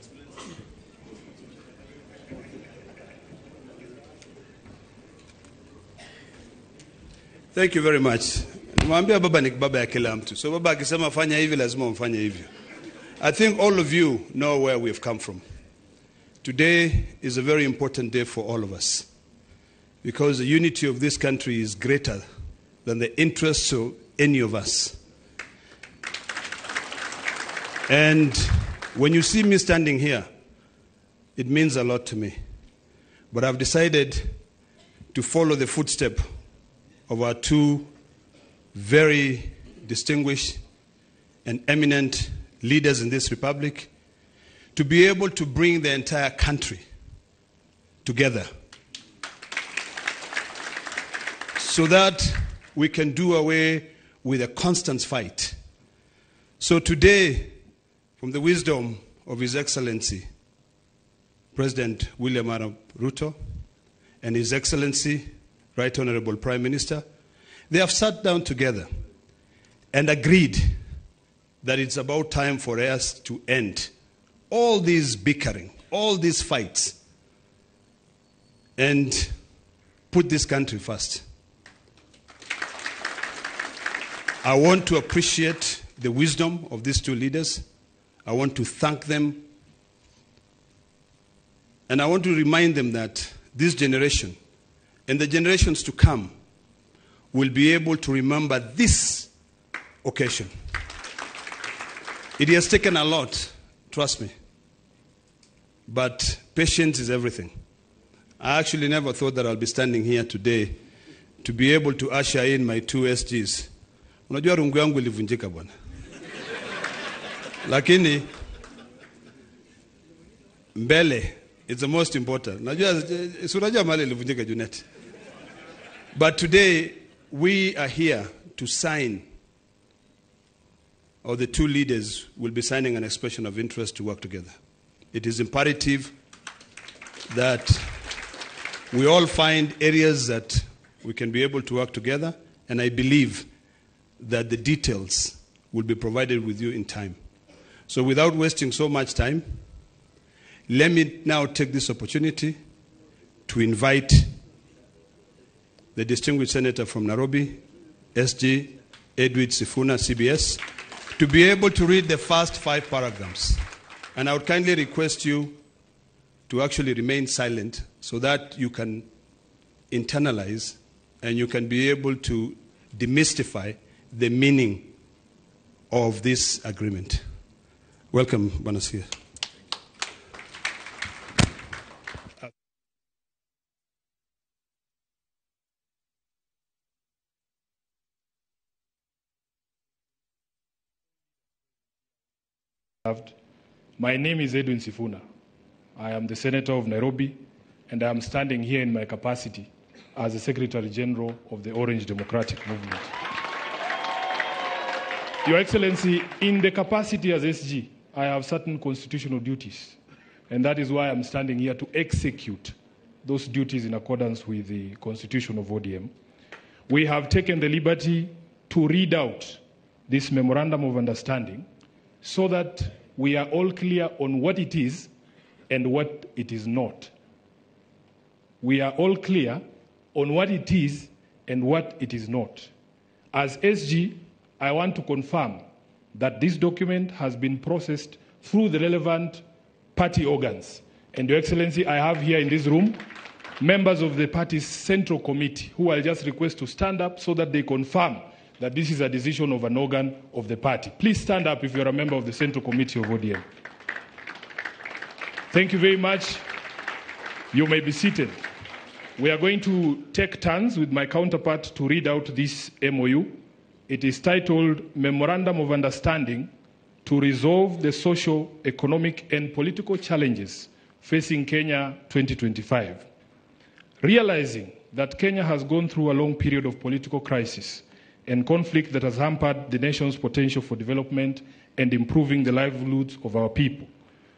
Thank you very much. Nimwambia baba ni baba ya kila mtu. So baba akisema fanya hivi lazima umfanye hivyo. I think all of you know where we have come from. Today is a very important day for all of us because the unity of this country is greater than the interests of any of us. And when you see me standing here, it means a lot to me. But I've decided to follow the footstep of our two very distinguished and eminent leaders in this republic to be able to bring the entire country together so that we can do away with a constant fight. So today, from the wisdom of His Excellency, President William Arap Ruto, and His Excellency, Right Honorable Prime Minister, they have sat down together and agreed that it's about time for us to end all these bickering, all these fights, and put this country first. I want to appreciate the wisdom of these two leaders. I want to thank them. And I want to remind them that this generation and the generations to come will be able to remember this occasion. It has taken a lot, trust me. But patience is everything. I actually never thought that I'll be standing here today to be able to usher in my two SGs. Unajua rungu yangu ilivunjika bwana. Lakini mbele it's the most important. Najua si unajua mahali ilivunjika Junet. But today we are here to sign, or the two leaders will be signing an expression of interest to work together. It is imperative that we all find areas that we can be able to work together, and I believe that the details will be provided with you in time. So without wasting so much time, let me now take this opportunity to invite the distinguished senator from Nairobi, SG Edwin Sifuna, CBS, to be able to read the first 5 paragraphs. And I would kindly request you to actually remain silent so that you can internalize and you can be able to demystify the meaning of this agreement. Welcome, Bwana CS. My name is Edwin Sifuna. I am the Senator of Nairobi, and I am standing here in my capacity as the Secretary General of the Orange Democratic Movement. Your Excellency, in the capacity as SG, I have certain constitutional duties, and that is why I'm standing here to execute those duties in accordance with the Constitution of ODM. We have taken the liberty to read out this Memorandum of Understanding so that we are all clear on what it is and what it is not. We are all clear on what it is and what it is not. As SG, I want to confirm that this document has been processed through the relevant party organs. And Your Excellency, I have here in this room members of the party's central committee who I'll just request to stand up so that they confirm that this is a decision of an organ of the party. Please stand up if you're a member of the Central Committee of ODM. Thank you very much. You may be seated. We are going to take turns with my counterpart to read out this MOU. It is titled Memorandum of Understanding to Resolve the Social, Economic and Political Challenges Facing Kenya 2025. Realizing that Kenya has gone through a long period of political crisis and conflict that has hampered the nation's potential for development and improving the livelihoods of our people.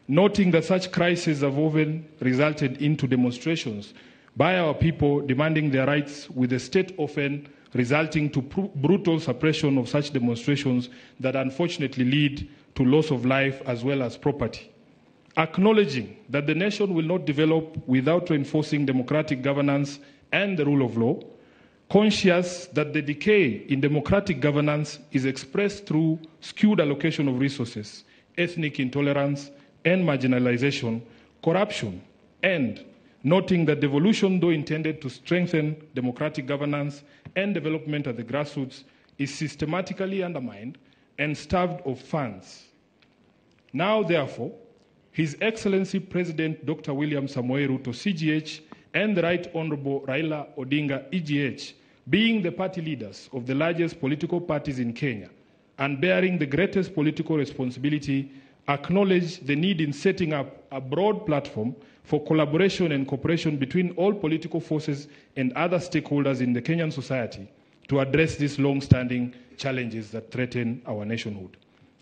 Noting that such crises have often resulted into demonstrations by our people demanding their rights, with the state often resulting to brutal suppression of such demonstrations that unfortunately lead to loss of life as well as property. Acknowledging that the nation will not develop without reinforcing democratic governance and the rule of law, conscious that the decay in democratic governance is expressed through skewed allocation of resources, ethnic intolerance and marginalization, corruption, and noting that devolution, though intended to strengthen democratic governance and development at the grassroots, is systematically undermined and starved of funds. Now, therefore, His Excellency President Dr. William Samoei Ruto, CGH, and the Right Honorable Raila Odinga, EGH, being the party leaders of the largest political parties in Kenya and bearing the greatest political responsibility, acknowledge the need in setting up a broad platform for collaboration and cooperation between all political forces and other stakeholders in the Kenyan society to address these long-standing challenges that threaten our nationhood.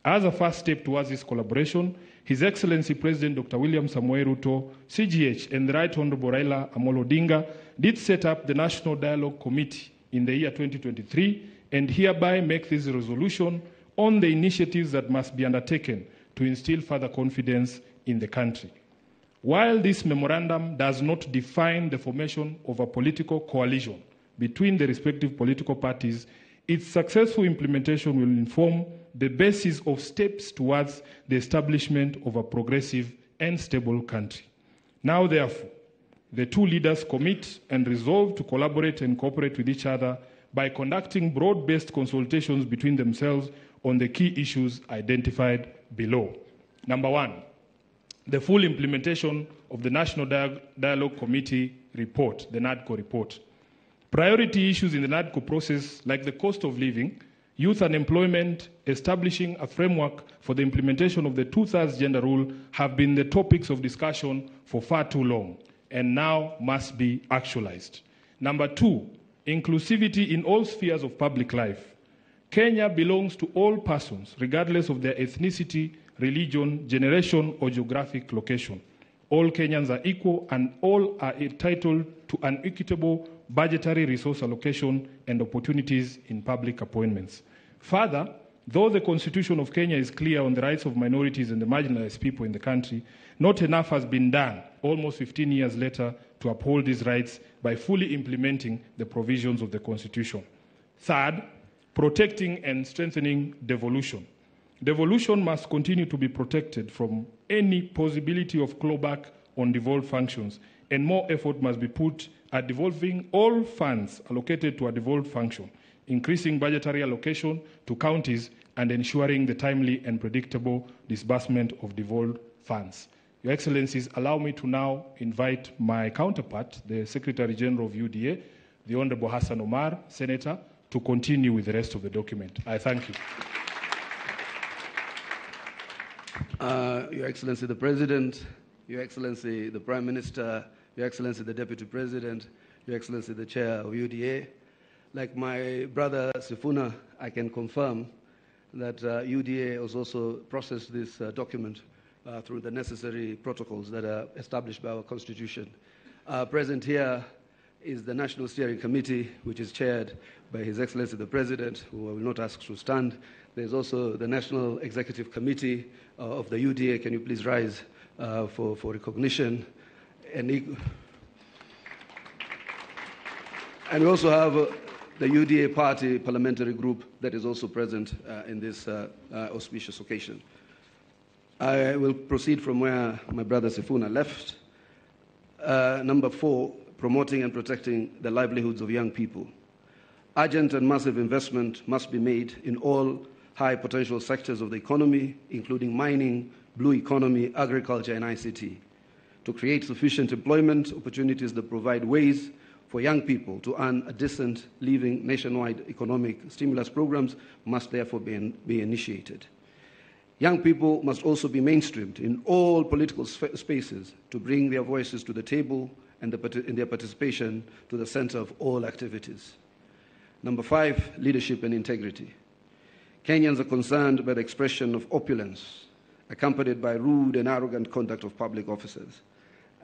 As a first step towards this collaboration, His Excellency President Dr. William Samoei Ruto, CGH, and the Right Honorable Raila Amolo Odinga did set up the National Dialogue Committee in the year 2023 and hereby make this resolution on the initiatives that must be undertaken to instill further confidence in the country. While this memorandum does not define the formation of a political coalition between the respective political parties, its successful implementation will inform the basis of steps towards the establishment of a progressive and stable country. Now, therefore, the two leaders commit and resolve to collaborate and cooperate with each other by conducting broad-based consultations between themselves on the key issues identified below. Number one, the full implementation of the National Dialogue Committee report, the NADCO report. Priority issues in the NADCO process, like the cost of living, youth unemployment, establishing a framework for the implementation of the two-thirds gender rule, have been the topics of discussion for far too long and now must be actualized. Number two, inclusivity in all spheres of public life. Kenya belongs to all persons, regardless of their ethnicity, religion, generation, or geographic location. All Kenyans are equal and all are entitled to an equitable budgetary resource allocation and opportunities in public appointments. Further, though the Constitution of Kenya is clear on the rights of minorities and the marginalized people in the country, not enough has been done almost 15 years later to uphold these rights by fully implementing the provisions of the Constitution. Third, protecting and strengthening devolution. Devolution must continue to be protected from any possibility of clawback on devolved functions, and more effort must be put at devolving all funds allocated to a devolved function, increasing budgetary allocation to counties and ensuring the timely and predictable disbursement of devolved funds. Your Excellencies, allow me to now invite my counterpart, the Secretary General of UDA, the Honorable Hassan Omar, Senator, to continue with the rest of the document. I thank you. Your Excellency the President, Your Excellency the Prime Minister, Your Excellency the Deputy President, Your Excellency the Chair of UDA. Like my brother Sifuna, I can confirm that UDA has also processed this document through the necessary protocols that are established by our Constitution. Present here is the National Steering Committee, which is chaired by His Excellency the President, who I will not ask to stand. There's also the National Executive Committee of the UDA. Can you please rise for recognition? And we also have the UDA Party Parliamentary Group that is also present in this auspicious occasion. I will proceed from where my brother Sifuna left. Number 4, promoting and protecting the livelihoods of young people. Urgent and massive investment must be made in all high potential sectors of the economy, including mining, blue economy, agriculture, and ICT, to create sufficient employment opportunities that provide ways for young people to earn a decent living. Nationwide economic stimulus programs must therefore be initiated. Young people must also be mainstreamed in all political spaces to bring their voices to the table and their participation to the center of all activities. Number 5, leadership and integrity. Kenyans are concerned by the expression of opulence accompanied by rude and arrogant conduct of public officers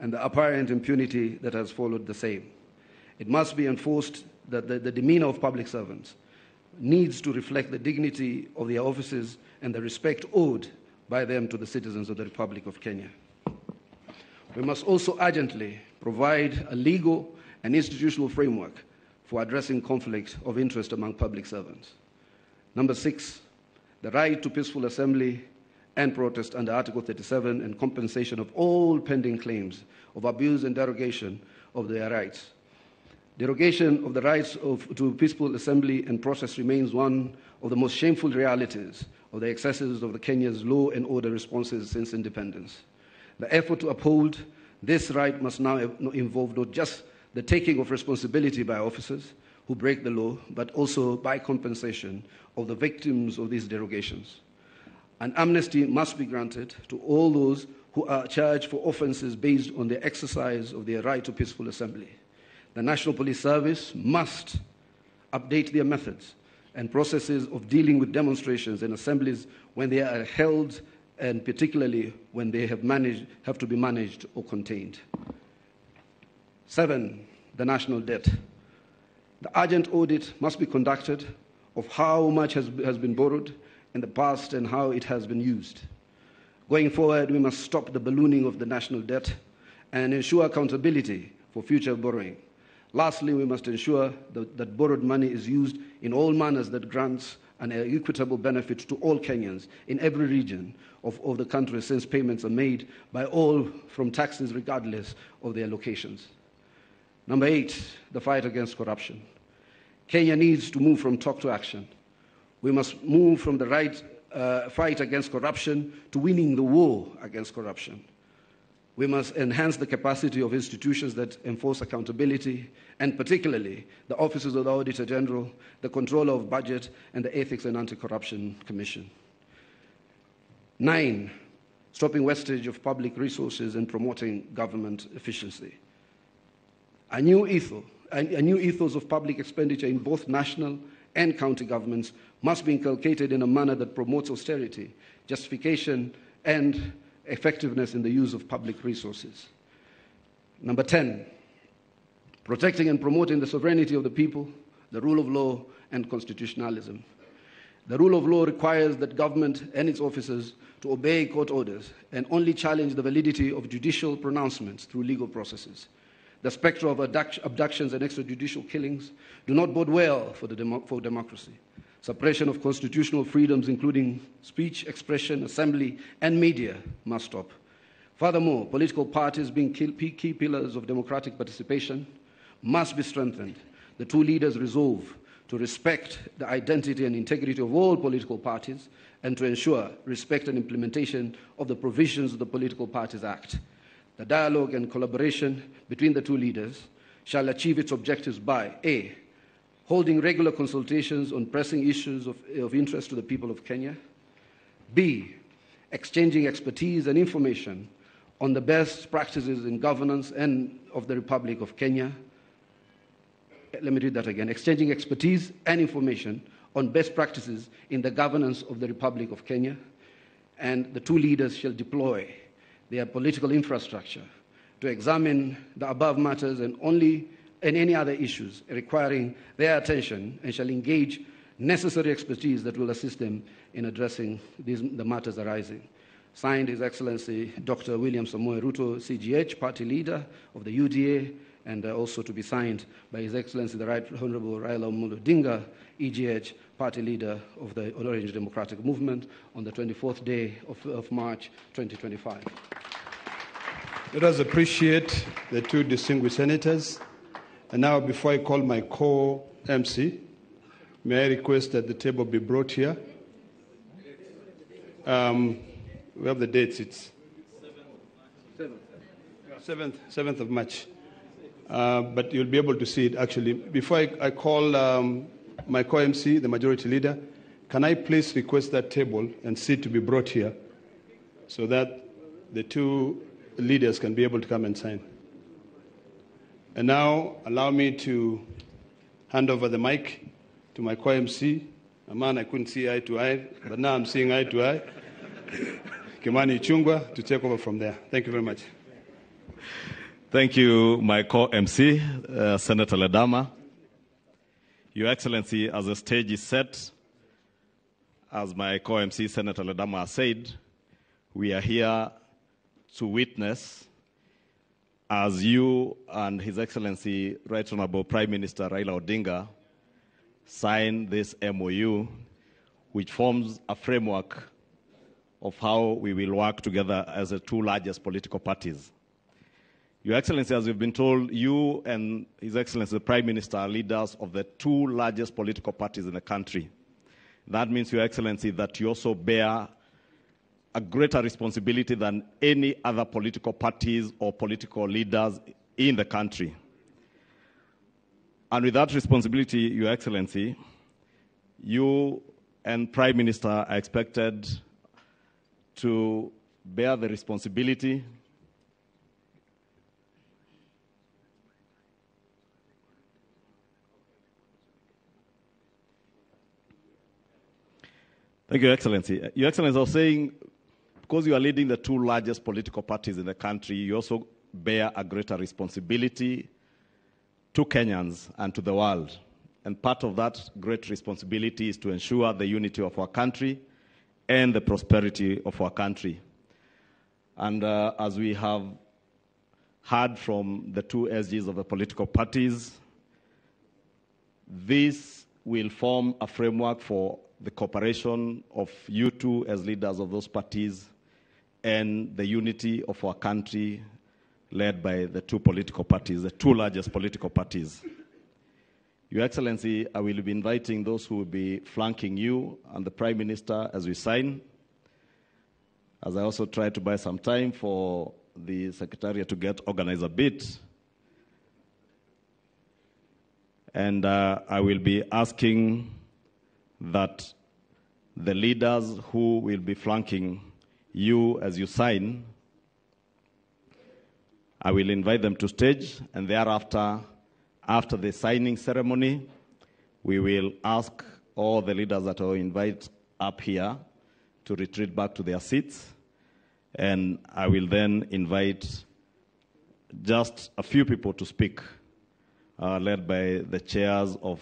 and the apparent impunity that has followed the same. It must be enforced that the demeanor of public servants needs to reflect the dignity of their offices and the respect owed by them to the citizens of the Republic of Kenya. We must also urgently provide a legal and institutional framework for addressing conflict of interest among public servants. Number 6, the right to peaceful assembly and protest under Article 37 and compensation of all pending claims of abuse and derogation of their rights. Derogation of the rights to peaceful assembly and protest remains one of the most shameful realities of the excesses of the Kenya's law and order responses since independence. The effort to uphold this right must now involve not just the taking of responsibility by officers who break the law, but also by compensation of the victims of these derogations. An amnesty must be granted to all those who are charged for offenses based on the exercise of their right to peaceful assembly. The National Police Service must update their methods and processes of dealing with demonstrations and assemblies when they are held, and particularly when they have to be managed or contained. 7, the national debt. The urgent audit must be conducted of how much has been borrowed in the past and how it has been used. Going forward, we must stop the ballooning of the national debt and ensure accountability for future borrowing. Lastly, we must ensure that borrowed money is used in all manners that grants an equitable benefit to all Kenyans in every region of the country, since payments are made by all from taxes regardless of their locations. Number 8, the fight against corruption. Kenya needs to move from talk to action. We must move from the right fight against corruption to winning the war against corruption. We must enhance the capacity of institutions that enforce accountability, and particularly the offices of the Auditor General, the Controller of Budget, and the Ethics and Anti-Corruption Commission. 9, stopping wastage of public resources and promoting government efficiency. A new ethos of public expenditure in both national and county governments must be inculcated in a manner that promotes austerity, justification, and effectiveness in the use of public resources. Number 10, protecting and promoting the sovereignty of the people, the rule of law, and constitutionalism. The rule of law requires that government and its officers to obey court orders and only challenge the validity of judicial pronouncements through legal processes. The specter of abductions and extrajudicial killings do not bode well for democracy. Suppression of constitutional freedoms, including speech, expression, assembly, and media, must stop. Furthermore, political parties, being key pillars of democratic participation, must be strengthened. The two leaders resolve to respect the identity and integrity of all political parties and to ensure respect and implementation of the provisions of the Political Parties Act. The dialogue and collaboration between the two leaders shall achieve its objectives by A, holding regular consultations on pressing issues of interest to the people of Kenya, B, exchanging expertise and information on the best practices in governance and of the Republic of Kenya. Let me read that again. Exchanging expertise and information on best practices in the governance of the Republic of Kenya, and the two leaders shall deploy their political infrastructure to examine the above matters and only and any other issues requiring their attention, and shall engage necessary expertise that will assist them in addressing the matters arising. Signed, His Excellency Dr. William Samoei Ruto, CGH, Party Leader of the UDA, and also to be signed by His Excellency the Right Honorable Raila Amolo Odinga, EGH, Party Leader of the Orange Democratic Movement, on the 24th day of March 2025. Let us appreciate the two distinguished senators. And now, before I call my co-MC, may I request that the table be brought here? We have the dates. It's 7th of March. But you'll be able to see it, actually. Before I call my co-MC, the majority leader, can I please request that table and seat to be brought here so that the two leaders can be able to come and sign? And now, allow me to hand over the mic to my co-MC, a man I couldn't see eye to eye, but now I'm seeing eye to eye, Kimani Ichung'wah, to take over from there. Thank you very much. Thank you, my co-MC, Senator Ledama. Your Excellency, as the stage is set, as my co-MC, Senator Ledama, has said, we are here to witness as you and His Excellency, Right Honorable Prime Minister Raila Odinga, sign this MOU, which forms a framework of how we will work together as the two largest political parties. Your Excellency, as we've been told, you and His Excellency the Prime Minister are leaders of the two largest political parties in the country. That means, Your Excellency, that you also bear a greater responsibility than any other political parties or political leaders in the country. And with that responsibility, Your Excellency, you and Prime Minister are expected to bear the responsibility Thank you, Your Excellency. Your Excellency, I was saying, because you are leading the two largest political parties in the country, you also bear a greater responsibility to Kenyans and to the world. And part of that great responsibility is to ensure the unity of our country and the prosperity of our country. And as we have heard from the two SGs of the political parties, this will form a framework for the cooperation of you two as leaders of those parties and the unity of our country led by the two political parties, the two largest political parties. Your Excellency, I will be inviting those who will be flanking you and the Prime Minister as we sign, as I also try to buy some time for the Secretariat to get organized a bit. And I will be asking that the leaders who will be flanking you as you sign, I will invite them to stage, and thereafter, after the signing ceremony, we will ask all the leaders that I invite up here to retreat back to their seats, and I will then invite just a few people to speak, led by the chairs of